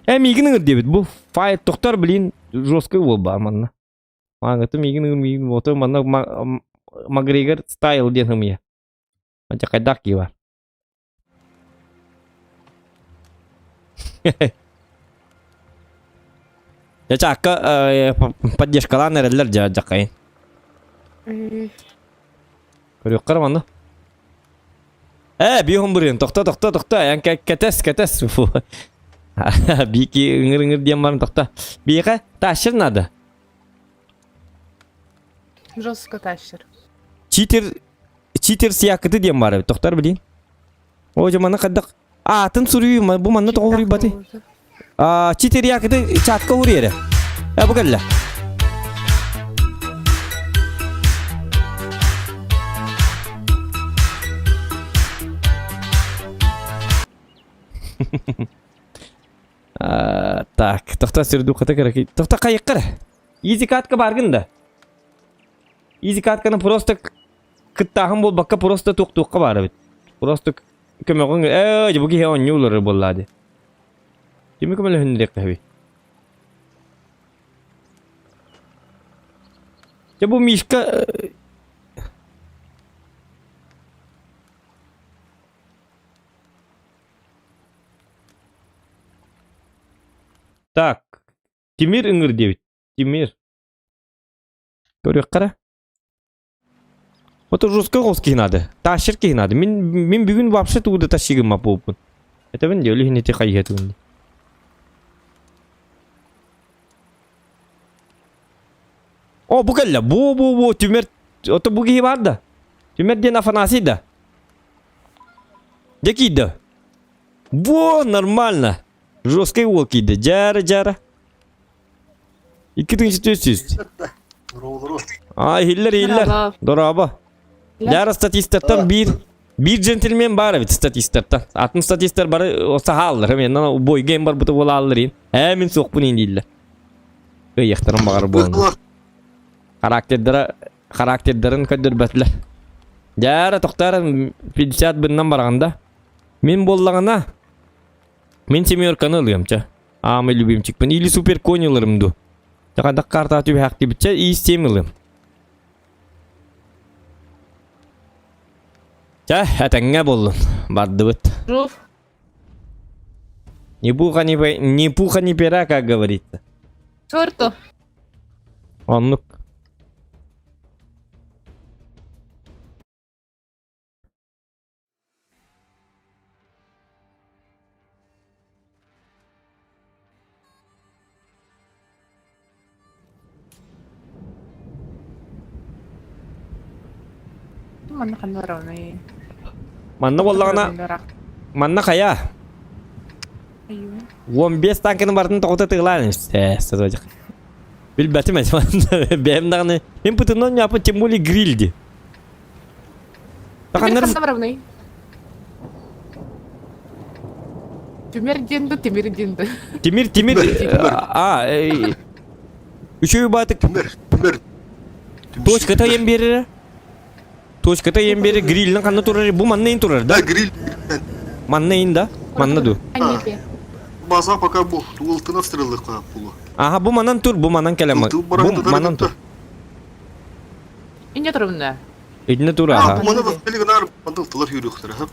Э миигин ыҥыр диэбит бу файл тохтор блин жесткий уол баар манна. Мааҥыты миигин ыҥыр миигин ото манна Макгрегор стайл диэн ымыйа. Антя хайдах кии бар. Дьэ чаакка поддержкалаан эрэллэр дьэ дьаккайын. Көрүөххэ эрэ манна. Ээ, биһон бырыын, тохто, тохто, тохто, эн кэтэс, кэтэс. Бики ыҥыр-ыҥыр диэн баран тохто. Биэхэ тащер надо. Жестко тащер. Читер Читер сиякыты диэн баар эбит, тохтор билин. О, дьэ манна хайдах аатын суруйуу, бу манна тоҕо суруйбатый? А, читер якыты чатка уруй эрэ. Э, бу кэллэ. Так, тохта сирдухата кыракый. Тохта кайыккар. Изи катка баргын да. Изи катканы просто кыттааһын буолбакка просто туох-туохха баар эбит. Просто көмөҕүҥ ээ бу киһи оонньуулары буоллаа дии. Кими көмөлөһүннэриэххэ Дьэ бу Мишка Так, Тимир ыҥыр диэбит. Тимир. Көрүөххэ эрэ. Вот жестко оҕус киһи наада. Тащер киһи наада. Мин, мин бүгүн вообще тугу да тащигымма буолбун. Этэбин дии, өлүһүн ити хайыһа тугун дии. О, бу кэллэ. Бу, бу, бу, Түмэр. Ото бу киһи бар да. Түмэр диэн Афанасий да. Дьэ киирдэ. Во, нормально. Жесткий уол киирдэ. Дьара, дьара. 2400. А, иһиллэр, иһиллэр. Дорообо. Дьара статистартан биир биир джентльмен баар эбит статистартан. Атын статистар бары саһааллар. Мен бойга эм барбыты буолааллар ин. Ээ мин суохпун ин дииллэр. Ыйыахтарын баҕар буолан. Характердара характердарын көрдөрбөтүлэр. Дьара тохтоор 50 быннан бараҕында. Мин буоллаҕына мин семерканы ылыам чэ. Аамай любимчикпин или супер конь ыларым дуу. Дьэ карта түбэһэхтибитчэ иистиэм ылым. Чэ, этэҥҥэ буоллун. Бардыбыт. Жуф. Ни пуха, ни, ни пуха, ни пера, как говорится. Черту. Оннук. Манна ханна барабыный? Манна буоллаҕына, манна хайа? 15 танканы бардын тоҕута тыылаан э, сатадьах. Билбэтим эти бэйэм даҕаны мин пытынан япы тем более гриль ди. Тимир ханна барабыный? Тимир диэн ду, Тимир диэн ду. Тимир, Тимир, а, үчүгэй баатык. Тимир, Тимир. Точката ем берер. Точката ем берер, грилинен ханна турар, бу манна ин турар, да? Да, гриль. Манна ин да? Манна ду. База пока бу, тултына стрелы пулу. Ага, бу манан тур, бу манан келем. Бу манан тур. Инде турумна. Итинне тур, аха. Бу мана да гынар, мандыл тылар хүрүхтөр, хап.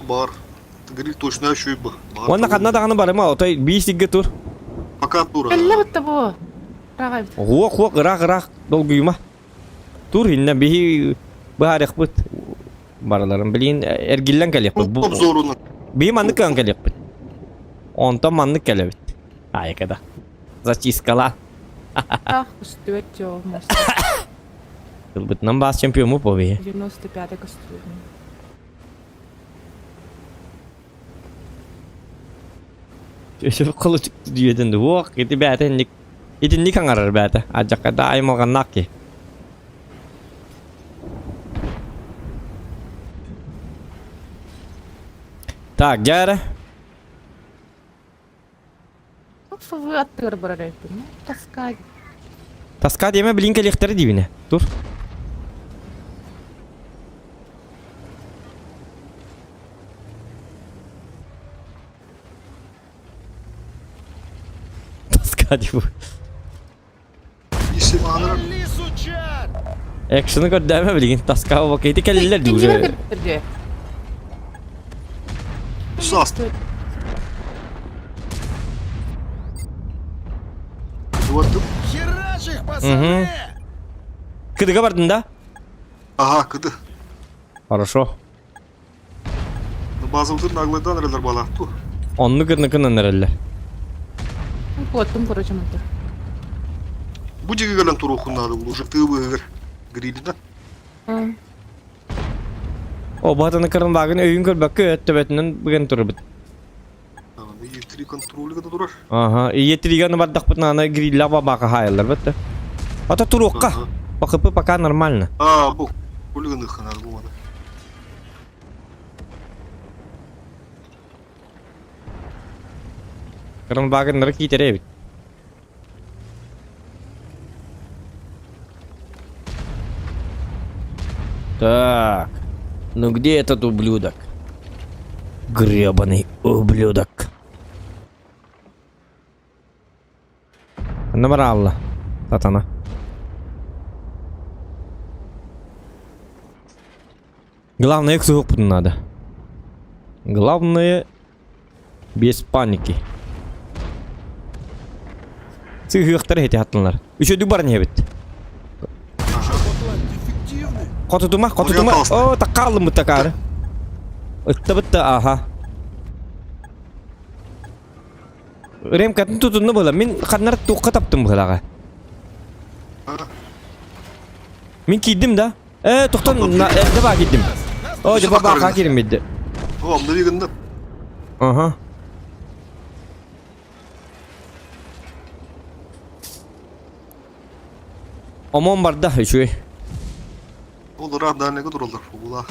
Бар. Гриль точно шүй бу. Уонна ханна даҕаны барыма, отой биир сиргэ тур. Пока тур. Кэллэ бутта бу. Ыраах Хуох хуох ыраах ыраах долгуйума. Тур иннэ биһи быһаарыахпыт. Барыларын билин эргиллэн кэлиэхпит. Бу Обзорунан. Биһи маннык кыан кэлиэхпит. Онтон маннык кэлэбит. Айыкада. Зачисткала. Ах, көстүбэт дьол Тылбытынан баас чемпиому по биһи. 95 көстүбэт. Өсөп кылычык дүйэтин уох ити бээтэ инник итинник аҥарар бээтэ адьаккада аймалҕаннаах киһи. Так, дьэ эрэ. Фв аттыгар барар эбиппин. Тоска. Тоска диэмэ билин кэлиэхтэрэ диибинэ. Тур. Тоска диbu. Экшены көрдөөмө билигин тоска бакети кэллилэр дии уже. Саст. Херачь их, пацаны! Кыдыга бардын да? Ага, кыды. Хорошо. Базылдыр наглайдан эрэлэр балаакту. Оннук ырныкынан эрэллэр. Куоттум, короче, мантыр. Бу дьиги кэлэн туруохун наада был уже тыыбыгыр грилина. О, баатаны кырын багын өйүн көрбөккө өттөбөтүнэн быган турбут. Е3 контроль турар. Ага, Е3-га бардахпытына аны грилла бабака хайылар бітті. Ата туруққа. ПХП пока нормально. А, бу. Кулиганы ханар бу мана. Кырын багын китере бит. Так. Ну где этот ублюдок? Гребаный ублюдок. Набрала. Сатана. Главное, их надо. Главное, без паники. Сыгыктар эти аттылар. Үчөдү бар не бит. Котутума, котутума. О, таккалым бу такары. Ытта бытта, аха. Ремкатын тутунну была. Мин ханнар туққа таптым былаға. Мин кийдим да. Э, тоқтон, эрде ба кийдим. О, жаба ба кирим бидди. О, мына Ага. Омон барда үчүгэй. Ол ыраах даанега тураллар фугула.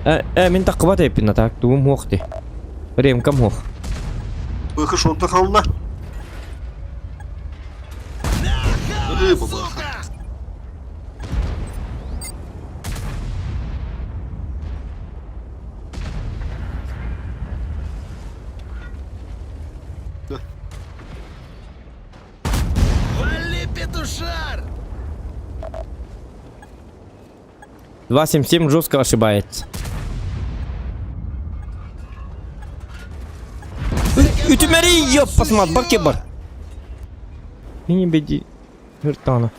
Э, э, мин таққыбат эппин атак, тугум хуох ти. Ремкам хуох. Быхы шонта халла. Эй, баба. Вали, петушар! 2.7.7 жестко ошибается. Үтүмэри, ёп, посмотри, бар кебар. Не беди. Вертана.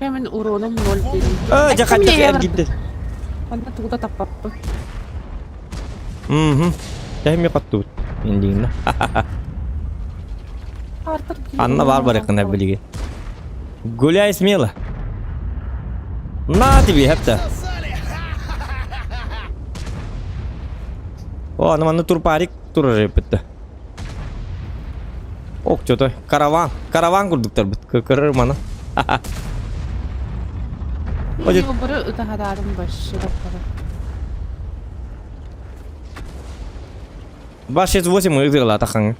Мен уроном 0 А, жакат жакат гитти. Онда тугда таппаппы. Угу. Тәм катту. Индигинде. Анна бар барыкына билиги. Гуляй смело. На тебе, хепта. О, аны манна турпарик турар эппитте. Ок, что-то караван, караван курдуктар бит. Көрөр мана. Бары ытаһадарым башы даппара. 268 ыгырла тахаң.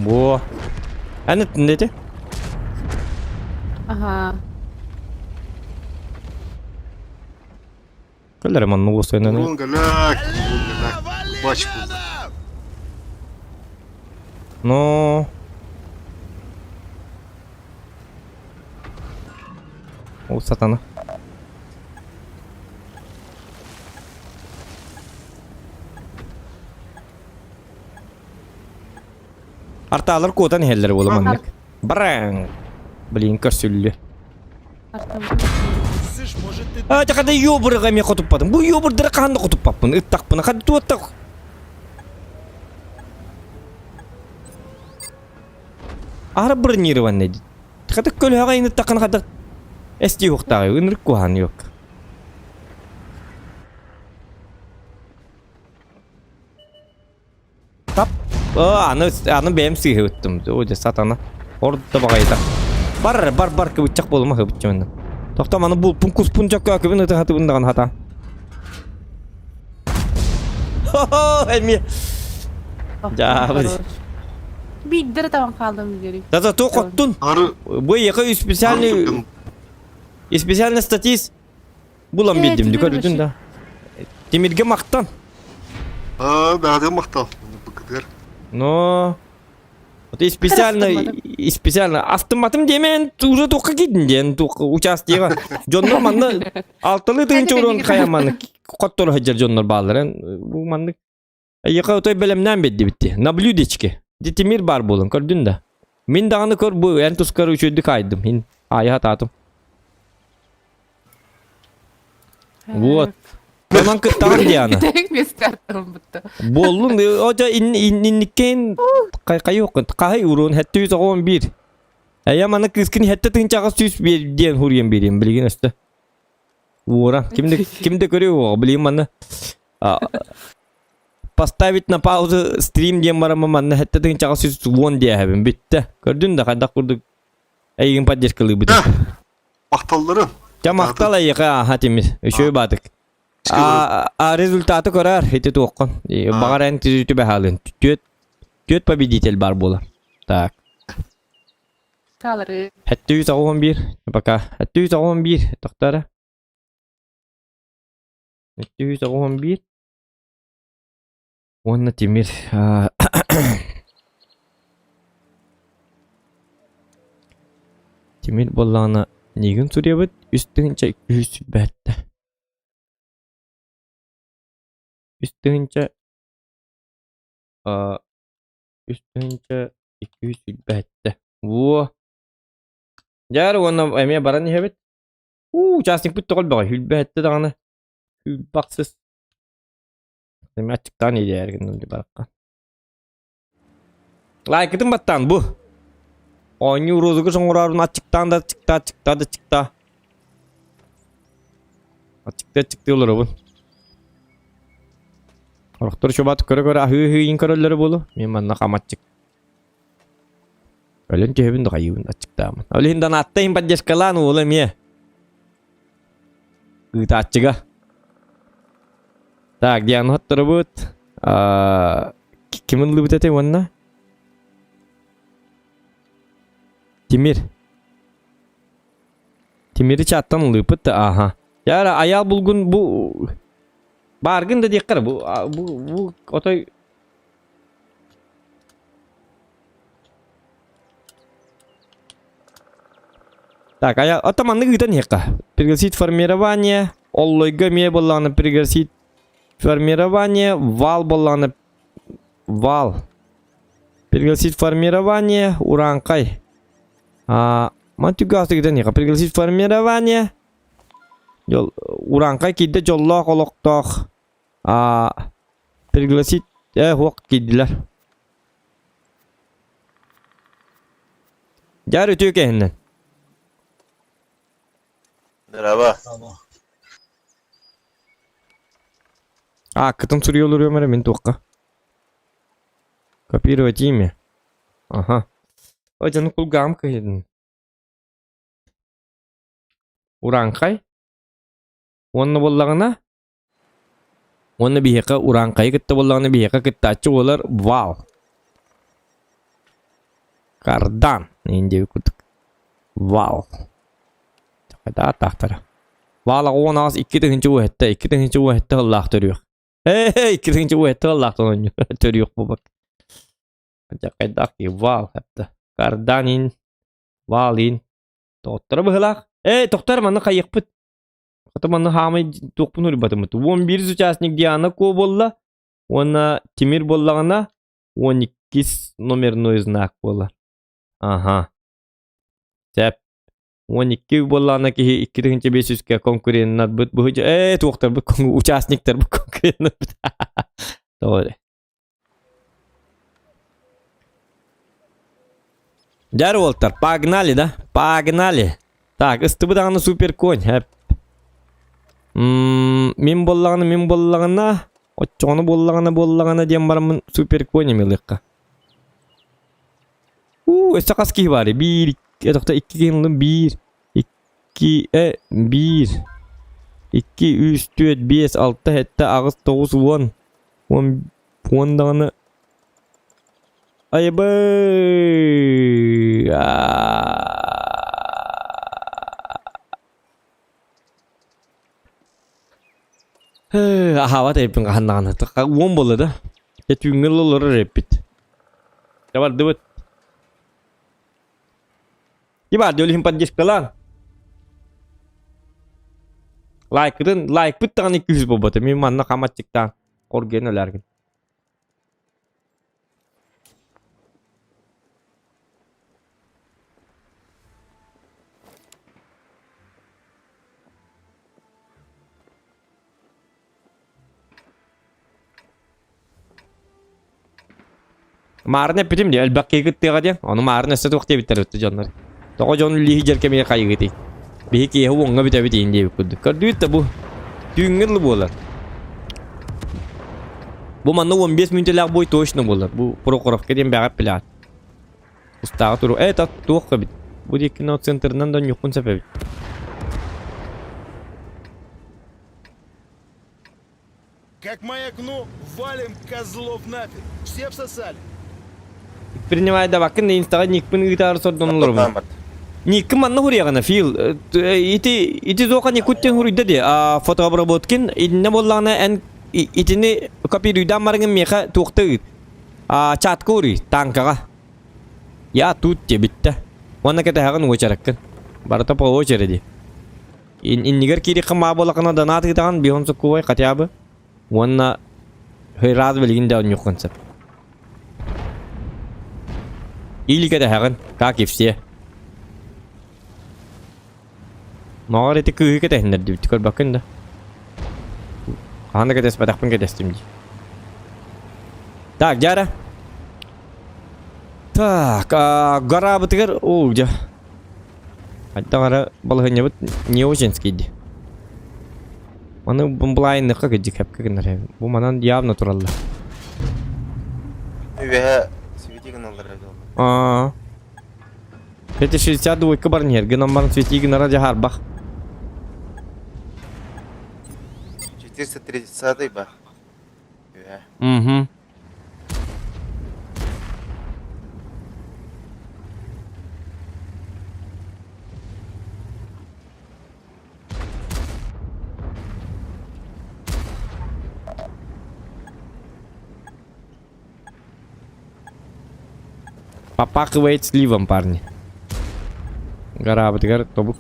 Бу. Әне түндети. Ага. Көлләре манны уосайнаны. Урон галяк, урон галяк. Бач булды. Но. О, сатана. Арталар куотан иһэллэр буола маннык. Бараң! Блин, көрсүллү. А, тахада ёбурга мен хотуппатым. Бу ёбурдары хаһан да хотуппаппын. Ыттахпына хады туоттах. Ара бронированный. Хата көлөҕө иныттаххына хата эсти уохтааҕы ынырык куһаан yok. Тап. Аны, аны бэйэм сыыһыбыттым. О, дьэ, сатана. Ордо баҕайыта. Бар, бар, бар, кыбыччах буолума хыбыччымын. Тохтом, аны булпун куспун чөккөөкүбүн ытыһатыбын даҕаны хата. Хо-хо, эмиэ. Дьаабы. Биирдэрэ табан хаалдым диэри. Да-да, то хоттун. Бу эйиэхэ специальный специальный статист Булан биэрдим, көрдүн да. Тимиргэ махтан. Аа, баҕатыгар махтал. Быкытыгар. Но вот и специально, и специально автоматым диэмэн уже туохха киирдин диэн туох участиега. Дьоннор манна алтылыы тыһыынча урон хайаманы хотторо сылдьар дьоннор бааллар. Бу маннык Эйиэхэ отой бэлэмнээн биэрдибит На блюдечке. Ди Тимир баар буолан көрдүн да. Мин даҕаны көр бу эн тускар үчүгэйдик аайдым. Ин аайа хатаатым. Вот. Онон кыттаҕын Диана. Буоллун ото инниккин хайуоххун хаһай уруун хэттүү соҕуон биир. Эйэ маны кыыскын хэттэ тыынчаҕа сүүс биэр диэн хуруйан биэриэм билигин өстө. Уора. Ким да ким да көрүө билигин манна Поставить на паузу стрим диэн бараммын манна сэттэ тыһыынчаҕа сүүс уон диэһэбин бүттэ. Көрдүн да хайдах курдук эйигин поддержкалыыбытын. Махталларын. Дьэ махтал эйиэхэ ааха Тимир. Үчүгэй баатык. А, а результаты көрөр ити туоххун. Баҕар эн түбэһаалын. Түөт түөт победитель бар буолар. Так. Таалары. 791. Пока. 791. Тохтара. 291 уонна Тимир Тимир буоллаҕына миигин суруйабыт үс тыһыынча үһүс сүүрбэттэ үс тыһыынча үс тыһыынча 227 Во Дьэ уонна эмиэ баран иһэбит Уу, участникпыт тоҕо элбэҕий? Хүлбэһэттэ даҕаны. Хүлбахсыс. Эми аччыктаан иһэр гынным барахха. Лайкытын баттаан бу. Оонньуу розыгрыш оҥороорун аччыктаан да аччыктаа, аччыктаа да аччыктаа. Аччыктыы аччыктыы олоробун. Орохтор чубат көрө-көрө аһыы-аһыы көрөллөрө буолуо. Мин манна хам аччык. Өлөн түһэбин да хайыыбын аччыктаамын. Ол иһин донатта иһин поддержкалаан уола эмиэ. Ыытааччыга. Так, Диана хотторобут. Ким ыллыбыт этэй уонна? Тимир. Тимири чаттан ылыыпыт да аха. Яра аял булгун бу бааргын да диэххэ бу бу бу отой Так, а я ата маннык ыытан иһиэххэ. Пригласить формирование, оллойго эмиэ буоллаҕына пригласить формирование, вал буоллаҕына вал. Пригласить формирование, урааҥхай. А, ман түггээс ыытан иһиэххэ. Пригласить формирование. Дьол урааҥхай киирдэ дьоллоох олохтоох. А пригласить э хуох киирдилэр. Дьаар үтүө кэһиннэн. Здорово. Ааккытын суруйа олоруом эрэ мин туохха. Копировать имя. Аха. Ой, дьону кулгааҕым кыһыйдын. Урааҥхай. Уонна буоллаҕына уонна биһиэхэ урааҥхайы кытта буоллаҕына биһиэхэ кыттааччы буолар вал. Кардан. Иин диэбит курдук. Вал. Таахтара. Вал 18 2007 2007 сыллаах төрүөх. Эй, 2007 сыллаах төрүөх буолбат. Хайдах вал хатта. Карданин, Валин. Тоҕотторо быһылаах. Эй, тохтор манна хайыахпыт. Хата манна хаамай туохпун урбатыммыт. 11 участник Диана Ко буолла. Уонна Тимир буоллаҕына 12 номерной знак буолар. Ага. Сөп. 12 буоллаҕына киһи 2500-ке конкуреннарбыт быһыдьа ээ туохтарбыт участниктарбыт конкуреннарбыт. Тоҕо Дьэр уолтар, погнали, да? Погнали. Так, ыстыбы даҕаны супер конь. Хэп. Мин буоллаҕына, мин буоллаҕына, оччоҕуна буоллаҕына, буоллаҕына диэн бараммын супер конь эмилыахха. Уу, өссө хас киһи баар? Биир, икки, икки киһи ыллым, биир, икки, э, биир, икки, үс, түөрт, биэс, алта, сэттэ, аҕыс, тоҕус, уон, уон уон даҕаны айбыы аһаабат эппин хаһан даҕаны уон буолла да дьэ түүҥҥү олорор эппит дьэ бардыбыт Ибар дьол иһин поддержкалаан лайкытын лайкпыт даҕаны күүс буолбата мин манна хамаччыктаан Корген өләргин. Маарын эппитим дии, элбэх киһи кыттыаҕа диэн. Ону маарын өссө туох диэбиттэр өттө дьоннор. Тоҕо дьон үллиһи дьэр кэмигэр хайыгытый? Биһи киэһэ уоҥҥа бүтэбит иин диэбит курдук. Көрдүүт да бу. Түүҥҥү дылы буолар. Бу манна 15 мүнүүтэлээх бой точно буолар. Бу Прохоровка диэн бэҕэ пилят. Устааҕа туру. Э, та туох эбит. Бу диэки центрынан да ньуккун сөп эбит. Как маякну, валим козлов нафиг. Все всосали. Принимай давакын инстаға никпин ыытаар сордонулар. Никкин манна хуруйаҕына Фил ити ити зоха никуттен хуруйда ди а фотообработкин инне боллаҕына эн итини копируйдаан барыҥын миэхэ туохта ыыт а чатка уруй танкаҕа я тут диэбиттэ уонна кэтэһэҕин уочараккын барыта по очереди Иннигэр киириэххэ маа буоллаххына донат ыытаҕын биһон соккубай хотя бы. Уонна раз билигин да оонньуоххун сөп. Или кэтэһэҕин, как и все. Моҕор ити кыыһы кэтэһиннэрдибит көрбөккүн да. Хаһан да кэтэспэтэхпин кэтэстим дии. Так, дьара. Так, гараабытыгар, оо, дьэ. Хайдах эрэ балаһыанньабыт не очень дии. Маны былаайынныхха кырдьык хэпкэ гыннар. Бу манан явно тураллар. Үөһэ свети гыналлар эбит Аа. Это 62 баран иһэр. Гынан баран свети гынара дьаһарбах. 430 ба. Үөһэ. Угу. Попахивает сливом, парни. Гарабытыгар тобук.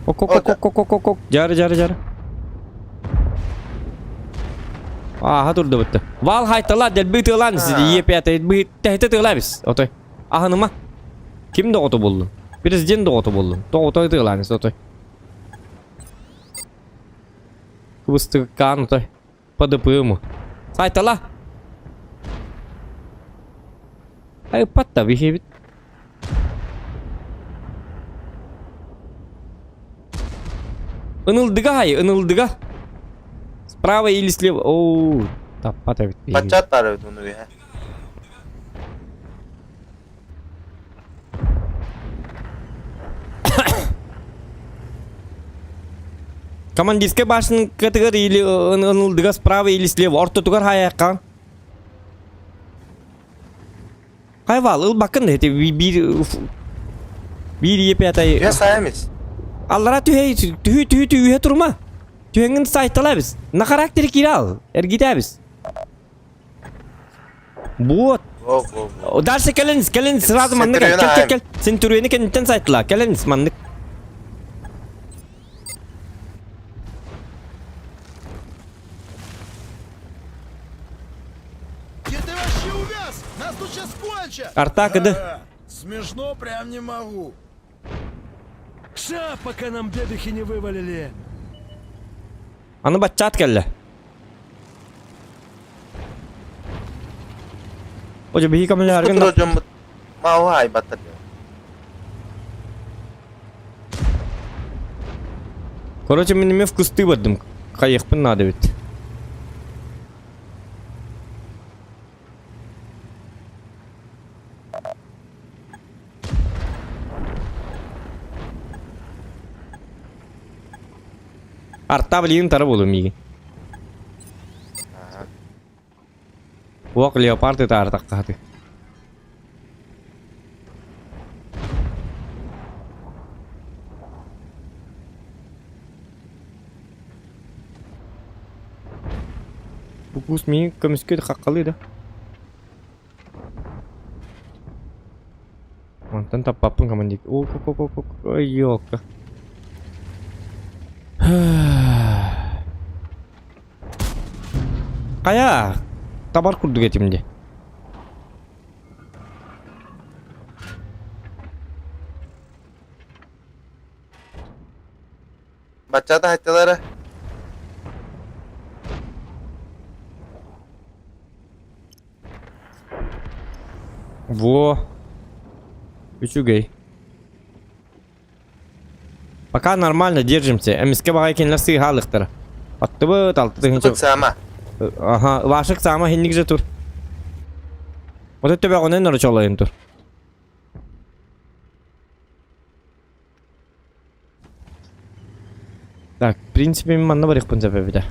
Ок-ок-ок-ок-ок-ок-ок. Жары, жары, жары. Ааха турдубутта. Вал хайтала дэлби тыалаан сиди епятый бы тэхите тыалабис. Отой. Аһыныма. Ким доҕото буоллун? Президент доҕото буоллун. Тоҕото ытыалаан отой. Кыбыстыккаан отой. ПДП-му. Сайтала. Ай ыппат да биһиэбит. Ынылдыга ай, ынылдыга. Справа или слева. Оу, таппат эбит. Баччат бар эбит уну үһэ. Командирскай башенкатыгар или ынылдыга справа или слева ортотугар хайаакка. Хайвал, ылбаккын да эти биир биир епятай. Түһэ саамис. Аллара түһэ түһү түһү түһэ турма. Түһэҥин сайталабыз. На характері кире ал. Эргитәбіз. Вот. Дальше кэлин, кэлин сразу маннык кэл, кэл, кэл. Сентурионы кэнниттэн сайтла. Кэлин маннык. Где ты вообще увяз? Нас тут сейчас кончат! Артак, иди. Смешно прям не могу. Ша, пока нам бебехи не вывалили. Аны баччаат кэллэ. Оже биһи көмөлөһөргүн Тура дьоммут мауа айбаттар. Короче, мин эмиэ вкустыы бардым. Хайыахпын наада эбит. Арта билигин тара буолуо миигин. Уох леопард ытаартахха хаты. Бу куус миигин көмүскүө хаххалыы да. Онтон таппаппын командир. О, ко ко ко ко ёлка. Хайа, табар курдук этим де. Баччата хаттылары. Во. Үчүгэй. Пока нормально держимся. Эмискэ баҕай кинилэр сыыһаалыктара. Аттыбыт алты тыһыынча. Сама. Ага, Вашек сама хинник же тур. Вот это төбөҕүнэн орочолойун тур. Так, в принципе, мин манна барыахпын сөп эбитэ.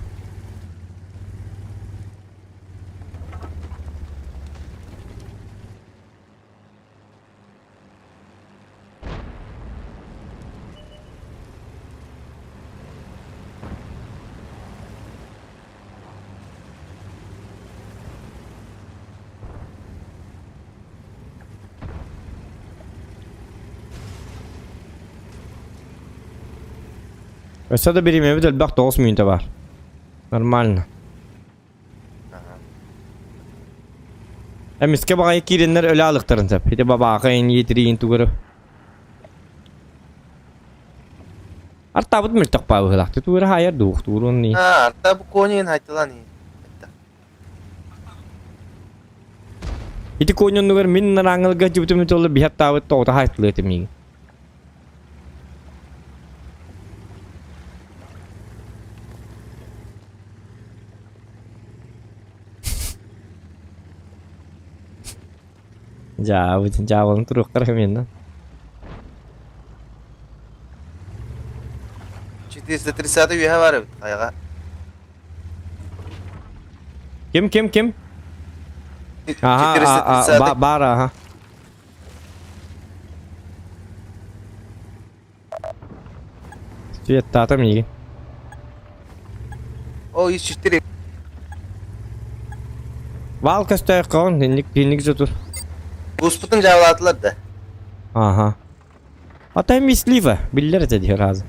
Өссө да бириэмэбит элбэх тоҕус мүнүүтэ баар. Нормально. Эмискэ баҕайы киирэннэр өлө аалыктарын сөп. Ити бабааха иҥиитириин тугары. Артаабыт мөлтөх баа быһыылаах. Тутуура хаайар дуухтуурун ни. А, арта бу конин хайтылан Ити коньоннугар мин нарааңылга дьыбытым толлу биһат таабыт тоҕута хаайтылыа этим миигин. Дьаабытын дьаабылын туруохтар хэмиэннэ. 430 үөһэ бар эбит хайаҕа. Ким ким ким? Аха, а, бар аха. Светтаата миигин. О, 104. Вал көстөөх инник инник жотур. Буспутун жабылаатылар да. Аха. Ата мислива, биллер этэ диир разы.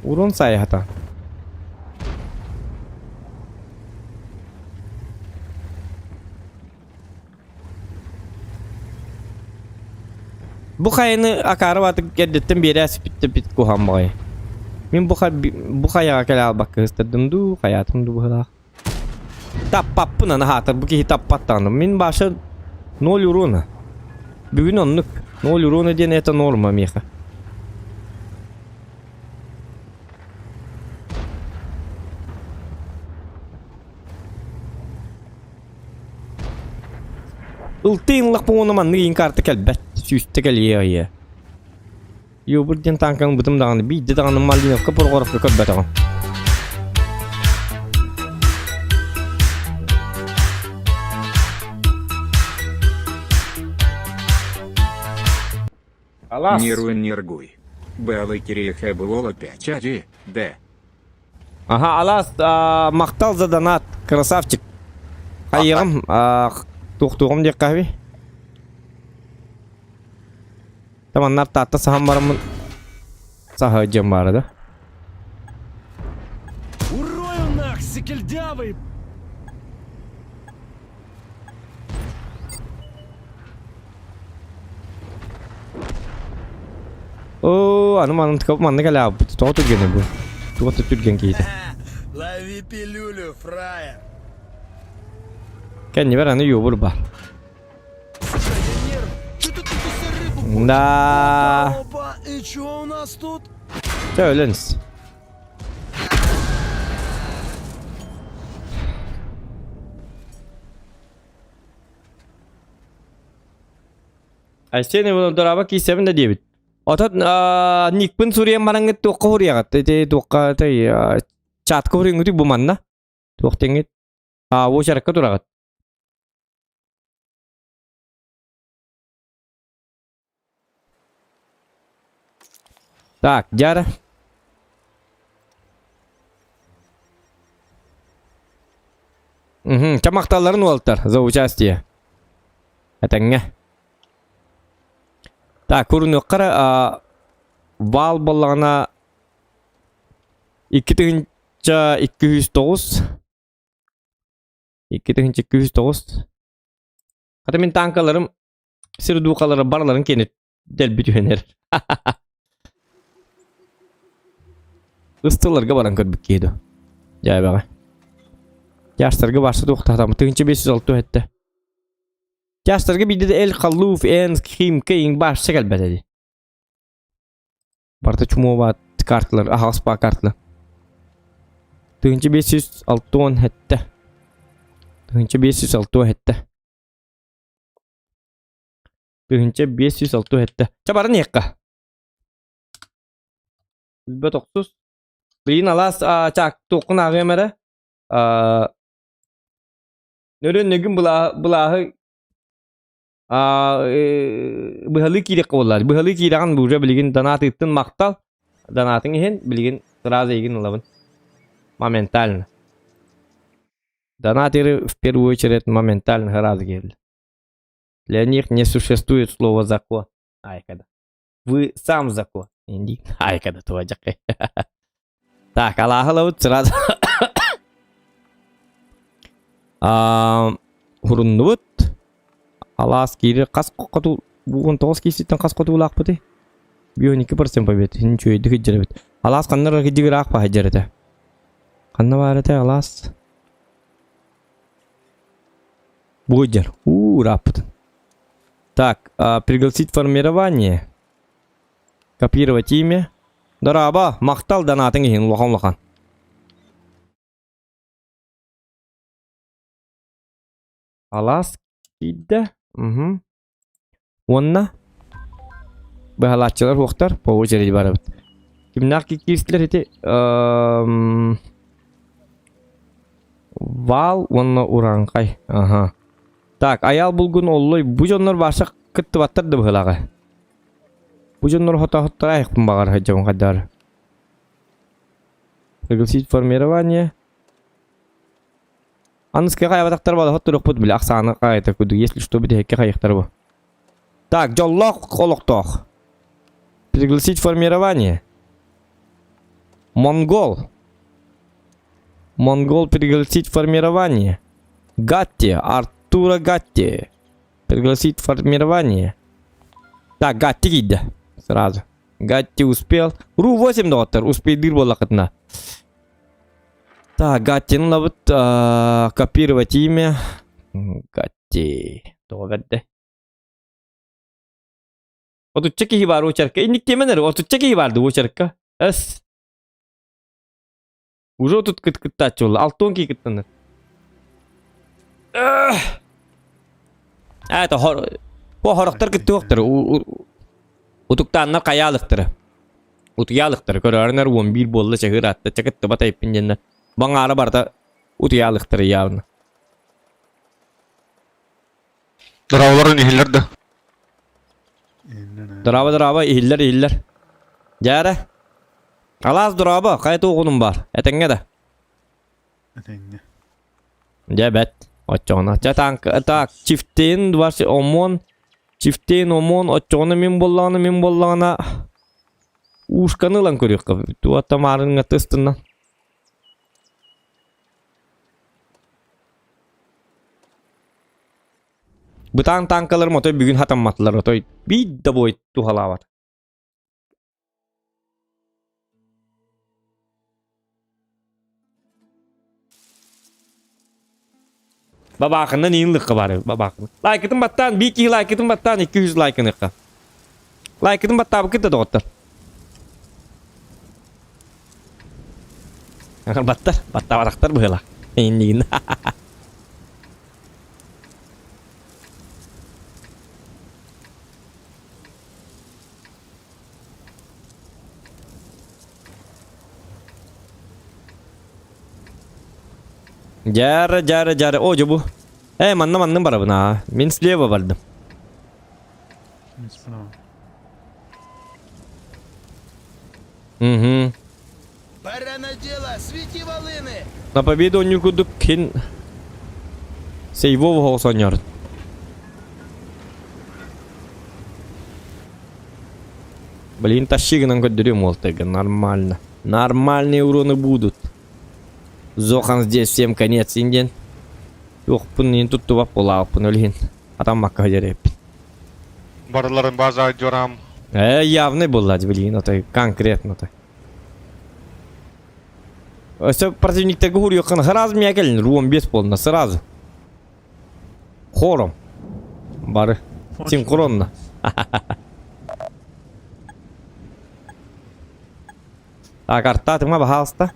Урун сайхата. Бу хайаны акаары баатык эрдэттэн биэрээспиттэ бит куһаҕан баҕайы. Мин бу бу хайаҕа кэлэ албакка ыстардым дуу, хайаатым дуу быһыылаах. Таппаппын аны хаатар бу киһи таппат даҕаны. Мин баша ноль урона. Бүгүн оннук. Ноль урона диэн это норма миэхэ. Ылтыын лаппын маннык иин карта кэлбэт. Сүүстэ кэлиэ айа. Юбур диэн танканы бытым даҕаны биирдэ даҕаны Малиновка Прохоровка көрбөтөҕүм. Алас. Нервы нергуй. Белый Кириха было 5 ади, Д. Аха, алаас, махтал за донат, красавчик. Хайыҕым, туохтуоҕум диэххэ үһү. Таманнар таатта саһан бараммын саһа дьон баара да. Урою нах, секельдявый! Оо, аны маннык маннык элээбит. Тоҕо түргэнэ бу? Туох да түргэн киһитэ. Лови пилюлю, фраер. Кэннибэр аны юбур бар. Да. Опа, и чё у нас тут? Чэ, өлөнс. Айсен Иванов дораба киисэбин да диэбит. Отон никпин суруйан бараҥҥыт туохха суруйаҕыт? Ити туохха этэй чатка суруйуҥҥутуй бу манна? Туох диэҥҥит? А, уочаракка тураҕыт. Так, дьара. Угу, чамахталларын уолтар за участие. Этэҥҥэ. Так, курунуоххара вал боллаҕына 2209 2209 Хата мин танкаларым сир дуукалара барыларын киэнэ дэлби түһэнэр. Ыстыларга баран көрбүт киһи дуо. Дьээбэҕэ. Тяжтарга барса туохтаатам 1506 этте. Тяжтарга биирдэ да Эл Халлуф, Эн, Химка иҥ баарса кэлбэтэ дии. Барыта чумуобаат карталар, аһаҕас баа карталар. 1567. 1567. 1567. Чэ баран иһиэххэ. Билбэт охсус. Билигин алаас чаак туоххун ааҕыам эрэ. Нөрүөн нөгүн былааһы быһалыы киириэххэ буоллар. Быһалыы киирэҕин уже билигин донат ыыттын махтал. Донатыҥ иһин билигин сразу эйигин ылабын. Моментально. Донатеры в первую очередь моментально сразу келди. Для них не существует слова закон. Айкада. Вы сам закон. Инди. Айкада туажакы. Так, алаахылабыт сразу. Хуруннубут. Алаас киири хас хоту 19 кииситтэн хас хотуулаахпытый? 12% побед. Ничего, дыгыджеребит. Алаас ханнар дигыраах пахаджерете. Ханна баар этэ алаас? Бугуйдер. У, раппытын. Так, пригласить формирование. Копировать имя. Дорообо, махтал донатыҥ иһин улахан улахан. Алаас киирдэ. Угу. Уонна быһалааччылар уохтар по очереди барабыт. Кимнээх киирсилэр ити Вал уонна Урааҥхай. Аха. Так, Айаал булгун оллой бу дьоннор бааса кыттыбаттар да быһылааҕа. Бу дьоннор хотоохуттара айахпын баҕар сылдьабын хайдаар. Пригласить формирование. Аныскыга хайабатахтар балаһат турукпут бile ахсааны хайта куду если что бүтэһиккэ хайыхтар бу. Так, дьоллоох олохтоох. Пригласить формирование. Монгол. Монгол пригласить формирование. Гатти, Артура Гатти. Пригласить формирование. Так, Гатти киирдэ. Сразу. Гатти успел. Ру-8 доҕоттор, успейдыыр буоллаххытына. Так, Гаттины ылабыт. Копировать имя. Гатти. Тоҕо бэрдэ. Отучча киһи бар очерка. Инник темен эрэ, отучча киһи барды очерка. Эс. Уже тут кыт кыттааччы буолла. Алтон киһи кыттанар. Это хор... Бу хорохтор кыттыахтар. Утуктааннар хайаалыктара. Утуйаалыктара. Көрөөрүнэр 11 буолла чаһыыр атта. Чакыттыба тайппин диэннэр. Баҥаара барыта утуйаалыктара явно. Дыраабаларын иһиллэр да. Дыраба дыраба иһиллэр иһиллэр. Дьээрэ. Алаас дыраба хайа туоҕунум бар. Этэҥҥэ да. Этэҥҥэ. Дьэ бэт. Оччоҕуна. Чэ танк так чифтейн двадцать ОМОН. Чифтейн ОМОН оччоҕуна мин буоллаҕына мин буоллаҕына ушканы ылан көрүөххэ. Туата маарыҥҥа тыстынна. Бытаан танкаларым отой бүгүн хатамматылар отой биир да бой туһалаабат. Бабаахынан иин лыкка бары бабаахын. Лайкытын баттаан биир киһи лайкытын баттаан 200 лайкыныхха. Лайкытын баттаабыккыт да доҕоттор. Баттар, баттаабатахтар быһыылаах. Иннигин. Дьара, дьара, дьара. О, дьэ бу. Э, манна манна барабын аа. Мин слева бардым. Мин справа. Угу. Пора на дело, свети волыны! На победу онньуур курдук кин сейвов оҕус оонньоорун. Блин, тащи гынан көрдөрүөм уолтайга нормально. Нормальные уроны будут. Зохан здесь всем конец инден. Туохпун иин туттубап буолааппын өлүһүн. Атаммакка дьэрэппин. Барыларын база дьорам. Э, явный буолла, блин, это конкретно-то. Өссө противниктерге хуруйаххын сразу мия кэлин, руом бес буолна, сразу. Хором. Бары. Синхронно. Так, арта тыма баһаалыста.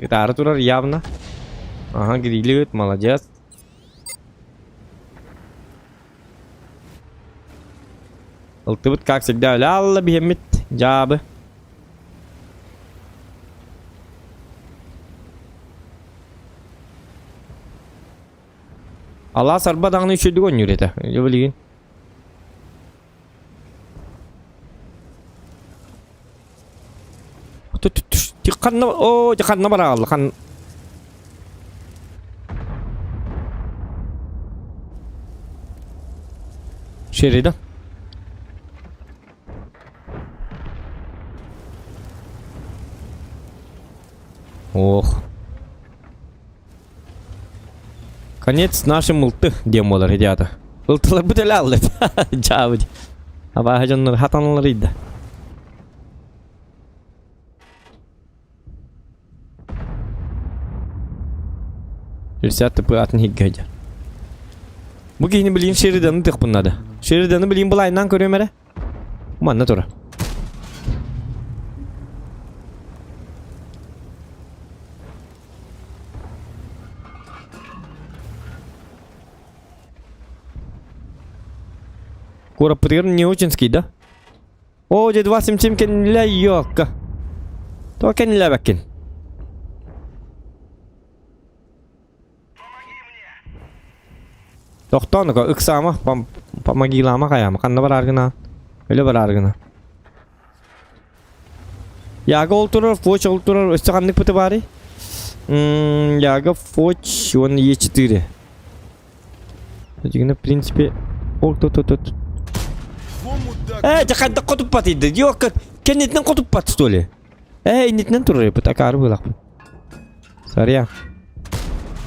Ытаары турар явно. Ага, грилит, молодец. Ылтыбыт как всегда өлө биһэммит дьаабы. Алаас арба даҕаны үчүгдүк оонньуур этэ. Дьэ билигин. Ханна о ханна бараалла хан Шеридан. Ох. Конец нашим ылты диэн буолар идеята. Ылтыларбыт эле аллы. Жаабыт. Абааһы дьоннор хатаналар ыйда. Үрсәт тыпы атын хигге сылдьар. Бу киһини билигин Шериданы тыхпын надо. Шериданы билигин былайынан көрүөм эрэ. Манна тура. Куораппытыгар Неучинский, да? О, дьэ 27 кэннилэ ёкка. То кэннилээбэккин. Тохтоонука ыксаама, помогилаама хайаама, ханна бараар гына, өлө бараар гына. Яга ол турар, Фоч ол турар, өссө ханнык пыты баарый? Яга, Фоч, он Е4. Дьиҥинэ, в принципе, ол тут тут тут. Э, дьэ хайдах хотуппат ыйды? Ёка, кэннитинэн хотуппат, что ли? Э, иннитинэн турар эбит, акаары быылахпын. Сарья.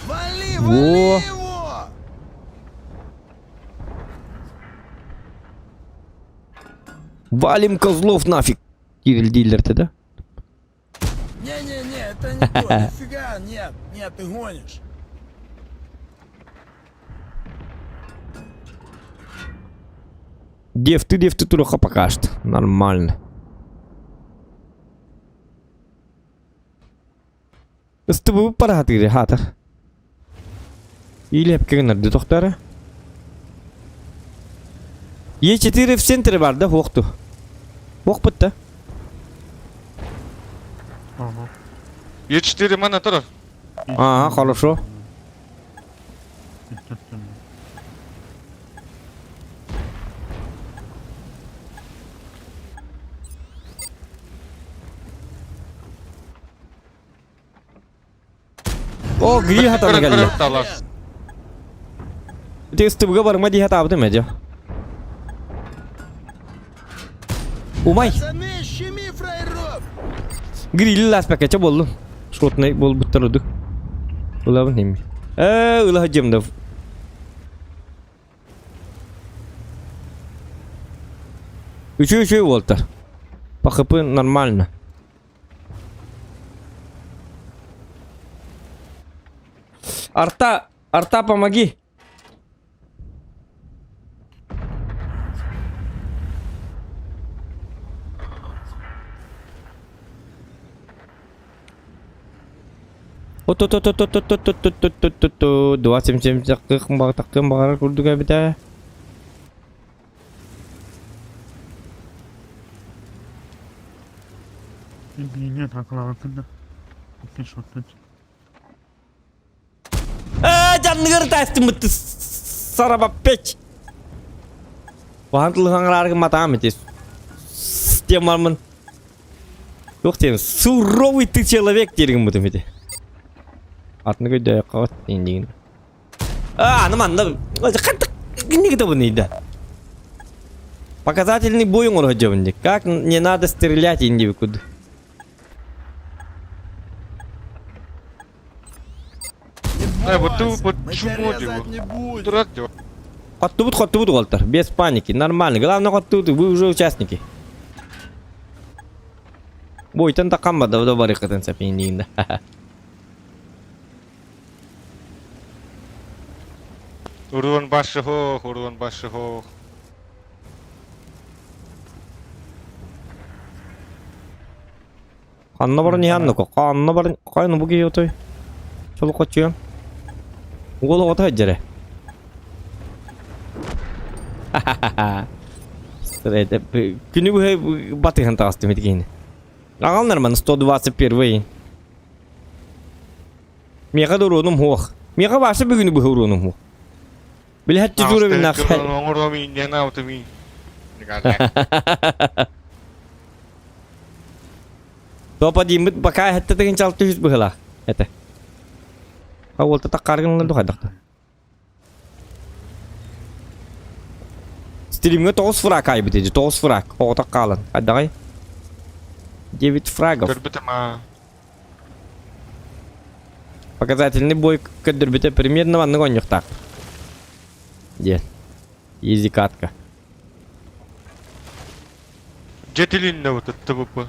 Вали, Во. вали его! Валим козлов нафиг! Дииллэр да? Не-не-не, это не то, нифига, нет, нет, ты гонишь. Девты, девты туруха пока что. Нормально. Ыстыбы параатыыры хаатар. Илэпке гыннарды тохтара. Е4 в центре бар да хуохту. Хуохпут да. Ага. Е4 мана турар. Ага, хорошо. О, гри хатана кэллэ. Ити ыстыбыга барыма дии хатаабытым эдьэ. Умай! Грилли ласпакача боллум. Шотный болбуттар удук. Улабын химми. Э, ыла жемда. Үчү үчү болтар. По ХП нормально. Арта, Арта, помоги. От-от-от-от-от-от-от-от-от-от-от 27 таккын баҕарар курдук эбитэ. Нет, акылаабаккын да. Ээ, жанныгар таастыммыт сарабаппеч. Бахан тылыхаҥарааргын матаам ити. Темармын. Туох диэн суровый ты человек дииргин ити. Атны көйдөй қабат дейін А, аны манна хаттык киниги табын Показательный бой оҥоро Как не надо стрелять инди куд. Э, вот ты вот чмо Дурак дела. Хоттубут, хоттубут, Уолтер. Без паники. Нормально. Главное, хоттубут. Вы уже участники. Бойтан такамба да да барыкатын сапиндиинда. Урон башы хох, урон башы хох. Ханна баран иһанныко, ханна баран кайны бу кийотой. Чолу кочуян. Уолу ота жере. Стрейт. Күнү бу батыхан тагысты меткин. Агал нормально 121. Мега дуруным хуох. Мега башы бүгүнү бу уруным хуох. Билхәт жүрө бин нах. Топа деймит бака хәтта деген чалты жүз быһыла. Это. А ол та таккаргын духадакта. Стримге 9 фраг айбыт ди, 9 фраг. Ота калын. Адагай. 9 фрагов. Показательный бой көдөрбүтэ примерно маннык онньуктаах. Диэн. Изи катка. Жетилинне вот ТВП.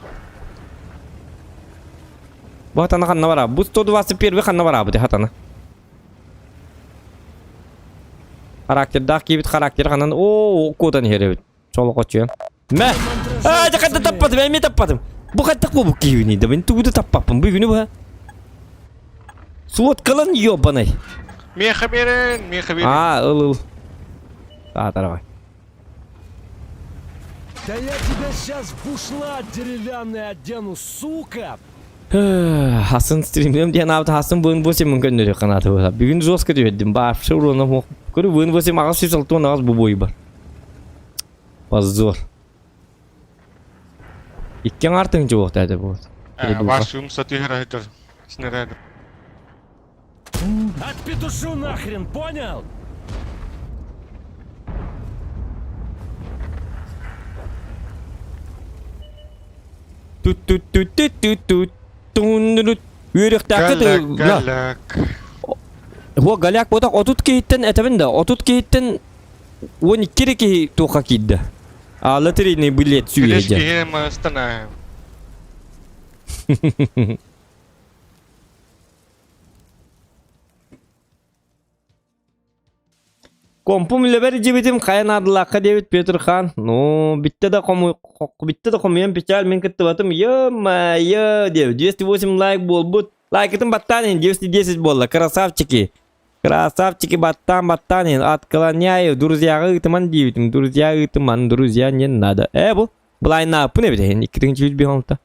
Бу хатана ханна бара. Бу 121 ханна бара бу хатана. Характердаах киибит характер ханан о куотан иһэребит. Чоло кочуйан. Мэ! Аа, жаката таппатым, эми таппатым. Бу хаттак бу киибини да мен тугу таппаппын. Бу күнү бу. Суоткалан ёбаный. Меха берен, меха берен. Аа, ыл ыл. Аа, тарабай. Да я тебя сейчас в бушлат деревянный одену, сука! Хасын стримдем диэн аабыт Хасын буын 8 мың көннөрү канаты була. Бүгүн жестко диэддим. Баапшы уруна мох. Көрү буын 8 агас 106 агас бу бой бар. Позор. Иккен артың жок деді бу. Вашым сатыгыр Снаряд. Отпетушу нахрен, понял? Тут тут тут тут тут тут тун Үөрөхтаакы Галяк, галяк. Хо галяк ботак отут кейттен этебин да отут кейттен 12 ки туха кидде. А лотерейный билет Күлүс сүүһэ киһи мастана. Компум үлэбэр дьибитим хайа наадалаахха диэбит Петр Хан. Ну, бүттэ да хому бүттэ да хомуйан печаль мин кыттыбатым. Ё-моё диэбит. 208 лайк буолбут. Лайкытын баттаан иһин 210 буолла. Красавчики. Красавчики баттаан баттаан иһин отклоняю. Друзьяҕа ыытыман диэбитим. Друзья ыытыман, друзья не надо. Э бу былайнааппын эбит иһин 205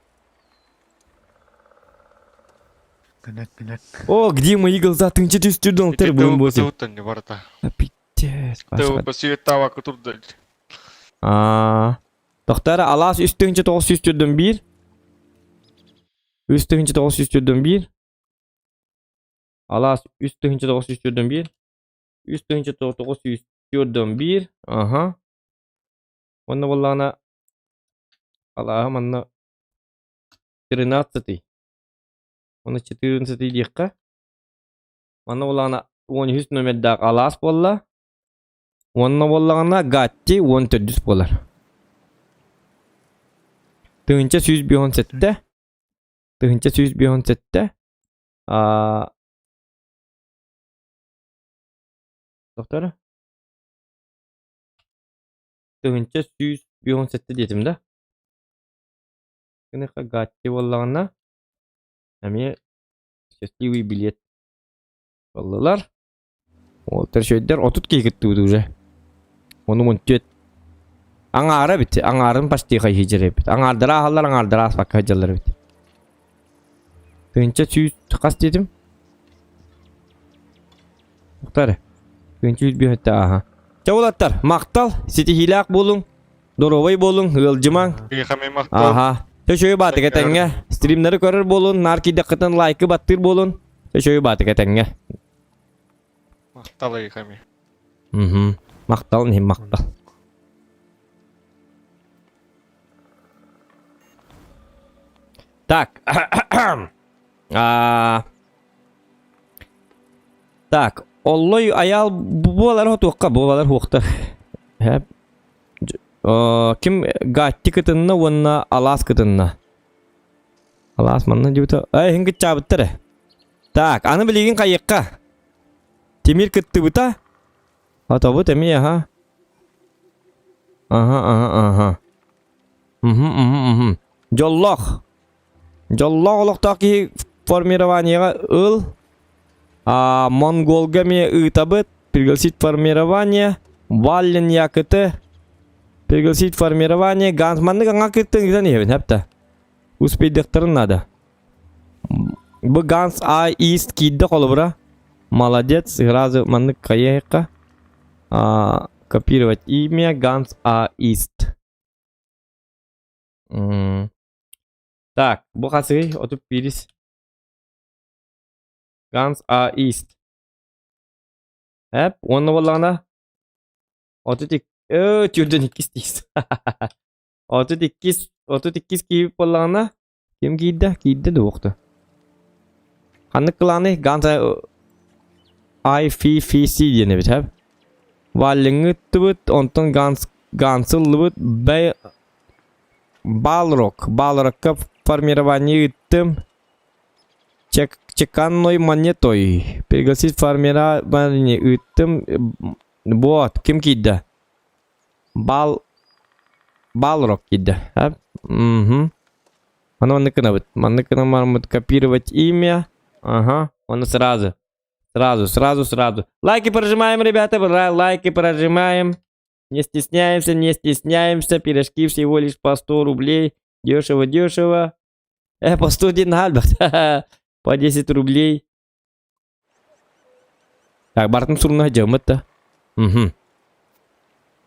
Кынак кынак. О, где мои глаза? Ты че түстүрдүң тер буын болсын. барыта. Пиздец. Посветтава кутурда. Аа. Тоқтары алас 3901 1. 3901. Алас 3901. 3901. Ага. Онно боллаана алааһы манна 13 Оны 14 диэххэ. Манна буоллаҕына 13 номердаах алаас буолла. Уонна буоллаҕына Гатти 14 буолар. 1157 1157 а Доктор 1157 диэтим да. Гыныха Гатти буоллаҕына эмиэ счастливый билет буоллулар. Ол төршөйдөр 30 киһи кыттыбыт уже. Ону мунтүөт. Аҥаара бит, аҥаарын почти хайһыдьар эбит. Аҥаардара ааһаллар, аҥаардара ааспакка сылдьаллар эбит. 1100 хас диэтим? Уктар. 1105 ааха. Чэ уолаттар, махтал, ситиһиилээх буолуҥ. Доруобай буолуҥ, ыалдьымаҥ. Аха. Чөчөйү баатык этэҥҥэ. Стримнары көрөр буолун, наар киирдэххитин лайкы баттыыр буолун. Чөчөйү баатык этэҥҥэ. Махтал эйхами. Угу. Махтал иһин махтал. Так. А Так, оллой аял буолар хотуохха буолар хуохтар. Ким Гатти кытынна уонна Алаас кытынна. Алаас манна диэбитэ. Эй, иһин кытчаабыттар. Так, аны билигин хайыахха. Тимир кыттыбыта. Отобут эмиэ, аха. Аха, аха, аха. Мхм, мхм, мхм. Дьоллоох. Дьоллоох олохтоох киһи формированиеҕа ыл. А, монголга эмиэ ыытабыт. Пригласить формирование. Валлен якыты. Пригласить формирование. Ганс маннык аҥа кыттын ыытан иһэбин, хэптэ. Успейдыктарын надо. Бу Ганс А Ист киирдэ холобура. Молодец, сразу маннык хайыахха. А, копировать имя Ганс А Ист. Так, бу хасый отуп пирис. Ганс А Ист. Эп, уонна буоллаҕына 32 түрдэн иккис тиис. 32 32 киирбит буоллаҕына ким киирдэ? Киирдэ да уохта. Ханнык кылааный? Ганс I F F C диэн эбит, хэп. Валлиҥҥы ыттыбыт, онтон Ганс Гансы ыллыбыт, Б Балрог. Балрогка формирование ыттым. Чек, чеканной монетой. Пригласить формирование ыттым. Вот, ким киирдэ? Бал... Балрог киирдэ. Угу. Аны маннык гынабыт. Маннык гынан бараммыт копировать имя. Ага, оны сразу. Сразу, сразу, сразу. Лайки прожимаем, ребята, лайки прожимаем. Не стесняемся, не стесняемся. Пирожки всего лишь по 100 рублей. Дешево, дешево. По 101 Альберт. По 10 рублей. Так, бартын суруна дьаммыт да. Угу.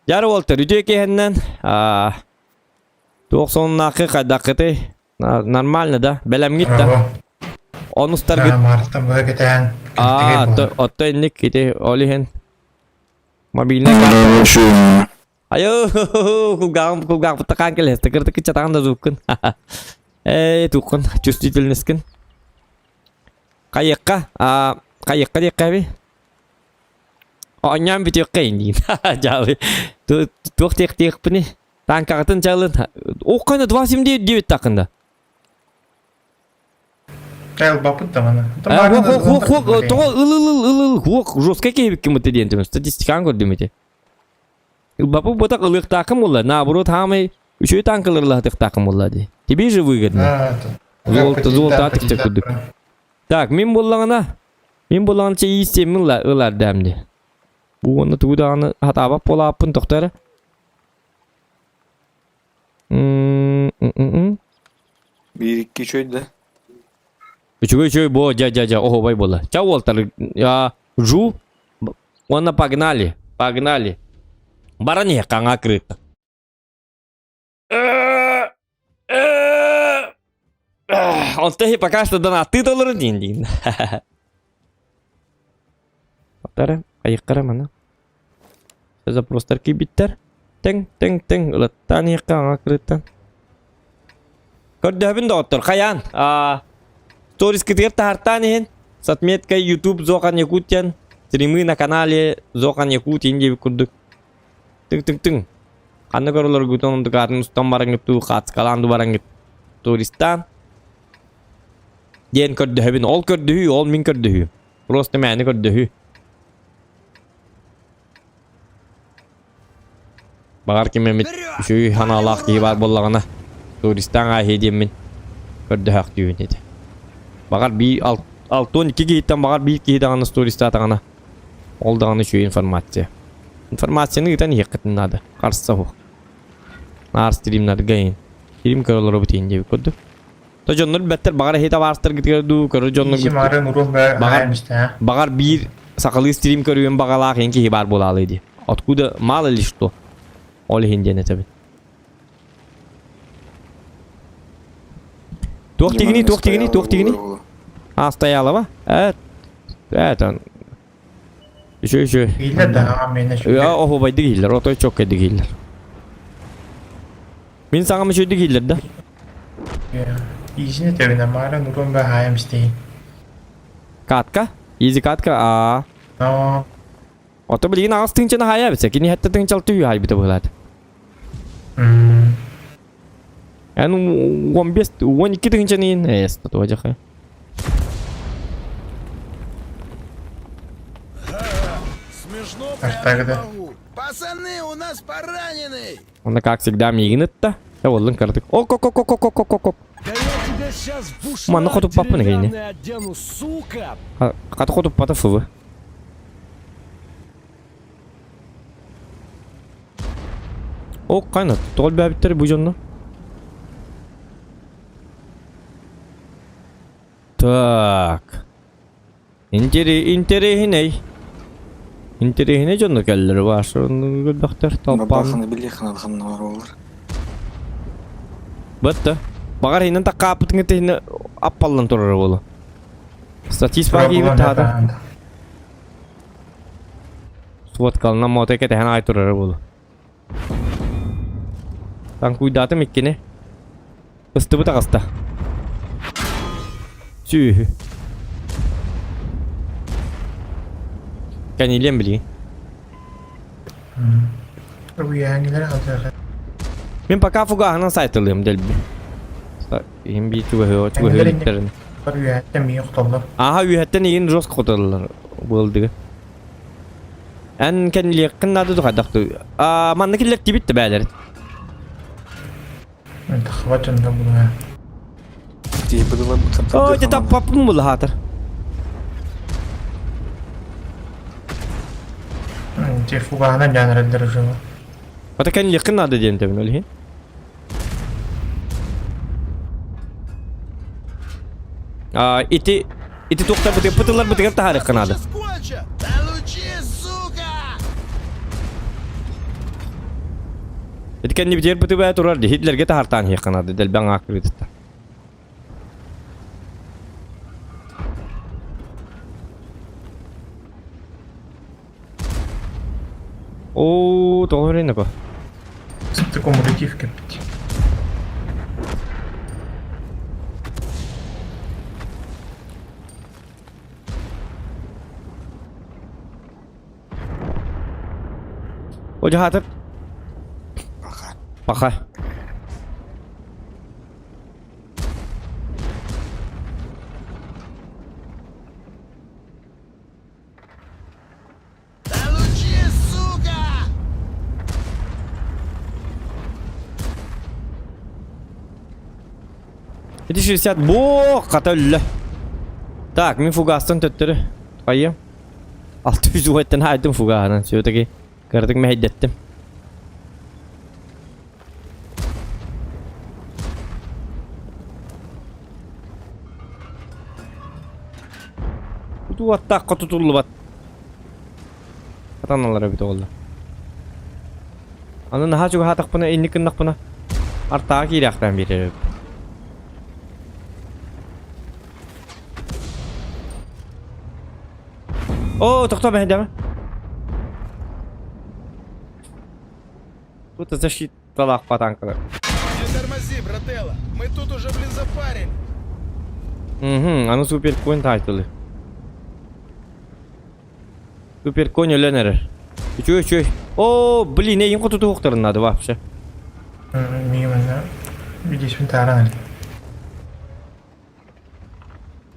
Яр Уолтер, үтүө киһиннэн туох сонуннаахы хайдаххытый? Нормально да? Бэлэмҥит да? Онустаргыт... Мартан быһа кэтээн. Аа, отто инник ити ол иһин мобильный карта. Айо, кулгааҕым кулгаахпытта хаан кэлэс, кыртык чатаан да зуккун. Эй, тууккун, чувствительностькын. Хайыахха, аа, хайыахха диэххэ эби? Оонньоон бүтүөххэ индиин. Дьаалы. Туох диэхтиэхпиний? Танкаҕытын чалын. Оххана 2,79 такында. Эл бапыт да мана. Хуох, хуох, тоҕо ыл ыл ыл ыл ыл хуох жестко киһибиккин бытты диэн түмүс. Статистикаан көрдүм ити. Ылбапы ботак ылыахтаахым буолла. Наоборот, хаамай үчүгэй танкалар ылаһытыахтаахым буолла дии. Тебе же выгодно. Золото, золото атыктар курдук. Так, мин буоллаҕына, мин буоллаҕына чэ иистиэммин ылар дэм дии. Бу уонна тугу даҕаны хатаабат буолааппын тохто эрэ. Биир икки үчүгэй да. Үчүгэй үчүгэй буо дьа дьа дьа оһуобай буолла. Ча уолтар жу уонна погнали погнали. Баран иһэ хаҥа крыта. Онто пока что донаттыы толору диин диин. Аттара, айыққара мана. Запростар кийбиттэр. Тэҥ, тэҥ, тэҥ, ылаттаан иһиэххэ аҥа кырыттан. Көрдөһөбүн доҕоттор, хайаан? Сторискытыгар таһартаан иһин с отметкой YouTube Зохан Якутян, стримы на канале Зохан Якутин диэбит курдук. Тыҥ-тыҥ-тыҥ. Ханна көрөлөргүтүн онтукаатын устан бараҥҥыт дуу, хаацкалаан дуу бараҥҥыт туристаан диэн көрдөһөбүн. Ол көрдөһүү, ол мин көрдөһүү. Просто мээнэ көрдөһүү. Баҕар ким эмит үчүгэй санаалаах киһи баар буоллаҕына, туристаан ааһыы диэммин көрдөһөөхтүүбүн ити. Баҕар биир 62 киһиттэн баҕар биир киһи даҕаны туристаатаҕына, ол даҕаны үчүгэй информация. Информацияны ыытан иһиэххитин наада, харса суох. Наар стримнарга иһин. Стрим көрө олоробут иһин диэбит курдук. То дьоннор билбэттэр, баҕар эһи табаарыстаргытыгар дуу, көрөр дьонноргут баҕар, баҕар биир сахалыы стрим көрүөн баҕалаах иһин киһи баар буолаалыы дии. Откуда мало ли что. Ол иһин диэн этэбин. Туох тигини, туох тигини, туох тигини? А, стоялова? Э, это... Үчү, үчү. Ииллер да, мен Оһуобайдык ииллер, отой чоккайдык ииллер. Мин саҥам үчүгүйдүк иһиллэр да? Иисини тэбинэ маара нурун ба хаайам истейин. Катка? Изи катка? Аа. Но. Ото билигин аҕыс тыынчаны хаайа эбитсэ. Кини хэттэ тыынчалты үһү хаайбыта быһылаат. Эн 15, 12 тыынчаны иин. Эс, татуажаха. Смешно прям не могу. Пацаны, у нас пораненный! Онно как всегда миигин ытта. Э уоллун кыратык. Ок ок ок ок ок ок ок ок. Да я тебя сейчас в Манна бушлат хотуппаппын эһиини. деревянный одену, сука! Хата хотуппата фывы. Ок кайна, тоҕо элбээбиттэр бу дьонно? Так. Интэриэһинэй. Интэриэһинэй дьонно кэллэр баашыр көрбөхтөр толпан. Бабаханы билиэххин ханна бар буолар. Бытта. Бағар хинен таккааппытын кытта аппаллан турар буолу. Статист баа киибит таата. Сводкалынан мотой кэтэһэн аай турар буолу. Танкуйдаатым иккини. Ыстыбыт аҕыста. Сүөһү. Кэнилиэм билигин. Мин пока фугаһынан сайтылыам дэлби. Иһин биир чугаһы чугаһы иликтерин. Аха үөһэттэн игин жестко хотоллор буолдыгы. Эн кэнилиэххин наада тухайдах ту. А манна киллэртибит да бээлэрин. Ой, это папым был хатыр. Ата кэнилиэххин наада диэн тэбин ол иһин. А, ити ити туохтарбытыгар пытыларбытыгар таһаарыахха наада. Ити кэннибитигэр бытыбаа турар дии Хитлерге таһартаан иһиэххэ наада дэлбэҥ ааккырыытыттан. Оо, тоҕо эрэ по. Кумулятив кэппит. О, дьаһаатар. Пока. Получи, сука! Ити 60 бо хата өллө. Так, мин фугастан төттөрү. Хайым. 600 уоттан хайдым фугаһынан. Все-таки кыратык мэһэйдэттим. Тутуаттаахха тутуллубат. Хатаналар эбит оҕолор. Аны наһаа чугаһаатахпына инник гыннахпына артааҕа киириэхтээн биэрэр эбит. Оо, тохтоо мэһэйдээмэ. Тут защиталаах танкалар. Не тормози, брателло. Мы тут уже, блин, запарили. Угу, аны супер конь тайтылы. Супер конь өлөн эрэр. Үчүгэй, үчүгэй. О, блин, эйин хотутуохтарын надо вообще.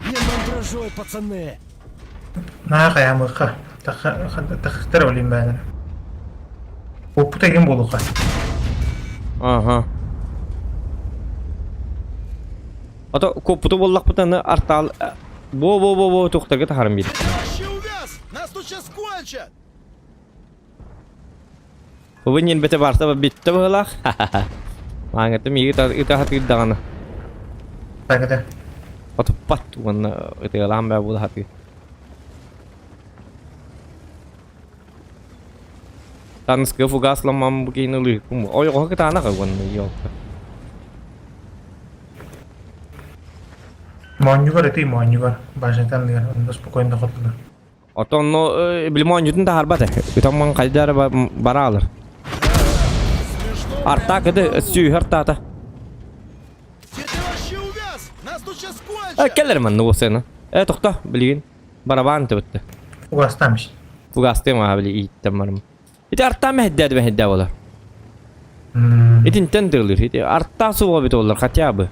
Не мандражой, пацаны! Ага. Ото коппуту буоллахпытына артаал бо бо бо бо тухтарга тахарым биир. Ты вообще увяз! Нас тут сейчас кончат! Бу бете барта битте быһылаах. Мааңытым ыта хатыыр даҕаны. Отуппат уонна ытыалаан бää буола хатыыр. Таныскы фугасламам бу кейин ылыыкпын. Ойоҕоһо кытаанах уонна ёлка. Отонно билимон таһарбат. Ытамман хайдара бараалар. Смешно, Арта кыды сүүһэр таата. Где ты вообще увяз? Нас тут сейчас кончат! Келер манны осена. Э тохто билигин. Барабан төбөттө. Фугастым аа били ииттем барым. Ити арта мэһдээд мэһдээ болар. Итинтен тылыр. Ити арта суға бит олар хотя бы.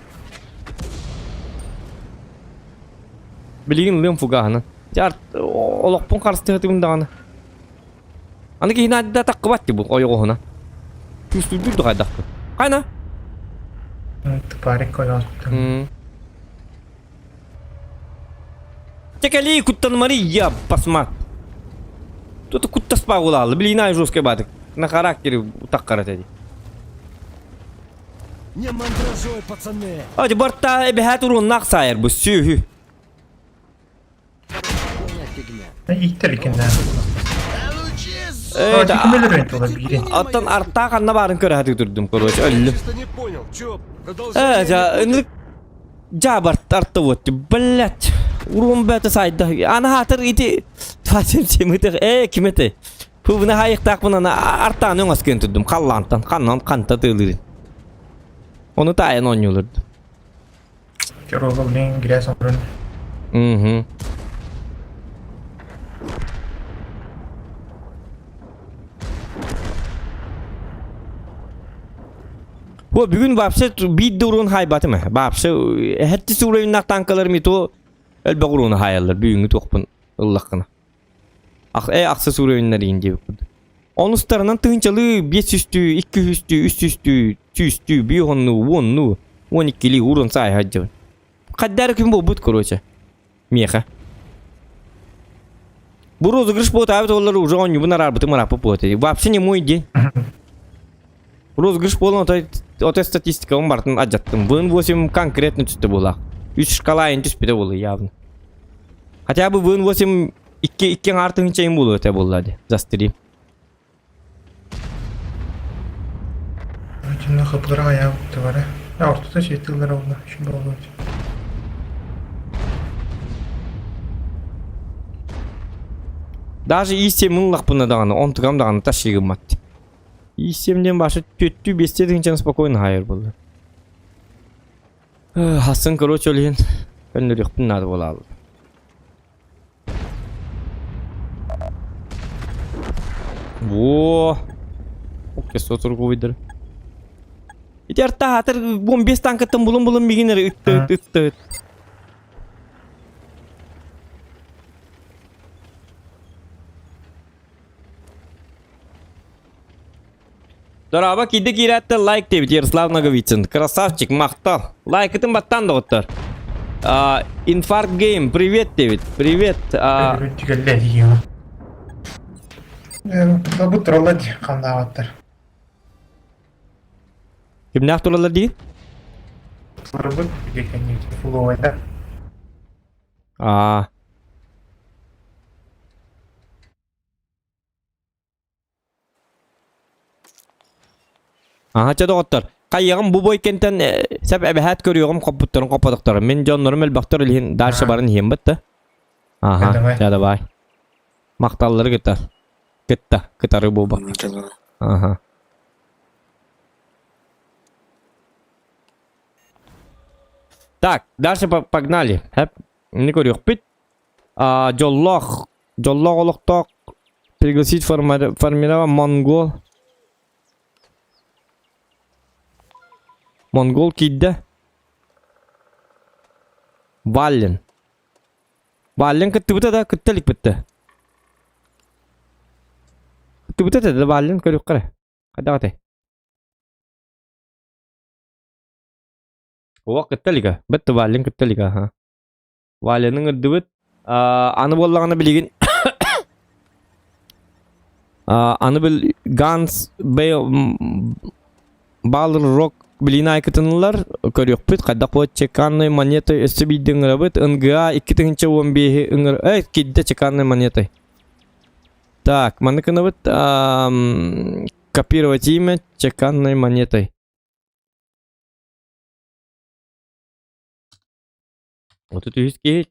Билигин лым фугаһынан. Ити арт олохпун харыстыһытым даҕаны. Аны киһини адда таккыбат бу ойоҕоһуна. Түстүрдүр да хайдахпын. Кайна? Текали куттан Мария басмат. Тут куттаспа улалы. Блин, ай жесткий батык. На характере так каратеди. Не мандражой, пацаны! Hadi барта эбэхат урун сайыр бу сүүһү. Полная фигня. Получи, Э, сука! Оттон арта ханна барын көрө хаты турдум, короче, өллүм. Чисто не понял, чё, Э, продолжение жа, ынырык жа барт арта вот, блять. Урун бәті сайда. Ана хатыр ити Фатим семитер э кимете. Пубна хайыктак мына артаны оңас кен турдум. Қаллантан, каннан канта тылырын. Оны тайын ойнулырды. Мгм. Бу бүгүн вообще бит урун хайбаты ма? Вообще хәтти суурайын танкалар ми то элбе уруну хайалар бүгүнгү тохпун ыллакына. Ах э аксы суурайыннар инди бу. Онустарынан тыынчалы 500-тү, 200-тү, 300-тү, 100-тү, 110-ну, 10-ну, 12-ли урун сай хаджы. Каддар күн бу бут короче. Меха. Бу розыгрыш будет, а олар уже он не бунар арбыты марапы будет. Вообще не мой день. Розыгрыш болон, ота статистика он бартын аджаттым. Вын 8 конкретно түсті була. Үч шкала ин түспеде болу явно. Хотя бы вын 8 2 2 артын чейин болу өте боллады. За стрим. Даже И7 лақпына дағаны, он тугам дағаны таш егімат. И7-ден башы төттü бесте дегенчен спокойно хайыр болды. Хасын, короче, өлген. Өнүрүкпүн нады болалы. Во! Окей, соцургу выйдер. Ити артаатыр 15 танкаттан булун-булун мигин эрэ ытты ыт ытты ыт. Дорообо киирдэ киирээттэ лайк диэбит Ярослав Ноговицын. Красавчик, махтал. Лайкытын баттаан доҕоттор. Инфаркт Гейм, привет диэбит. Привет. Бу тураллар дии, ханнаабаттар. Кимнээх тураллар дии? Турабыт, фуловайдар. Аа. Аха чэ доҕоттор, хайыаҕым бу бой кэнтэн сеп эбэһээт көрүөҕүм хоппуттарын хоппотохторун. Мин дьоннорум элбэхтэр илиһин дальше баран иһиэм бытта. Аха, чэ давай. Махталлары кытта. Кытта, кытары буоба. Аха. Так, дальше погнали. Хэп, не көрүөхпүт. Дьоллоох, дьоллоох олохтоох пригласить формировать монгол. Монгол киирдэ. Валлен. Валлен кыттыбыта да, кытта иликпит да. Кыттыбыта да, Валлен көрүөххэ эрэ. Хайдах этэй? О, кытта илигэ. Бэтте Валлен кытта илигэ, аха. Валяны ыҥырдыбыт. Аны буоллаҕына билигин аны бил Ганс Балр Рок билин айкытынылар көрүөхпүт хайдах буолар чеканной монетой өссө биирдэ ыҥырабыт НГА 2015 ыҥыр э кидде чеканной монетой так маны кынабыт копировать имя чеканной монетой 33 киһи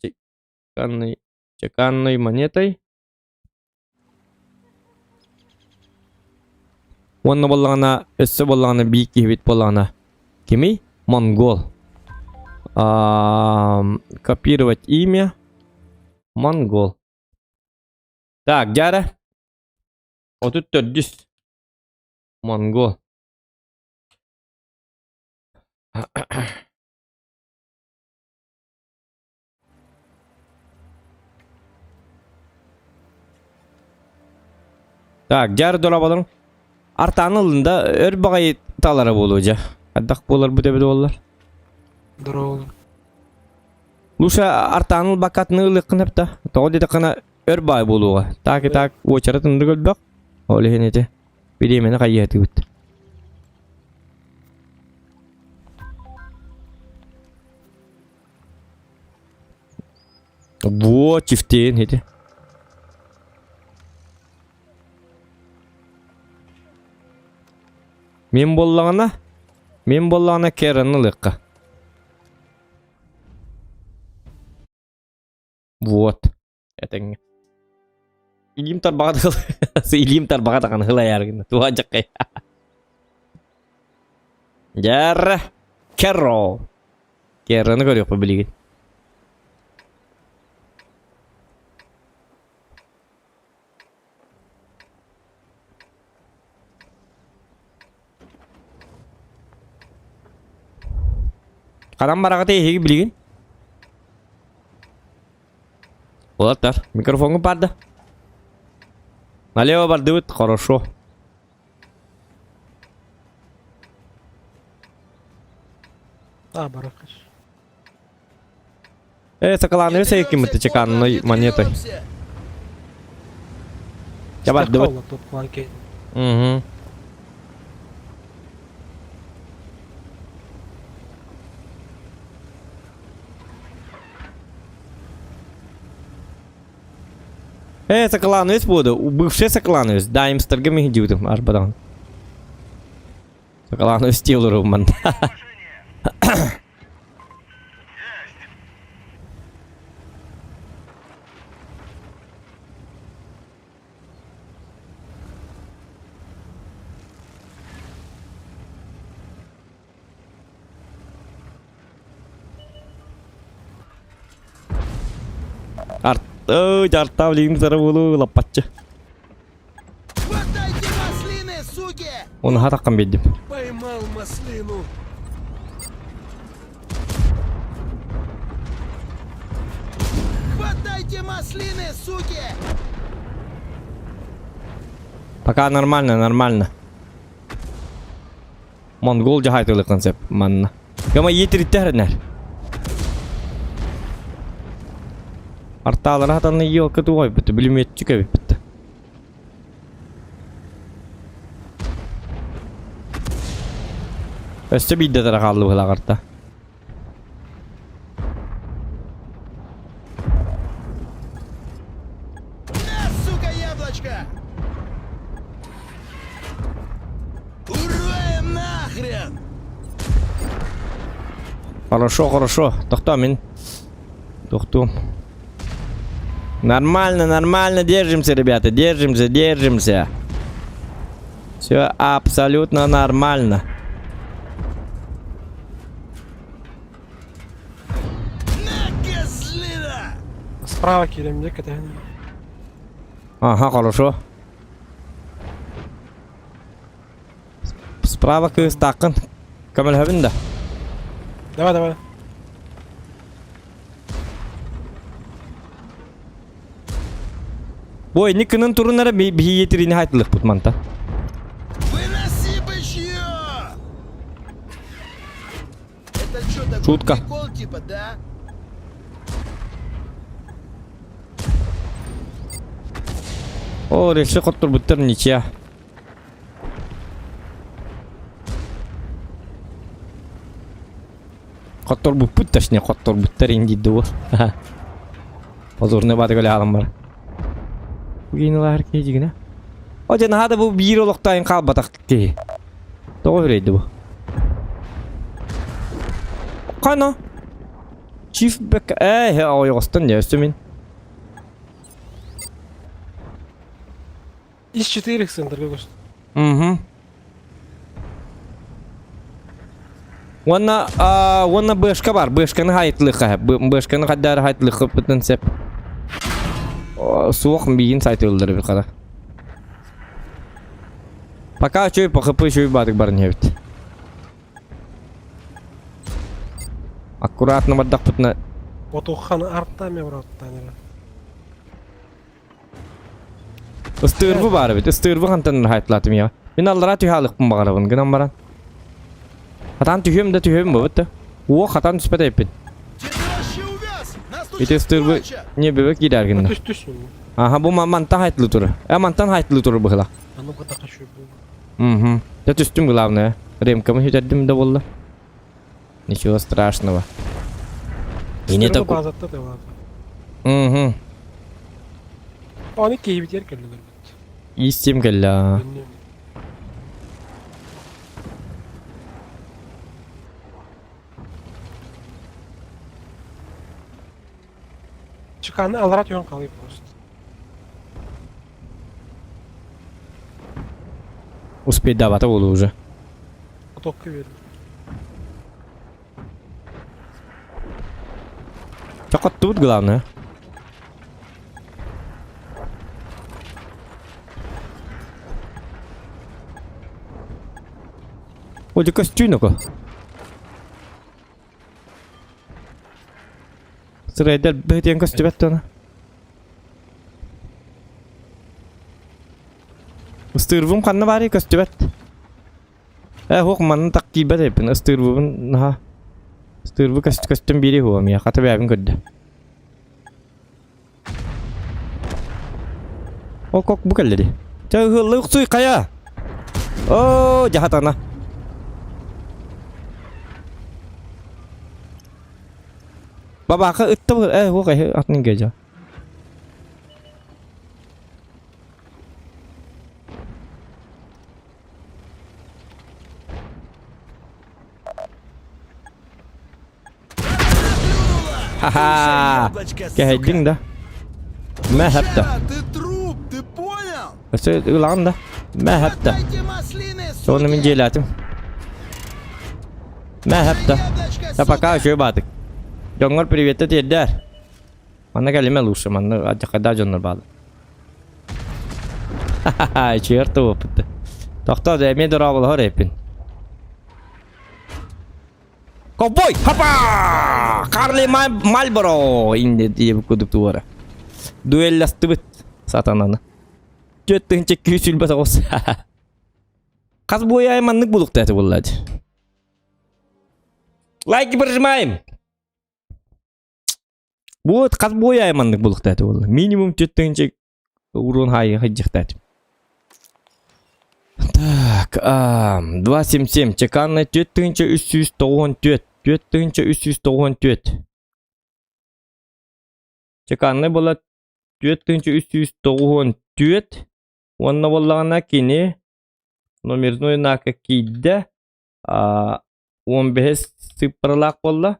чеканной, чеканной монетой. Уонна буоллаҕына, өссө буоллаҕына биир киһибит буоллаҕына кимий? Монгол. Копировать имя. Монгол. Так, дьара. 34. Монгол. Так, дьар дорабаларым. Артааны ылында өр баҕайы талара буолуо дьэ. Хайдах буолар бу тэбит буоллар? Здорово. Лучше артааны ылбаккатыны ылыаххын сөп да. Тоҕо диэтэххинэ өр баай буолуоҕа. Так и так уочарат ынырык өлбөх. Ол иһин ити бириэмэни хайыһатыбыт. Вот чифтейн ити. Мен боллаҕына, мен боллаҕына Кераны ылыахха. Вот. Этэҥҥэ. Илиим тарбаҕа илиим тарбаҕа даҕаны ылайааргын туһа дьаккай. Дьэр Керро. Керроны көрүөхпүт билигин. Ханан бараҕыт эһиги билигин? Улаттар, микрофоҥҥун баарда. Налево бардыбыт, хорошо. А, баракаш. Э, сакалааны сейкиммит чеканной монетой. Я бардыбыт. Угу. Э, Соколановец буду. Бывший Соколановец. Да, им старгами идиотом. Аж бадан. Соколановец телуруман. Арт, ой, артав лиин сара буолу лаппаччы. Хватайте маслины, суки! Оны хатаққан бердім. Поймал маслину. маслину! Хватайте маслины, суки! Пока нормально, нормально. Монгол жахайтылы концепт манна. Гама етириттернер. Арталары хатанны елка тугай бітті, бүліметчі көбіп бітті. Өссө биирдэ тара хаалла быһылааҕарта. На, сука, яблочко! Ура нахрен! Хорошо, хорошо. Тохтоо мин. Тохтуом. Нормально, нормально держимся, ребята. Держимся, держимся. Все абсолютно нормально. На, козлина! Справа киирэн дьэ кэтэһэн. Ага, хорошо. Справа кыыс тааккын. Көмөлөһөбүн да. Давай, давай. Бу инник кынын турунара биһи етирини хайтылыхпыт манта. Выноси бычье! Это что такой Шутка. прикол типа, да? О, рельсы хотторбуттар ничья. Хотторбуппут точнее, хотторбуттар индийді ол. Позорный баты көле алым бар. Бугейнылар кейдігіне. О, жа нахада бу биир олохтайын қалбатақ кей. Тоғы үрейді бу. Қана? Чиф бек... Эй, ойғыстын не өсті мен. Из четырех центр көстө. Угу. Уонна уонна бэшка бар. Бэшканы хайтлыха. Бэшканы хаддары хайтлыха бүтін сеп. Суох биин сайтылдыр bir қара. Пока чөй по хп чөй бадык барын хебит. Аккуратно бардак пытна. Отухханы артта ме бұраттан. Ыстырбы бар бит. Ыстырбы хантан хайтлатым я. Мен аллара түһалыкпын бағарабын гынан баран. Хатан түһөм да түһөм бу битте. О, хатан түспәт эппин. Где ты вообще увяз? Нас тут Ити сейчас ыстырбы кончат! не бебек киирэр гынна. Түс түс. Аха, бу мантан хайтылы туру. Э, мантан хайтылы туру быһыла. А ну-ка так хочу. Угу. Я түстүм главное. Ремкамы хүтэрдим да болла. Ничего страшного. И не такой. Базатта да бар. Угу. Оны кейбитер келдилер. Истим кэллэ. Чыканы аларат йон калый просто. Успеть давата болу уже. Потокка берди. Чакат тут главное. О, дьэ көстүүнөкө. Сырайдар бөтен көстүбэт туона. Ыстырбым ханна баарый көстүбэт. Э, хуох манна так киирбэт эбиппин. Ыстырбыбын наха. Ыстырбы көстүм бири хуом я. Хата бэйэбин көрдө. О, кок бу кэллэри. Чэ, ыһыллы уксуй хайа. О, дьахатана. Бабаха ытта э, хуох э, атын кэжа. Ха-ха! Кэһэйдиҥ да. Мэ хэптэ. Жара, ты труп, ты понял? Өссө ылаҕын да. Мэ хэптэ. Хватайте маслины, Соны мин суки! дьиэлээтим. Мэ хэптэ. Яблочко, Да пока сука! үчүгэй баатык. Дьоҥҥор приветтэ тиэрдээр. Манна кэлимэ лучше, манна адьахайдаах дьоннор бааллар. Ха-ха-ха, черт опыт. Тохтоо, эмиэ дорооболоһор эппин. Ковбой! Хапа! Карли Мальборо! Инде диэбит курдук туора. Дуэлластыбыт сатананы. 4229. Хас буойай маннык булуктааты буллады. Лайки прожимаем! Вот хас буойай маннык булуктааты булла. Минимум 4000 урон хайы хайдьахтаат. Так, 277, чеканная 4394, 4394. Чеканная была 4394, уонна буоллаҕына кини номерной знака киирдэ, 15 сыыппаралаах буолла,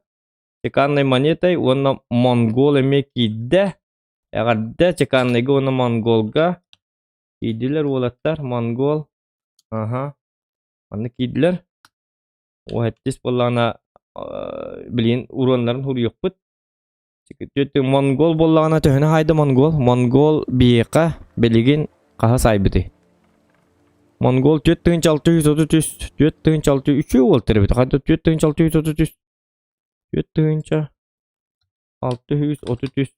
чеканной монетой уонна монгол эмиэ киирдэ, Эҕэрдэ Чеканныйга уонна Монголга киирдилэр уолаттар Монгол аха манна киирдилэр Уһэттис буоллаҕына билигин уруоннарын суруйуохпут Монгол буоллаҕына төһөнү хаайда Монгол Монгол биһиэхэ билигин хаһа саайбытый Монгол 4633 46 үчүгэй уолтар эбит хайда 4633 4633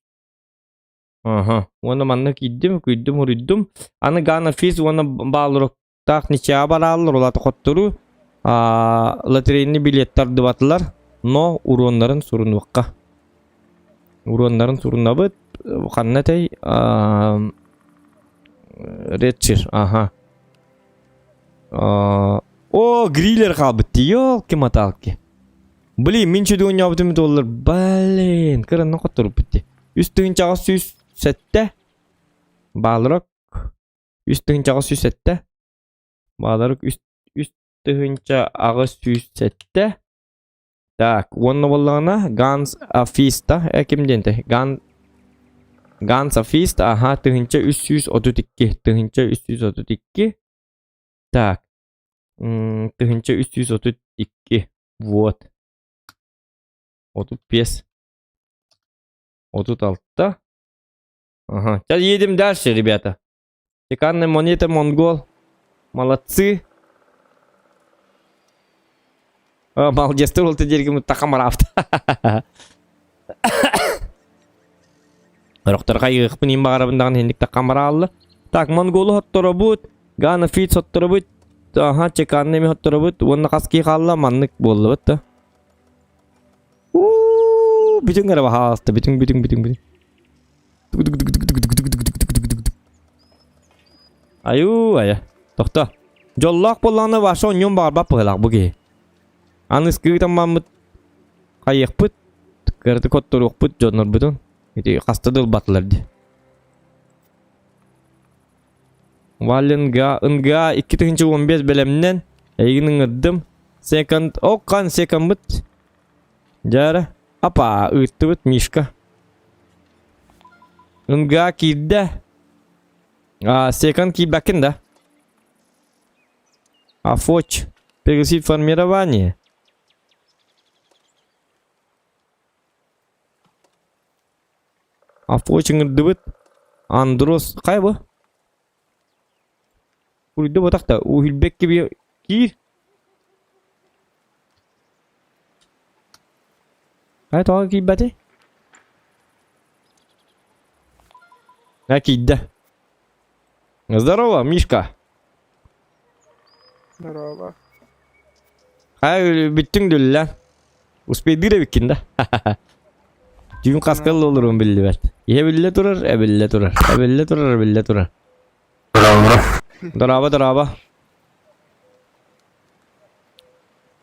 Аха. Уонна манна киирдим, күйдүм, уруйдум. Аны Гана Физ уонна Баалыроктаах ничаа барааллар, улаата хоттору лотерейный билет тардыбатылар, но уруоннарын сурунуохха. Уруоннарын сурунабыт. Ханна этэй? Редшир, аха. О, гриллер хаалбыт дии, ёлки-маталки. Блин, мин чүдү оонньообутум доллар. Блин, кыранна хотторуппут дии. Үс тыһыынчаҕа 107. Баалырок. 3 тыһыынчаҕа 107. Баалырок 3 3807. Так, уонна буоллаҕына Ганс Афиста, ким диэнтэй? Ган Ганс Афист, аха, 1332, 1332. Так, 1332. Вот. 35. 36. Ага. Сейчас едем дальше, ребята. Чеканная монета монгол. Молодцы. А, молодец, ты ты дергем тахамарафт. Рохторга йыхпын им багарабын хинник такамараллы. Так, монголу хотторобут, Гана фит сотторобут, аха, чеканный ми хотторобут, уонна хаски хаалла маннык буоллубут да. Уу, бүтүн гара баһаалта, бүтүн бүтүн бүтүн бүтүн. Аю, ая. Тохто. Дьоллоох буоллаҕына ваша онньуон баҕарбат быһыылаах бу киһи. Аны ыскыытан баммыт хайыахпыт, кыратык отторуохпут дьоннорбутун. Ити хаста да ылбатылар дии. Валенга, НГА 2015 бэлэмнэн эйигин ыҥырдым. Секонд, оккан секондбыт. Дьара, апа, ыыттыбыт Мишка. НГА киирдэ. А, секонд киирбэккин да? Афоч, пригласить формирование. Афоч ыҥырдыбыт. Андрос, хайа бу? Уруйда ботах да, уһүлбэкки би киир. Хайа тоҕо киирбэтий? А киирдэ. Здорово, Мишка. Здорово. Хайа бүттүҥ дүллэ. Успейдыыр эбиккин да. Түүн хаскал олорун биллибэт. Иһэ биллэ турар, эбиллэ турар. Эбиллэ турар, эбиллэ турар. Дорообо, дорообо.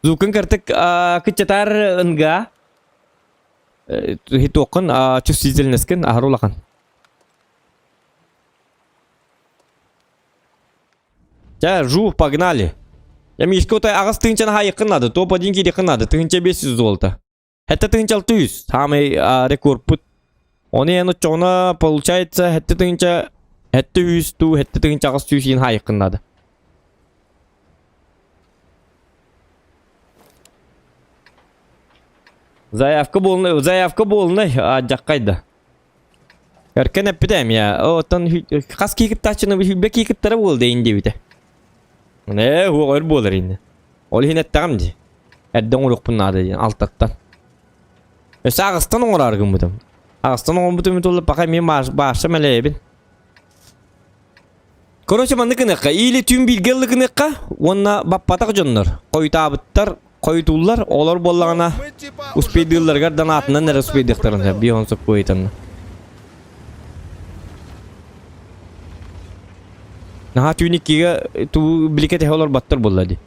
Звукын картык кыччатар ынга. Хитуоккун чувствительностькын аһар улахан. Чэ, жу, погнали. Я Мишка отой аҕыс тыһыынчаны хаайыаххын наада, топ-1 киириэххин наада, 1500 золото. Хэтте тыһыынча 600, самый рекордпут. Оны эн оччоҕуна, получается, хэтте тыһыынча, хэтте үс туу, хэтте тыһыынча 800 иин хаайыаххын наада. Заявка буолнай, заявка буолнай, аадьаххайда. Эркен эппитэ эмиэ, оттон хас кии кыттааччыны сүүрбэ кии кыттара буол дейин диэбитэ. Ээ, уоҕа өр буолар инни. Ол иһин эттэҕим дии. Эрдэ оҥоруохпун наада диэн алтаттан. Өссө аҕыстан оҥороору гыммытым. Аҕыстан оҥорбутум тула пока эмиэ баашса мэлэйэбин. Короче, маннык гыныахха. Или түүн бииргэ ыллык гыныахха уонна баппатах дьоннор, хойутаабыттар, хойутууллар, олор буоллаҕына успейдыылларыгар данаатынан эрэ успейдыахтарын сөп, бион соппуойтанна. Наһаа түүн иккигэ туу биликэ тэһэ олорботтор буолла дии.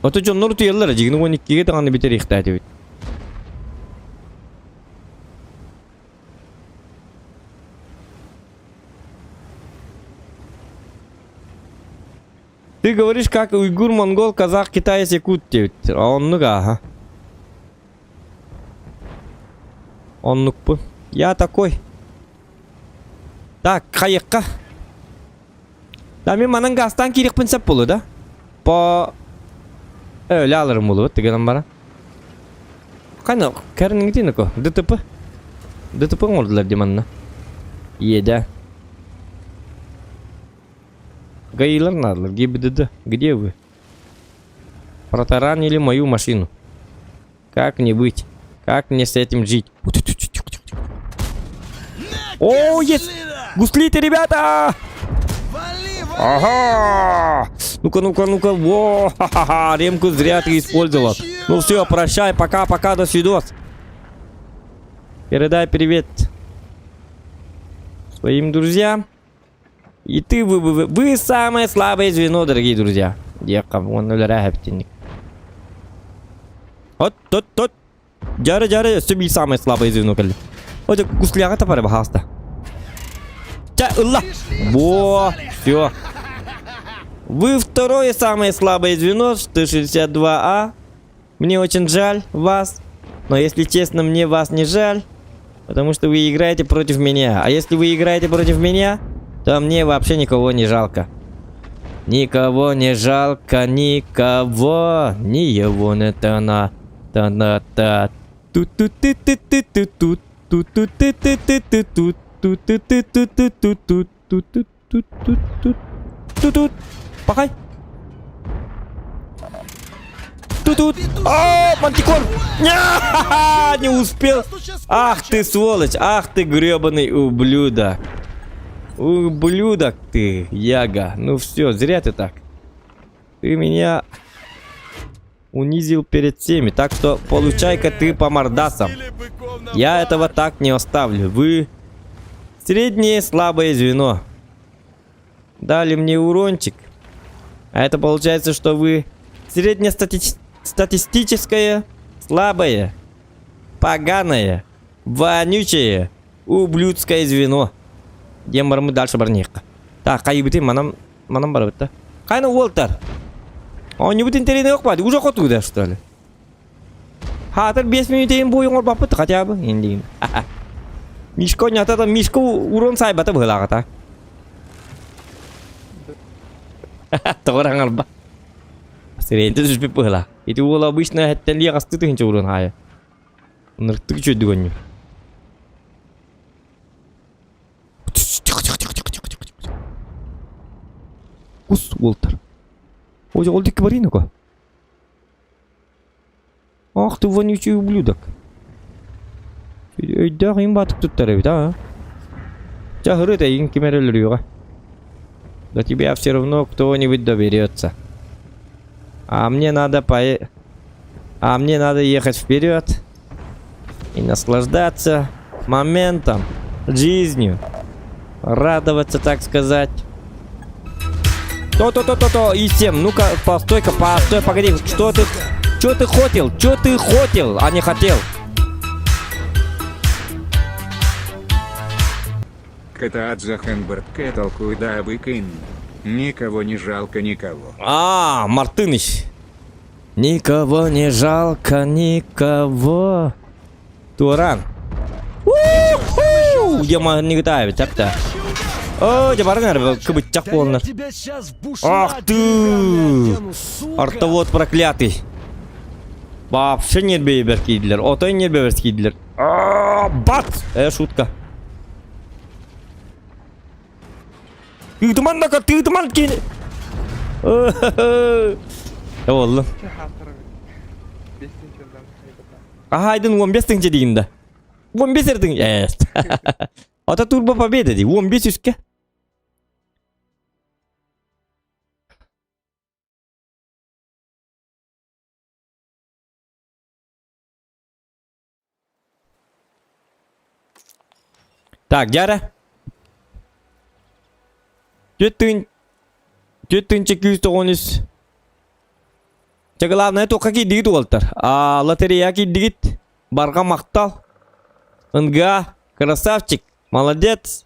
Ото дьоннор утуйаллар, дьигин 12-ге даҕаны бүтэриэхтээтибит. Ты говоришь, как уйгур, монгол, казах, китаец, якут диэбит. Оннук ааха. Оннукпун. Я такой. Так, хайыкка. Да, мен манан газтан киирихпин сөп болу да? По... Öyle alırım болу, тыгынан бара. Қайна, кәрінің ко? ДТП. ДТП оңордулар дим анна. Еда. ГАИлар надо, ГИБДД. Где вы? Протаранили мою машину. Как не быть? Как мне с этим жить? О, есть! Гуслите, ребята! Ага! Ну-ка, ну-ка, ну-ка, во! Ха-ха-ха! Ремку зря ты использовала. Ну все, прощай, пока-пока, до свидос. Передай привет своим друзьям. И ты, вы, вы, вы самое слабое звено, дорогие друзья. Вот, тот, тот. Дьары, дьары, өссө биир самое слабое звено кэллэ. Ото кусляга тапары баһааста. Ча, ылла! Во, все. Вы второе самое слабое звено, 162А. Мне очень жаль вас. Но если честно, мне вас не жаль. Потому что вы играете против меня. А если вы играете против меня, то мне вообще никого не жалко. Никого не жалко, никого. Ни его не та та на та ту ту ты ты ты ты ту ту ту ты ты ты ты ту ту ты ты ты ты ту ту ту ту ту ту ту ту ту Пахай. Тут-тут. О, мантикор! Не успел. Ах ты сволочь, ах ты гребаный ублюдок. Ублюдок ты, Яга. Ну все, зря ты так. Ты меня унизил перед всеми. Так что получай-ка ты по мордасам. Я этого так не оставлю. Вы среднее слабое звено. Дали мне урончик. А это получается, что вы среднестатистическое, слабое, поганое, вонючее, ублюдское звено. Диэн дальше барниэххэ. Так, хайыбытый манан манан барабыт да. Хайна Уолтер. Оонньуубут интэриэһинэй охпат, уже хотууда что ли? Хаатар 5 минутейин буойун оҥорбоппут хотя бы индиин. Мишка онньоото Мишка урон сайбата быһылааҕыта. Тоҕо аҥарба. Сирэйинтэ түспүт быһылаах. Ити уол обычно эһэттэн лиэҕастыы тыһынча урон хаайа. Ынырыктык үчүгэйдик оонньуур. Кус уолтар. Ой, ол дикки барин Ах ты вонючий ублюдок. Өйдөөх им батык туттар эбит, а? Чахырыт эйин ким эрэ өлөрүөҕэ. До тебя все равно кто-нибудь доберется. А мне надо по... А мне надо ехать вперед и наслаждаться моментом, жизнью. Радоваться, так сказать. То-то-то-то-то, и всем. Ну-ка, постой-ка, постой, погоди. Что ты... Что ты хотел? Что ты хотел, а не хотел? Катаадзахенберт кэталкуйда быкын. Никого не жалко никого. А, Мартыныч. Никого не жалко, никого. Туран. Я не гытаабит, тапта. О, дьэ баран эрэ кыбыччах Да я буолнар. тебя сейчас в бушлат Ах ты! деревянный одену, сука! Артовод проклятый. Вообще нербейбер киидилэр. Отой нербейбер киидилэр. Бац! Э, шутка. Тыытыман да тыытыман кини. Оллун. Аһайдын 15 тыһыынча дигин да. 15 эрэ тыһыынча. Ата турбо победа ди 15 үскэ. Так, дьара. Түөт тыһыынча 293. Чэ, главное, туохха киирдигит уолтар. А, лотерея киирдигит. Барҕа махтал. НГА, красавчик, молодец.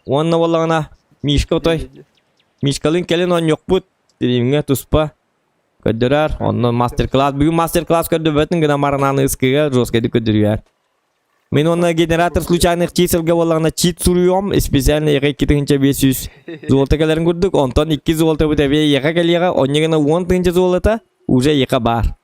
Уонна буоллаҕына, Мишка отой. Мишкалыын кэлин оонньуохпут. Стримҥэ туспа. Көрдөрөр. Онно мастер-класс. Бүгүн мастер-класс көрдөрбөтүн гына маранааны ыскыга жесткайдык көрдөрүөр. Мин уонна генератор случайных чисел-га буоллаҕына чит суруйуом специально эҕэ 2500 золото кэлэрин курдук, онтон 2 золото бут эбиэ эйиэхэ кэлиэҕэ, онньа гына 10 тыһыынча золото уже эйиэхэ баар.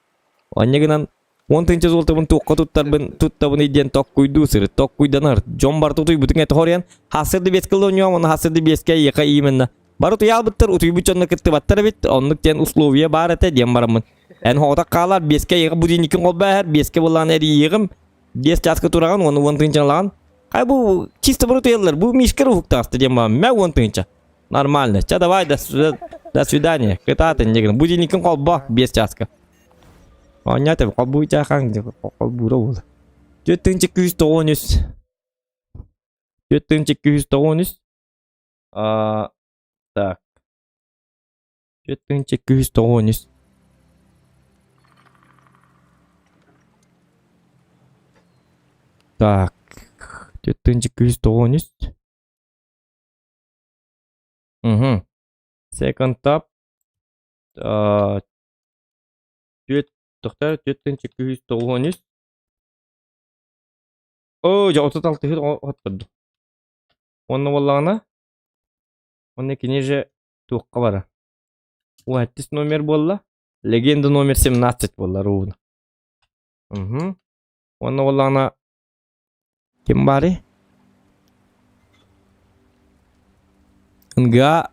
Онньа гынан 10 тыһыынча золотобун туохха туттарбын туттабыный диэн токкуйдуу сырыт, токкуйданар. Дьон барыта утуйбутун этэ хоруйан, хассырды биэскэ ылыонньуом, уонна хассырды биэскэ эйиэхэ именно. Бары утуйаалбыттар, утуйбут дьонно кыттыбаттар эбит, оннук диэн условия баар этэ диэн бараммын. Эн хоҕотох хаалар, биэскэ эйиэхэ будильникин холбоо биэскэ буоллаҕына эрийиэҕим, биэс чааска тураҕын уонна уон тыһыынчалаҕын. Хай бу чисто бары утуйаллар, бу Мишка уһуктаҕаста диэн баҕам, мэ уон тыһыынча. Нормально. Ча давай, до, до свидания. Кытаатын дегин. Будильникин холбоо биэс чааска. Оонньоото холбуу чаахаҥ холбуура буола. 4 тыһыынча 293. 4 тыһыынча 293. А, так. 4293. Так. 4293. Угу. Second tab. Түөрт тохтоо 4293. Оо, дьэ 36 хотторду. Уонна буоллаҕына, уонна кини же туохха бара? Уһаттис номер буолла. Легенда номер 17 буолла ровно. Угу. Уонна буоллаҕына ким баарый? НГА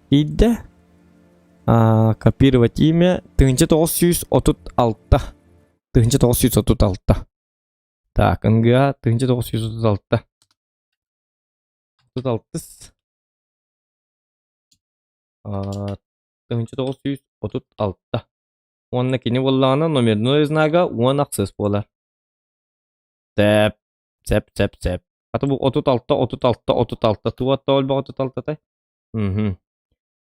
Иидэ а, копировать имя 1936 1936 Так, НГА 1936 36 1936 Уонна кини буоллаҕына номерной знага уон ахсыс буолар. Тэп, цеп, цеп, цеп. Хата бу 36, 36, 36 туох олбох 36-тай? Мгм.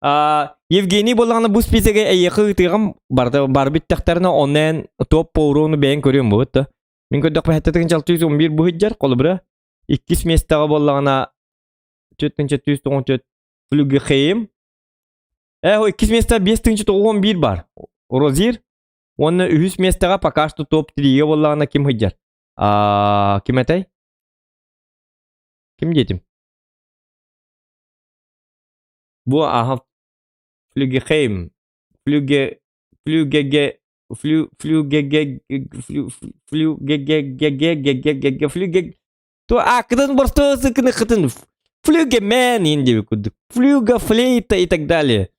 А, Евгений буоллаҕына бу списогэ эйиэхэ ыытыаҕым барда бар бүттэхтэринэ онон топ по урону бэйэҥ көрүөм буолбут да. Мин көрдөхпө 7 611 бу сылдьар холобура иккис миэстэҕэ буоллаҕына 494 Флюгехейм. Э, иккис миэстэ 5991 бар. Розир. Уонна үһүс миэстэҕэ пока что топ 3-ге буоллаҕына ким сылдьар? А, ким этэй? Ким диэтим? Бу аха Флюгехейм. Флюге Флюгеге Флю Флюгеге Флю Флюгегегегегегегеге Флюге То акытын борстуо сыкыны кытын флюгемен иин диэбит курдук. Флюга, флейта и так далее.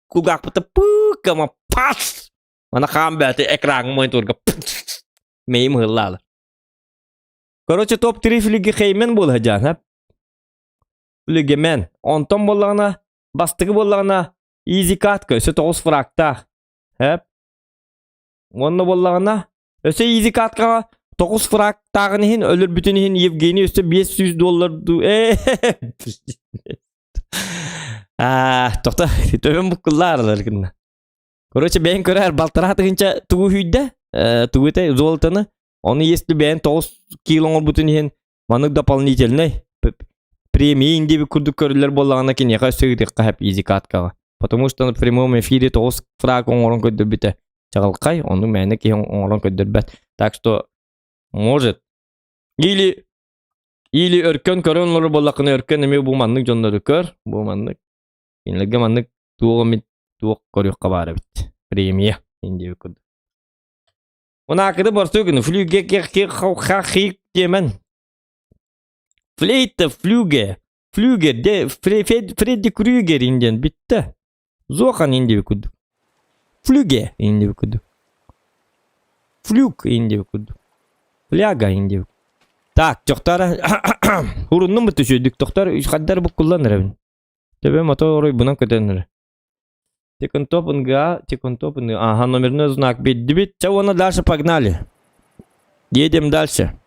Кулгаахпыта пыыкама пас! Ана хаан бэти экраҥҥа мониторга мэйим ыһыллаалы. Короче, топ-3 флюгехеймен буола сылдьаан, һэ? Флюгемен. Онтон буоллаҕына, бастакы буоллаҕына, Easy катка өссө тоҕус фрагтаах. Һэп. Уонна буоллаҕына, өссө Easy каткаҕа тоҕус фрагтааҕын иһин өлөрбүтүн иһин Евгений өссө 500 доллар дуу ээ Аа, тохто, төбөм буккуллаар гынна. Короче, бэйэн көрөр балтараа тыһынча тугу үүйдэ, тугу этэй золотоны. Оны если бэйэн 9 кило оҥорбутун иһин Маннык дополнительнай премия диэбит курдук көрүллэр буоллаҕына киниэхэ өссө ыытыахха сөп изикаткаҕа. Потому что на прямом эфире тоҕус фраг оҥорон көрдөрбүтэ чаҕылхай, ону мээнэ киһи оҥорон көрдөрбөт. Так что может. Или или өркөн көрөн олорор буоллаххына өркөн эмиэ бу маннык дьоннору көр, бу маннык. Кинилэргэ маннык туох эмит туох көрүөххэ баар эбит. Премия диэбит курдук. Унаакыды борсугун флюге ха хи диэмэн. Флейта, флюге, флюгер, де, Фредди Крюгер инден битте. Зохан инди курдук. Флюге инди курдук. Флюк инди курдук. Фляга инди. Так, тохтара уруннум бу түшөйдүк тохтар хаддар буккуллан эребин. Төбөм ото орой бунан көтөн Теконтоп НГА, Теконтоп НГА. Ага, номерной знак бит. Чего на дальше погнали. Едем дальше.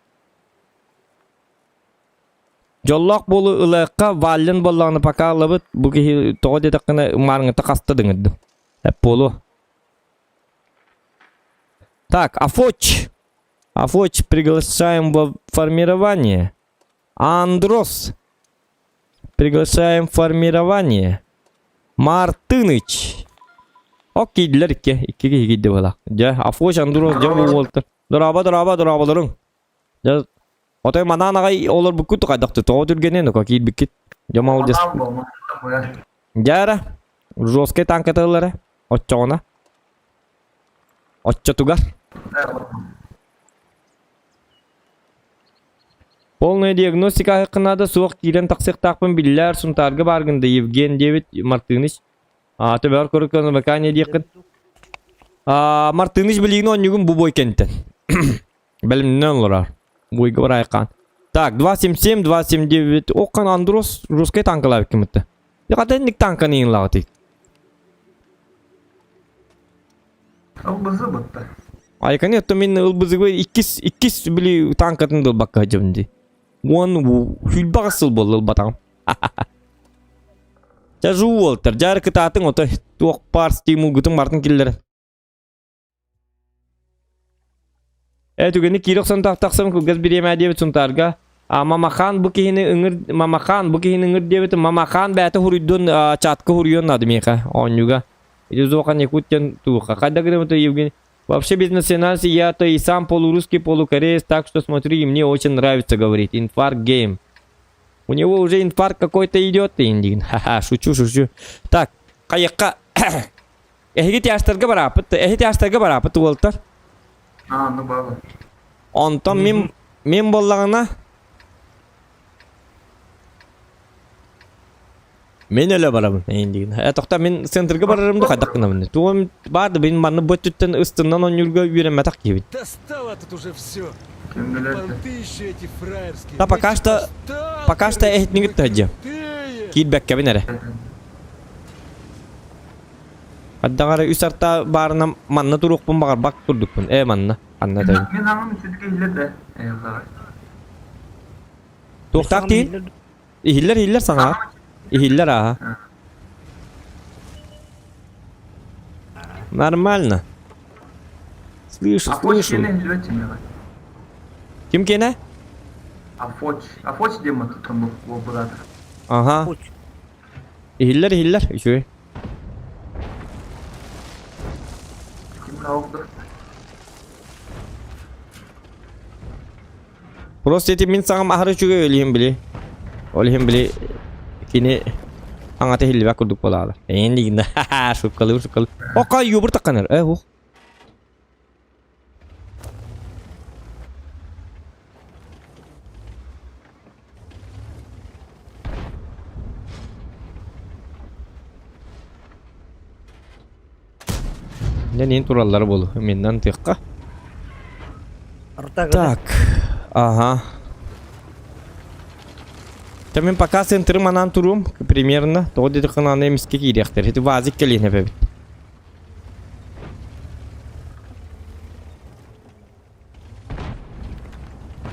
Дьоллоох буолу ылыахха Валлен буоллаҕына пока ылабыт бу киһи тоҕо диэтэххинэ маарыҥҥыта хаста дыҥырдым. Эп буолуо. Так, Афоч. Афоч приглашаем во формирование. Андрос. Приглашаем в формирование. Мартыныч. Ок киирдилэр икки. Икки киһи киирди буолла. Дьэ, Афоч, Андрос, дьэ буолтар. Дорообо, дорообо, дорооболоруҥ. Дьэ, Отой манаан аҕай олорбуккут хайдах тоҕо түргэнин око киирбиккит. Дьэ молодец. Дьэ жесткай танкатыллара оччоҕуна. Оччотугар. Полная диагностика аһыккынаада суох киирэн тахсыахтаахпын биллээр Сунтаарга бааргын да Евген диэбит Мартыныч. А төбөөр көрүккөн замыкание диэххин. А Мартыныч билигин оонньугун бу бой кэнтэн. Бэлэмнэнэн олорор. Буйга барайкан. Так, 277, 279. Оккан Андрос русский танкалар кимитте. Якатенник танканы иңлагы Ылбызы бытта. Айкан это мен ылбызыгы иккис иккис били танкатын дылбакка жымди. Уон хүлбаҕа сыл буолла ылбатаҕым. Жажу уолтар, жар кытаатын отой туох пар стимулгутун бартын киллерин. Э түгэни киирэ охсон тахсам кылгас бириэмэ диэбит Сунтаарга. А Мамахан бу киһини ыҥыр Мамахан бу киһини ыҥыр диэбит Мамахан бэйэтэ хуруйдун чатка хуруйуон наада миэхэ оонньууга. Ити Зохан Якут диэн туха. Хайда гынабыт Евгений? Вообще без национальности я-то и сам полурусский, полукореец, так что смотри, и мне очень нравится говорить. Инфаркт гейм. У него уже инфаркт какой-то идет, индигин. Ха-ха, шучу, шучу. Так, хайыкка Эһиги тяжтарга барааппыт, эһи тяжтарга барааппыт уолтар. А, ну баба. Онтон мин мин буоллаҕына Мин өлө барабын эйиндигин. Э тохта мин центрга барарым да хайдах гынабын. Туом барды мин манны бу өттүттэн ыстыннан онньуурга үөрэммэтэх киһибин. Достало тут уже все. Понты еще эти фраерские. Та пока что пока что эһитнигит тахадья. Киирбэккэбин эрэ. Аддаҕара үс арта баарына манна туруохпун баҕарбат курдукпун. Ээ манна. Анна этэбин. Мин аҕам үчүгэй иһиллэр да. Эйэллэҕэ. Туохтаах тиин? Иһиллэр иһиллэр саҥа. Иһиллэр ааһа. Нормально. Слышу, слышу. Ким киэнэ? Афоч. Афоч диэн тут был брат. Ага. Иһиллэр иһиллэр үчүгэй. Просто ити мин саҥам аһары үчүгэй ол иһин били ол иһин били кини аҥата иһиллибэт курдук буолаалар. Эйин дигинэ шуткалыыр шуткалыыр. Ока юбур такканар. Э ух. Дьэ тураллара буолу миннан тыахха. Так, ага. Та мин пока центрым анаан туруом примерно. Тоҕо диэтэххинэ аны эмискэ киириэхтэр. Ити вазик кэлиэн эбэбит.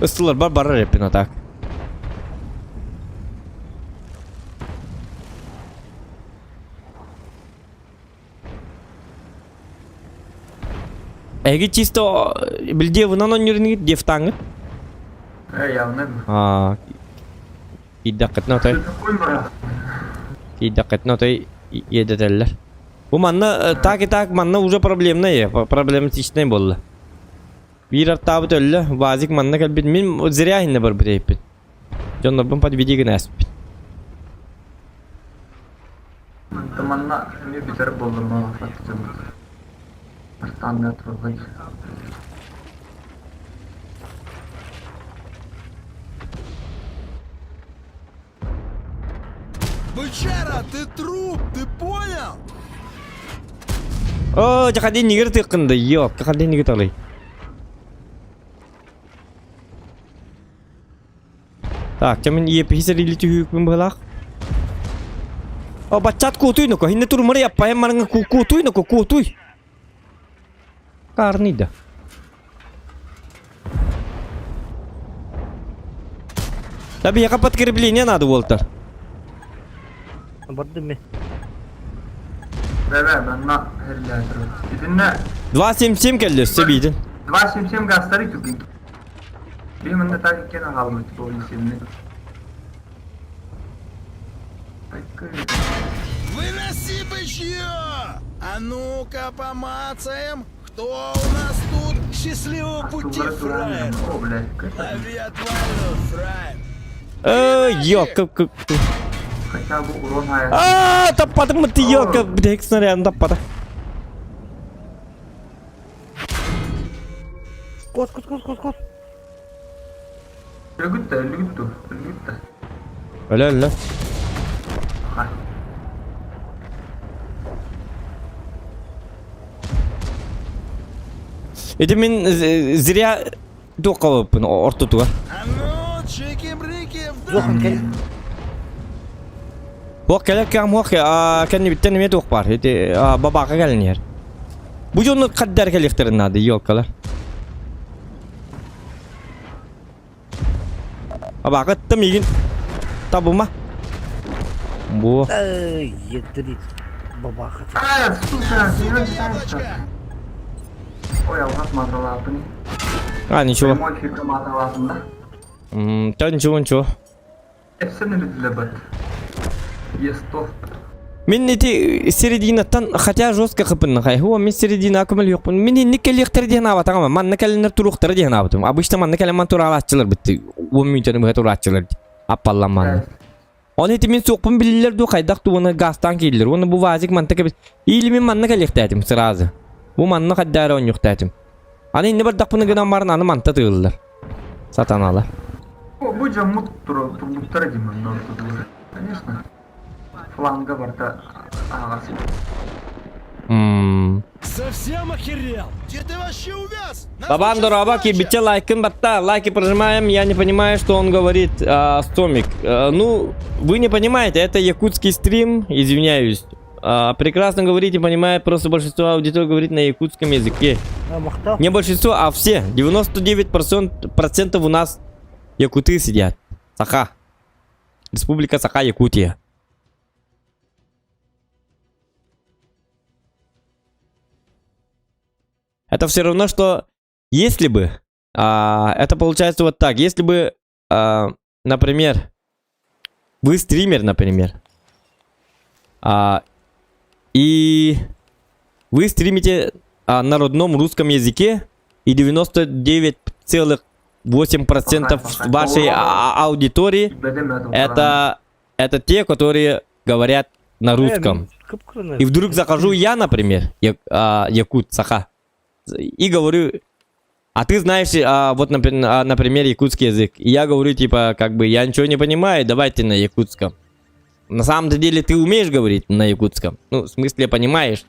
Ыстыларбар барар эппин а так. Эһиги чисто билдиэвынан онньурунгит дефтаҥҥыт? Э, явно. Аа, киирдэххитинэ отой киирдэххитинэ отой иэдэтэллэр. Бу манна так и так манна уже проблемная, проблематичный буолла. Биир артаабыт өллө, ВАЗик манна кэлбит. Мин зря иһиннэ барбыт эбиппин. Дьоннорбун подведи гына ааспыт. Манна эмиэ бүтэр буоллум Артанна турбай. Бычара, ты труп, ты понял? О, дьэ нигер тыыккында, ёпта, ханды нигер талый. Так, чэ мин епиһи сэрили түһүүкпүн быһылаах. О, баччат куутуй нуко, хинне турмары яппайым марыңа куутуй нуко, куутуй. Карныйда. Да биһиэхэ подкрепление надо буолтар. Бардым мен. Бэбэ, манна херлятыр. Итиннэ 2.77 келди өссө биитин. 2.77 гастары күпин. Bir mında так иккен ағалмыт бұл есемні. Выноси бычье! А ну-ка помацаем, кто у нас тут? Счастливого пути, фраер! О, блядь. Лови отвалю, фраер! Э, ёлка. Хотя бы урон аяқ. А, таппатым ты ёлка, блядь, снаряд таппата. Кос, кос, кос, кос, кос. Үлгүтті, үлгүтті, үлгүтті. Öyle öyle. Ити мин зря туохха ортотугар. А ну, чики-брики, в Зохан кел. Хуох кэлэр кэм хуох кэннибиттэн эмиэ туох баар. Ити бабака кэлэн иһэр. Бу дьону хаддар кэлиэхтэрин наада ёлкалар. Бабака ыттым игин табыма. Бу. Эй, ядрит. Бабаха. А, сука, Сука, не яблочко! Ой, алғас мазалапын. А, ничего. Прямой эфирге мазалапын да. Да ничего, ничего. Эпсен үлгілі бат. Есто. Мин ити серединаттан хотя жестко хыпынна хай. Хуа мин середина көмөл юкпун. Мин инник келиэхтэр диэн аабатаҕым. Манна кэлэннэр туруохтара диэн аабытым. Обычно манна кэлэн ман тураалааччылар битти. 10 мүнүүтэни быһа турааччылар. Аппаллан манна. Оны ити мин суохпун билиллэр дуу хайдах дуу газтаан киирдилэр. Уонна бу вазик манта кэбис. Или мин манна кэлиэхтээтим сразу. Бу манна хайдаары оонньуохтаатым. Аны инни бардахпына гынан баран аны манта тыыллар. Сатаналар. Бу жаммут турбуттара деймін, Конечно. Фланга барта ағасы. Совсем охерел? Где ты вообще увяз? Нас Бабан тут щас Дорабаки, сдача! бите лайкын батта, лайки прожимаем, я не понимаю, что он говорит, Стомик. Ну, вы не понимаете, это якутский стрим, извиняюсь. Прекрасно говорите, понимаю, просто большинство аудитории говорит на якутском языке. Не большинство, а все. 99% процентов у нас якуты сидят. Саха. Республика Саха, Якутия. Это все равно, что если бы, это получается вот так, если бы, например, вы стример, например, и вы стримите на родном русском языке, и 99,8% вашей аудитории это те, которые говорят на русском. И вдруг захожу я, например, якут, саха, и говорю, а ты знаешь, вот, например, якутский язык. И я говорю, типа, как бы, я ничего не понимаю, давайте на якутском. На самом-то деле ты умеешь говорить на якутском. Ну, в смысле, понимаешь,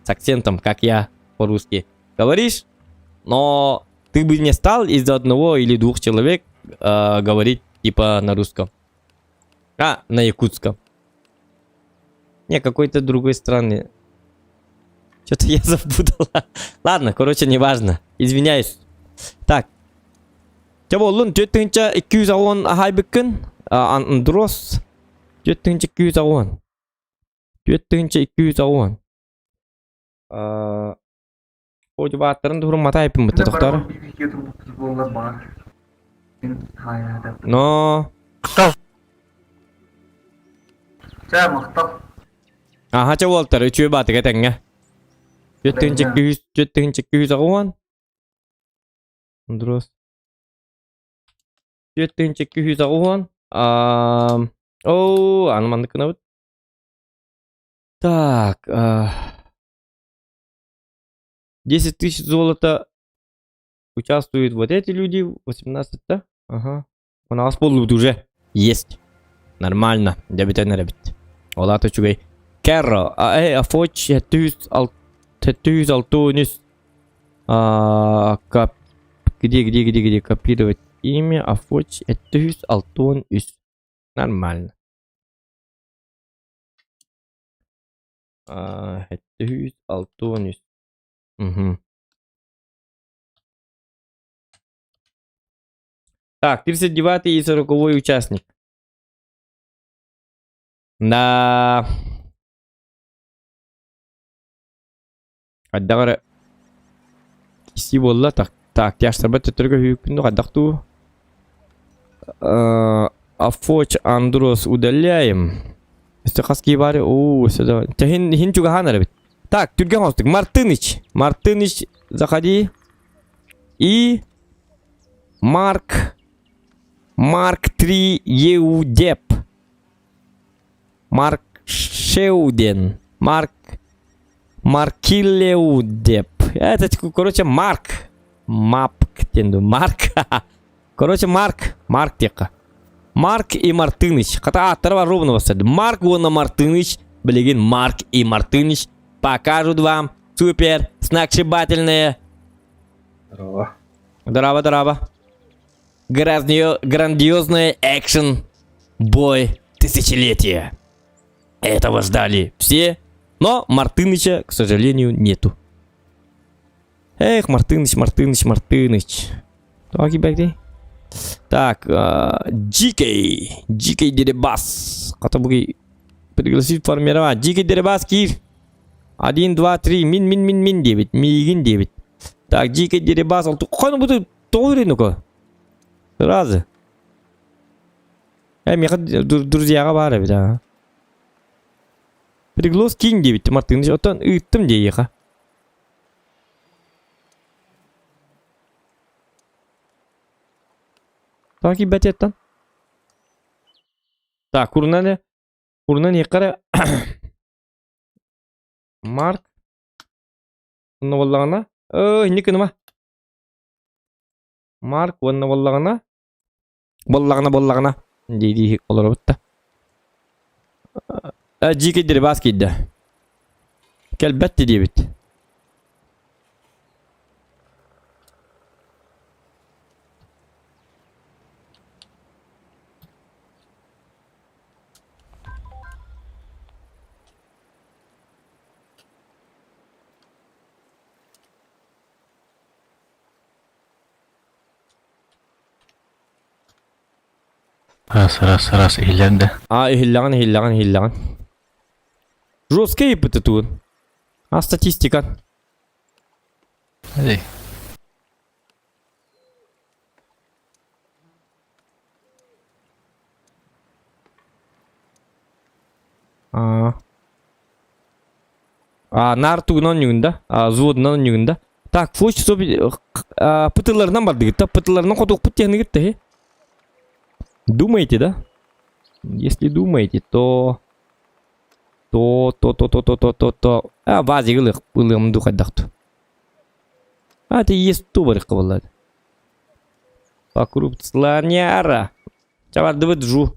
с акцентом, как я по-русски говоришь, но ты бы не стал из-за одного или двух человек говорить, типа, на русском. А, на якутском. Не, какой-то другой страны. Что-то я запутала. Ладно, короче, неважно. Извиняюсь. Так. Чэ буоллун 4280 аһайбыккын. Андрос. 4280. 4280. Хоть бааттарын туһурун матайпын бытта тохтар. Но. Чэ, махтал. Аха чэ уолтар үчүгэй баатыга тэҥҥэ. 4200 4280. Андрос. 4280. Оо, аны маннык гынабыт. Так, 10 тысяч золота участвуют вот эти люди, 18, да? Ага. У нас полут уже есть. Нормально. Дебитен ребят. Ол аата үчүгэй. Керро, Афоч 763 кап где где где где копировать имя Афоч 763. Нормально. 763. Угу. Так, 39 и 40 участник. Да. Хайдах эрэ кисии буолла так так тяжтарбат төттөргө хүүккүн хайдах дуу Афоч Андрос удаляем. Өстө хас кии баары оо сюда хин хин чугахан эрэбит. Так, түргэн хостук. Мартыныч. Мартыныч, заходи. И Марк Марк 3 Еудеп. Марк Шеуден. Марк Маркилеудеп. Это, короче, Марк. Мапк диэн Марк. Короче, Марк. Марк диэххэ. Марк и Мартыныч. Хата ааттара бар ровно бассады. Марк уонна Мартыныч. Билигин Марк и Мартыныч покажут вам супер сногсшибательные. Здорово. Здорово, здорово. Грандиозный экшен бой тысячелетия. Этого ждали все, но Мартыныча, к сожалению, нету. Эх, Мартыныч, Мартыныч, Мартыныч. Так, GK, GK Деребас. Хата пригласить формировать. GK Деребас, Киев. 1, 2, 3, мин, мин, мин, мин, 9, миигин 9. Так, GK Деребас, қаны бұды тоғыр ну-ка. Сразу. Меха друзьяға бар эбит, а. Приглас кинь 9, Мартыныч, оттон ыыттым диэха. Так, ибәтеттан. Так, курнаны, курнаны қара. Марк. Онно боллаҕына, инник гыныма. Марк уонна боллаҕына, боллаҕына боллаҕына дии-дии олоробут да. Дьиикэйдэри баас киирдэ. Кэлбэт диэбит. Раз, раз, раз, иһиллэрдэ. А, иһиллэҕин, иһиллэҕин, иһиллэҕин. Жесткий ыппыты А статистика? Эй. А, а нар тугунан онньугун да, взводунан онньугун да. Так, фоч пытыларынан бардыгыт да, пытыларынан хотуохпут диэхнигит да. Думаете, да? Если думаете, то то то то то то то то то а базик ылыах ылыам духайдахту. А ты есть тубарых кабаллады. Вокруг слоняра. Чабардыбыт жу.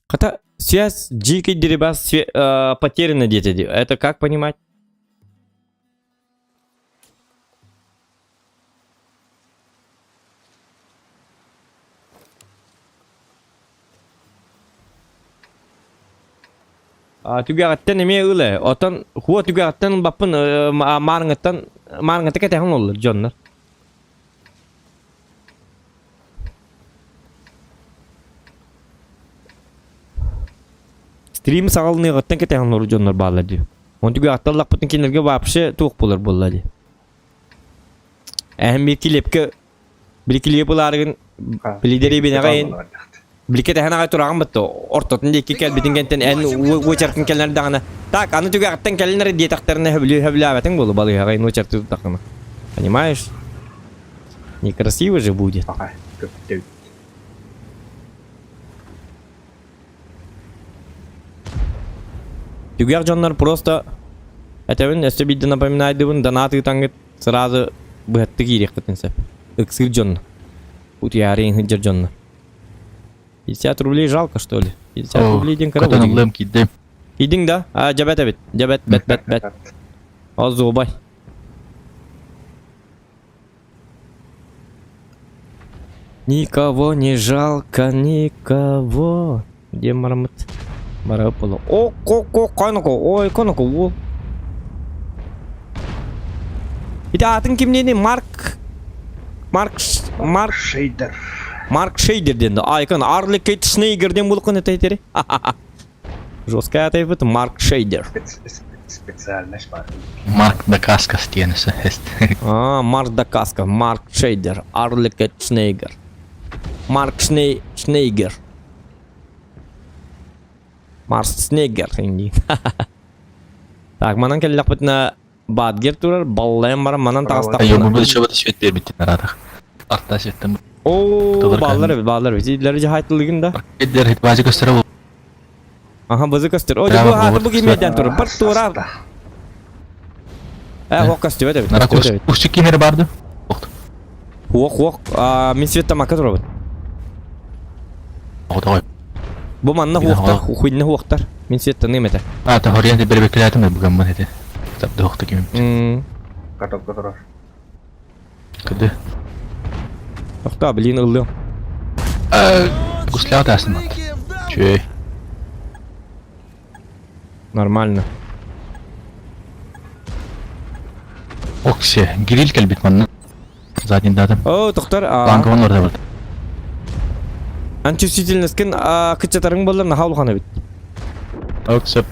Хотя связь Дикий Дерибас потеряна дети. Это как понимать? Түгэҕиттэн эмиэ ылы. Отон хуа түгэҕиттэн ылбаппын маарыҥыттан маарыҥыта кэтэһэн оллар дьоннор. Стрим саҕалыныаҕыттан кэтэһэн олорор дьоннор бааллар дии. Он түгэҕиттэн ыллахпытын кинилэргэ вообще туох буолар буолла дии. Эһэм биир килиэпкэ били килиэп ылаарыгын били дэриэбинэҕэ били кэтэһэн аҕай тураҕын батта ортотун диэки кэлбитин кэнтэн эн уочартын кэллэр даҕаны так аны түгэҕиттэн кэлин эрэ диэтэхтэринэ хөбүлүү хөбүлээбэтиҥ буолу балыыһаҕа ин уочарты туттаххына понимаешь некрасиво же будет. Түгэх дьоннор просто этэбин өссө биирдэ напоминайдыбын донат ыытаҥҥыт сразу быһатты киириэххитин сөп. Ыксыыр дьонно. Утуйаары сылдьар дьонно. 50 рублей жалко, что ли? 50 рублей диэн кыра Көтөн буолуо. ыллым киирдим. Киирдиҥ да? А, дьэбэт эбит. Дьэбэт, бэт, бэт, бэт. Озубай. Никого не жалко, никого. Диэн бараммыт. Барабыт буолла. О, ко, ко, коноко, ой, коноко, уол. Ити аатын кимниэний? Марк... Марк... Марк... Шейдер. Марк Шейдер диэн да. Айкон Арли Кейт Шнейгер диэн буолуккун этэ Жесткая атайбыт Марк Шейдер. Специальность бар. Марк Дакаскас диэн А, Марк Дакаска, Марк Шейдер, Арли Кейт Шнейгер. Марк Шней... Шнейгер. Марс Снегер инди. Так, манан кэллэхпитинэ Бадгер турар, баллайан баран манан таҕыстахпына. Бу чабыт свет бербиттин аратах. Арта светтен. Оо, бааллар эбит, бааллар эбит. Илери жахайтылыгын да. Эддер хитбажы көстөрө бу. Аха, бызы көстөр. О, бу хаты бу кимеден турар. Бар тура. Э, хок көстүбөт эбит. Нара курсик кимери барды. Хуох, хуох. Мин светтен макка турабын. Оҕотоҕой. Бу манна хуохтар, хуйна хуохтар. Мин светтаныым этэ. А, та хориан бербекелятым бүгэммын этэ. Табды хуохта кимим. Каток турар. Кыды. Тохта, блин, ыллыам. Гусля тасым. Чүй. Нормально. Оксе, гриль кэлбит манна. Задний датым. О, тоқтар. Банковын орда бут. Античувствительностькын кыччатарың боллар наха улахан эбит. Оксе.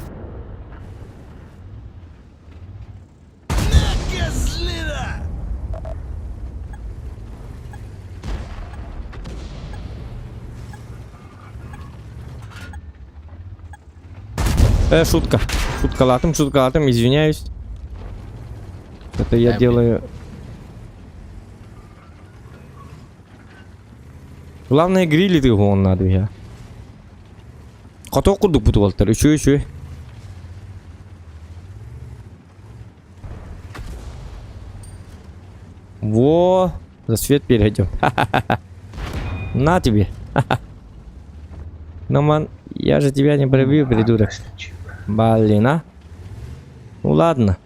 Э, шутка. Шуткалатым, шуткалатым, извиняюсь. Это я делаю. Главное грили ты гон надо я. Хоту курдук буту болтар. Үчү үчү. Во, за свет перейдем. На тебе. Ну, ман, я же тебя не пробью, придурок. Блин, а? Ну ладно.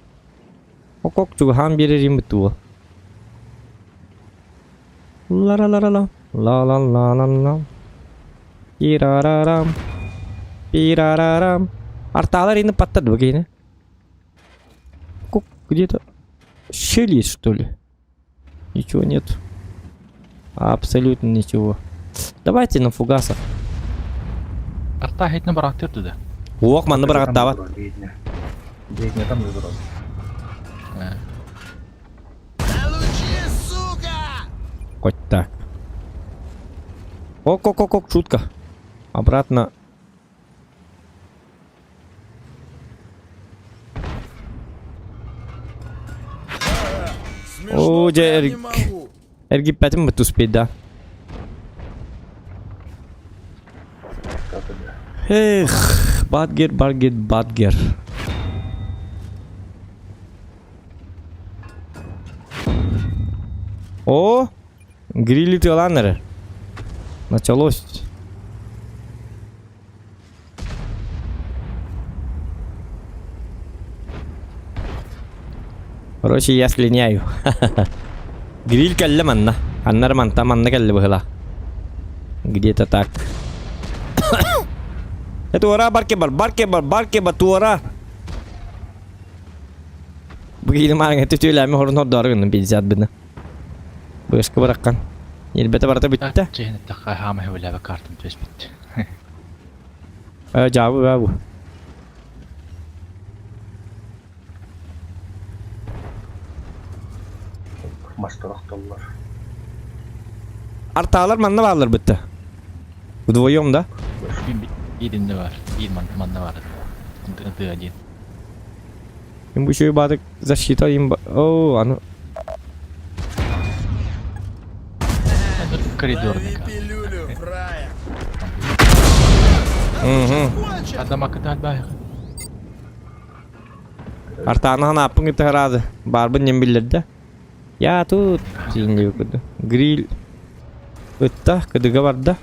Окок чугахан берерим бутуо. Ла-ла-ла-ла-ла. Ла-ла-ла-ла-ла. Пирарарам. Пирарарам. Арталар ини паттады бу Где-то щель есть, что ли? Ничего нет. Абсолютно ничего. Давайте на фугасах. Арта хитне барактыр да. Уох, манны барагаттабат. Там выбрал. Хоть так. Ок-ок-ок-ок, шутка. Обратно. О, дьэ, эргиппэтим бут успеть, да. Эх, Бадгер, Баргет, Бадгер. О, грили тыланеры. Началось. Короче, я слиняю. Гриль кэллэ манна. Аннар манта манна кэллэ быһыла. Где-то так. Это ура барке бар, барке бар, барке бар, туора. Бүгін маған түтүләме хорун хордоргын 50 бина. Бышкы быраккан. Елбете барта бүтті. Чейин таққа хама хөвләбе картым төс бит. Э, жабы бабу. Мастурах доллар. Арталар манна баалар бітті. Вдвоем, да? Бииринде бар. Биир манна бар. Ты один. Им еще и бадык защита им... О, аны... Коридорный. Угу. Адама кытаат баайы. Артаны хана аппын кытта харады. Барбын нем билдерді. Я тут диэн курдук. Гриль ытта, кыдыга барда.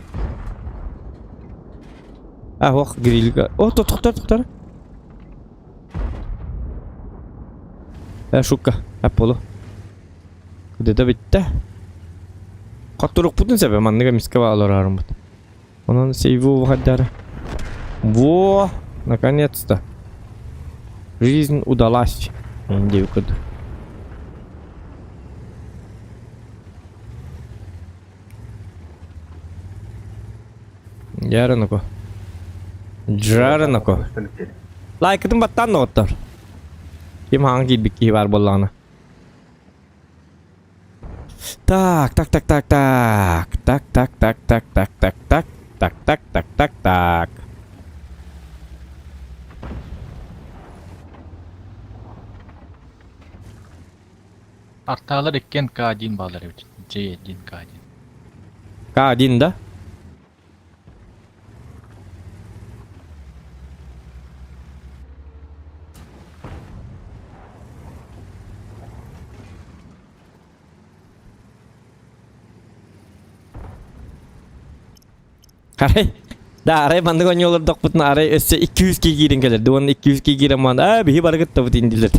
А, ох, грильга. О, тохтор, тохтор. Э, шутка. Аполло. Кыдыда бүттэ. Хотторукпутун сөбө, манныга миска олороруммут. Онон сейву выходдары. Во, наконец-то. Жизнь удалась. Индию кыды. Жарынако. Жарынако. Лайкытын баттан оттор. Ким хаҥан киирбит киһи баар буоллаҕына. Так, так, так, так, так. Так, так, так, так, так, так, так. Так, так, так, так, так. Артаалар иккиэн К1 баалар эбит. J1 К1. К1 да? Арай, да, арай маннык оонньуулардахпытына арай өссө 200 киһи киирэн кэлэр. Уонна 200 киһи киирэн маан, аа, биһи бары кыттабыт индилэр.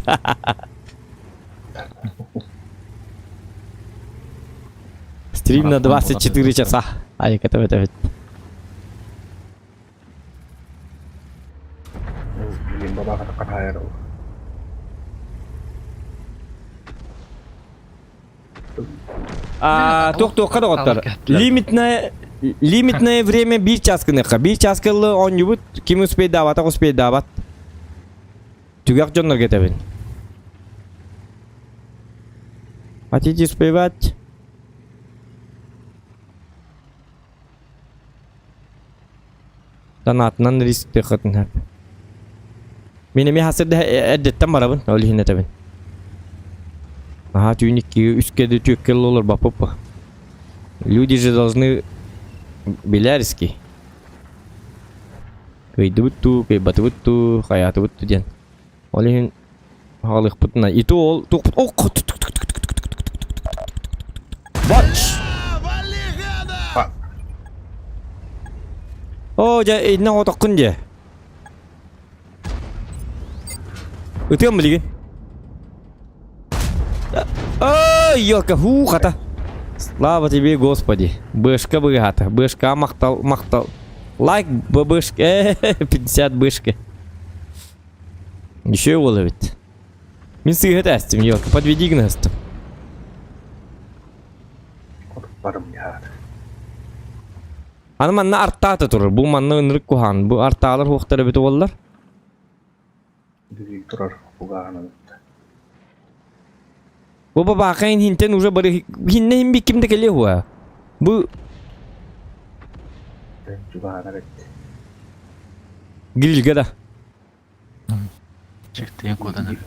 Стрим на 24 часа. Ай, это это. А, туох туохха доҕоттор. Лимитное лимитное время биир час гыныахха. Биир час кыллы оонньуубут ким успейдаабатах успейдаабат. Түгэх дьоннорго этэбин. Хотите успевать? Донатынан рисктыаххытын сөп. Мин эмиэ хасырда эрдэттэн барабын, ол иһин этэбин. Наһаа түүн иккигэ үскэ да түөккэ олорбаппыт Люди же должны билэрски. Кыйдыбыт дуу, кыйбатыбыт дуу, хайаатыбыт дуу диэн. Ол иһин хаалыахпытына. И то ол туохпут... О, Watch! О, дьэ, иннэ оҕотоххун дьэ. Ытыам билигин. Ой, елка, фу, хата. Слава тебе, Господи. Бэшка быгата. Бэшка махтал, махтал. Лайк бэшка. 50 бэшка. Еще его ловит. Мин сыыһа тээстим, елка, подведи гынастым. Аны манна артаата турар. Бу манна ынырык куһаан. Бу артаалар хуохтар эбит буоллар. Бу бабаакайын хинтен уже бары хинне хин бикким да келе хуа. Бу Грильга да.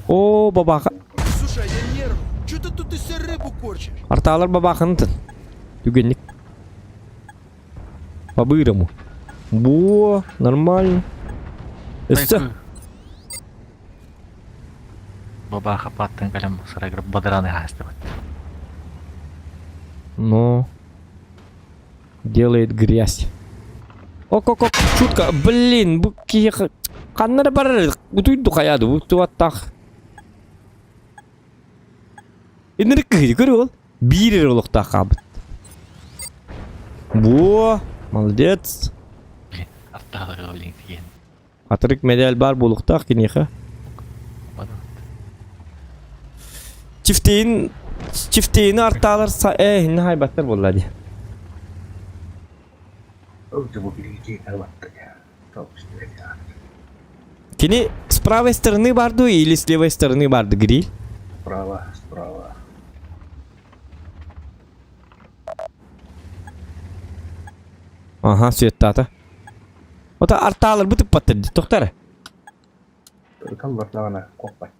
О, бабаха. Слушай, я нервный. Че ты тут из себя рыбу корчишь? Артаалар бабаахынытын. Түгенник. По-бырому. Во, нормально. Өссө. Бабаха паттан кэлэн сарайгар бадараны хаастыбыт. Но делает грязь. Ок-ок-ок, чутка, блин, бу киһи ханна да барар, утуйду хайаады, бу туаттаах. Иннирик кыһы, көрү ол. Биир эрэ олохтоох хаалбыт. Во, молодец. Атырык медаль бар буолуохтаах киниэхэ. Чифтейин чифтейини артаалар са ээ инне хайбаттар буолла дии. Кини с правой стороны барду или с левой стороны барды гриль? Справа, справа. Ага, светтаата. Ота артаалар бу тыппаттар дии, тохтар. Ыталлар даҕаны куоппат.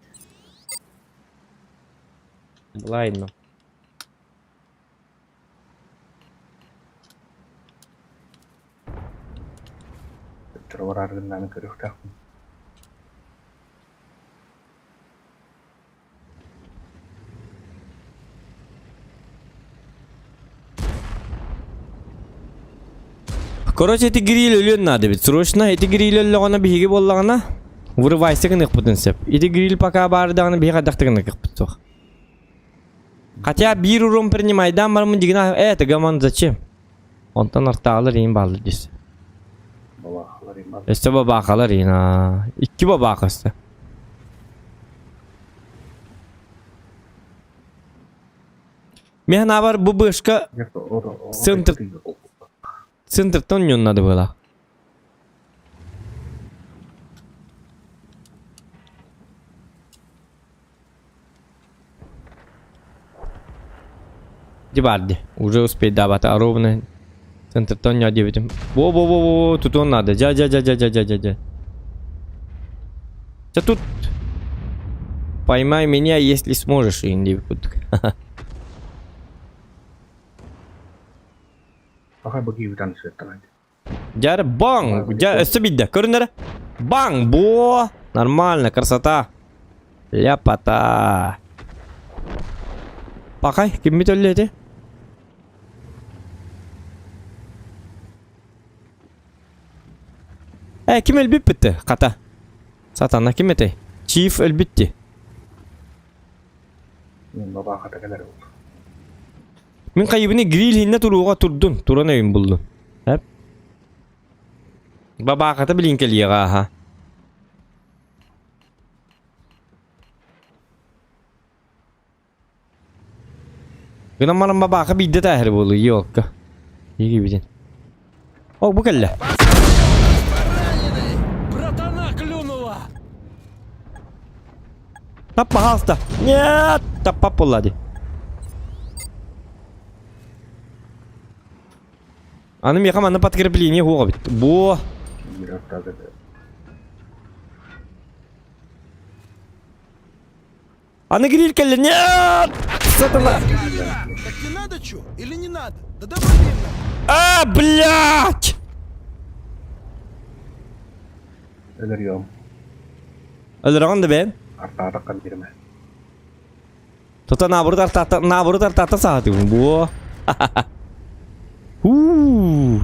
Былайно. Төттөрү барааргыннааны көрүөхтээхпин. Короче, ити гриль өлүөн наада эбит. Срочно ити гриль өллөҕүнэ биһиги буоллаҕына вырывайся гыныахпытын сөп. Ити гриль пока баар даҕаны биһиги хайдах да гыныахпыт суох. Хотя биир урон принимайдаан бараммын дигина э тыгаман зачем? Онтон артаалар иин бааллар дис. Өссө бабаахалар иин аа. Икки бабааха өссө. Мен санаабар бу бышка центр центртан онньуон надо было. Дебарди. Уже успеть давать, а ровно центртан не диэбитим. Во-во-во-во, тут он надо. Дя-дя-дя-дя-дя-дя-дя. Да тут поймай меня, если сможешь, инди. Дьэ, баҥ! Дьэ, өссө биирдэ. Көрүннэрэ. Баҥ! Бо! Нормально, красота. Ляпота. Пахай, киммит өллө ити? Э, ким өлбүппүт хата? Сатана ким этэй? Чиф өлбүтти. Мин хайыбыны гриль иһиннэ туруоҕа турдун, туран өйүн буллун. Эп. Бабаахата билин кэлиэҕэ аха. Гынан баран бабааха биирдэ тааһыр буолу, елка. Иги О, бу кэллэ. Братана клюнула! Тап, пожалуйста. Нет, таппап буолла дии. Аны миэхэ манна подкрепление суох эбит. Буо. Аны гриль кэллэ. Нет! Сатана. Так тебе надо что? Или не надо? Да давай мирно. А, блядь! Өлөрөҕүн да бэйэн. Тута наоборот артаата, наоборот артаата саатыгын. Буо. Уу.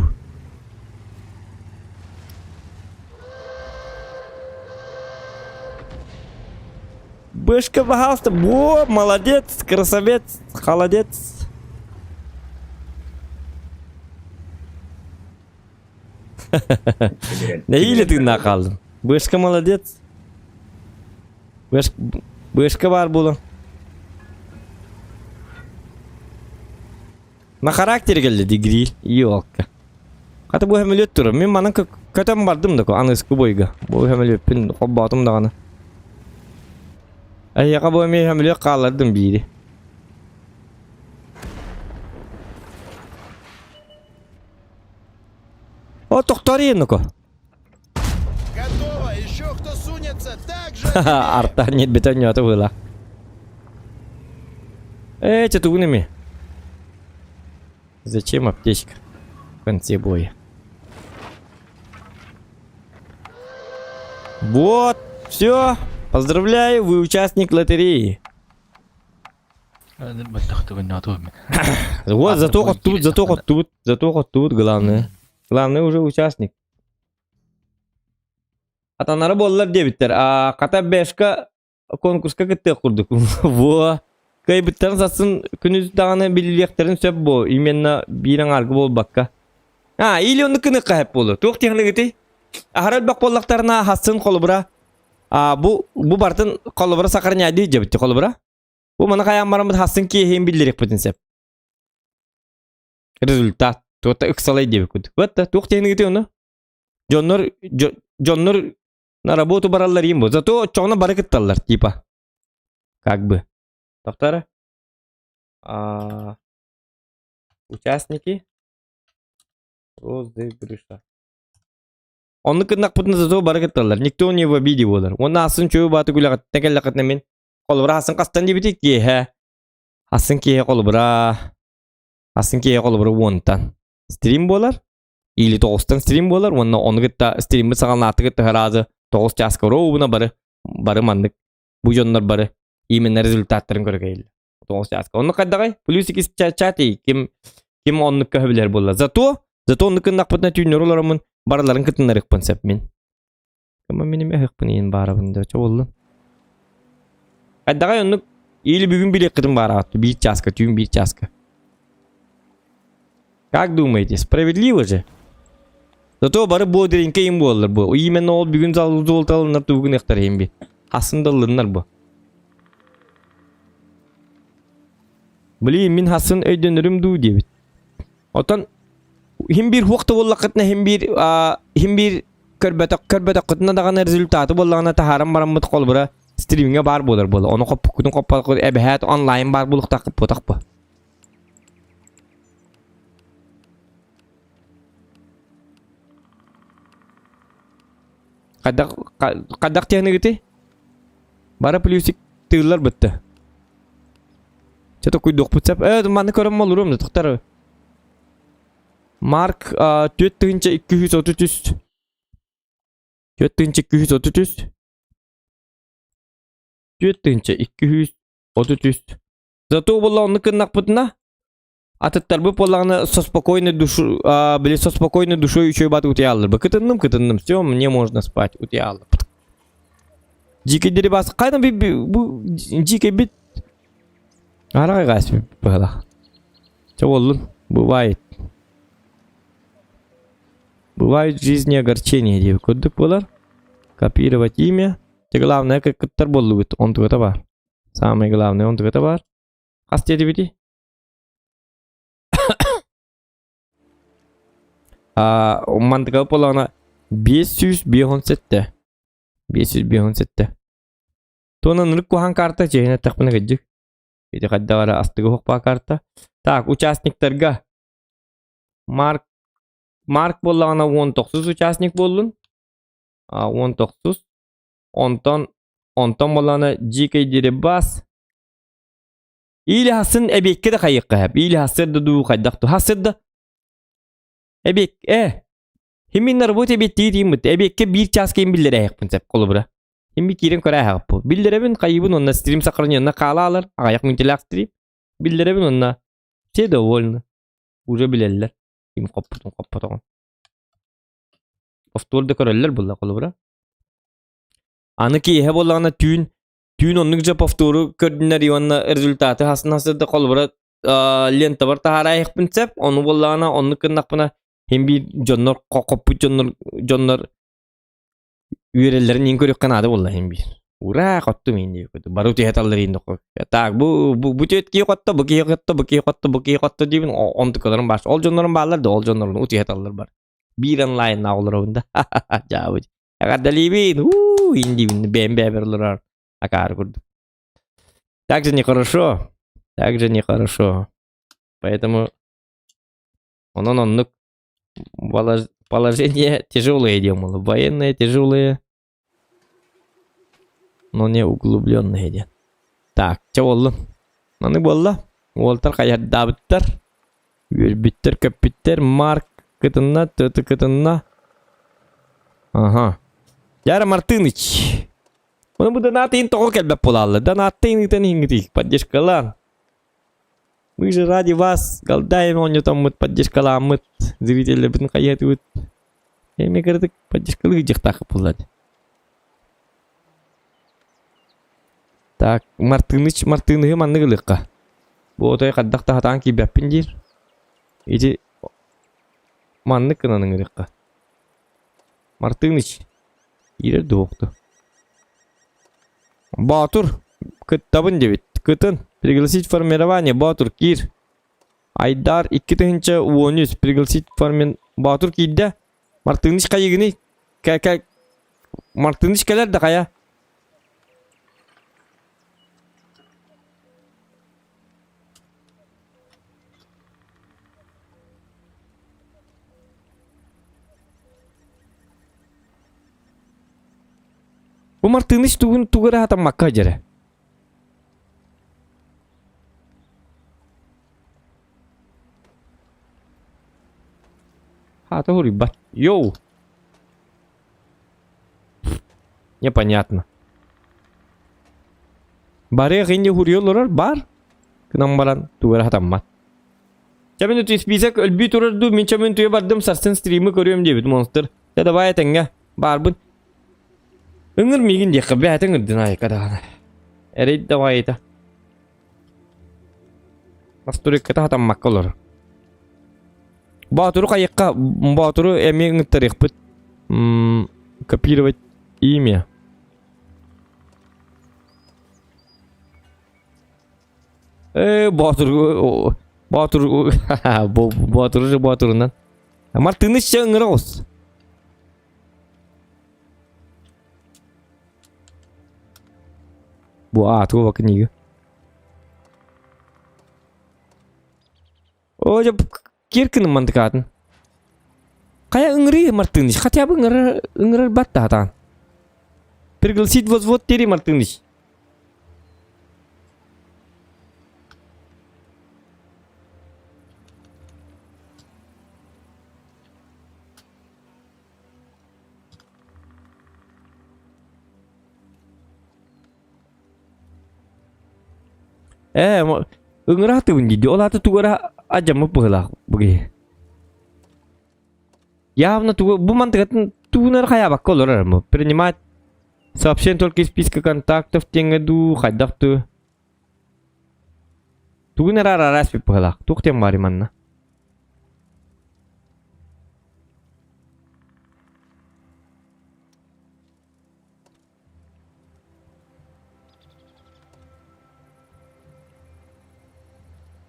Бышка, пожалуйста. Во, молодец, красавец, холодец. Нэһиилэ тыыннаах хааллым. Бышка молодец. Бышка баар буолан. На характере кэллэ ди гриль. Ёлка. Хата бу хөмөлүөт турар. Мин манан көтөн бардым да аныскы бойга. Бу хөмөлүөппүн холбоотум даҕаны. Эйиэхэ бу эмиэ хөмөлүөт хааллардым биири. О, тохтоор ну-ка. Готово! Еще кто сунется, так же Арта нет бетонета было. Эти тугунами. Зачем аптечка? В конце боя. Вот, все. Поздравляю, вы участник лотереи. Вот, зато хоть тут, зато хоть тут, зато хоть тут, главное. Главное уже участник. Атанара буоллар диэбиттэр. А хата бэшка конкурска кыттыах курдук. Во. Кыайбыттарын сасын күнүс даҕаны биллиэхтэрин сөп буо. Именно биир аҥаарга буолбакка. А, или оннук гыныахха сөп буолуо. Туох диэхиныгытый? Аһара элбэх буоллахтарына хасын холобура а бу бу бартын холобура сохраняйдыы дьэбитти холобура. Бу маны хайаан бараммыт хасын киэһин биллэриэхпитин сөп. Результат. Туота ыксалай диэбиккит. Вот туох диэхиныгытый ону? Дьоннор дьоннор на работу бараллар им бу. Зато оччоҕуна бары кытталлар типа. Как бы. Тохтара. А, участники розыгрыша. Оннук гыннахпытына зато бары кытталлар. Никто не в обиде буолар. Уонна асын чөбү бааты күлэҕиттэн кэллэххитинэ мин холобура асын хастан диэбити киэһэ. Асын киэһэ холобура асын киэһэ холобура уонтан. Стрим буолар. Или тоҕустан стрим буолар уонна ону кытта стриммит саҕаланааты кытта сразу тоҕус чааска ровно бары бары маннык бу дьоннор бары именно результаттарын көрө кэллилэр. Тоҕус чааска. Оннук хайдаҕай? Плюс икки чат ким ким оннук көһө билэр буолла. Зато. Зато оннук гыннахпытына түүннэри олороммун барыларын кытыннарыахпын сөп мин. Кыма мин эмэ ыһыкпын иһин баарабын да чобуллун. Хайдаҕай оннук или бүгүн билиэххитин баараҕат биир чааска түүн биир чааска. Как думаете, справедливо же? Зато бары бодренький им буоллар бу. Именно ол бүгүн золоталыннар тугун ыхтар иһин би. Хасын даллыннар бу. Блин, мин хасын өйдөнөрүм дуу диэбит. Отон хим биир хуох да буоллаххытына хим биир хим биир көрбөтөх көрбөтөххүтүнэ даҕаны результаты буоллаҕына таһааран бараммыт холобура стримҥэ баар буолар буола. Ону хоппуккутун хоппоккут эбэһээт онлайн баар буолуохтааххыт буотах бу. Хайдах хайдах техникити? Бары плюсик тыыллар бытты. Чэ токуйдуохпут сөп. Э, маны көрөн молуруом да тохтар. Марк 4233. 4233. 4233. Зато буолла оннук гыннахпытына атыттарбыт буоллаҕына со спокойной душу, били со спокойной душой үчүгэй бат утуйаллар. Кытынным, кытынным, все, мне можно спать, утуйаллар. Дикий дерибас, қайдан бу дикий бит Арай быһалах. Чэ буоллун, бывает. Бывает в жизни огорчение диэбит курдук буолар. Копировать имя. Те главное, как кыттар буоллугут, онтугата бар. Самое главное, онтугата бар. Хас диэтибити? Мантыка буоллаҕына 557. 557. Туонан ынырык куһаҕан карта чиэһинэ эттэхпинэ кырдьык. Ити хайдах эрэ астыгы уһукпаа карта. Так, участниктарга Марк Марк буоллаҕына 19 участник буоллун. 19. Онтон онтон буоллаҕына Дикий Дерибас. Или хасын эбиэккэ да хайыахха сөп. Или хассыр да дуу хайдах дуу. Хассыр да эбиэк э Химин на работе эбиэттии тииммит. Эбиэккэ биир чаас киин биллэрээһикпин сөп холобура. Химми киирэн көрөөһөкпү. Биллэрэбин хайыбын уонна стрим сохраненна хаалаалар. Аҕыйах мүнтэлээх стрим. Биллэрэбин уонна все довольны. Уже билэллэр. Ким хоппутун хоппотоҕун. Повтор да көрөллөр булла холобура. Аны киэһэ буоллаҕына түүн түүн оннук же повтору көрдүнэр уонна результаты хасын хасырда холобура лентабар таһаараайыхпын сөп. Ону буоллаҕына оннук гыннахпына хим биир дьоннор хоппут дьоннор дьоннор үөрэллэрин иин көрүөххэ наада буолла хим биир. Ура, хоттум иин диэбит. Бары утуйа таллар иин дохо. Так, бу бу бу түөт киһи хотто, бу киһи хотто, бу киһи хотто, бу киһи хотто диибин онтукаларым баар. Ол дьоннорум бааллар да, ол дьоннорун утуйа таллар бар. Биир онлайн олоробун да. Дьаабыт. Эҕэрдэлиибин. Уу, иин диибин бэйэм бэйэбэр олорор. Акаары курдук. Так же нехорошо. Так же нехорошо. Поэтому онон оннук положение тяжелое диэн Военное тяжелое, но не углубленное диэн. Так, чэ буоллун. Маны буолла. Уолтар хайардаабыттар. Үөрбүттэр, көппүттэр. Марк кытынна, Тыты кытынна. Ага. Яра Мартыныч. Оны бу донат иһин тоҕо кэлбэт буолааллар. Донаттыын ыытан иһиҥҥитий, поддержкалаан. Мы же ради вас голдаем оонньотоммут, поддержкалааммыт, зрителлэрбитин хайыатыбыт. Эми кыратык поддержкалыы дьахтаах буолла. Так, Мартыныч, Мартыныһы маннык ылыахха. Бу отой хайдах да хатаан киирбэппин диир. Ити маннык гынан ыҥырыахха. Мартыныч, киирэр дуохту. Боотур, кыттабын диэбит. Кытын. Пригласить формирование. Боотур, киир. Айдар 2013. Пригласить формин... Боотур киирдэ. Мартыныч хайыгыный? Кэ кэ Мартыныч кэлэр да хайа? Бу Мартыныч тугун тугу эрэ хатаммакка дьэрэ. Хаата хуруйбат. Йоу! Непонятно. Барыах инде хуруйа олорор бар. Гынан баран тугу эрэ хатаммат. Чэмин үтү список өлбүү турар дуу, мин чэмин түе бардым сарсын стримы көрүөм диэбит монстр. Дэ давай этэҥҥэ, баарбын. Ыҥыр миигин диэххэ бээтэ ыҥырдын айка даҕаны. Эрэй давай-та. Настройката хатаммакка олорор. Боотуру хайыкка, Боотуру эмиэ ыҥыттарыахпыт. Копировать имя. Э, Боотур, Боотур, Боотуру же Боотурунан. Мартыныч чэ ыҥыра оҕус. Бу аатыга книга. О, дьэ, киэр гынным мантыкаатын. Хайа ыҥырыы Мартыныч, хотя бы ыҥырар, ыҥырар баттаатаан. Пригласить возвод Терри Мартыныч. Ээ, ыҥыраатыбын дии, ол аата тугу эрэ адьаммыт быһыылаах бу киһи. Явно тугу бу мантыгатын тугун эрэ хайаабакка олорор бу. Принимать сообщение только из списка контактов диэҥҥэ дуу, хайдах дуу. Тугун эрэ араас быһыылаах. Туох диэн баарый манна?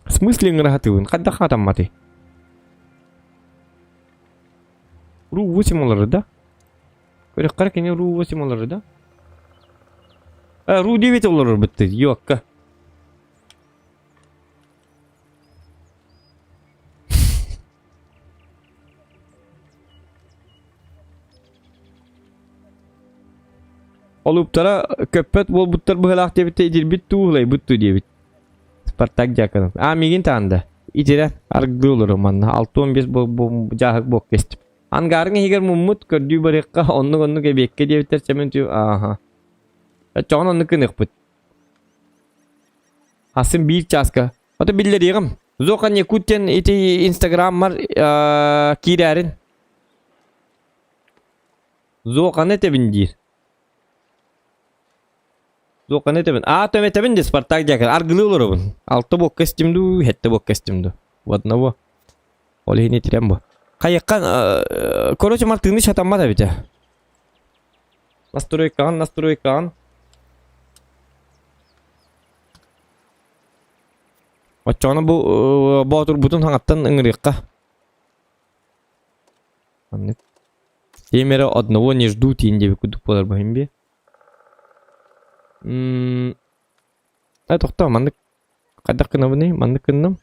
В смысле ыҥыраһатыыбын? Хайдах хатамматый? Ру 8 олорор да? Көрөххө кини Ру 8 олорор да? Ру 9 олорор бытты, ёкка. Олуптара көппөт буолбуттар быһылаах диэбиттэ итирбит дуу, ылайбыт дуу диэбит. Спартак Дьяконов. А, миигин таанда. Итирэн аргыы олору манна. 65 дьааһык буок кестим. Ангарың иһигэр муммут, көрдүү барыахха, оннук-оннук эбиэккэ диэбиттэр чэмин түү, ааха. Чоҕун оннук гыныахпыт. Асын биир чааска. Ото биллэриэҕим. Зохан Якут диэн ити инстаграммар киирээрин. Зоханы этэбин диир. Зоханы этэбин. Аа, төм этэбин ди Спартак дьаакыр. Аргылыы олоробун. Алта буокка истим дуу, хетте буокка истим дуу. В одного. Ол иһин итирэн бу. Хайыккан, короче, мартыны шатаммат эбите. Настройкаҕын, настройкаҕын. Оччоҕуна бу боотурбутун хаҥаттан ыҥырыахха. Маннык. Семеро одного не ждут диэн диэбит курдук буолар баһын би. Э, тохтоо, маннык хайдах гынабыный? Маннык гынным.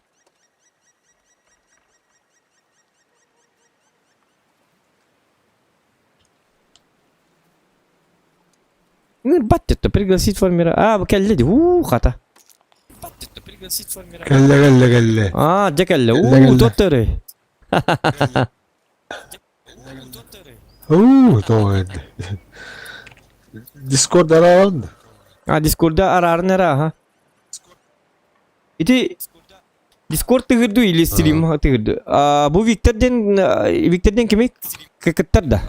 Ыҥырбат дьэ, пригласить формира. А, бу кэллэ дии. Уу, хата. Кэллэ, кэллэ, кэллэ. А, дьэ кэллэ. Уу, туоттары. Уу, тоҕо Дискорд араан. А, Дискорда араарын эрэ, аха. Ити Дискорд тыгырду или стрим тыгырду. А, бу Виктор ден Виктор ден кими кыттар да?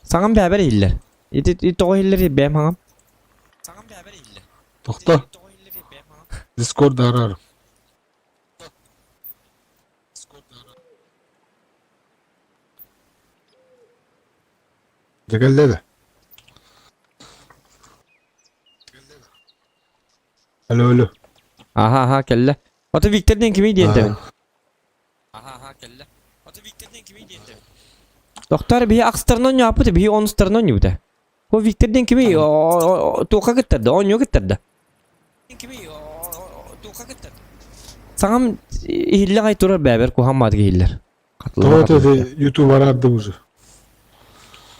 Саҥам бэбэр иһиллэр. Ити тоҕо иһиллэр бэм хаҥам. Тохто. Дискорд араар. Дьэ кэллэ да? Алло, алло. Аха, аха, кэллэ. Ото Виктор диэн кимий диэн тэбин? Аха, аха, кэллэ. Ото Виктор диэн кимий диэн тэбин? Доктор биһи ахстарынан оонньооппут, биһи онустарынан оонньуубута. О Виктор диэн кимий? Туохха кыттарда? Оонньуу кыттарда. Саҥам иһиллэх ай турар бэбэр куһаҕан маатык иһиллэр. Тоҕо это ютуб араардым уже.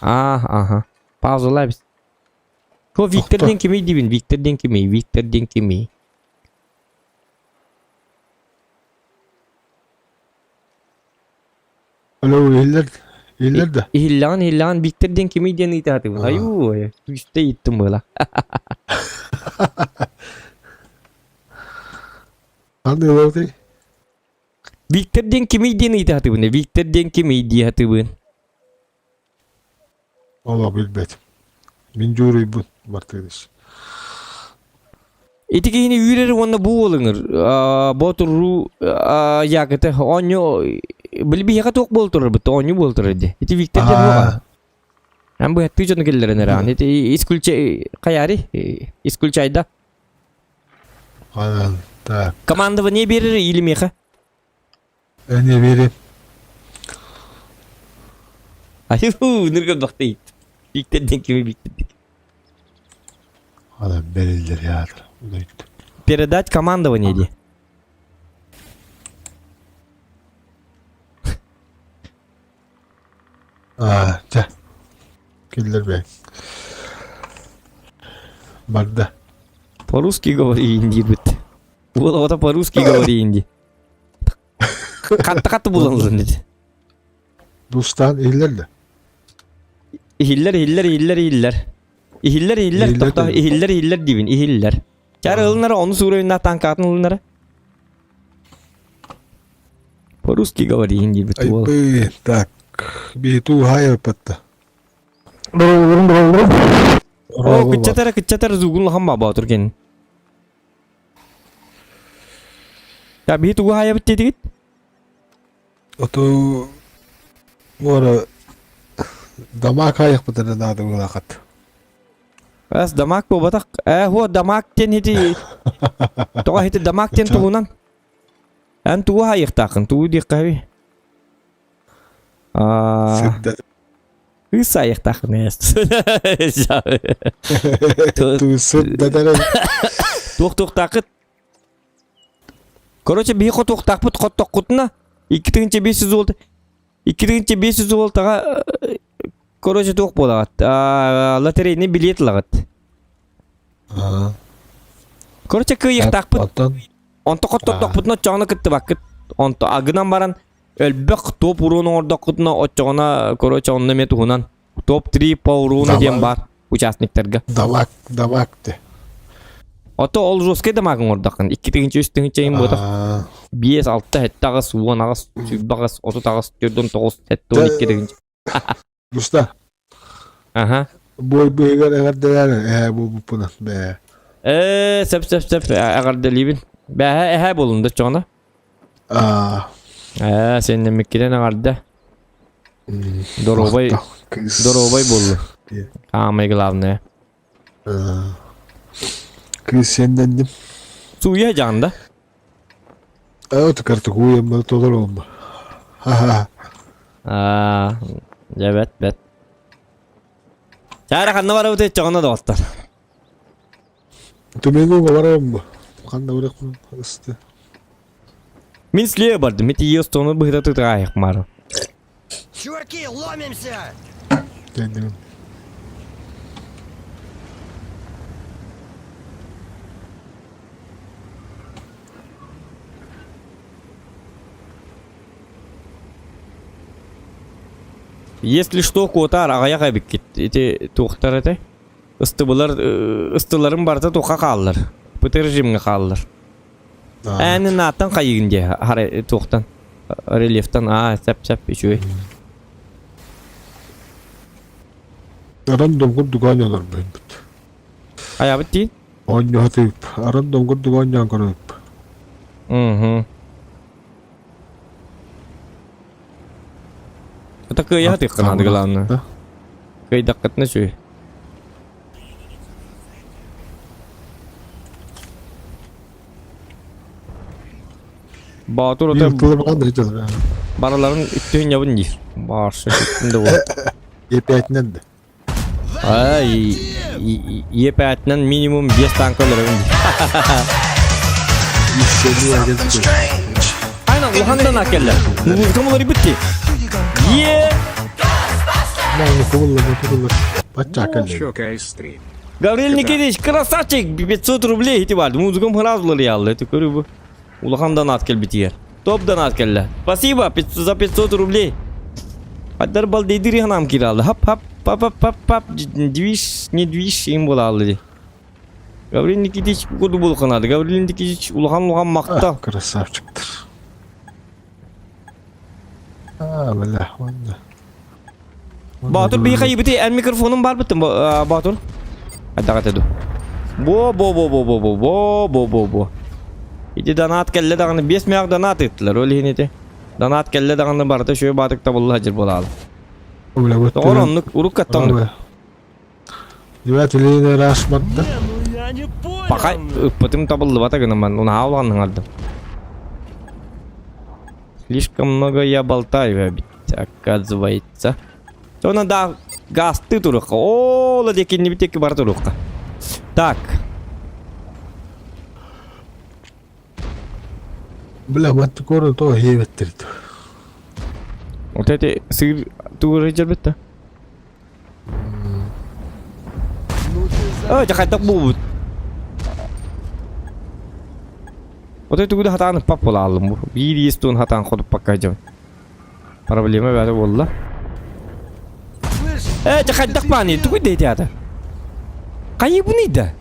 А, ага. Паузалай бис. Ко Виктор диэн кимий диибин? Виктор диэн кимий? Виктор диэн кимий? Алло, иһиллэр, иһиллэр да? Иһиллэҕин, иһиллэҕин Виктор диэн кимий диэн ыйытаатыбын. Айуу, күүстэ ыйыттым буола. Хаһан ыалабытый? Виктор диэн кимий диэн ыйыта сатыыбын. Виктор диэн кимий дии сатыыбын. Олох билбэтим. Мин дьууруйбут Мартыныч. Ити киһини үүрэр уонна бу уолуҥыр Боотурруу Якыты оонньуу били биһиэхэ туох буола турар бытта оонньуу буола турар дии. Ити Виктор диэн уоҕа. Эн быһаттыы дьону киллэрэн эрэҕин. Ити исключай хайари исключайда. Анан так. Командование биэрэр или миэхэ? Эне биэрин. Айуу, ныргы бахтыйт. Виктор диэн кими Виктор диэн. Ана берилдер ятыр. Удайт. Передать командование ди. Аа, чэ. Киллер Барда. По-русски говори диирбит. Уол оҕото по-русски говори инди. Хатта-хатта булан дит. Дустан иһиллэр да? Иһиллэр, иһиллэр, иһиллэр, иһиллэр. Иһиллэр, иһиллэр, тохто, иһиллэр, иһиллэр диибин, иһиллэр. Чар ылынара, ону суурайынна танкатын ылынара. По-русски говори диирбит уол. Айбы, так, биһи туухайырпатта. О, кыччатара, кыччатара зугун лахан баба турген. Я биһи тугу хаайабыт диэтигит? Оту муора дамаак хаайахпытына наада буолаахат. Ас дамаак буолбатах. Ээ, хуо дамаак диэн ити тоҕо ити дамаак диэн туһунан. Эн тугу хаайыахтааххын, тугу диэххэ Аа Кыыс айыахтааххын Сырдатар. Туох туохтааххыт? Короче, биһи хотуохтаахпыт хоттоххутуна 2500 золото 2500 золотоҕа короче туох буолаҕыт? Лотерейный билет ылаҕыт. Короче, кыайыахтаахпыт. Онто хоттохпутуна оччоҕуна кыттыбаккыт. Онто агынан баран Элбэх топ уруон оҥордоххутуна оччоҕуна короче онно эмиэ туһунан топ-3 по уруону диэн баар участниктарга. Дамаг, дамаг де. Ото ол жесткий дамаг оҥордоххун 2 3 тыһыынча иһин буотах 5 6 7 8 10 28 38 49 72 тыһыынча. Буста. Аха. Бой быһыгар эҕэрдэлээр эһээ буолбуппунан бээ. Ээ, сөп сөп сөп эҕэрдэлиибин. Бээһэ эһээ буолун да чоҕуна. Аа. Ээ, сеннэммиккинэн эҕэрдэ. Доруобай, доруобай буоллу. Самое главное. Кыыс сеннэнним. Сууйа дьаҕын да? Ээ, картыкуйам толору Ха-ха. Аа, дьэ бэт бэт. Чаара ханна барабыт өччөҕүнэ доҕоттор. Түмэҥҥэ барабын бу. Ханна барыахпын ысты. Мин слева бардым, ити естону быһыта тытаайах мары. Чуваки, ломимся! Кэллим. Если что, куотаар аҕыйах эбиккит. Ити туохтар этэй? Ыстыбылар, ыстыларын барыта туохха хааллар? ПТ режимҥэ хааллар. Ээнин ааттан хайыгын дии, хара туохтан? Рельефтан, аа, сеп-сеп, үчүгэй. Аран донгур дугаан олорбут. Айабыт дии? Оонньоһо Аран донгур дугаан көрөп. Угу. Это кыайа тыхханаады главное. Кыайдаххытына үчүгэй. Боотур ото барыларын үттүһүн ябын диир. Баарсы да буол. Епээтинэн да. Ай, епээтинэн минимум 5 танка өлөрөбүн диир. Айна улахандан акеллер. Музыкам уларыйбыт ди. Е! Гаврил Никитич, красавчик! 500 рублей ити бар. Музыкам сразу уларыялы. Это көрү бу. Улахан донат келбитигер. Топ донат келле. Спасибо за 500 рублей. Хаддар балдейдир ханам киралды. Хап хап пап пап пап пап движ не движ им булалды. Гаврил Никитич курдук булханады. Гаврил Никитич улахан-улахан махтал. Красавчиктар. А, бля, ладно. Боотур биһиэхэ ибити эн микрофонун бар быттым Боотур. Айдаҕа ду. Бо бо бо бо бо бо бо бо бо бо. Ити донат кэллэ даҕаны 5 мөөх донат ыыттылар ол иһин ити. Донат кэллэ даҕаны барыта үчүгэй баатык табылла сылдьар буолаалы. Тоҕор оннук уруккаттан оннук. Ребят, Ленина раз барда. Пока ыппытым табыллыбата гынан унаһаа улахан ыҥырдым. Слишком много я болтаю ведь, оказывается. Она да газты туруха. О, ладеки не битеки бар туруха. Так. Бля, маттыкору то хейветтирит. Вот эти сыр тугуры жербетте. Ой, хайдах буолбут. Отой тугу да хатаан ыппат буолааллым бу. Биир иэс туун хатаан ходуппакка дьон. Проблема бары буолла. Э, хайдах бааны, тугу дейти ата? Хайыбыный да?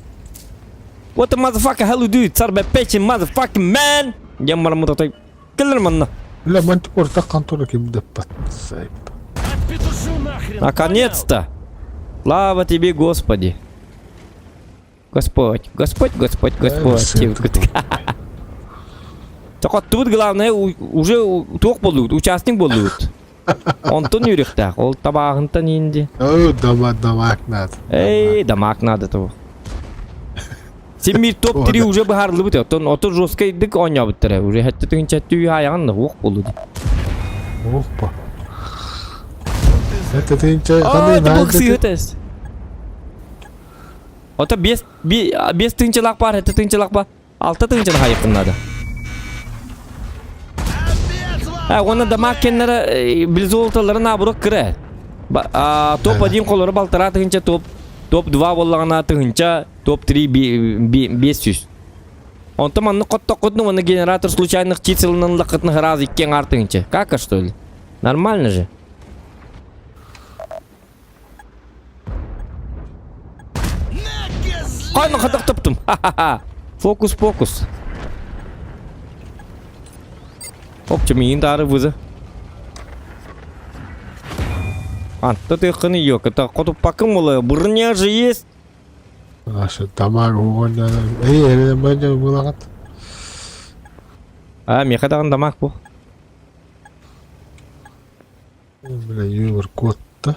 What the motherfucker hell you do? Царь печень motherfucking man! Дем барамыт отой. Келлер манна. Бля, мантикор так контора ким деппат. Сайп. Наконец-то! Слава тебе, Господи! Господь, Господь, Господь, Господь. Так тут главное уже туох болуут, участник болуут. Онтон үөрүөхтээх, ол табааҕынтан инди. О, дома, дамаг надо. Эй, дамаг надо того. Син топ-3 уже быһаарыллыбыт, оттон ото жесткайдык оонньообуттара. Уже хэттэ тыһынча түү аайаҕын уох болду. Опа. Это ты ничего, А, это был сыгытес. Ото 5 тыһынчалаах баар, хэттэ тыһынчалаах баар. 6 тыһынчаны хайыаххын наада. А, уонна дамаг кэннэрэ билзолталары наоборот кыра. Топ-1 холоро балтараа тыһынча, топ топ-2 буоллаҕына тыһынча, топ-3 500. Онтон маннык хоттоххутуна уонна генератор случайных чиселынан ыллаххытына сразу икки аҥаар тыһынча. Как что ли? Нормально же. Хайна хатах таптым. Ха-ха-ха. Фокус-покус. Оп, миин таары вызы. Антта тыххыны yok. Это хотуппакым була. Броня же есть. Аша дамаг угонна. Эй, эрэ бanja булагат. А, меха даҕан дамаг бу. Бля, юмор кот-то.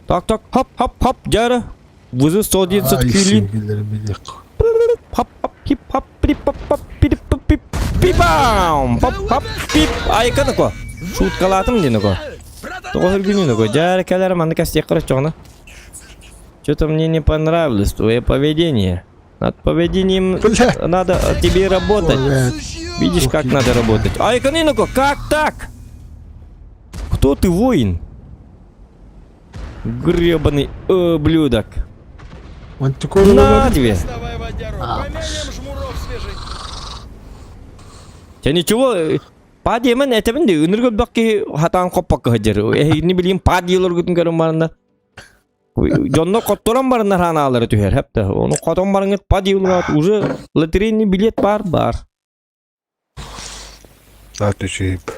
Так, так, хоп, хоп, хоп, дьара. Вызы 111 кюлин. Хоп, хоп, хип, хоп, пип, хоп, хоп, пип, пип, пип, пипам! Хоп, хоп, пип. Айканыко. Шуткалаатым динико. Тоҕо үргүнүнүко. Дьара кэлэр маннык астиэххэр оччоҕуна. Что-то мне не понравилось твое поведение. Над поведением надо тебе работать. Видишь, как надо работать. Айканыноко, как так? Кто ты, воин? Гребаный ублюдок. На тебе. Чэ ничего, падиэмэн этэбин дии, ынырык өлбөх киһи хатаан хоппокко сылдьар. Эһигини билигин падиелоргутун көрөн бараннар. Дьоннор хотторон бараннар ханаалара түһэр, хэп Ону хотон бараҥҥыт падиелорат уже лотерейный билет бар бар. Да, түшүп.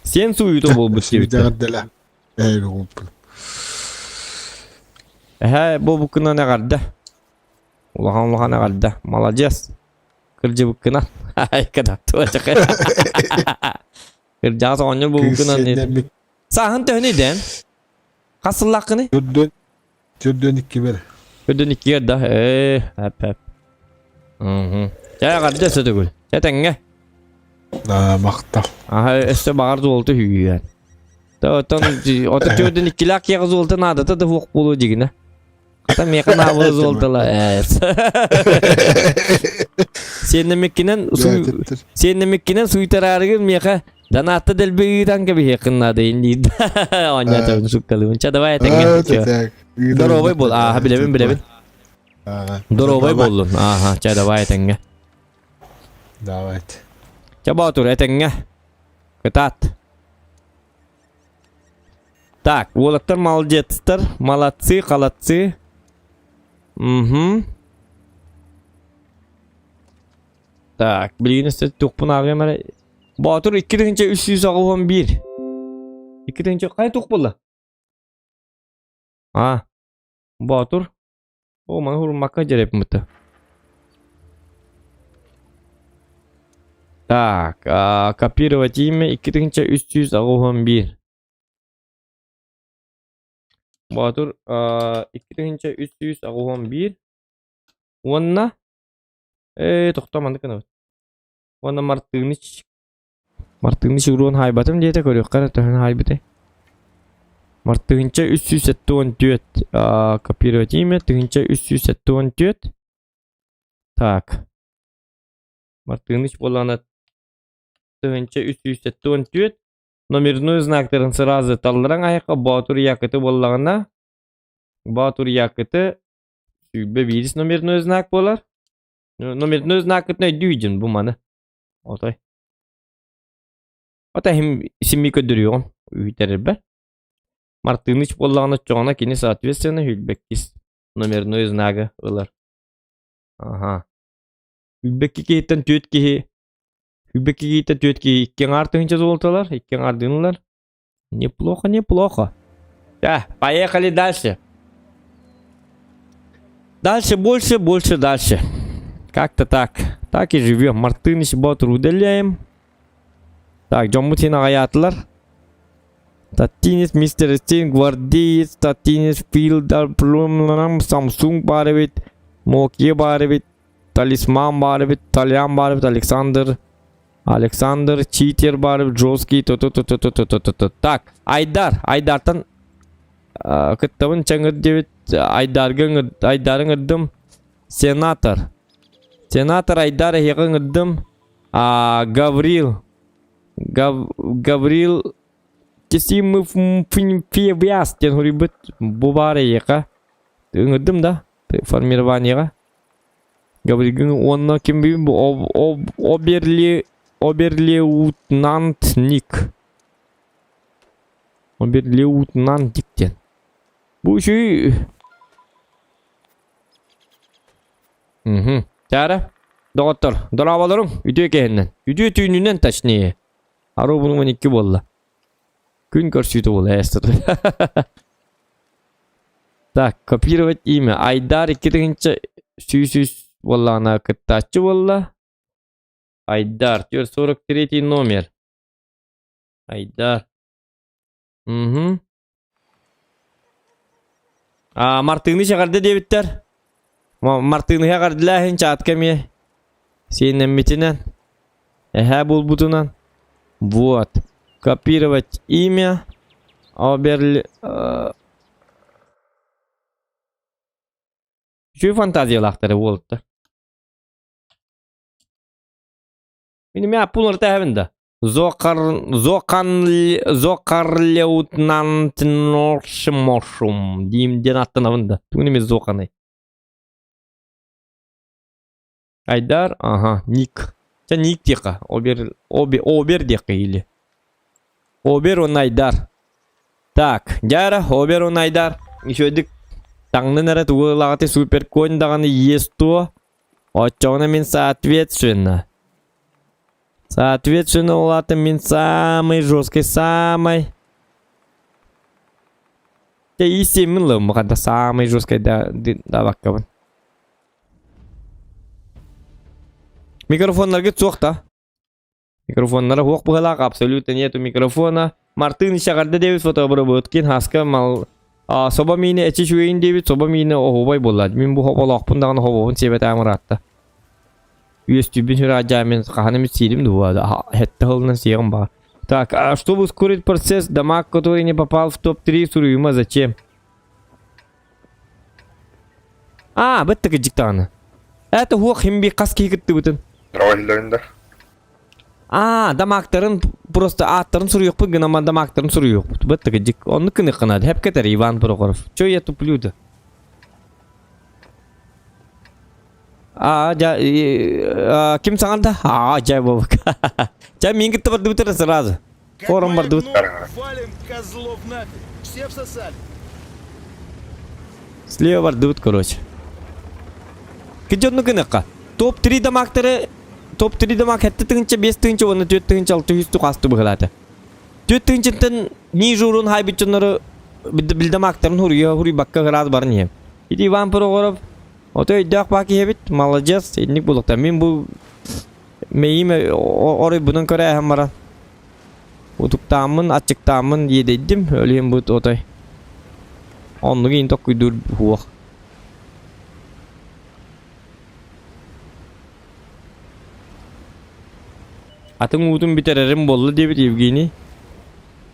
Сен сууйута буолбут диэбиттэр. Сүйдәгәрдәлә. Эй, глупый. Эһэ, бу буккунан эҕэрдэ. Улахан улахан эҕэрдэ. Молодец. Кырдьыбыккынан. Айкада туочака. Кырдьаҕас оҕонньор буолбуккунан диэн. Сааһын төһөнүй дэн? Хас сыллааххыный? Төрдөн төрдөн иккибэр. Төрдөн иккигэр да. Ээ, эп эп. Мгм. Чэ, эҕэрдэ өссө төгүл. Чэ, тэҥҥэ. Аа, махтал. Аха, өссө баҕар золото үһүйүөн. Оттон ото төрдөн иккилээх киэҕэ золото наадата да суох буолуо дьигинэ. Хата миэхэ наабыла золотола ээ. Сиэннэмиккинэн сиэннэмиккинэн суйтараарыгын миэхэ донатта дэлби ыытан кэбиһиэххин наада инниир. Оонньоотоҕун суккалыыбын. Чэ, давай этэҥҥэ. Здоровай буол. Ааха, билэбин, билэбин. Здоровай буоллун. Ааха, чэ, давай этэҥҥэ. Давайте. Чэ, Боотур, этэҥҥэ. Кытаат. Так, уолаттар молодецтар, молодцы, холодцы. Угу. Так, билигин өссө туохпун ааҕыам эрэ. Боотур 2381. 2000 хайа туох буолла? А, Боотур. О, маны хуруммакка дьэрэпмыта. Так, а, копировать имя 2381. Боотур 2381 уонна Ээ, тохтоо маннык гынабыт. Уонна Мартыныч Мартыныч уруон хаайбатым диэтэ көрүөххэ эрэ төһөн хаайбытай. Мартыһынча 374 а, копировать имя 1374 Так. Мартыныч буоллаҕына 1374 номерной знактарын сразу талларан айахха Боотур Якыты буоллаҕына Боотур Якыты 21 номерной знак буолар. Номерной знакытын өйдүү бу маны. Отой. Ота хим симми көрдөрүөҕүм үйтэрэрбэр. Мартыныч буоллаҕына оччоҕуна кини соответственно хүлбэккис номерной знага ылар. Аха. Хүлбэкки киһиттэн түөрт киһи хүлбэкки киһиттэн түөрт киһи икки аҥаар тыһыынча золотолар, икки аҥаардыын ылар. Неплохо, неплохо. Да, поехали дальше. Дальше, больше, больше, дальше. Как-то так. Так и живем. Мартыныч Боотур удаляем. Так, дьоммут син аҕайаатылар. Татинец, мистер Стин, гвардеец, Татинец, Филдар, Плумнам, Самсунг баар эбит, Nokia баар эбит, Талисман баар эбит, Тальян баар эбит, Александр, Александр, читер баар эбит, жесткий, то то то то то то то то Так, Айдар, Айдартан кыттабын чаҥыр диэбит, Айдарга Айдары ыҥырдым, Сенатор. Сенатор Айдар эһиэхэ ыҥырдым, Гаврил, Гав, Гаврил Кисимов Фиабиас диэн суруйбут бу баар эйиэхэ ыҥырдым да формированиеҕа Гаврилгын уонна ким бу Оберли Оберлеутнант Ник Оберлеутнант Ник диэн бу үчүгэй Мгм. Чаара, доҕоттор, дорооболоруҥ, үтүө киһиннэн, үтүө түүнүнэн точнее. Аруубунум 12 буолла. Күн көрсүүтэ буолла, ээстэ. Так, копировать имя. Айдар 2 сүүс буоллаҕына кыттааччы буолла. Айдар, 43 номер. Айдар. Угу. А, Мартыны эҕэрдэ диэбиттэр. Мартыны эҕэрдэлээһин чаатка эмиэ. Сиэннэммитинэн. Эһээ буолбутунан. Вот. Копировать имя. Оберли... Үчүгэй фантазиялаахтар уолаттар. Мин эмиэ аппун ыртаһабын да. Зокар Зокан Зокарлеутнантноршмошум диим диэн аттанабын да. Тугун эмиэ Зоканый. Айдар, ага, Ник. Чэ Ник диэххэ. Обер Обе Обер диэххэ или. Обер он Айдар. Так, дьара Обер он Айдар. Үчүгэйдик таҥнын эрэ тугу ылаҕытый супер конь даҕаны есть то. Оччоҕуна мин соответственно. Соответственно, улаата мин самый жесткий, самый... Те истеммин лым, когда самый жесткий да, да баккабын. Микрофоннарга суох да. Микрофоннара хуох быһалаах абсолютно нету микрофона. Мартын эҕэрдэ диэбит фотобработкин хаска мал а, собо миинэ эчи үчүгэйин диэбит собо миинэ оһуобай буолла. Мин бу хоболоохпун даҕаны хобобун сиэбэтээм ыраатта. Үөстүүбүн сүрэ мин хаһан эмит сиирим дуо хэтте хылынан сиэҕим баар. Так, а чтобы ускорить процесс, дамаг, который не попал в топ-3 суруйума, зачем? А, бытты кыдьыктааны. Это хуох химби хас киһи кыттыбытын. А, дамактарын просто ааттарын суруйуохпут гына дамактарын суруйуохпут. Бытты кыдьык. Онну кыныхханад. Хеп кетер Иван Прохоров. Чё я туплю да? А, жа, а, ким саҥарда? А, жай бобук. Жа, мин кытта бардыбытыр сразу. Форум бардыбыт. Валим козлов нафиг. все всосали. Слева бардыбыт, короче. Кидьонну гыныкка. Топ-3 дамактары топ-3 дамак хэтти тыгынча 5 тыгынча уонна 4 тыгынча 600 тукасты быһылаата. 4 тыгынчаттан ниже урун хайбит дьоннору билдамактарын хуруйа хуруйбакка ыраас баран иһэм. Ити Иван Прохоров ото өйдөөх баа киһи эбит, молодец, инник булуктар. Мин бу мэйиим оройбунан көрөөһөн баран утуктааммын, аччыктааммын иэдэйдим, өлүһүм бут отой. Оннук иин токкуйдуур хуох. Атын уутун бүтэрэрим буолла диэбит Евгений.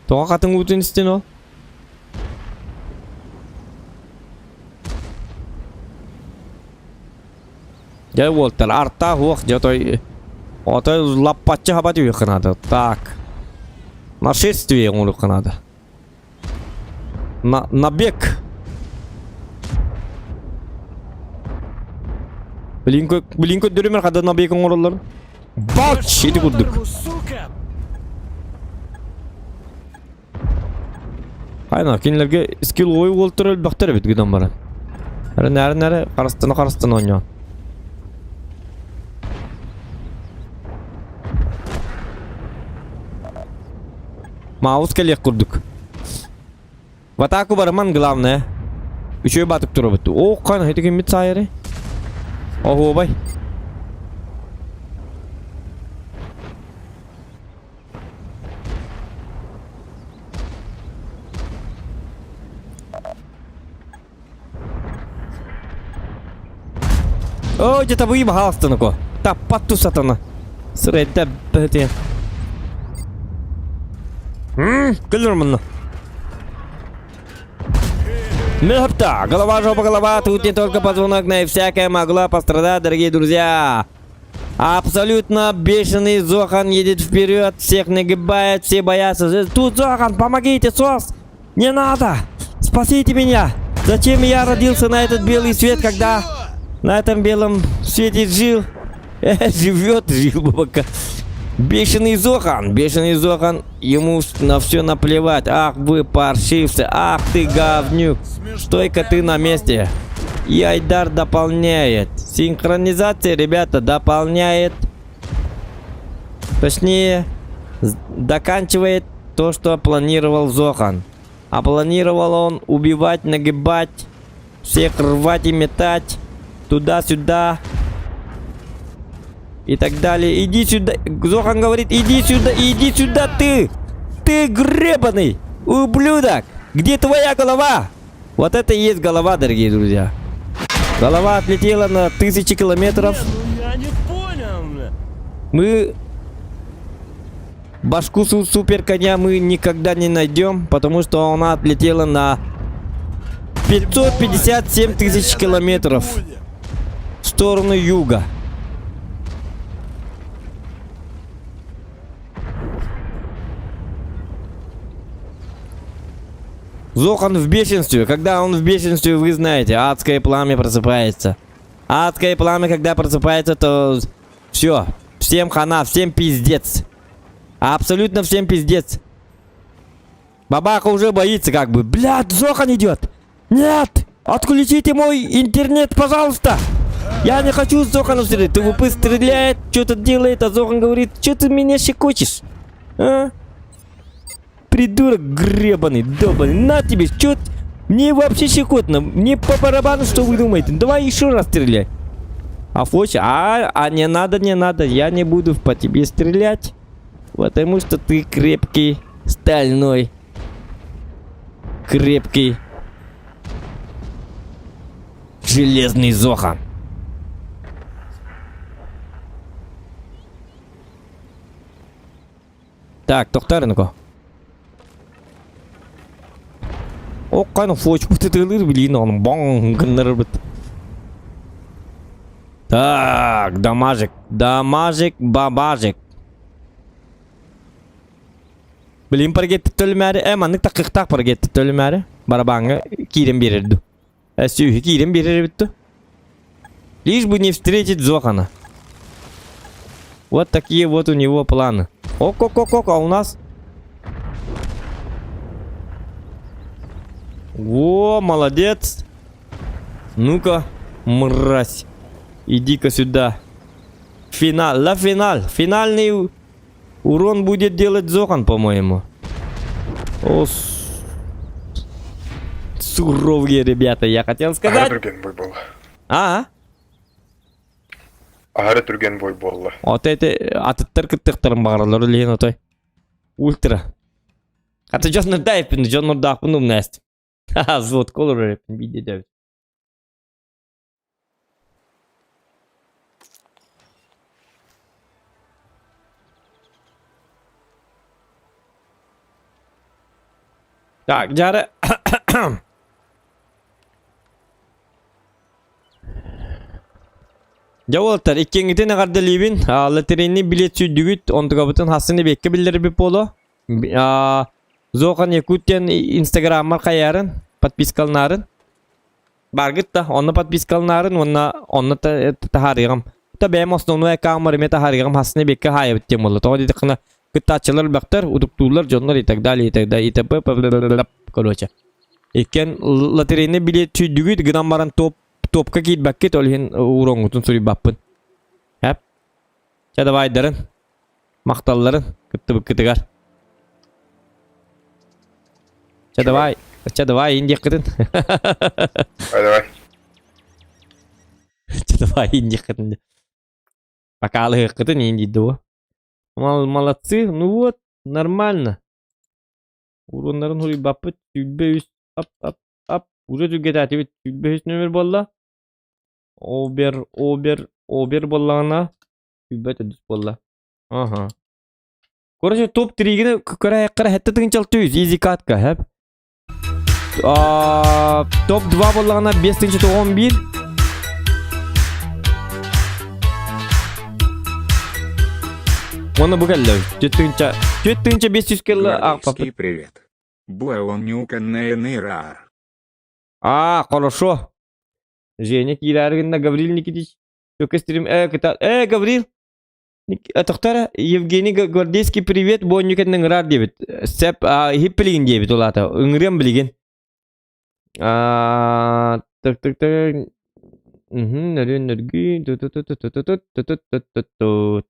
Тоҕо хатыҥ уутун истин ол? Дьэ уолтар артаах уох дьэ отой отой лаппаччы хаба түһүөххэ наада. Так. Нашествие оҥоруохха наада. На набег. Билин билин көрдөрүмэр хада набег оҥороллор. Бач! Ити курдук. Айна, кинилэргэ скилл ой уолтар өлбөхтөр эбит гынан баран. Эрэ нэрэ нэрэ харастана харастана оонньоон. Маус кэлиэх курдук. В атаку барыман главное. Үчүгэй батып турабыт. О, кан, ити киммит саайары? Оһуобай. О, где-то вы баһаалыстаныко. Таппат ту сатана. Сырэйдэ бэһэтиэн. Кэлэр манна. Мёрта! Голова, жопа, голова, тут не только позвонок, но и всякая могла пострадать, дорогие друзья. Абсолютно бешеный Зохан едет вперед, всех нагибает, все боятся. Тут Зохан, помогите, СОС! Не надо! Спасите меня! Зачем я родился на этот белый свет, когда на этом белом свете жил? Живет, жил бы пока. Бешеный Зохан, бешеный Зохан, ему на все наплевать. Ах вы паршивцы, ах ты говнюк. Стой-ка ты на месте. И Айдар дополняет. Синхронизация, ребята, дополняет. Точнее, доканчивает то, что планировал Зохан. А планировал он убивать, нагибать, всех рвать и метать. Туда-сюда. И так далее. Иди сюда. Зохан говорит, иди сюда, иди сюда ты. Ты гребаный ублюдок. Где твоя голова? Вот это и есть голова, дорогие друзья. Голова отлетела на тысячи километров. Не, ну я не понял. Мы башку супер коня мы никогда не найдем, потому что она отлетела на 557 тысяч километров в сторону юга. Зохан в бешенстве. Когда он в бешенстве, вы знаете, адское пламя просыпается. Адское пламя, когда просыпается, то все. Всем хана, всем пиздец. Абсолютно всем пиздец. Бабаха уже боится как бы. Блядь, Зохан идет. Нет! Отключите мой интернет, пожалуйста! Я не хочу с Зоханом стрелять. ТВП стреляет, что-то делает, а Зохан говорит, что ты меня щекочешь? А? Придурок гребаный, долбаный. На тебе, чё? Мне вообще щекотно. Мне по барабану, что вы думаете. Давай еще раз стреляй. А Фочи, а, а не надо, не надо. Я не буду по тебе стрелять. Потому что ты крепкий, стальной. Крепкий. Железный Зохан. Так, тохтар ну-ка. О, кайна фоч бут блин, он бong гыннарбыт. Так, дамажик, дамажик, бабажик. Блин, паргет төлмәре, э, маннык такыктак паргет төлмәре. Барабанга киирэн биэрэр Э, сүүһү киирэн биэрэр эбит Лишь бы не встретить Зохана. Вот такие вот у него планы. Ок-ок-ок-ок, а у нас... Во, молодец. Ну-ка, мразь. Иди-ка сюда. Финал, ла финал. Финальный урон будет делать Зохан, по-моему. О, суровые ребята, я хотел сказать. Аһара түргэн бой буолла. А? Аһара түргэн бой буолла. Ото эти атыттар кыттыктарын баҕараллар үлэһин отой. Ультра. Хата дьоннордаайпын, дьоннордаахпын умнаст. Ха-ха, взвод колор биде Так, дьары Дьэ уолаттар, иккиэҥҥитин эҕэрдэлиибин. Лотерейный билет сүүйдүгүт, онтукабытын хассыны бэккэ биллэрбит буолуо. Зохан Якут диэн инстаграммар хайаарын, подпискалнаарын. Баргыт да, онно подпискалнаарын уонна онно таһаарыаҕым. Та бэйэм основной аккаунмар эмиэ таһаарыаҕым хассыны бэккэ хаайабыт диэн буолла. Тоҕо диэтэххинэ кыттааччылар элбэхтэр, утуктууллар дьоннор и так далее, и так далее, и т.п. Короче. Иккиэн лотерейный билет сүүйдүгүт гынан баран топ топка киирбэккит, ол иһин уроҥҥутун суруйбаппын. Эп. Чэ давайдарын, махталларын кыттыбыккытыгар. Чэ давай, чэ давай иин диэххитин. Давай, давай. Чэ давай иин диэххитин. Пока алыһыаххытын иин диир дуо. Молодцы, ну вот, нормально. Уруоннарын суруйбаппыт, 23 ап ап ап уже түргэтээтибит 23 номер буолла. Обер, обер, обер буоллаҕына 24 буолла. Ага. Короче, топ-3-гини көрө хэттэ тыгынчал түйүс, изи катка, хэп. Топ-2 буоллаҕына 5 11. Уонна бу кэллэ. 4500 кэллэ Гвардейский привет. Буаон нюканная А, хорошо. Женя киирээри гынна Гаврил Никитич. Только стрим э, Гаврил. Тохтара Евгений Гвардейский привет, бу онньукэннэн ыҥыраар диэбит. Сеп иһип билигин диэбит улаата. Ыҥырыам билигин. А, так так так. Мгм, нөрүн нөргүү. Ту-ту-ту-ту-ту-ту-ту-ту-ту-ту.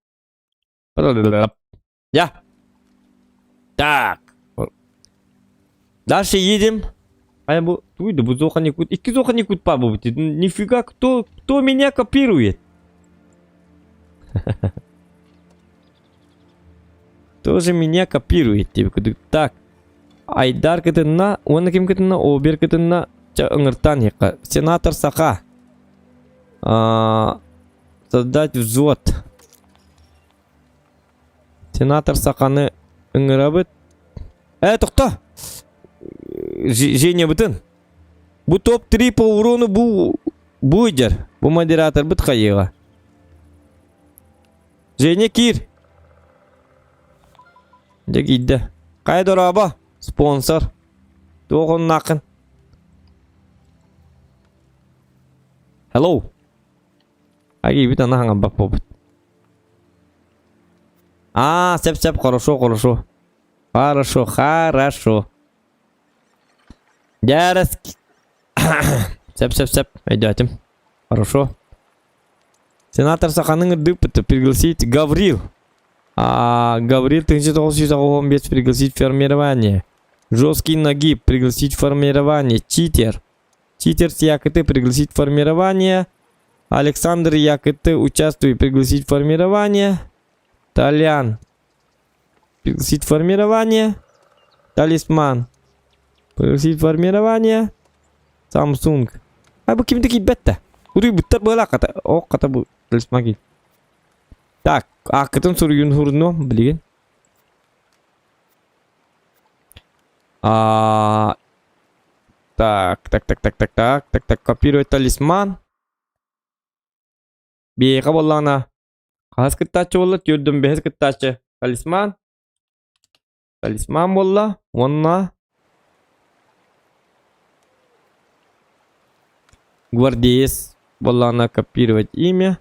Я. Так. Дальше едем. А я бу туйду бу Зохан Якут. Икки Зохан Якут па бу. Нифига, кто, кто меня копирует? Тоже меня копирует. Так. Айдар кытынна, уонна ким кытынна, Обер кытынна, ыҥыртан Сенатор Саха. А, создать взвод. Сенатор Саханы ыҥырабыт. Э, тохто! Женя бытын. Бу топ-3 по урону бу буйдер. Бу модератор быт хайыга. Женя киир. Дьэ киирдэ. Хайа дорообо, спонсор. Туох оннааххын? Hello. Агибит ана хаҥарбат буолбут. А, сеп сеп, хорошо, хорошо. Хорошо, хорошо. Дярас. Сеп сеп сеп, өйдөөтүм. Хорошо. Сенатор Саханы ыҥырдыыппыт пригласить Гаврил. А, Гаврил 1985 пригласить формирование. Жесткий нагиб пригласить формирование. Читер. Читер с ЯКТ пригласить формирование. Александр ЯКТ участвует пригласить формирование. Толян. Пригласить формирование. Талисман. Пригласить формирование. Samsung. А бу ким такие бетта? Уруй буттар была ката. О, ката бу талисман Так, ааккытын суруйун хурну, блин. А, так, так, так, так, так, так, так, так, копировать талисман. Биэхэ буоллаҕына хаһыс кыттааччы буолла? Түөрдүн бэһис кыттааччы. Талисман. Талисман буолла. Уонна гвардеец буоллаҕына копировать имя.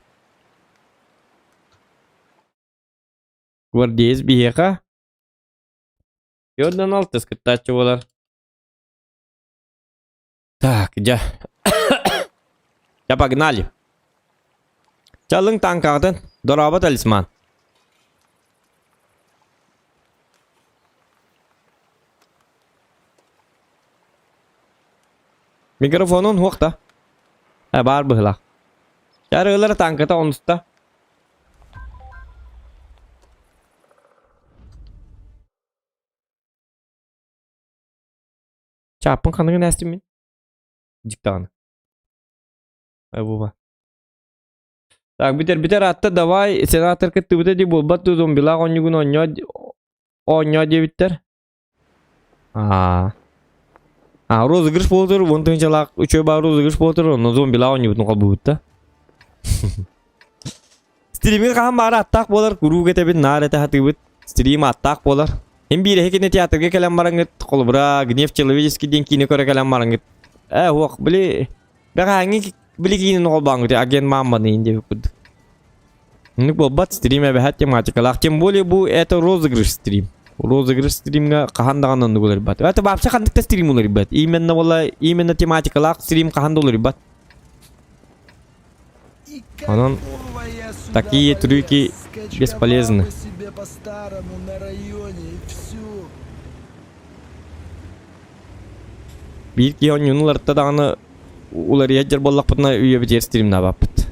Гвардеец биһиэхэ. Түөрдүн алтыс кыттааччы буолар. Так, дьэ. Дьэ, погнали. Чалыҥ таҥкаҕытын. Дорообо, талисман. Микрофонун хуох да. Э, баар быһылаах. Чарыылар таҥката онуста. Чааппын ханыгын ээстим мин? Дьиктаҕына. Ай буба. Так, бүтэр бүтэр атта давай сенатор кыттыбыта дии буолбат дуу зомбилаах оонньугун оонньоо оонньоо диэбиттэр. Аа. А, розыгрыш буолтур, уон тыһыынчалаах үчүгэй баар розыгрыш буолтур, онно зомбилаах оонньуубутун холбуубут да. Стримҥэ хаһан баара аттаах буолар, куруук этэбин, наар этэ сатыыбыт. Стрим аттаах буолар. Һин биир эһи кинотеатрга кэлэн бараҥҥыт, холобура, Гнев человеческий диэн киинэ көрө кэлэн бараҥҥыт. Ээ, уох, били, бэҕэһээҥҥи били киинэни холбооҥҥут, агент маамманыйын диэбит курдук. Инник буолбат, стрим эбэһээт тематикалаах. Тем более бу это розыгрыш стрим. Розыгрыш стримҥа хаһан даҕаны оннук уларыйбат. Это вообще ханнык да стрим уларыйбат. Именно буола, именно тематикалаах стрим хаһан да уларыйбат. Онон такие трюки бесполезны. Биир киһи онньуну уларытта даҕаны уларыйар дьэр буоллахпытына үйэбитигэр стримнаабаппыт.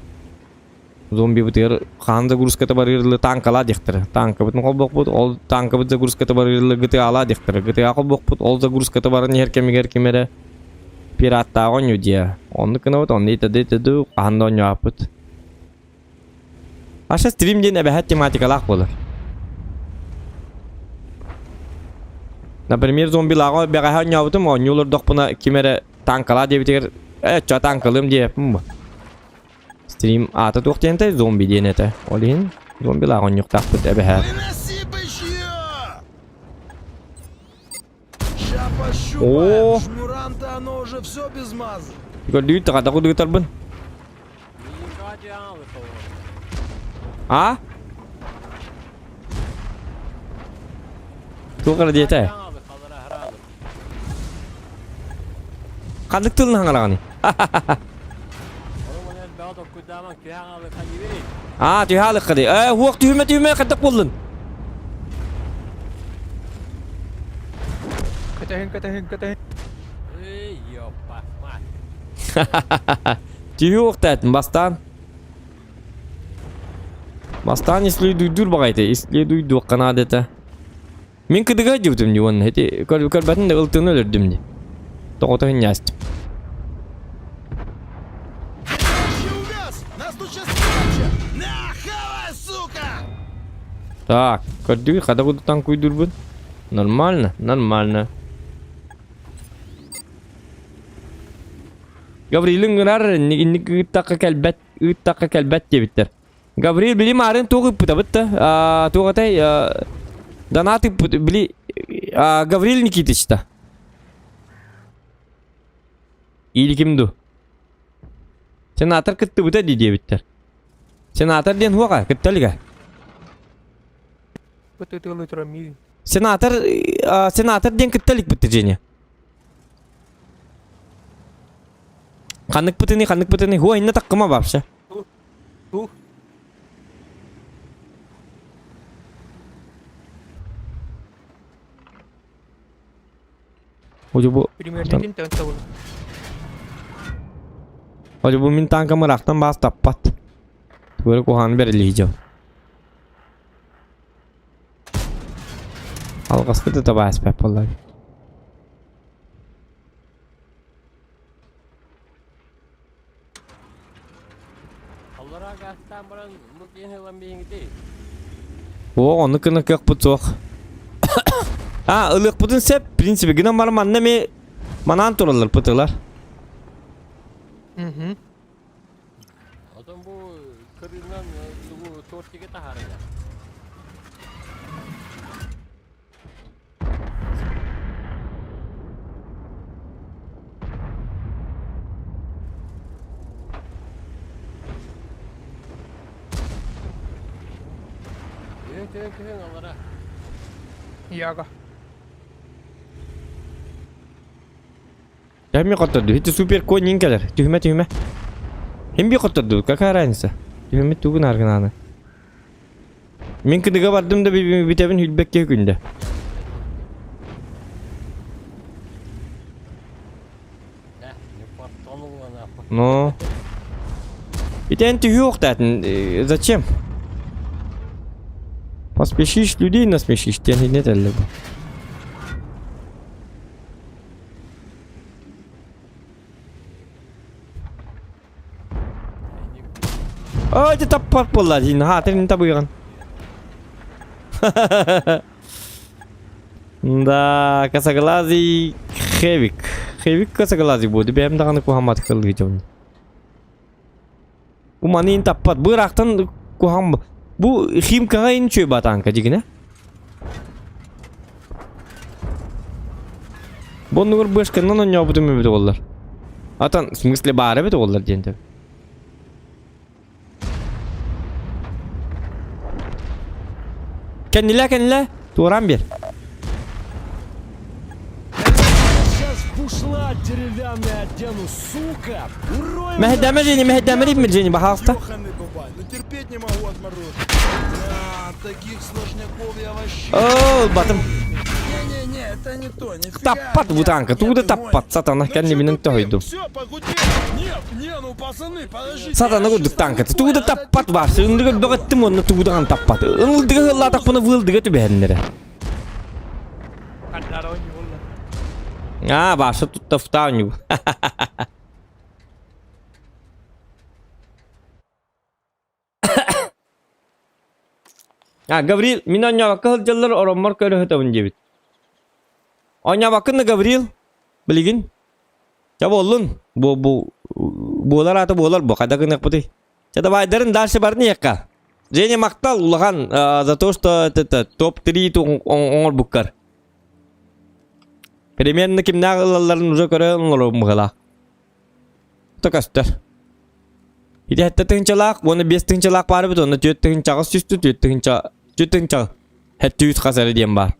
Зомбибытыгар хаан загрузката барыырылы танкалаа диэхтэрэ. Танкабытын холбохпут, ол танкабыт загрузката барыырылы ГТА-лаа диэхтэрэ. ГТА холбохпут, ол загрузката баран иһэр кэмигэр ким эрэ пираттааҕы оонньуу диэ. Оннук гынабыт, онно итд итд хаһан да оонньообоппут. Аша стрим диэн эбэһээт тематикалаах буолар. Например, зомбилааҕы бэҕэһээ оонньообутум, оонньуу олордохпуна ким эрэ танкалаа диэбитигэр, ээ, чо танкалыам диэппин бу. Стрим аата туох диэн этэй? Зомби диэн этэ. Ол иһин зомбилаах оонньуохтаахпыт эбэһээт. О! Көрдүүт тахата кудугутарбын. А? Туох эрэ диэтэ? Ханнык тылын хаҥараҕыный? Аа, түһэ алыкка дии. Ээ, уох түһүмэ түһүмэ хайдах буоллун? Көтөһүн, көтөһүн, көтөһүн. Түһүү уохтаатын бастаан. Бастаан иследуйдуур баҕайыта, иследуйдуохха наада этэ. Мин кыдыга дьыбытым дии уонна ити көрбөтүн да ылтыны өлөрдүм дии. Тоҕото хинньаастым. Так, көрдүгүт хата кудутан куйдурбун. Нормально, нормально. Гаврилын гынар инник ыыттахха кэлбэт, ыыттахха кэлбэт диэбиттэр. Гаврил били маарын туох ыппытабыт да туох этэй донат ыппыт били Гаврил Никитич да или ким ду сенатор кыттыбыта дии диэбиттэр сенатор диэн хуоҕа кытта илигэ сенатор сенатор диэн кытта иликпит Женя ханнык бытыны ханнык бытыны хуа инна таккыма вообще Тух. Бу Бу мин танкам ыраахтан баас таппат. Тугу куһаҕаны бэрилиһи Алҕаспыт да табааспат буолла. Аллараа гаастаан баран бу киһини ылан биһиҥитий? О, ону гына кыахпыт суох. А, ылыахпытын сөп, в принципе, гынан баран манна эмиэ манаан тураллар пытылар. Мгм. Отон бу кырыынан тугу тортиги таһаарыга. Яга. Эми хотторду. Ити супер конь кэлэр. Түһүмэ түһүмэ. Хим би хотторду. Какая разница? Түһүмэ тугун аргынааны. Мин кыныга бардым да бүтэбин хүлбэкке күндэ. Но. Итен түһү Зачем? Поспешишь, людей насмешишь, диэн не этэллэр бу. Ой, это таппар буолла дии, наһаа табыйган. Да, косоглазый Хевик. Хевик косоглазый буолду. Бэйэм даҕаны куһаммат кылгы дьон. Бу манын таппат. Бу ыраахтан куһам. Бу химкаҕа ин чүй батанка дигинэ. Бу оннугар бышканнан онньообутум эбит оҕолор. Атан, в смысле баар эбит оҕолор диэн төп. Кэннилэ, кэннилэ, туораан биэр. Сейчас бушла деревянный одену, сука! Урою Мэһэйдээмэ Женя, мэһэйдээмэ диибин Женя, баһаалыста. Ёханый бабай, ну терпеть не могу отморозить. Да, таких сложняков я вообще... Оо, батым. Не-не-не, это не то, нифига. Таппат бу танка, тугу да таппат, сатана кэннибинэн тоһуйдум. Все, погудели. Нет, не, ну пацаны, подождите. Сатана курдук танка, тугу да таппат бар, ындыгы бөҕөттүм уонна тугу даҕаны таппат. Ылдыга ыллаатахпына вылдыга түбэһэннэрэ. А, Ваша тут тавтаню. А, Гаврил, мин онньообокко сылдьаллар ороммор көрөһөтөбүн диэбит. Онньообоккун да Гаврил, билигин. Ча буоллун, бу бу буолар аата буолар бу, хайда гыныахпытый? Ча давайдарын дальше барны якка. Женя мактал улахан за то, что это топ-3 оҥорбуккар. Примерно кимнээх ылалларын уже көрө оҥоробун быһыылаах. Көстөр. Ити сэттэ тыһыынчалаах, уонна биэс тыһыынчалаах баар эбит, уонна түөрт тыһыынчаҕа сүүстүү, түөрт тыһыынча, түөрт тыһыынча сэттэ үс хас эрэ диэн баар.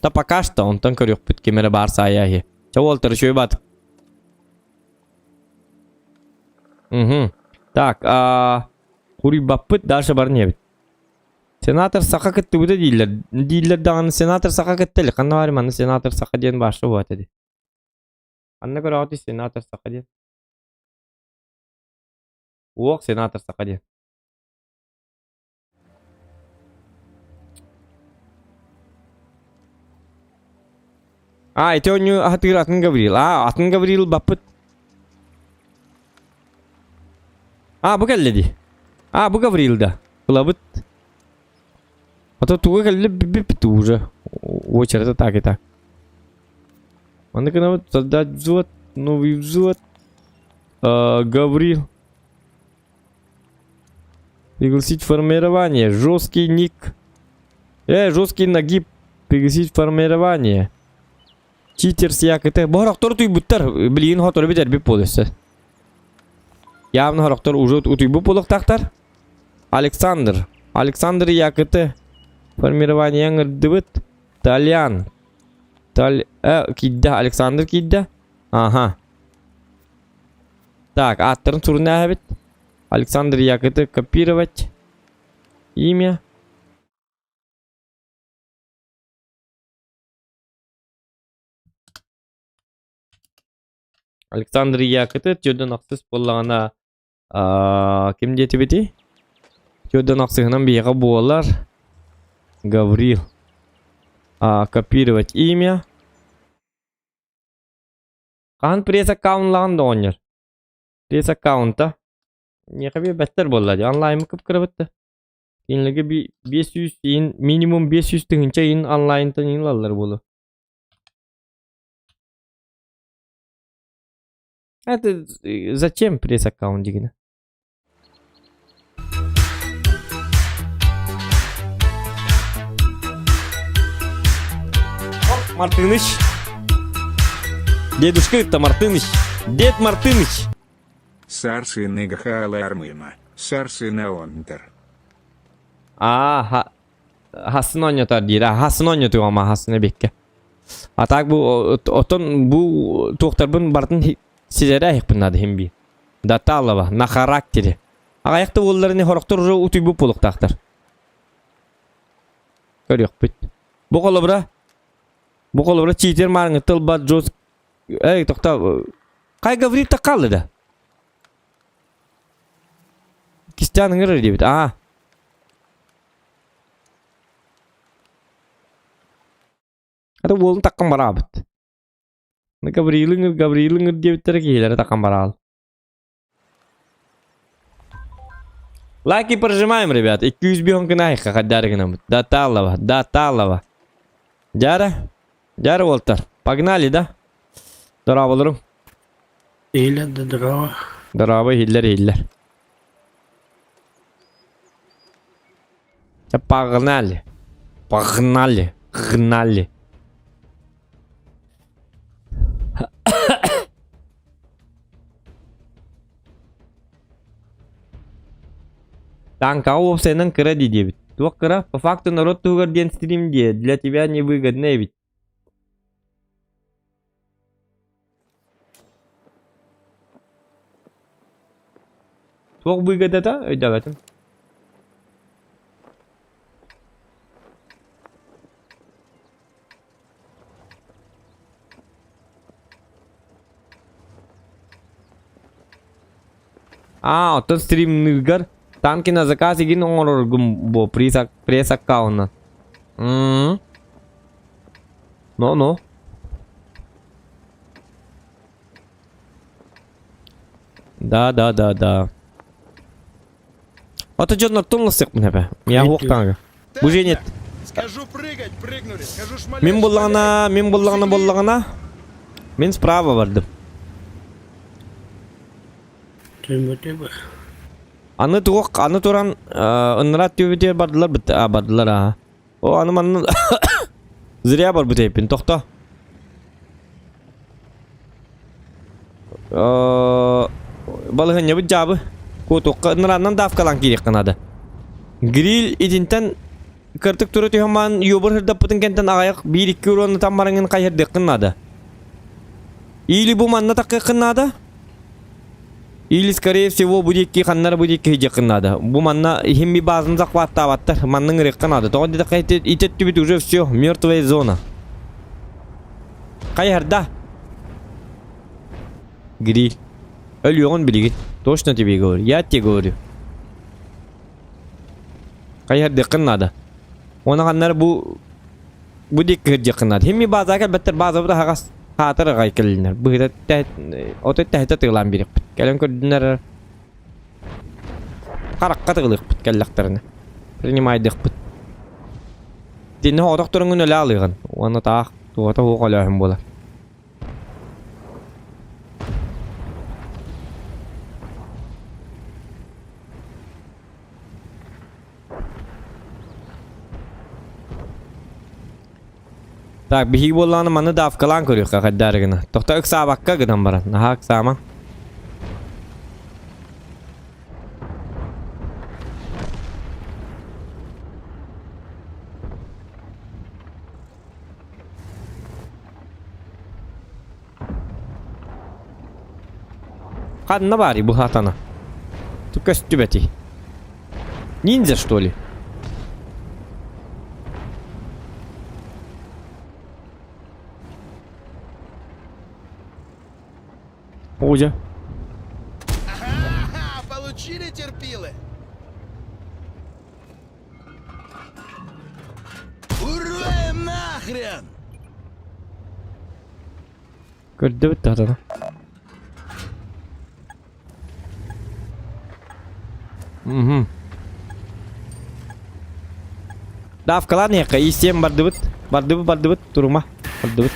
Да пока что, онтон көрүөхпүт ким эрэ баар саайа иһи. Чэ уолтар үчүгэй бат. Угу. Так, а, куруйбаппыт дальше баран иһэбит. Сенатор саха кыттыбыта дииллэр. Дииллэр даҕаны сенатор саха кытта илик. Ханна баар манна сенатор саха диэн баарса буолат эди. Ханна көрөҕүтүй сенатор саха диэн? Уох сенатор саха диэн. А, ити оонньуу аһатыыр атын Гаврил. А, атын Гаврил баппыт. А, бу кэллэ дии. А, бу Гаврил да. Ылабыт. А то туга кэллэ бүппүт уже. Очередь так и так. Маннык гынабыт создать взвод, новый взвод. Гаврил. Пригласить формирование. Жесткий ник. Жесткий нагиб. Пригласить формирование. Читер сиякыты. Бу утуйбуттар. Билигин хотору бүтэрбит буолуса. Явно хорохтор уже утуйбут буолуохтаахтар. Александр. Александр Якыты. Формирование ыҥырдыбыт. Тальян. Таль... киирдэ. Александр киирдэ. Ага. Так, ааттарын сурунаабыт. Александр Якыты копировать. Имя. Александр Якыты төрдөн ахсыс буоллаҕына ким диэтибитий? Төрдөн ахсыһынан биһиэхэ буолар Гаврил. Копировать имя. Хаһан пресс-аккаунлаҕын да оҕонньор? Пресс-аккаунта. Миэхэ биэрбэттэр буолла дии. Онлайнмы кып-кырабыт да. Кинилэргэ 500 иин, минимум 500 тыһыынча иин онлайнтан иин ылаллар буолуо. Это зачем пресс-аккаунт дигинэ? Мартыныч. Дедушка это Мартыныч. Дед Мартыныч. Сарсыны Гахала Армыма, Сарсына Онтер. Аа, хасын оонньотор диир. Хасын оонньотуом, хасын эбикке. А так бу отон бу туохтарбын бартын сизэрэ айыхпын надо химби. Даталова на характере. Аҕайахта уолларыны хорохтор уже утуйбут буолуктаахтар. Көрүөхпүт. Бу холобура бу холобура читер маарыҥы тылбат жос эй тохта Кай говорит так қалды да. Кистян ыҥырыр диэбит. Аа. Ата уолун таккан бараабыт. Гаврилыҥыр, Гаврилыҥыр диэбиттэрэ киһилэрэ таккан бараал. Лайки прожимаем, ребят. 200 гынайха хаддары гынамыт. Да талова, да талова. Дяра, Дяра Уолтер. Погнали, да? Здорово, Или да здорово. Здорово, Хиллер, Хиллер. Погнали. Погнали. Гнали. Танкаҕа уопсайынан кыра дии диэбит. Туох кыра? По факту народ туһугар диэн стрим диэ, для тебя невыгодно эбит. Туох выгодата? Өйдөөбөтүм. Аа, оттон стримныыргар танки на заказ игин оҥороргум бу пресс аккаунна. М. Ну-ну. Да, да, да, да. Ото дьоннортон лысыкпын эбэ. Я хуохтаҥа. Бу же нет. Скажу прыгать, прыгнули. Скажу шмалять, Мин буллаҕына, мин буллаҕына буллаҕына. Мин справа бардым. Аны туох, аны туран ыннарат түбүтүгэр бардылар бит, а бардылар аа. О, аны манна зря барбыт эппин, тохто. Балыһынньабыт дьаабы. Куотуохха ыннарааннан давкалаан киириэххэ наада. Гриль итинтэн кыртык тура түһэн маан юбыр сырдаппытын кэнтэн аҕайах биир-икки уруоннатан бараҥын хайһырдыаххын наада. Или бу манна такыаххын наада, или скорее всего бу диэки ханна эрэ бу диэки сылдьыаххын наада. Бу манна иһин би базаны захваттаабаттар, манна ыҥырыахха наада. Тоҕо диэтэххэ ити өттүбүт уже все, мертвая зона. Хайыһарда? Гриль. Өлүөҕүн билигин. Точно тебе говорю. Я тебе говорю. Хайыһардыаххын наада. Уонна ханна эрэ бу бу диэки сылдьыаххын наада. Химми базаҕа кэлбэттэр, базабыт аһаҕас хаатар аҕай кэллиннэр. Быһыта отой тэһитэ тыылаан биэриэхпит. Кэлэн көрдүннэр харахха тыгылыахпыт кэллэхтэринэ. Принимайдыахпыт. Итиннэ соҕотох туруҥҥун өлө алыаҕын. Уонна таах туота суох өлөөһүн буолар. Так, биһиги буоллаҕына маны давкалаан көрүөххэ хайдаары гына. Тохто ыксаабакка гынан баран. Наһаа ыксаама. Ханна баарый бу хатана? Ту көстүбэтий. Ниндзя, что ли? Оля. Ага, получили терпилы. Ура им нахрен! Көрдөбүт да Угу. Давкалаан иһэххэ истиэн бардыбыт. Бардыбыт, бардыбыт, турума. Бардыбыт.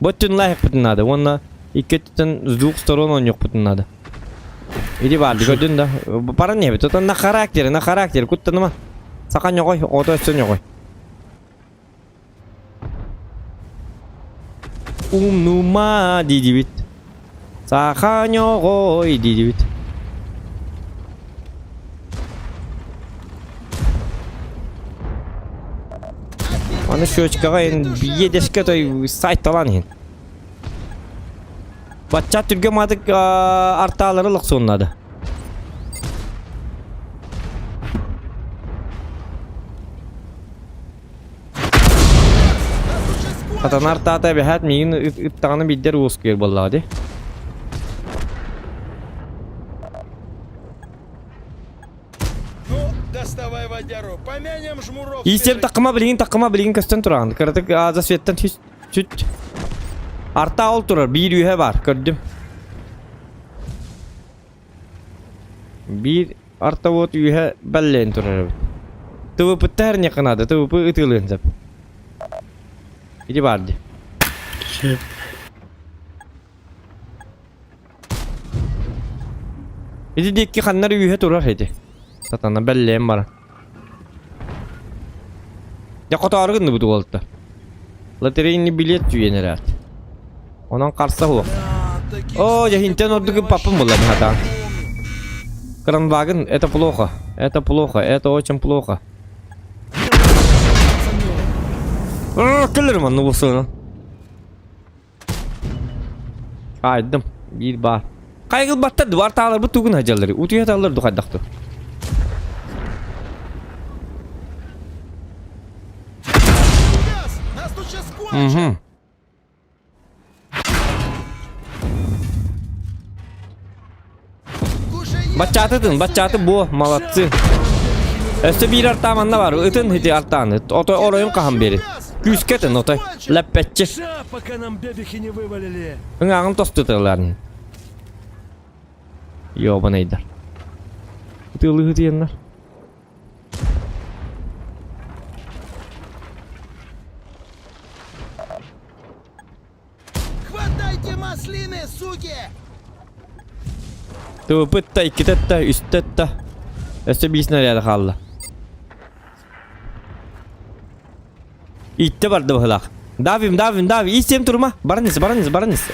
Боттун лайықпытын надо. Уонна икки өттүттэн с двух сторон оонньуохпутун надо. Иди барды көрдүн да. Баран иһэбит. Отон на характере, на характере. Куттаныма. Саха ньоҕой, оҕото өссө ньоҕой. Умнума дидибит. Саха ньоҕой дидибит. Аны щечкаҕа эн биедешке той сайт талан иһин. Бачча түргө матык артаалары лохсуоннады. Сатана артаата эбэһээт миигин ыттаҕына биирдэр уоскуйар буоллаҕа дии. Ну, доставай водяру, помянем жмуров. Иистер такыма билигин такыма билигин көстөн тураҕын. Кыратык аза светтен түс сүт. Арта ол турар биир үһэ бар көрдүм. Биир арта вот үһэ бэллээн турар эбит. ТВП-тар не канада, ТВП ытыылыан сөп. Иди бар ди. Сөп. Ити диэки ханнар үһэ турар ити. Сатана бэллээн баран. Дьэ хотоору гынныбыт уолта. Лотерейный билет түйэн эрээт. Онон харса суох. О, дьэ хинтэн ордук папым була хата. Кранваген, это плохо. Это плохо, это очень плохо. Кэлэр манны буолсуна. Айдым. Биир баар. Хайгылбаттар дубар тааларбыт тугун хадьаллары. Утуйа тааллар духайдахту. Угу. Баччаатытын, баччааты буо, молодцы. Өссө биир артаа манна бар, ытын ити артааны. Отой оройун хаһан бери. Күүскэ ытын отой. Лэппэччи. Ща, пока нам бебехи не вывалили. Ыҥааҕын тостуталларын. Ёбанайдар. Ытыалыы ытыйаннар. Хватайте маслины, суки! Тыпытта, иккитетта, үстетта. Өссө биир снаряда хаалла. Итте барды быһылаах. Давим, давим, давим. Истиэм турума. Баран ис, баран ис, баран ис.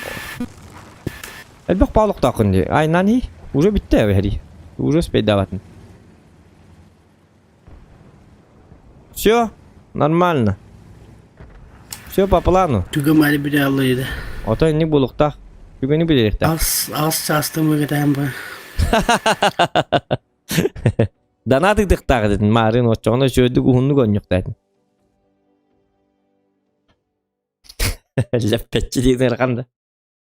Элбэх паалыктааххын дии. Айнан и. Уже бүтте эбэһэри. Уже успейдаабатын. Все, нормально. Все по плану. Түгем али бире аллайды. Ото инник булуктаах. Түгэни билиэхтээх. Ас ас чаастым ыгытаан ба. Донат ыытыктаах этин маарын оччоҕуна үчүгэйдик уһуннук оонньуохтаатын. Лэппэччи диэн ыарахан да.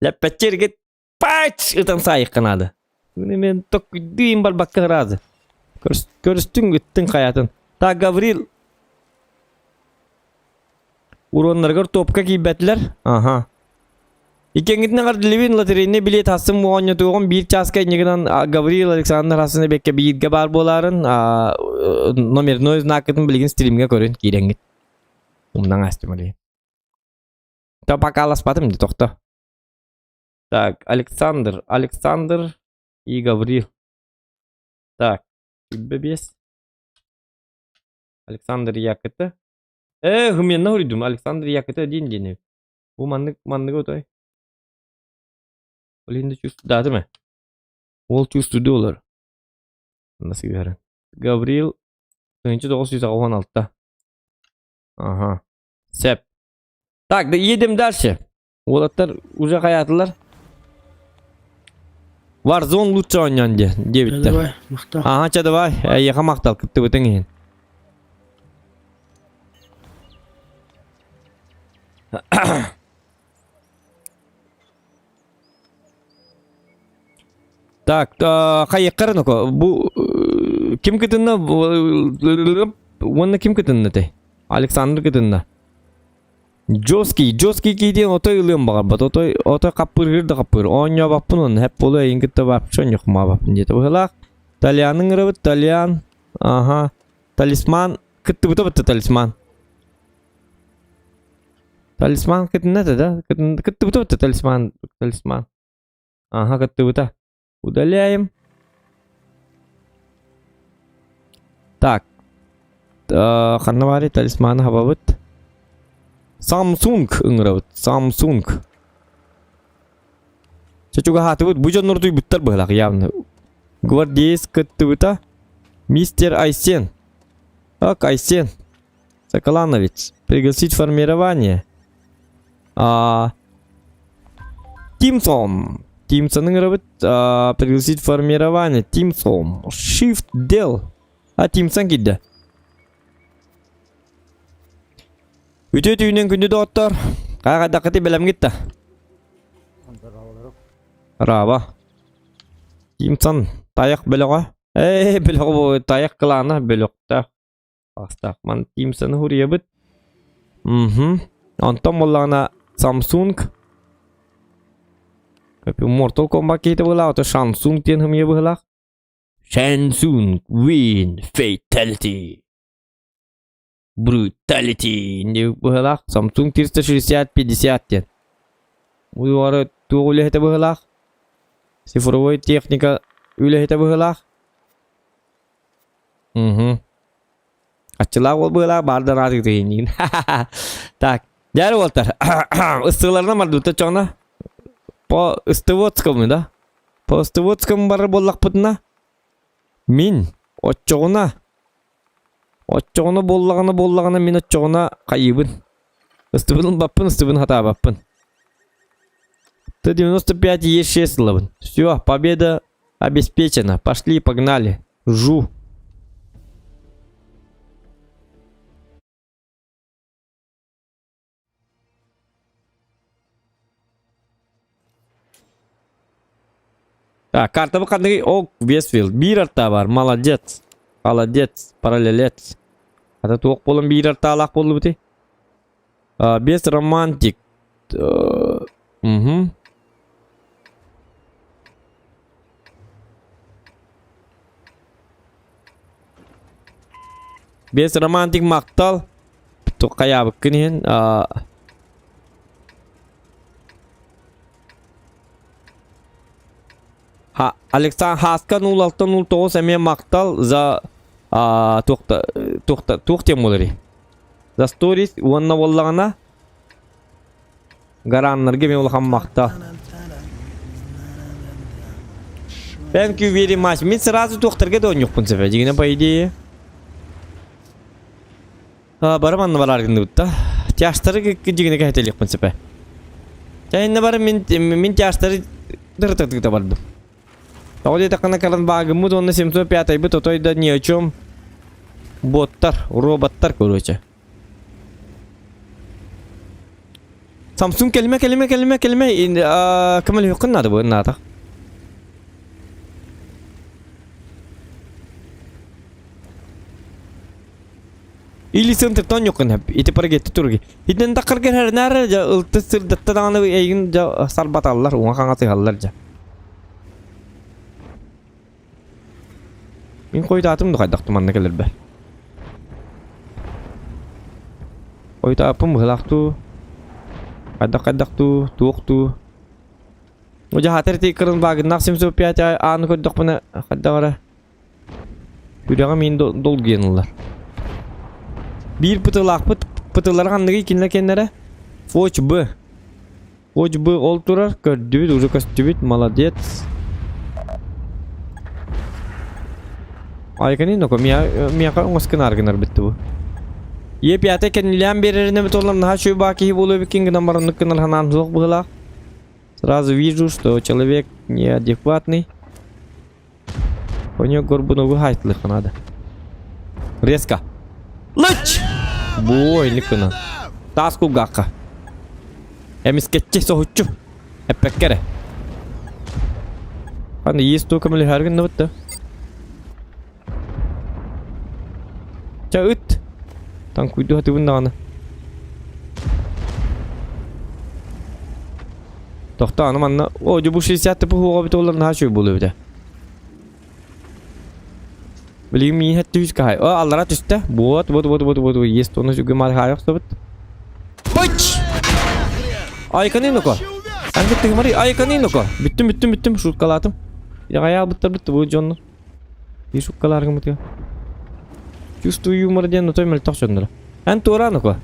Лэппэччи эргит пач ытан саайыкка наада. Мен токкуйдуйум барбакка ыраазы. Көрүстүҥ ыттыҥ хайатын. Так, Гаврил уруоннарыгар топка киирбэтилэр. Аха. Иккиэҥҥитин эҕэрдэлиибин лотерейный билет хассын оонньотуоҕум биир чааска иннигинэн Гаврил Александр Хасыны бэккэ бииргэ баар буолаарын номерной знакытын билигин стримҥэ көрүн киирэҥҥит. Умнаҥ астым олейин. То пока ласпатым ди тохто. Так, Александр, Александр и Гаврил. Так, бес. Александр Якыты. Э, мен уйдум. Александр Якыты один день. Бу маннык маннык отой. Ол енді чувствует, ме? Ол чувствует олар. Nasıl görün? Гаврил 1996. Ага. Сеп. Так, да едем дальше. Уолаттар уже хаятылар. Warzone лучше оонньоон диэ диэбиттэр. Давай, махтал. Аха, чэ давай, эйиэхэ махтал кыттыбытыҥ иһин. Так, хайыахха эрэ бу ким кытынна уонна ким кытынна этэй? Александр кытынна. Жесткий, жесткий киитин отой ылыам баҕарбат, отой, отой хаппыргыр да хаппыр. Оонньообоппун уонна хэп буолуо эйин кытта вообще оонньохмаабаппын диэтэ быһыылаах. Тальянын ырабыт, тальян, аха, талисман, кыттыбыта бытта талисман. Талисман кытынна этэ да? Кыттыбыта бытта талисман, талисман. Ага, кыттыбыта. Удаляем. Так. Ханна баарый талисманы хабабыт. Samsung ыҥырабыт. Samsung. Чочугаһаатыбыт. Бу дьоннор туйбуттар быһылаах явно. Гвардеец кыттыбыта. Мистер Айсен. Ак, Айсен. Соколанович. Пригласить формирование. А, Тимсон. Тимсоны ыҥырабыт. А, пригласить формирование. Тимсон. Shift Del. А Тимсон киирдэ. Үтүө түүнүн күндү доҕоттор. Хайдаххыты бэлэмҥит да? Раба. Тимсон тайах бөлөҕө. Ээ, бөлөҕө бу тайах клана бөлөхтөөх. Бастаах ман Тимсоны хуруйабыт. Мгм. Онтон буоллаҕына Samsung Mortal Kombat киһитэ быһыылаах, ото Samsung диэн хымыйа быһыылаах. Samsung Win Fatality. Brutality диэн быһыылаах. Samsung 360-50 диэн. Уйугары туох үлэһитэ быһыылаах? Цифровой техника үлэһитэ быһыылаах. Мгм. Аччылаах уол быһыылаах баардан аатыгытыгын. Так, дьэ уолтар, ыстыыларынан бардыбыт оччоҕуна. По Ыстыводскому, да? По Ыстыводскому барар буоллахпытына, мин оччоҕуна оччоҕуна буоллаҕына буоллаҕына мин оччоҕуна хайыыбын. Ыстыбын ылбаппын, ыстыбын хатаабаппын. Т-95 Е6 ылабын. Все, победа обеспечена. Пошли, погнали. Жу. Так, карта ханныгый? О, Вестфилд. Биир арта бар. Молодец. Молодец. Параллелец. Ата туох буолан биир артаалаах буоллубутуй? Без романтик. Угу. Без романтик махтал. Хайаабыккын иһин. Ха, Александр Хаска 0609 эмиэ махтал за туохта туохта туох диэн буоларый? За сторис уонна буоллаҕына Гараннарга эмиэ улахан махтал. Thank you very much. Мин сразу туохтарга да оонньуохпун сөп. Дьиҥинэ по идее. Бары манна барар гынныбыт да. Тяжтары дьиҥинэ кэһэтэлиэхпин сөп. Чайынна бары мин мин тяжтары дырытытыта бардым. Тоҕо диэтэххинэ каран баагыммыт уонна 705-айбыт отой да ни о чем боттар, роботтар короче. Samsung кэлимэ кэлимэ кэлимэ кэлимэ көмөлөһүөххүн наада бу наата. Или центртан юкын хап ити парагетти турги. Итинен таккар кэрэрнээр жа ылты сырдатта даҕаны эйигин жа сарбаталлар уҥа хаҥас ыһаллар жа. Мин хойутаатым да хайдах туманна кэлэрбэр. Хойутааппын быһылаах дуу, хайдах хайдах дуу, туох дуу. Дьаһаатар ити кырын баагыннаах 705 ааны көрдөхпүнэ хайдах эрэ Үрэҕим иин долгуйан ылар. Биир пытылаахпыт пытылара ханныгый кинилэр кэннэрэ? Фоч Б. Фоч Б ол турар, көрдүбүт, уже көстүбүт, молодец. Айкани ноко миэхэ оҥос гынаар гынар битти бу. Е пятый кэннилээн биэрэринэ бит олар наһаа үчүгэй баа киһи буолуо эбиккин гынан бараннык гынар санаам суох быһыылаах. Сразу вижу, что человек неадекватный. У нее горбунову хайтлых надо. Резко. Лыч! Бой, ликына. Таас кулгаахха. Эмискэтчи соһуччу. Эппэккэ эрэ. Аны есть туу көмөлөһөр гынныбыт да. Ча ыт. Танкуйду хатыбын даҕаны. Тохтоо, аны манна... О, дьэ бу 60 тыпы хуоҕа бит олар наһаа үчүгэй буолуо эбитэ. Билигин миин хэт түһүс каһай. О, аллара түстэ. Вот, вот, вот, вот, вот, есть оны сүгү мар хаайах собут. Быч! Айканы нуко. Ангы тыгмары айканы нуко. Бүттүм, бүттүм, бүттүм, шуткалаатым. Яғая албыттар бітті бұл дьонну. Bir шуткаларгым бітті. Чувствую юмор диэн отой мөлтөх дьонноро. Эн туора нуко.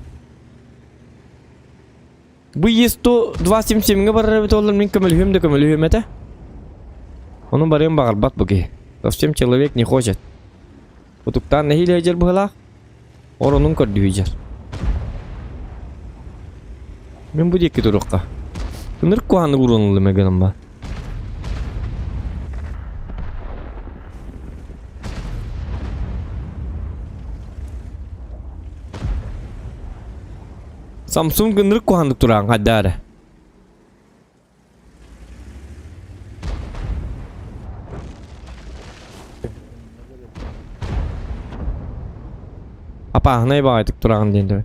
Бу Е10277-ҥэ барар эбит буоллар мин көмөлөһүөм да көмөлөһүөм этэ. Ону барыан баҕарбат бу киһи. Совсем человек не хочет. Утуктаан нэһиилэ сылдьар быһыылаах. Оронун көрдүүдьэр. Мин бу диэки туруохха. Ынырык куһаҕаннык уруонуллум гынан ба. Samsung ынырык куһаҕаннык тураан хайдаа эрэ. Апааһынай баҕайытык тураҕын диэн төбө.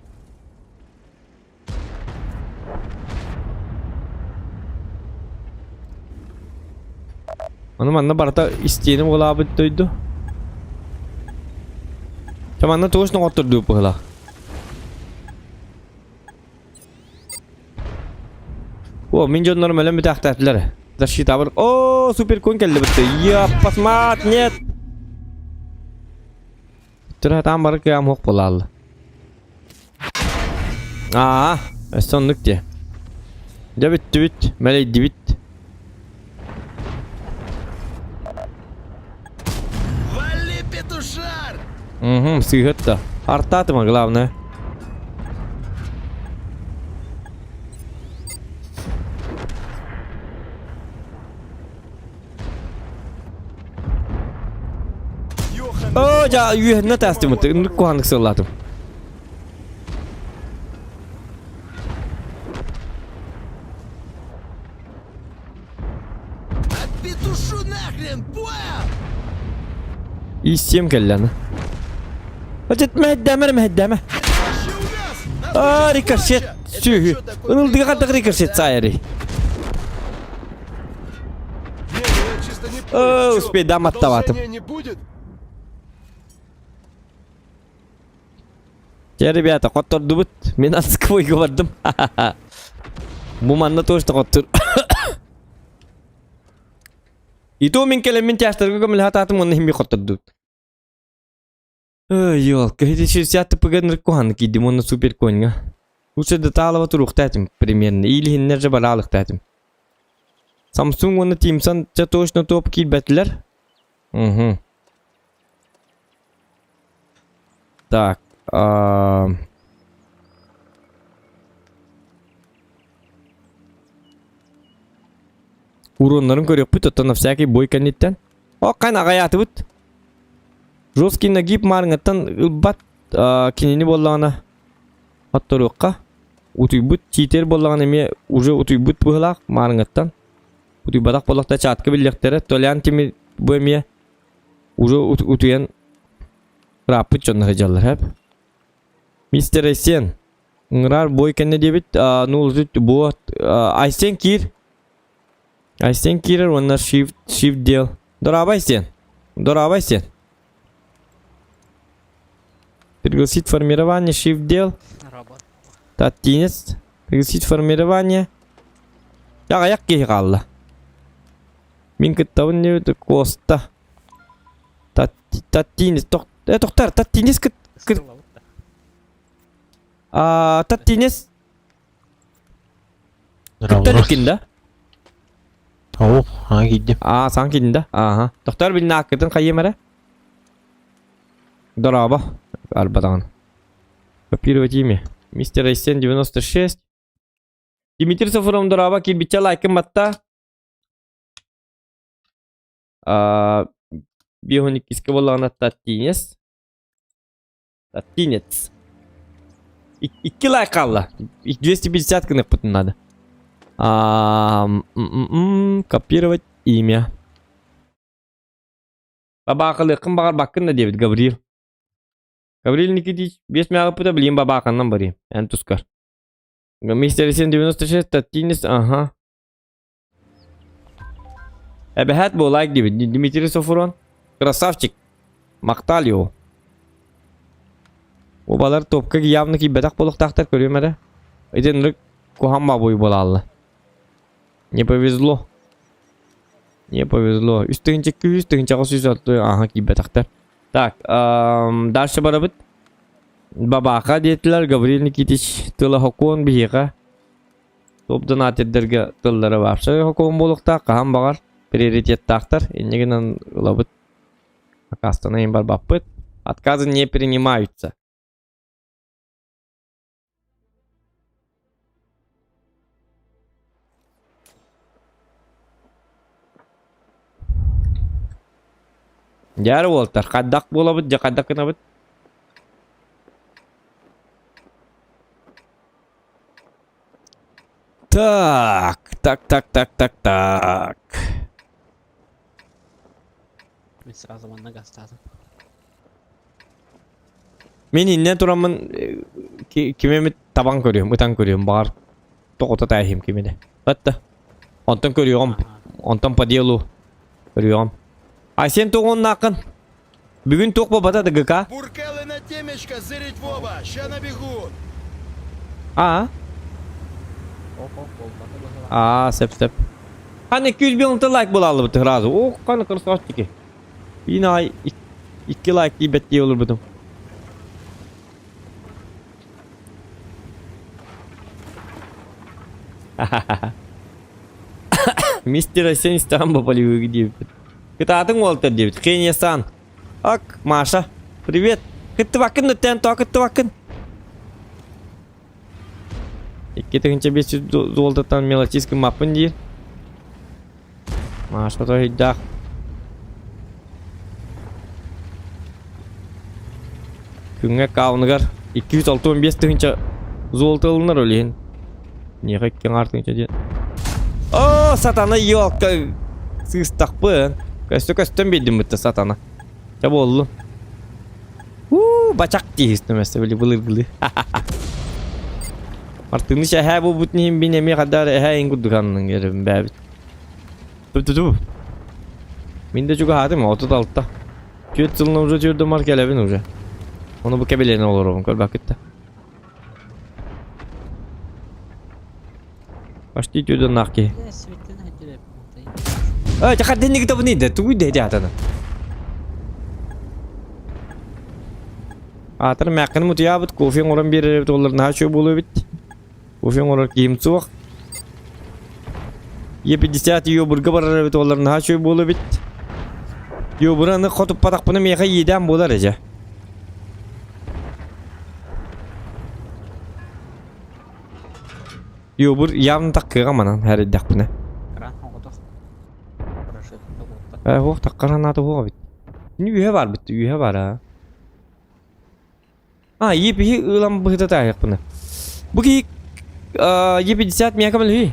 Ону манна барыта истиэнэ буолаабыт дойду. Чэ манна туос ноҕоттордуу быһыылаах. О, мин дьоннорум өлөн бүтээхтээтилэр. Защита О, супер конь кэллэ бытты. Яппасмат, нет! Тура там бары кыам хоқ болалды. Аа, өссө оннук дии. Дьэ бүттүбүт, мэлэйдибит. Вали, петушар! Угу, сыыһыт да. Артаатыма, главное. Оо, дьа, үөһэннэ таастымыт. Ыннык куһааннык сыллаатым. Отпетушу нахрен, понял? Иссиэм кэллэни. Очет мэһэддээмэ мэһэддээмэ. Аа, рикошет. Сүһү. Ынылдыга хардах рикошет саайары. Оо, успейдам аттаватым. Дьэ, ребята, хоттордубут. Мин Москвойга бардым. Бу манна тоже хоттур. И то мин кэлэммин тяжтарга көмөлөһө атаатым уонна химби хоттордубут. Ой, елка, ити 60 ТПГ куһаны киирдим уонна супер коньга. Лучше деталова туруохтаатым примерно. Или хиннер же бараалыктаатым. Samsung уонна Тимсон ча точно топ киирбэтилэр. Угу. Так. А... Уроннарын көрүөхпүт, оттон на всякий бой кэнниттэн. О, кан аҕайаатыбыт. Жесткий нагиб маарыҥҥаттан ылбат кинини буоллаҕына отторуохха. Утуйбут читер буоллаҕына эмиэ уже утуйбут быһыылаах маарыҥҥаттан. Утуйбатах буоллахта чатка биллиэхтэрэ. Толян тимир бу эмиэ уже утуйан ырааппыт дьоннор сылдьаллар хэп. Мистер Айсен, ыҥыраар бой кэннэ диэбит, ну бу Айсен киир. Айсен киирэр уонна shift shift дел. Дорообо Айсен. Дорообо Айсен. Пригласить формирование shift дел. Таттинец. Пригласить формирование. Аҕыйах киһи хаалла. Мин кыттабын диэбит Коста. Таттинец. Э, тохтар, Таттинец кыт... А, Таттинец Кыттар иккин да? Оо, аҥа киирдим. Аа, саҥа киирдин да? Ааха. Тохтор билин ааккытын хайыам эрэ? Дорообо. Арбатаҕын. Копировать имя. Мистер Айсен 96. Дмитрий Софронов дорообо киирбиччэ лайкын батта. Бионик иске буоллаҕына Таттинес. Таттинец. Икки лайк хаалла. 250 гыныахпытын надо. Копировать имя. Бабаакалыаххын баҕарбаккын да диэбит Гаврил. Гаврил Никитич биэс мээҕиппитэ билигин бабааканнан барыам. Эн тускар. Мистер 96 Таттинец, ага. Эбэһээт бу лайк диэбит Дмитрий Софрон. Красавчик. Махтал его. Убалар топка явно киирбэтэх буолуохтаахтар көрүөм эрэ. Ити ынырык куһаҕан баабуй буолаалла. Не повезло. Не повезло. Үс тыһыынча күүс, тыһыынчаҕа сүүс алты ааһа киирбэтэхтэр. Так, дальше барабыт. Бабаха диэтилэр Гаврил Никитич тыла хокуон биһиэхэ. Топ донатердарга тыллара вообще хокуон буолуохтаах, хаһан баҕар приоритеттаахтар. Инньэ гынан ылабыт. Акастанайын барбаппыт. Отказы не принимаются. Дьэ уолтар, хайдах буолабыт, дьэ хайдах гынабыт? Так, так, так, так, так, так. Мен сразу манна гастаатым. Мин иннен тураммын ким эмит табан көрүөм, ытан көрүөм, баҕар тоҕото тааһым кими де. Батта. Онтон көрүөҕүм, онтон по делу көрүөҕүм. Айсен тугуннааххын? Бүгүн туох буолбата да ГК? Буркелы на темечко, зырить в оба, ща набегут. А? А, сеп сеп. Ханы 201 лайк буолаллыбыт сразу. Ох, ханы красавчики. Биин ай 2 лайк тиийбэт дии олорбутум. Мистер Асен Стамба полевые диэбиппит. Кытаатыҥ уолтар диэбит. Кениясан. Ак, Маша. Привет. Кыттыбаккын да тоҕо кыттыбаккын. 2500 золототтан мелочист гыммаппын диир. Маша тоһуйдаах. Күҥҥэ кауныгар 265 тыһыынча золото ылынар ол иһин. Миэхэ икки аҥаар тыһыынча диэн. О, сатана елка сыыстахпын. Көстө көстөн биэрдим бытта сатана. Чэ буоллун. Уу, бачак тииһистим өссө били былыргылыы. Мартыны шэһээ буолбутун иһин мин эмиэ хадаар эһээ иҥ курдук аннын эрэбин бээбит. Ту-ту-ту. Мин да чугаһаатым 36. Түөрт сылынан уже түөрдүм кэлэбин уже. Ону бу кэбилэнэ олоробун көрбөккүт да. Почти түөрдүннаах киһи. Эй, чахардинник табыны да, тугуй да атана. Аатыр мээххин мутуйаабыт, кофе оҥорон биэрэр эбит оллар наһаа үчүгэй буолуо эбит. Кофе оҥорор киһим суох. Е50 Йобурга барар эбит оллар наһаа үчүгэй буолуо эбит. Йобуру аны хотуппатахпына миэхэ иэдээн буолар эдьэ. Йобур явно таккыга манан хэрийдэхпинэ. Э, хуох таккара наата хуох эбит. Ini үһэ бар бит, үһэ бар а. А, ЕПХ ылан быһыта таайыахпына. Бу киһи Е50 миэхэ мөлүһүй.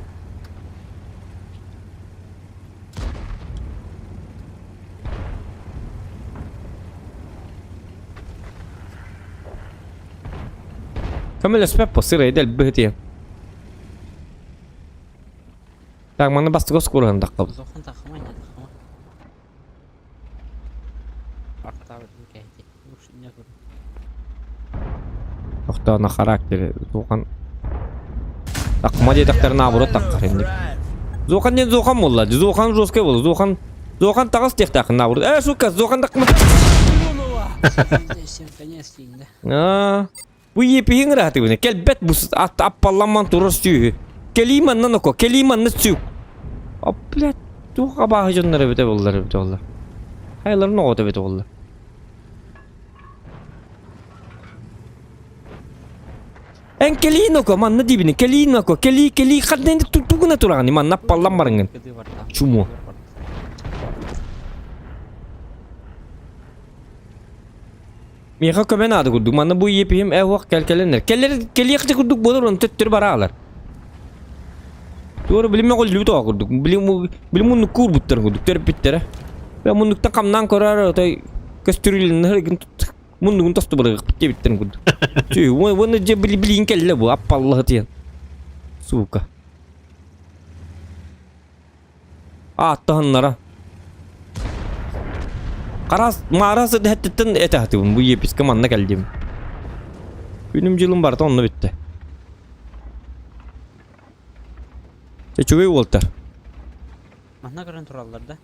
Көмөлөспөт бу сырайда элбэхитиэн. Так, манна бастыгы оскураһын таххабыт. Охтоо на характере Зухан Такма диэтэхтэрин наоборот таххар инник. Зухан диэн Зухан буолла. Зухан жесткий буолла. Зухан Зухан таҕыс диэхтээххин наоборот. Э, сука, Зухан такма. Аа, бу епиһиҥ ыраатыбына кэлбэт бу аппалламман турар сүөһү. Кэлии манна ноко, кэлии манна сүк. А, блядь, туох абааһы дьоннор эбитэ буоллар эбитэ буолла. Хайаларын оҕото эбитэ буолла. Эн кэлии ноко, манна диибини, кэлии ноко, кэлии, кэлии, ханна тугуна тураҕын, манна аппаллан барыҥын. Чуму. Миэхэ көмө наада курдук. Манна бу епиһим э уох кэл кэлэннэр. Кэлэр кэлиэхчэ курдук буолар он төттөрү бараалар. Туора билим оҕоллубут оҕо курдук. Билим билим муннук куурбуттар курдук төрөппүттэрэ. Бе муннуктан хамнаан көрөр отой көстүрүлүннэр муннугун тосту барыгыппыт диэбиттэрин курдук. Чүй, уонна дьэ били билиин кэллэ бу аппаллаһы тиэн. Сука. Ааттаһыннара. Харас маара сыдэһэттиттэн этэхтибин бу еписка манна кэлдим. Күнүм дьылым барыта онно бүттэ. Үчүгэй уолтар. Манна көрөн тураллар да.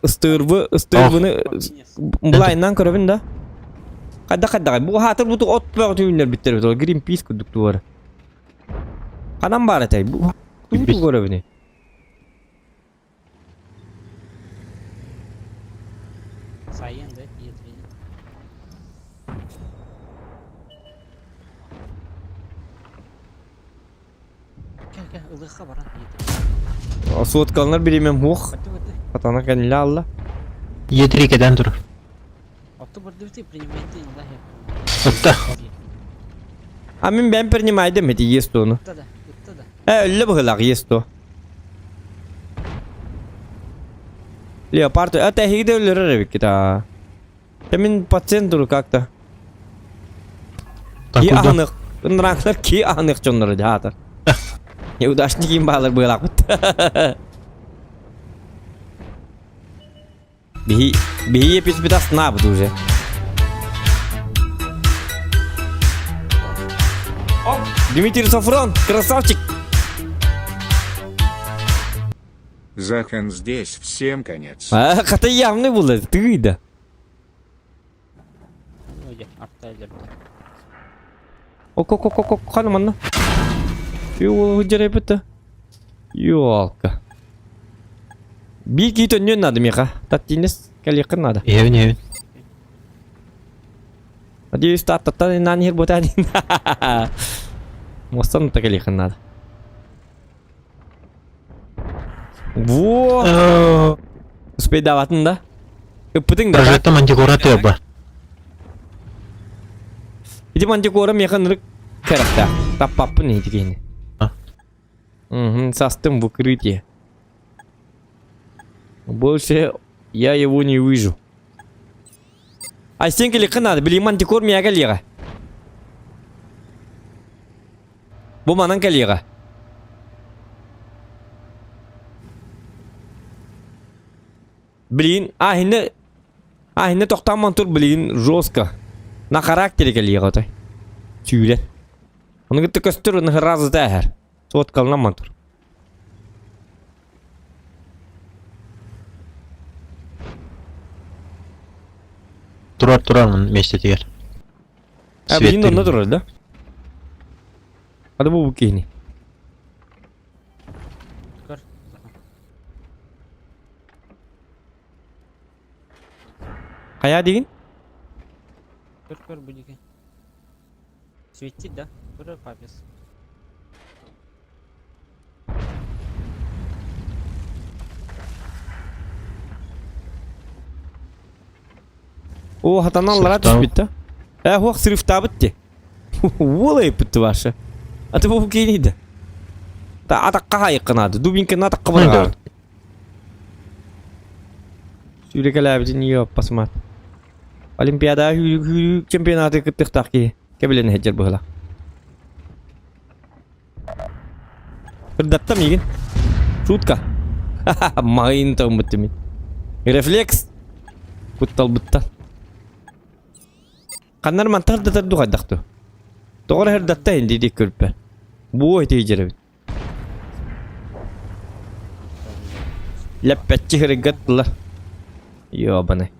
Ыстыырбы, ыстыырбыны былайынан көрөбүн да. Хайда хайдаҕай бу хаатыр буту от бөҕө түүннэр бүттэр Гринпис курдук туора. Ханан баар этэй? Бу туу көрөбүнүй? Сайын да иэтрини. Кэ кэ ылыахха баран иэтрини. Суоткаланар бириэмэм суох. Сатана кэннилэ алла. Иэтри кэтэн турар. А мин бэйэм принимайдым эти естону. Э, өллө быһылаах есто. Леопард, это эһиги да өлөрөр эбиккит аа. Мин по центру как-то. Ки аһынык, ынраҥнар ки аһынык дьоннору дьаатар. Неудачник им баалар быалаахпыт. Биһи биһи еписпит астынаабыт уже. Дмитрий Софрон, красавчик! Захан здесь всем конец. А, хата явный был, ты да. Ок-ок-ок-ок, хана манна. Йоо, дерепета. Ёлка. Биир киһи төннүөн надо миэхэ. Таттинес кэлиэххин надо. Иһэбин иһэбин. Надеюсь, тааттаттан иннан иһэр буотаа дин. Муостан та кэлиэххин надо. Во! Успейдаватын да? Ыппытыҥ да? Прожекта мантикора тыаба. Ити мантикора миэхэ ынырык кэрэхтээх. Таппаппын ити киһини. Угу, састым в укрытие. Больше я его не вижу. Айсен келиэххэ надо, билигин мантикор миэхэ кэлиэҕэ. Бу манан кэлиэҕэ. Блин, а хинне а хинне тохтоон тур блин жестко. На характере кэлиэҕэ отой. Сүүрэн. Ону кытта көстөр оны сразу тээһэр. Соткалынан тур. Турар турар миэстэтигэр. А блин онно турар да? Ады бу киһини. Хайа дигин? Көр көр бу диги. Светит да? Көр папис. О, хатанан лара түспүт да. Э, хуох срифтаабыт ти. Уол ыйыппыт ваша. А ты бу киинийде. Та атакка хайыккынаады. Дубинканы атакка быраҕаҕын. Сүүрэкэлээбитин йоппасмат. Олимпиада сүүрүк чемпионаты кыттыхтаах киһи. Кэбилэн иһэддьэр быһыла. Ырдатта миигин. Шутка. Маҕайын тоҥмут мин. Рефлекс. Кутталбыттан. Ханнар мантар да тарду хайдахту. Тоҕор эрдатта инди дик көрпө. Бу ити дьэрэбит. Лэппэтчи хырыгаттылар. Ёбаны.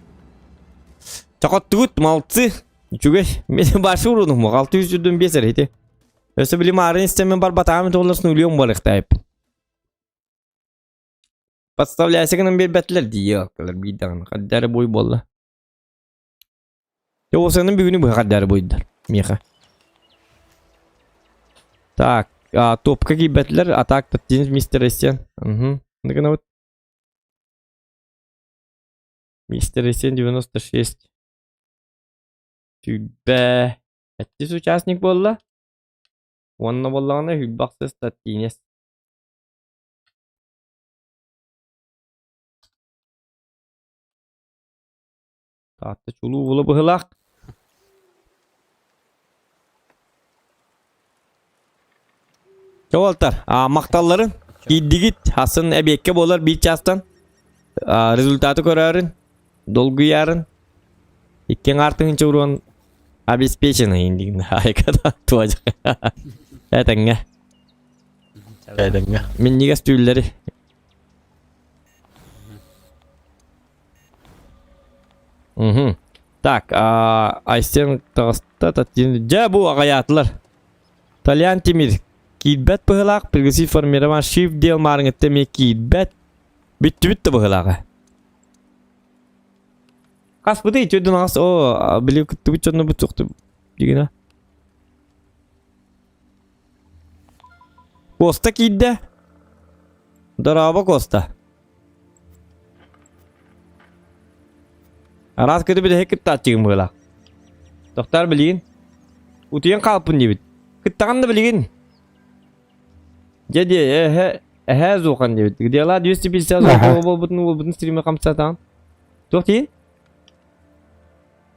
Чакоттугут молодцы. Үчүгэй. Мен башы урунум. 625 эрэ ити. Өссө били маарын истэммин барбатаҕым туолларсын үлүөм буолуохтаайыппын. Подставляйся гынан биэрбэтилэр дии ёлкалар биир даҕаны хардары буй буолла. Дьэ уопсайынан бүгүнү быһа хардары буйдар миэхэ. Так, а, топка киирбэтилэр, а так Татьяна мистер Эстен. Угу. гынабыт. Мистер Эстен 96. Түбэ. Сэттис участник буолла. Уонна буоллаҕына Хүлбахсыс Таттинес. Таатта чулуу була быһылаах. Чоҕалтар, махталларын киирдигит асын эбиэккэ буолар биир чаастан результаты көрөөрүн, долгуйаарын икки аҥаар тыһыынча уруон обеспеченный диин айкада туожа этэҥҥэ Этэҥҥэ. Минньигэс түүллэри Угу. Так, Айсен таҕыста Татьяна. Дьэ бу аҕайаатылар. Тальян Тимир киирбэт быһылаах, пригласить формирован шиф дел маарыҥытта эмиэ киирбэт. Бүттүбүт да быһылааҕа. Хаспытый төрдүн аҕас о били кыттыбыт дьонно бут суохту дигина. Коста киирдэ. Дорообо Коста. Араас көтү бүтэһик кыттааччыгын быһыылаах. Тохтоор билигин. Утуйан хаалпын диэбит. Кыттаҕын да билигин. Дьэ диэ, эһэ, эһэ зухан диэбит. Дела 250 золото буолбутун уолбутун стриме хамсатаан. Туох диин?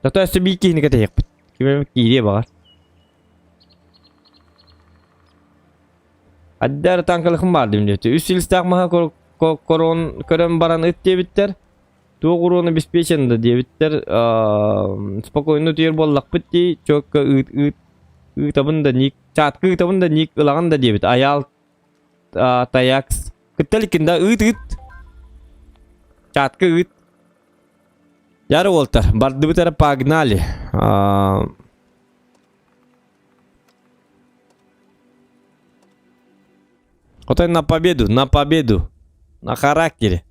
Зато өссө биир киһини кэтэһиэхпит. Ким эмэ киириэ баҕар. Аддар танкалыхым баар дим диэбит. Үс силистээх маһа корон көрөн баран ыт диэбиттэр. Туох урон обеспечен да диэбиттэр. Спокойно утуйар буоллахпыт дии. Чокка ыыт ыыт ыытабын да ник чатка ыытабын да ник ылаҕын да диэбит. Аял Таякс. Кытта иликкин да ыыт ыыт. Чатка ыыт. Яр уолтар, бардыбыт эрэ погнали. Отой на победу, на победу. На характере.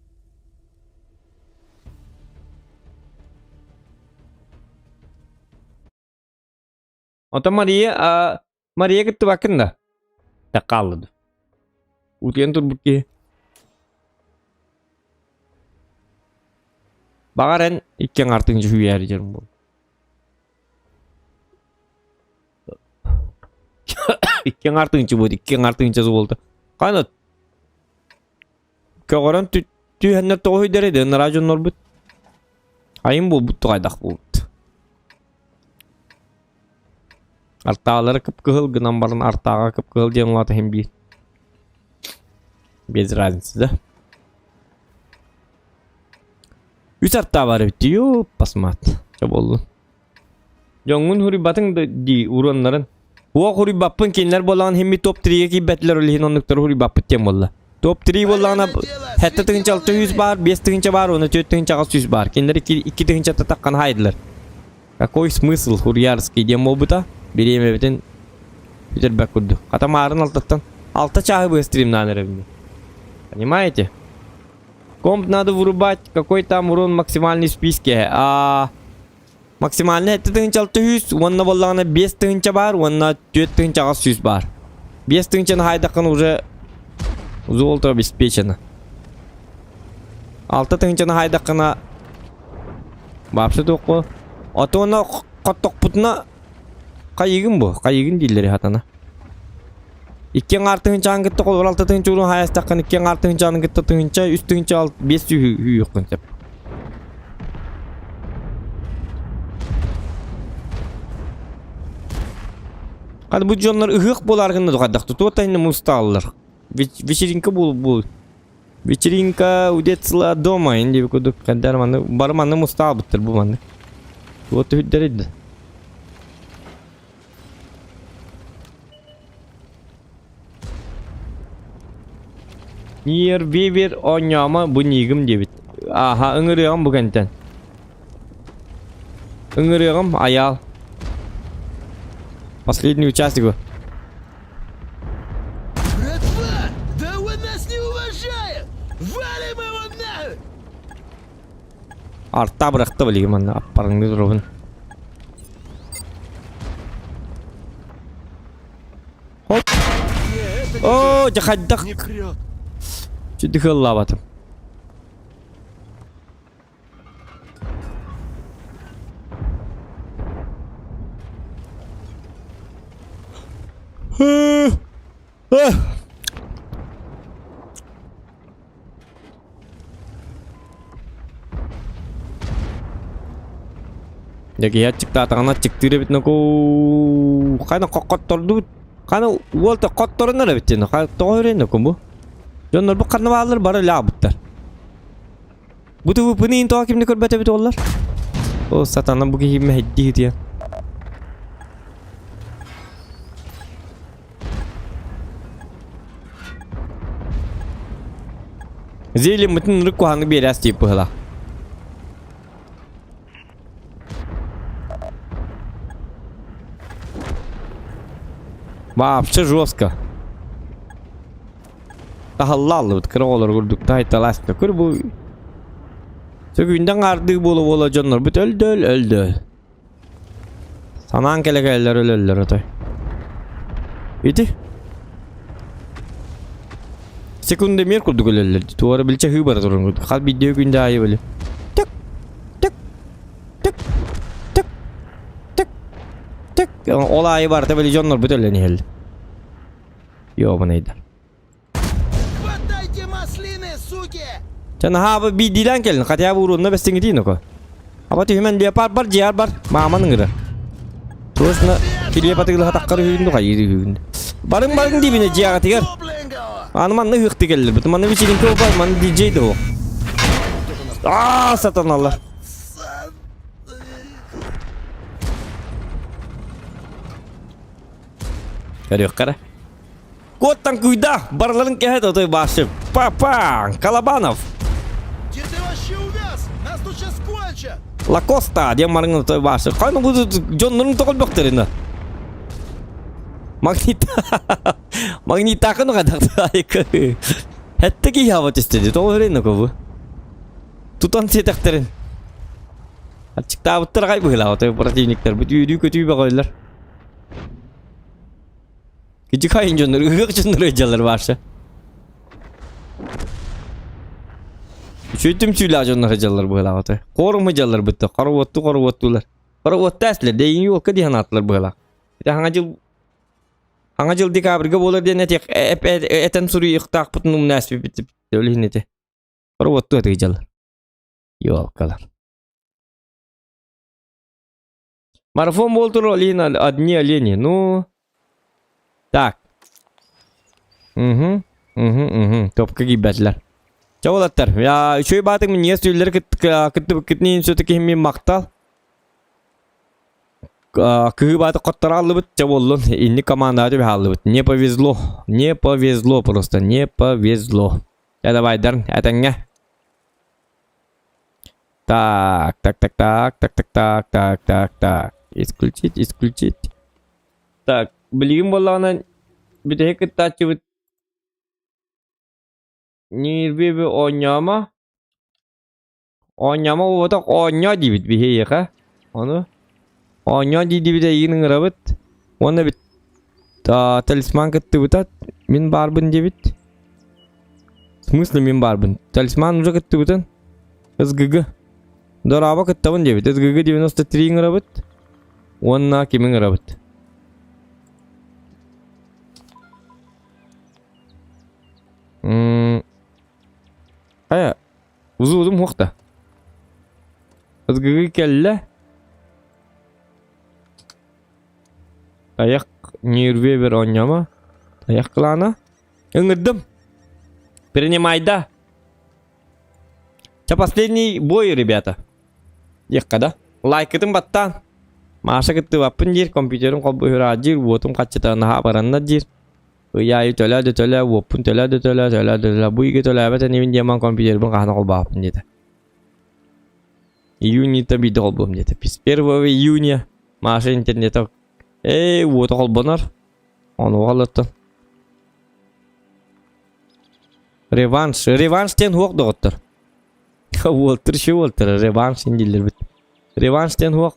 Ото Мария, а, Мария кыттыбаккын да? Такаллыды. Утуйан турбут киһи. Баҕар эн икки аҥаартыҥ дьүһүйээри дьарым буол. Икки аҥаартыҥчы буолт, икки аҥаартыҥча буолта. Хана көҕөрөн түһэннэр тоҕо өйдөрө да ынараа дьоннорбут. Айым буолбут туҕайдах буолбут. Артаалары кып-кыһыл гынан баран артааҕа кып-кыһыл диэн улаата иһин биир. Без разницы, да? Үс артаа бар эбит дии, посмат. Чэ буоллун. Дьоҥҥун хуруйбатыҥ да дии уруоннарын. Уох хуруйбаппын кинилэр буоллаҕына химми топ 3-гэ киирбэтилэр ол иһин оннуктары хуруйбаппыт диэн буолла. Топ 3 буоллаҕына 7 600 баар, 5 баар, уонна 4 800 баар. Кинилэр 2 таххан хаайдылар. Какой смысл хуруйарский диэн буолбута. Бириэмэбитин бүтэрбэт курдук. Хата маарын алтаттан алта чааһы быһа стримнаан эрэбин. Понимаете? Комп надо вырубать, какой там урон максимальный в списке. А, максимальный 7 600, уонна буоллаҕына 5 тыһыынча баар, уонна 4 800 баар. 5 тыһыынчаны хаайдаххына уже золото обеспечено. 6 тыһыынчаны хаайдаххына вообще туохху. Ото уонна хоттохпутуна хайыгын бу, хайыгын дииллэри хатана. Икки аҥаар тыһыынчаан кытта холобур 6 тыһыынча уурун хаайастаххына икки аҥаар тыһыынчааны кытта тыһыынча, 3 тыһыынча 500 үүйүөххүн сөп. Ханы бу дьоннор ыһыах буолаар гына хайдах тута тайны мустааллар. Вечеринка бул бул. Вечеринка у детства дома инди кудук кадар маны бары маны мустаалбыттар бу маны. Вот үддерид. Нир бибир оонньоомо бу нигим диэбит. Аха ыҥырыаҕым бу кэнтэн. Ыҥырыаҕым айаал. Последний участок. Братва, да он нас не уважает! Валим его нахуй! Арта бырахта билигин манна аппарыңды туругун. Хоп. О, дьэ хайдах. Не прет. Чүдү кыллаабатым. Дьэ киһи аччыктаатаҕына аччыктыыр эбит нокуу хана хоххоттордубут хана уол да хотторунар эбит диэн тоҕо өрөөн нокум бу дьоннор бу ханна бааллар бары лаабыттар бу тубуппун тоҕо кимни көрбөт эбит уоллар о сатана бу киһи мэһэйдии диэн Зелиммытын ынырык куһаҕаннык биэрээс диир быһыылаах. Вообще жестко. Таһаллааллыбыт кыра оҕолор курдук таайталаастар. Көр бу Сөгүндэн аардыы буола-буола дьоннорбут өлдөөл өлдөөл. Санаан кэлэ кэлэллэр өлөллөр отой. Ити. Секунда мер курдук өлөллөр. Туора билчэ хыы бара туран курдук. Хас биирдии күндэ аайы били. Тык! Тык! Ол аайы барыта били дьоннорбут өлөн иһэллэр. Ёбаныйдар. Хватайте маслины, суки! Чэ наһаа бу биирдиилээн кэлин, хотя бы уруонна бэстиҥитиин око. Аба түһүмэн леопард бар, дьиэр бар, мааман ыҥырар. Срочно килиэп атыылаһа таххар үһүгүн ду хайыыр үһүгүн. Барыҥ барыҥ диибинэ дьиэҕитигэр. Аны манна ыһыахты кэллэрбит. Манна вечеринка буолбат, манна диджей да суох. Аа, сатаналар. Көрүөххэ эрэ. Куоттан куйда, барыларын кэһэт отой башы. Папа, Колобанов. Где ты вообще увяз? Нас тут сейчас кончат! Лакоста диэн марыҥ отой башы. Хайны бу дьоннорун тоҕолбохторына. Магнит. Магнитакын хайдах Хэтте киһи аба түстedi. Тоҕо өрейн бу. Тутан сиэтэхтэрин. Аччыктаабыттар аҕай быһыылаах отой противниктар. Бу үөрүү көтүү бөҕөллөр. Кичикайын дьоннор, ыһыах дьоннор ыдьалар баарса. Үчүгэй түмсүүлээх дьоннор ыдьаллар быһыылаах отой. Қорум ыдьаллар бытта, хоруотту хоруоттулар. Хоруоттаас дэйин юлка диэн ааттылар быһыылаах. Ити хаҥа дьыл хаҥа дьыл декабрьга буолар диэн этиэх этэн суруйуохтаахпытын умнаспиппит ол иһин ити. Хоруотту этигдьаллар. Ёлкалар. Марафон буолтур олин одни олени. Ну, так. Угу, угу, угу. Топка киирбэтилэр. Чэ уолаттар, я үчүгэй баатыҥ минньигэс түүллэри кыттыбыккытын все-таки мин махтал. Кыһыы бааты хотторо аллыбыт, чэ буоллун, инник командаҕа түбэһэ аллыбыт. Не повезло, не повезло просто, не повезло. Чэ давайдар, этэҥҥэ. Так, так, так, так, так, так, так, так, так, так. Исключить, исключить. Так, билигин буоллаҕына бүтэһик кыттааччыбыт Ньирбиби оонньоомо. Оонньоомо буолбатах оонньоо диибит биһиэхэ. Ону оонньоо дии-диибит эйигин ыҥырабыт. Уонна бит талисман кыттыбыта мин баарбын диэбит. В смысле мин баарбын? Талисман уже кыттыбытын. СГГ. Дорообо кыттабын диэбит. СГГ 93 ыҥырабыт. Уонна кими ыҥырабыт? М Хайа, узуудум хуохта. СГГ кэллэ. Тайах нерве бер оонньоомо. Тайах клана. Ыҥырдым. Принимай да. Це последний бой, ребята. Диэххэ да. Лайкытын баттаан. Маша кыттыбаппын диир, компьютерым холбуһура диир, уотум хаччыта наһаа баранна диир. Ыйаайы төлөө да төлөө, уоппун төлөө да төлөө, төлөө да төлөө. Бу ыйга төлөөбөт инибин диэман компьютербин хаһан холбооппун диэтэ. Июньта биирдэ холбуом диэтэ. 1 июня Маша интернета ээ уота холбонор. Ону оттон. Реванш. Реванш диэн хуох доҕоттор. Уолтыр ши уолтыр. Реванш дииллэрбит. Реванш диэн хуох.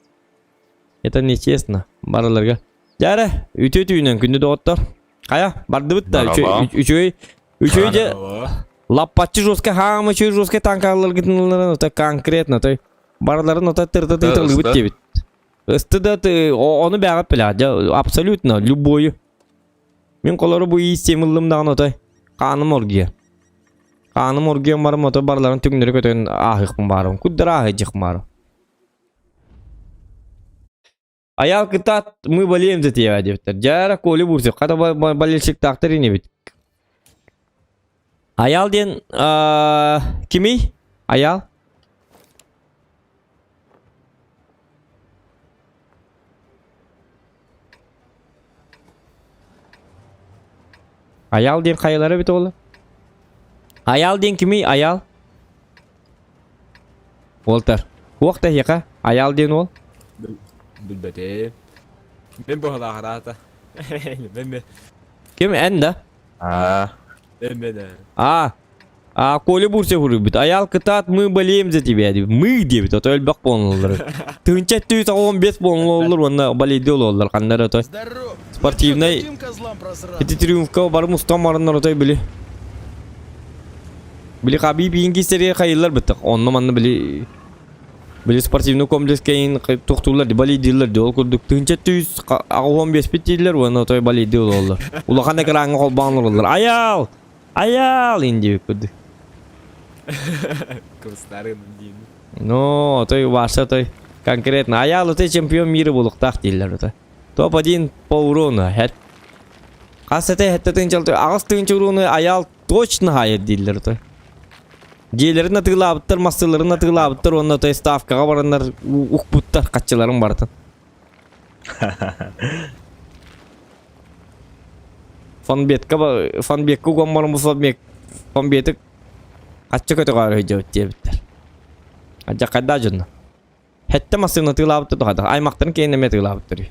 Это нечестно. Барыларга. Дьэ үтүө түүнэн күндү доҕоттор. Хайа, бардыбыт да үчүгэй үчүгэй дьэ лаппаччы жестко хаама үчүгэй жестко танкаларгытын это конкретно той барыларын ота тырта тырталыыбыт диэбит. Ысты да ону бэҕэт билэҕит дьэ абсолютно любою. Мин колору бу иистиэм ыллым даҕаны отой хааным оргуйар. Хааным оргуйан барым ото барыларын түҥнэри көтөн ааһыахпын баарым. Куддара ааһыйдьыхпын баарым. Айаал кытаат мы болеем за тебя диэбиттэр. Дьэ Коля Бурцев хата болельщиктаахтар инибит. Айаал диэн кимий? Айаал? Айаал диэн хайалара эбит оҕолор? Айаал диэн кимий? Айаал? Уолтар. Уох да эһиэхэ. Айаал диэн уол. Билбэтим. Мен быһалаахараата. Мен мен. Ким эн да? Аа. Мен мен. Аа. А Коля Бурцев уруйбут. Айаал кытаат мы болеем за тебя диэбит. Мы диэбит. Ото элбэх буолаллар. Тыһынча өттү 15 буолаллар уонна болейди ололлар ханнар ото. Спортивный ити триумфка бары мустан бараннар отой били. Били Хабиб иин кистерге хайыллар быттык. Онно манна били. Били спортивный комплекс кэйин тохтууллар ди балейдииллэр ди ол курдук 1185 дииллэр уонна отой балейдии олороллор. Улахан экраҥҥа холбоон олороллор. Айаал! Айаал индиэбит курдук. Кыбыстаарын диин. Ну, отой Ваша отой конкретно Айаал отой чемпион мира буолуохтаах дииллэр отой. Топ-1 по урону. Хэт Хас этэ хэттэ тыынча 8 тыынча урону Айаал точно хаайар дииллэр отой. Дьиэлэрин атыылаабыттар, массыыларын атыылаабыттар уонна отой ставкаҕа бараннар укпуттар хаччыларын барытын. Фонбетка фонбекка уган баран бу фонбек фонбеты хаччы көтөҕөөрү сылдьабыт диэбиттэр. Адьаккайдаа дьонно. Хэттэ массыына атыылаабыттар тухата. Аймахтарын киэнэ эмиэ атыылаабыттар үһү.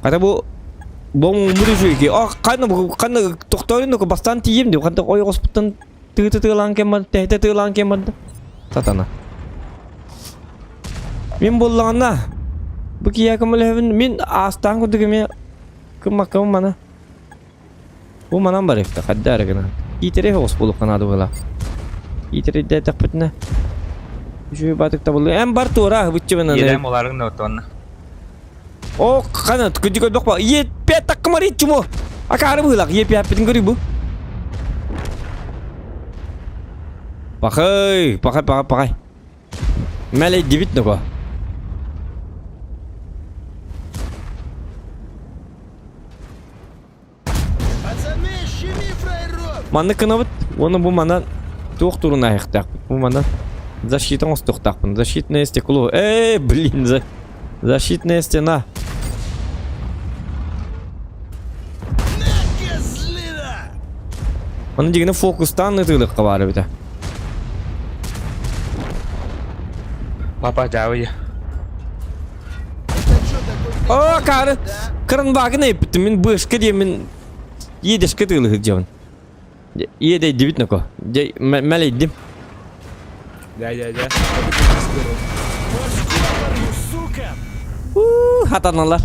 Хата бу бу муҥмут үчүгэй. А ханна бу ханна тохтоорун да бастаан тиийиэм дии. Ханна ойоҕоспуттан тыыта тыалаан кэм барда, тэһитэ тыалаан кэм барда. Сатана. Мин буоллаҕына бу киһиэхэ көмөлөһөбүн. Мин аастаан курдук эмиэ кыммаккабын маны. Бу манан барыахта, хайда эрэ гынан. Иитэрэй соҕус буолуохха наада быһыылаах. Иитэрийдээтэхпитинэ үчүгэй баатык табыллыы. Эн бар туора быччыбынан. Иэдээн булаарыҥ да отуонна. О, хана күдү көрбөх ба. Еппет таккымар чумо. Акаары быһыылаах еппетин көрүй бу. Пахай, пахай, пахай, пахай. Мэлэйдибит нуко. Маннык гынабыт уонна бу манан туох туруна айахтаахпыт. Бу манан защита оҥостуохтаахпын. Защитное стекло. Эй, блин, за... защитная стена. Оны дигини фокустаан ытыылыкка баар эбитэ. Папа, дьаабый. О, кары кыранбаагын эппитим мин бышка диэмин иэдэшке тыылы сылдьабын. Иэдэйдибит ноко. Дьэ мэлэйдим. Да, да, да. Сука! Уу, хатаналар.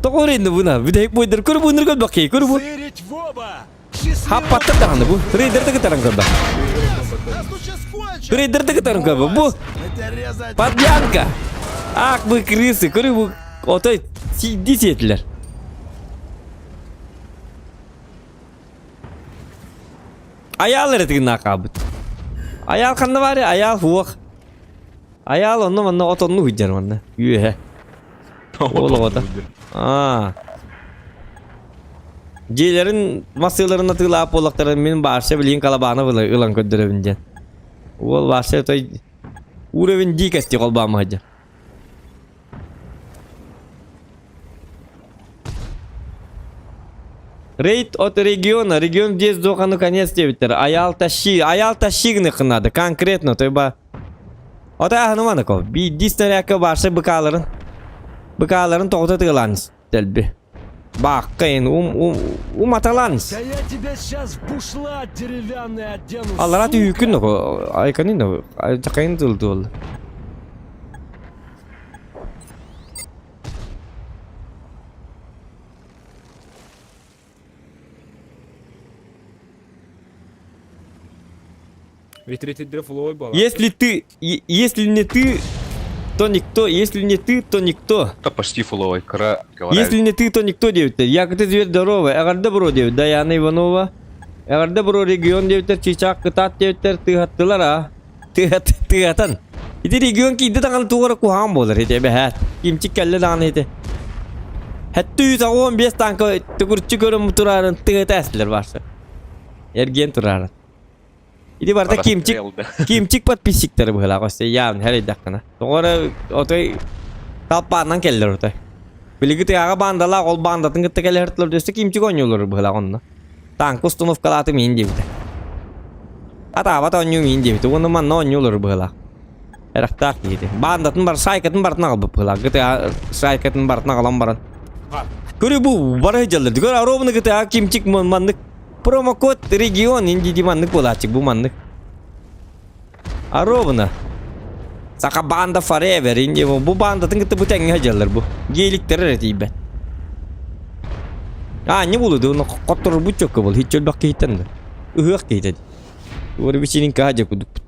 Тоҕо өрейді буна? Бүтэһик буйдар көрү буйнар көрбөх кей, көрү бу. Сырить в оба! Хаппаттар даҕаны бу. Рейдерді кытаран көрбөх. Рейдерді кытаран көрбөх. Бу Подъянка! Ах вы крысы, көрү бу отой сийди сиэтилэр. Аяал эрэ тыгыннаах хаалбыт. Аяал ханна баары? Аяал хуох. Аяал онно манна отонну сылдьар манна. Үөһэ. Ол оҕото. Аа. Дьиэлэрин массыыларын атыылаап буоллахтарын мин баарша билигин калабаана ылан көрдөрөбүн диэн. Уол баарша той уровень дикости холбоон сылдьар. Рейд от региона. Регион здесь дохану конец диэбиттэр. Аял тащи. Аял тащи гыныххын надо. Конкретно. Той ба. Ота аһыныманыко. Биирдии снарядка баарса быкааларын. Быкааларын тоҕута тыалаан дэлби. Бааккайын ум ум уматалаан. Да я тебя сейчас в бушлат деревянный одену, Аллара сука! түүкүн но айканын но жакайын тылды ол. Если ты, если не ты, то никто, если не ты, то никто. Да почти фуловый, кыра Если не ты, то никто диэбиттэр. Якты зверь здоровый, эҕэрдэ бро диэбит Даяна Иванова. Эҕэрдэ бро регион диэбиттэр, чыычаах кытаат диэбиттэр, тыыһаттылар а. Тыһат, тыһатан. Ити регион киирдэ даҕаны туох эрэ куһаҕан буолар ити эбэһээт. Кимчик кэллэ даҕаны ити. 795 танка төгүрүччү көрөн турарын тыһата эстилэр барса. Эргиэн турарын. Ити барыта кимчик кимчик подписчиктары быһыылаах өссө явно хэрийдэххинэ. Тоҕо эрэ отой талпааннан кэллэр отой. Билиги тыаҕа баандалаах ол баандатын кытта кэлэһэртилэр өссө кимчик оонньуулар быһыылаах онно. Танка установкалаатым иин диэбитэ. Атаабат оонньуум иин диэбитэ уонна манна оонньуулар быһыылаах. Эрахтаах киһити. Баандатын бар шайкатын барытын аҕалбыт быһыылаах. ГТА шайкатын барытын аҕалан баран. Көрү бу бара сылдьаллар. Көр оруобуна ГТА кимчик маннык Промокод регион инди маннык буолааччык бу маннык. Оруобуна. Саха банда forever инди бу бандатын кытта бу тэҥҥэ сылдьаллар бу. Геликтэр эрэ тиийбэт. А не буолуо дуо хотторбут чөккө буол хиччөлбөх киһиттэн да. Ыһыах киһитэ. Туора вечеринка дьэ кудукпут.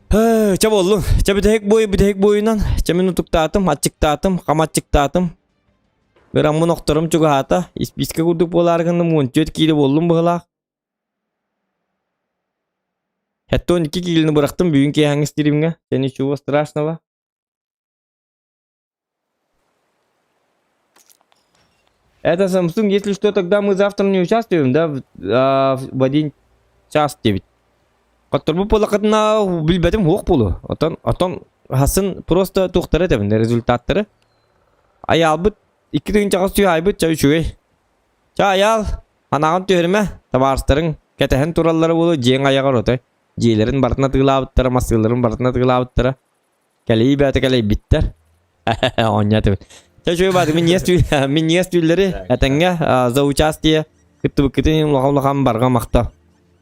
Чэ боллун. Чэ бүтэһик бой бүтэһик бойунан. Чэ мин утуктаатым, аччыктаатым, хам аччыктаатым. Ыраммын охторум чугаһаата. Испиискэ курдук буолаары гынным 14 киилэ буоллум быһылаах. 72 киилини бырахтым бүгүн киэһээҥҥи стримҥэ. Чэ ничего страшного. Это Samsung, если что, тогда мы завтра не участвуем, да, в, а, в один час 9. Хотторбу буоллаххытына билбэтим суох буолуо. Отон, отон хасын просто туохтары этэбин, результаттары. Айаалбыт икки тыһыынчаҕа сүүс айбыт чэ үчүгэй. Чэ айаал, анаҕын түһэримэ, табаарыстарыҥ кэтэһэн тураллара буолуо дьиэҥ айаҕар отой. Дьиэлэрин барытын атыылаабыттара, массыыларын барытын атыылаабыттара. Кэлии бэйэтэ кэлэйбиттэр. Оонньоотубут. Чэ үчүгэй бааты минньигэс түүл минньигэс түүллэри этэҥҥэ за участие кыттыбыккытын улахан улахан барҕа махтал.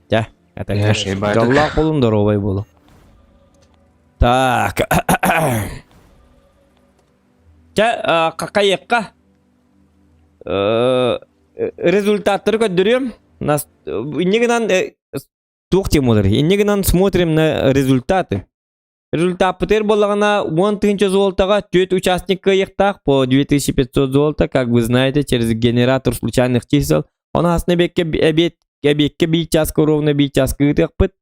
Чэ, этэҥҥэ. Дьоллоох буолун, доруобай буолун. Так. Чэ, какайыкка результаттары көрдөрүөм. Нас инне гынан туох темалар? Инне гынан смотрим на результаты. Результаппытыгар буоллаҕына 10 000 золотаҕа түөрт участник кыайыахтаах по 2500 золота, как вы знаете, через генератор случайных чисел. Ону хасна эбиэккэ эбиэт эбиэккэ биир чааска ровно биир чааска ыытыахпыт.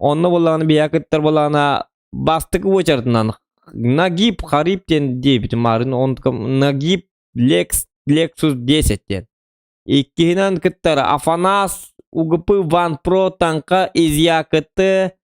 Онно буоллаҕына биһиэхэ кыттар буоллаҕына бастакы уочаратынан Нагиб Хариб диэн диэбитим марын он Нагиб Лекс Lexus 10 диэн. Иккиһинэн кыттар Афанас УГП Ван Про Таҥха из ЯКТ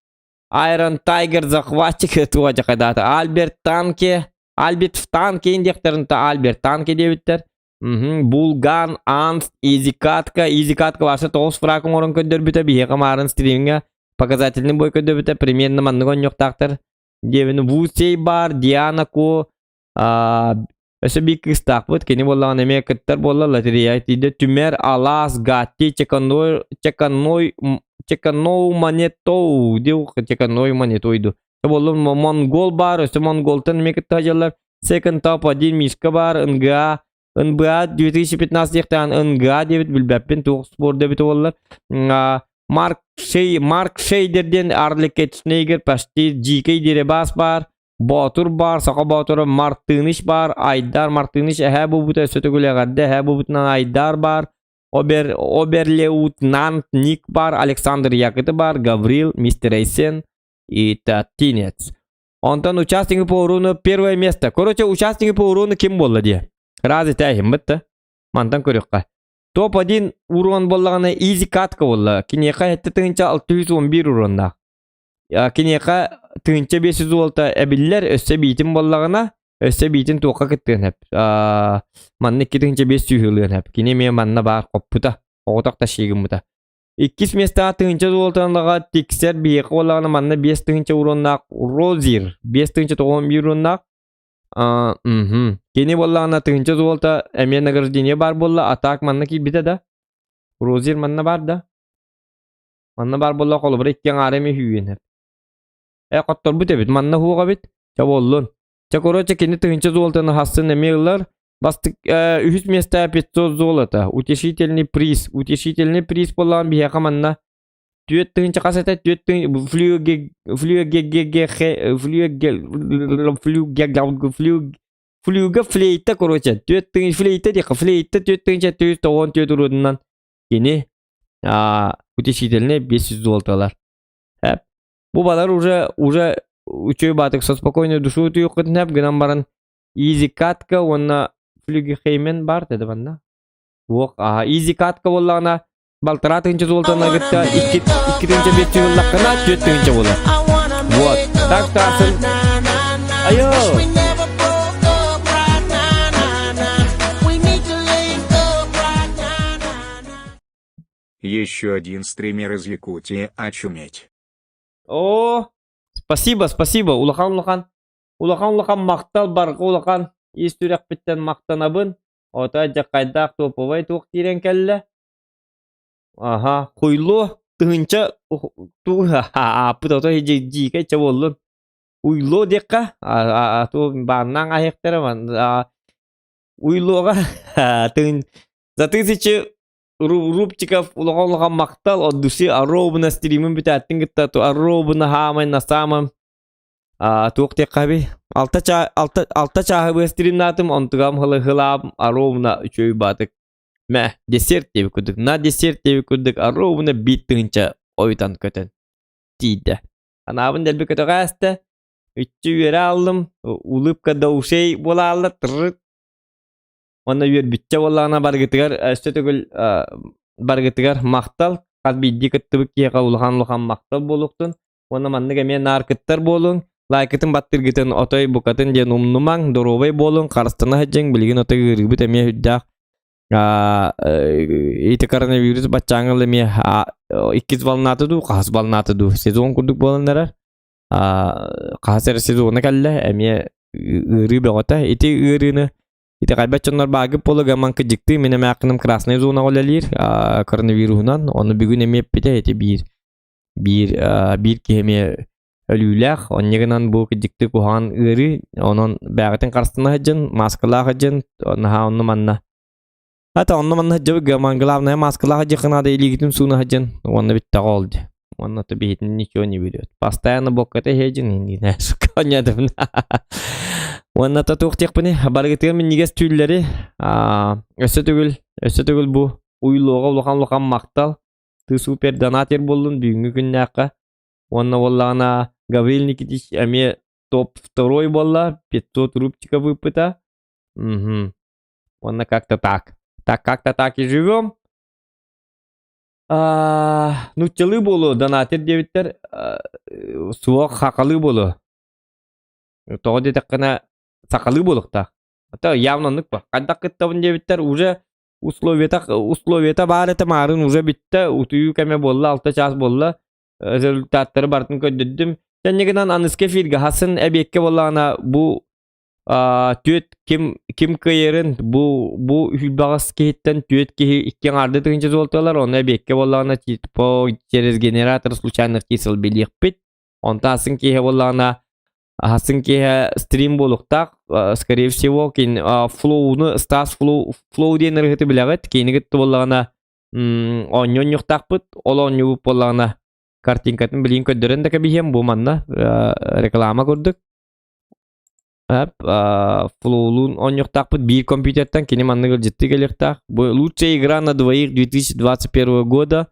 Iron Tiger захватчик туга дьакайдаата. Альберт Танке, Альберт в танке диэхтэрин та Альберт Танке диэбиттэр. Булган, Анст, Изикатка, Изикатка Ваша тоҕус фраг оҥорон көрдөрбүтэ, биһиэхэ маарын стримҥэ показательный бой көрдөрбүтэ, примерно маннык оонньуохтаахтар диэбини Вусей бар, Диана Ко, Өссө биир кыыстаахпыт, кини буоллаҕына эмиэ кыттар буолла лотерея тиийдэ Түмэр, Алаас, Гатти, Чеканной, Чеканной, Чеканоу Монетоу, диу Чеканой Монетой ду. Буолла Монгол баар, өссө Монголтан эмиэ кытта сылдьаллар. Second Top 1 Мишка баар, НГА, НБА 2015 диэхтээн НГА диэбит билбэппин туох спорт эбит буоллар. Марк Шей, Марк Шейдер диэн Арли Кетшнейгер почти GK Деребас баар. Боотур баар, Саха Боотура Мартыныч баар, Айдар Мартыныч эһээ буолбута өссө төгүл эҕэрдэ эһээ буолбутунан Айдар баар, Обер, Оберлеутнант Ник баар, Александр Якыты баар, Гаврил, Мистер Эйсен и Татинец. Онтон участники по урону первое место. Короче, участники по урону ким буолла дии. Разы тээһиммит да. Мантан көрүөххэ. Топ-1 урон буоллаҕына изи катка буолла. Киниэхэ 7611 уроннаах. Киниэхэ 1500 золото эбиллэр, өссө биитин буоллаҕына, өссө биитин туохха кыттыан сөп. Манна 2500 ылыан сөп. Кини эмиэ манна баар хоппута, оҕотох тащи гыммыта. Иккис миэстэҕэ 1000 золотонаҕа тиксэр биһиэхэ буоллаҕына манна 5000 уроннаах Розир, 5091 уроннаах. Кини буоллаҕына 1000 золото эмиэ награждение баар буолла, а так манна киирбитэ да. Розир манна баар да. Манна баар буолла холобура икки аҥаара эмиэ үһүйүөн Э хотторбут эбит, манна уһуох эбит. Чэ буоллун. Чэ короче кини тыһыынча золотаны хассын эмиэ ылар. Бастык э, үһүс миэстэ 500 золото. Утешительный приз. Утешительный приз буоллаҕын биһиэхэ манна түөрт тыһыынча хас этэ? Түөрт тыһыынча флюге флюге флюге флюге флюге флюга флейта короче түөрт тыһыынча флейта диэххэ флейта түөрт тыһыынча түөрт тоҕуон түөрт урудунан кини утешительный 500 золоталар. Бу балар уже уже үчүгэй баатык со спокойной душу утуйуккутун хэп гынан баран изи катка уонна флюгехеймен бар деді манна. Уох, аха, изи катка буоллаҕына балтараа тыһыынча золотаны кытта икки икки тыһыынча биэс жүз ыллаххына түөрт тыһыынча буолар. Вот. Так тасын. Айо! Еще один стример из Якутии очуметь. О, спасибо, спасибо. Улахан улахан. Улахан улахан махтал барҕа улахан. Ис сүрэхпиттэн махтанабын. Ото дьаккайдаах топовай туох киирэн кэллэ. Аха, хуйло тыһынча туу ааппыт ото дьиикэй чэ буоллун. Уйло диэххэ, а то бааннаан аһыахтара уйлуоҕа тыһын за тысячу. Рубчиков улахан улахан махтал от души оруобуна стримин бүтээттин кытта оруобуна хаамай на самом туох диэххэ алта чаа алта алта чааһы быа стримнаатым онтугам хылы хылаам оруобуна үчүгэй баатык мэ десерт диэбит курдук на десерт диэбит курдук оруобуна биир тыһыынча ойутан көтөн тиийдэ анаабын дэлби көтөҕө ааста үччү үөрэ ааллым улыбка до ушей буолаалла трррт Уонна үөрбүччэ буоллаҕына барыгытыгар өссө төгүл барыгытыгар махтал. Хас биирдии кыттыбыт киһиэхэ улахан-улахан махтал буолуохтун. Уонна маннык эмиэ наар кыттар буолуҥ. Лайкытын баттыыргытын отой букатын диэн умнумаҥ, доруобай буолуҥ, харыстана сылдьыҥ. Билигин отой ыарыыбыт эмиэ үрдээх. Ити коронавирус баччааҥҥа эмиэ иккис волната дуу, хаһыс волната дуу сезон курдук буолан эрэр. Хаһыс эрэ сезона кэллэ, эмиэ ыарыы бөҕөтө. Ити ыарыыны Итэҕэйбэт дьоннор баагып буолуга ман кыдьыктыы мин эмээххиним красная зонаҕа үлэлиир коронавируһунан ону бүгүн эмиэ эппитэ ити биир биир биир киһи эмиэ өлүүлээх онньа гынан бу кыдьыктыы куһаҕан ыарыы онон бээҕитин харыстана сылдьын мааскалаах сылдьын наһаа онно манна Ата онно манна сылдьабыт гаман главное мааскалаах сылдьыахха наада илиигитин сууна сылдьын уонна бүттэҕэ ол дьэ уонна то биһитин ничего не берет постоянно бокката иһэдьин иннинэ сука уонна то туох диэхпиний барыгытыгар минньигэс түүллэри өссө төгүл өссө төгүл бу уйлуоҕа улахан улахан махтал ты супер донатер буоллун бүгүҥҥү күннээххэ уонна буоллаҕына Гаврил Никитич эмиэ топ второй буолла 500 рубчика выпыта угу уонна как-то так так как-то так и живем Нууччалыы буолуо, донатер диэбиттэр, суох сахалыы буолуо. Тоҕо диэтэххинэ, сахалыы буолуохтаах. Это явно оннук ба. Хайдах кыттабын диэбиттэр, уже условията, условията баар этэ, маарын уже бүттэ, утуйуу кэмэ буолла, алта чаас буолла. Результаттары барытын көрдөрдүм. Кэннигинэн гынан аныска эфиргэ хасын эбиэккэ буоллаҕына бу түөрт ким ким кыайарын бу бу үһүйбэҕэс киһиттэн түөрт киһи икки аҥаарды тыһыынча суолталар онно эбиэккэ буоллаҕына типа через генератор случайных чисел билиэхпит онтон атын киһи буоллаҕына атын киһи стрим буолуохтаах скорее всего кин флоуну Стас флоу флоу диэн ырыһыты билэҕит кинигит буоллаҕына оонньуу оонньуохтаахпыт ол оонньуубут буоллаҕына картинкатын билигин көрдөрөн да кэбиһиэм бу манна реклама курдук Флоулуун оонньуохтаахпыт биир компьютертан кини маннык илдьиттии кэлиэхтээх. Бу лучшая игра на двоих 2021 года.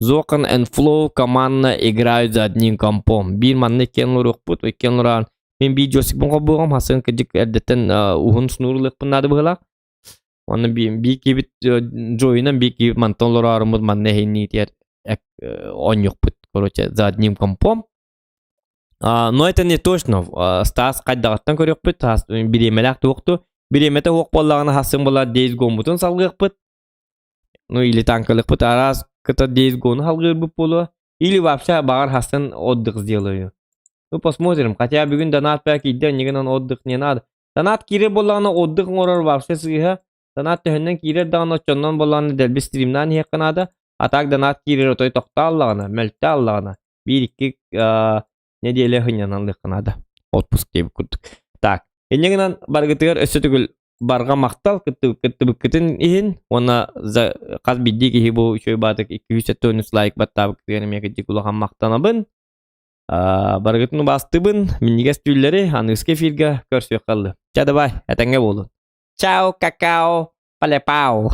Зохан and Flow команда играют за одним компом. Биир манна иккиэн олоруохпут, иккиэн олорон мин биир джойстикпын холбуоҕум, хасын кырдьык эрдэттэн уһун снурлыахпын наада быһыылаах. Онно биир киһибит джойунан биир киһи мантан олорооруммут манна эһинниитигэр оонньуохпут. Короче, за одним компом. Но это не точно. Стас хайдаҕыттан көрүөхпүт, бириэмэлээх туохту. Бириэмэтэ суох буоллаҕына хасын буолар Days Gone-бутун салгыахпыт. Ну или танкалыахпыт араас кыта Days Gone-у салгыырбыт буолуо. Или вообще баҕар хасын отдых сделаю. Ну посмотрим. Хотя бүгүн донат баа киирдэ, иннигинэн отдых не надо. Донат киирэр буоллаҕына отдых оҥорор вообще сыыһа. Донат төһөннөн киирэр даҕаны оччоннон буоллаҕына дэлби стримнаан иһиэххэ наада. А так донат киирэр отой тохтоо аллаҕына, мөлтөө аллаҕына биир-икки нэдиэлэ сынньанан ылыахха наада. Отпуск диэбит курдук. Так, инньэ гынан барыгытыгар өссө төгүл барҕа махтал кыттыбыккытын иһин уонна за хас биирдии киһи бу үчүгэй баатык 273 лайк баттаабыккытыгар эмиэ кырдьык улахан махтанабын. Барыгытын убаастыыбын, минньигэс түүллэри аныгыскы эфиргэ көрсүөххэ ыллы. Чэ, давай, этэҥҥэ буолун. Чао, какао, палепао.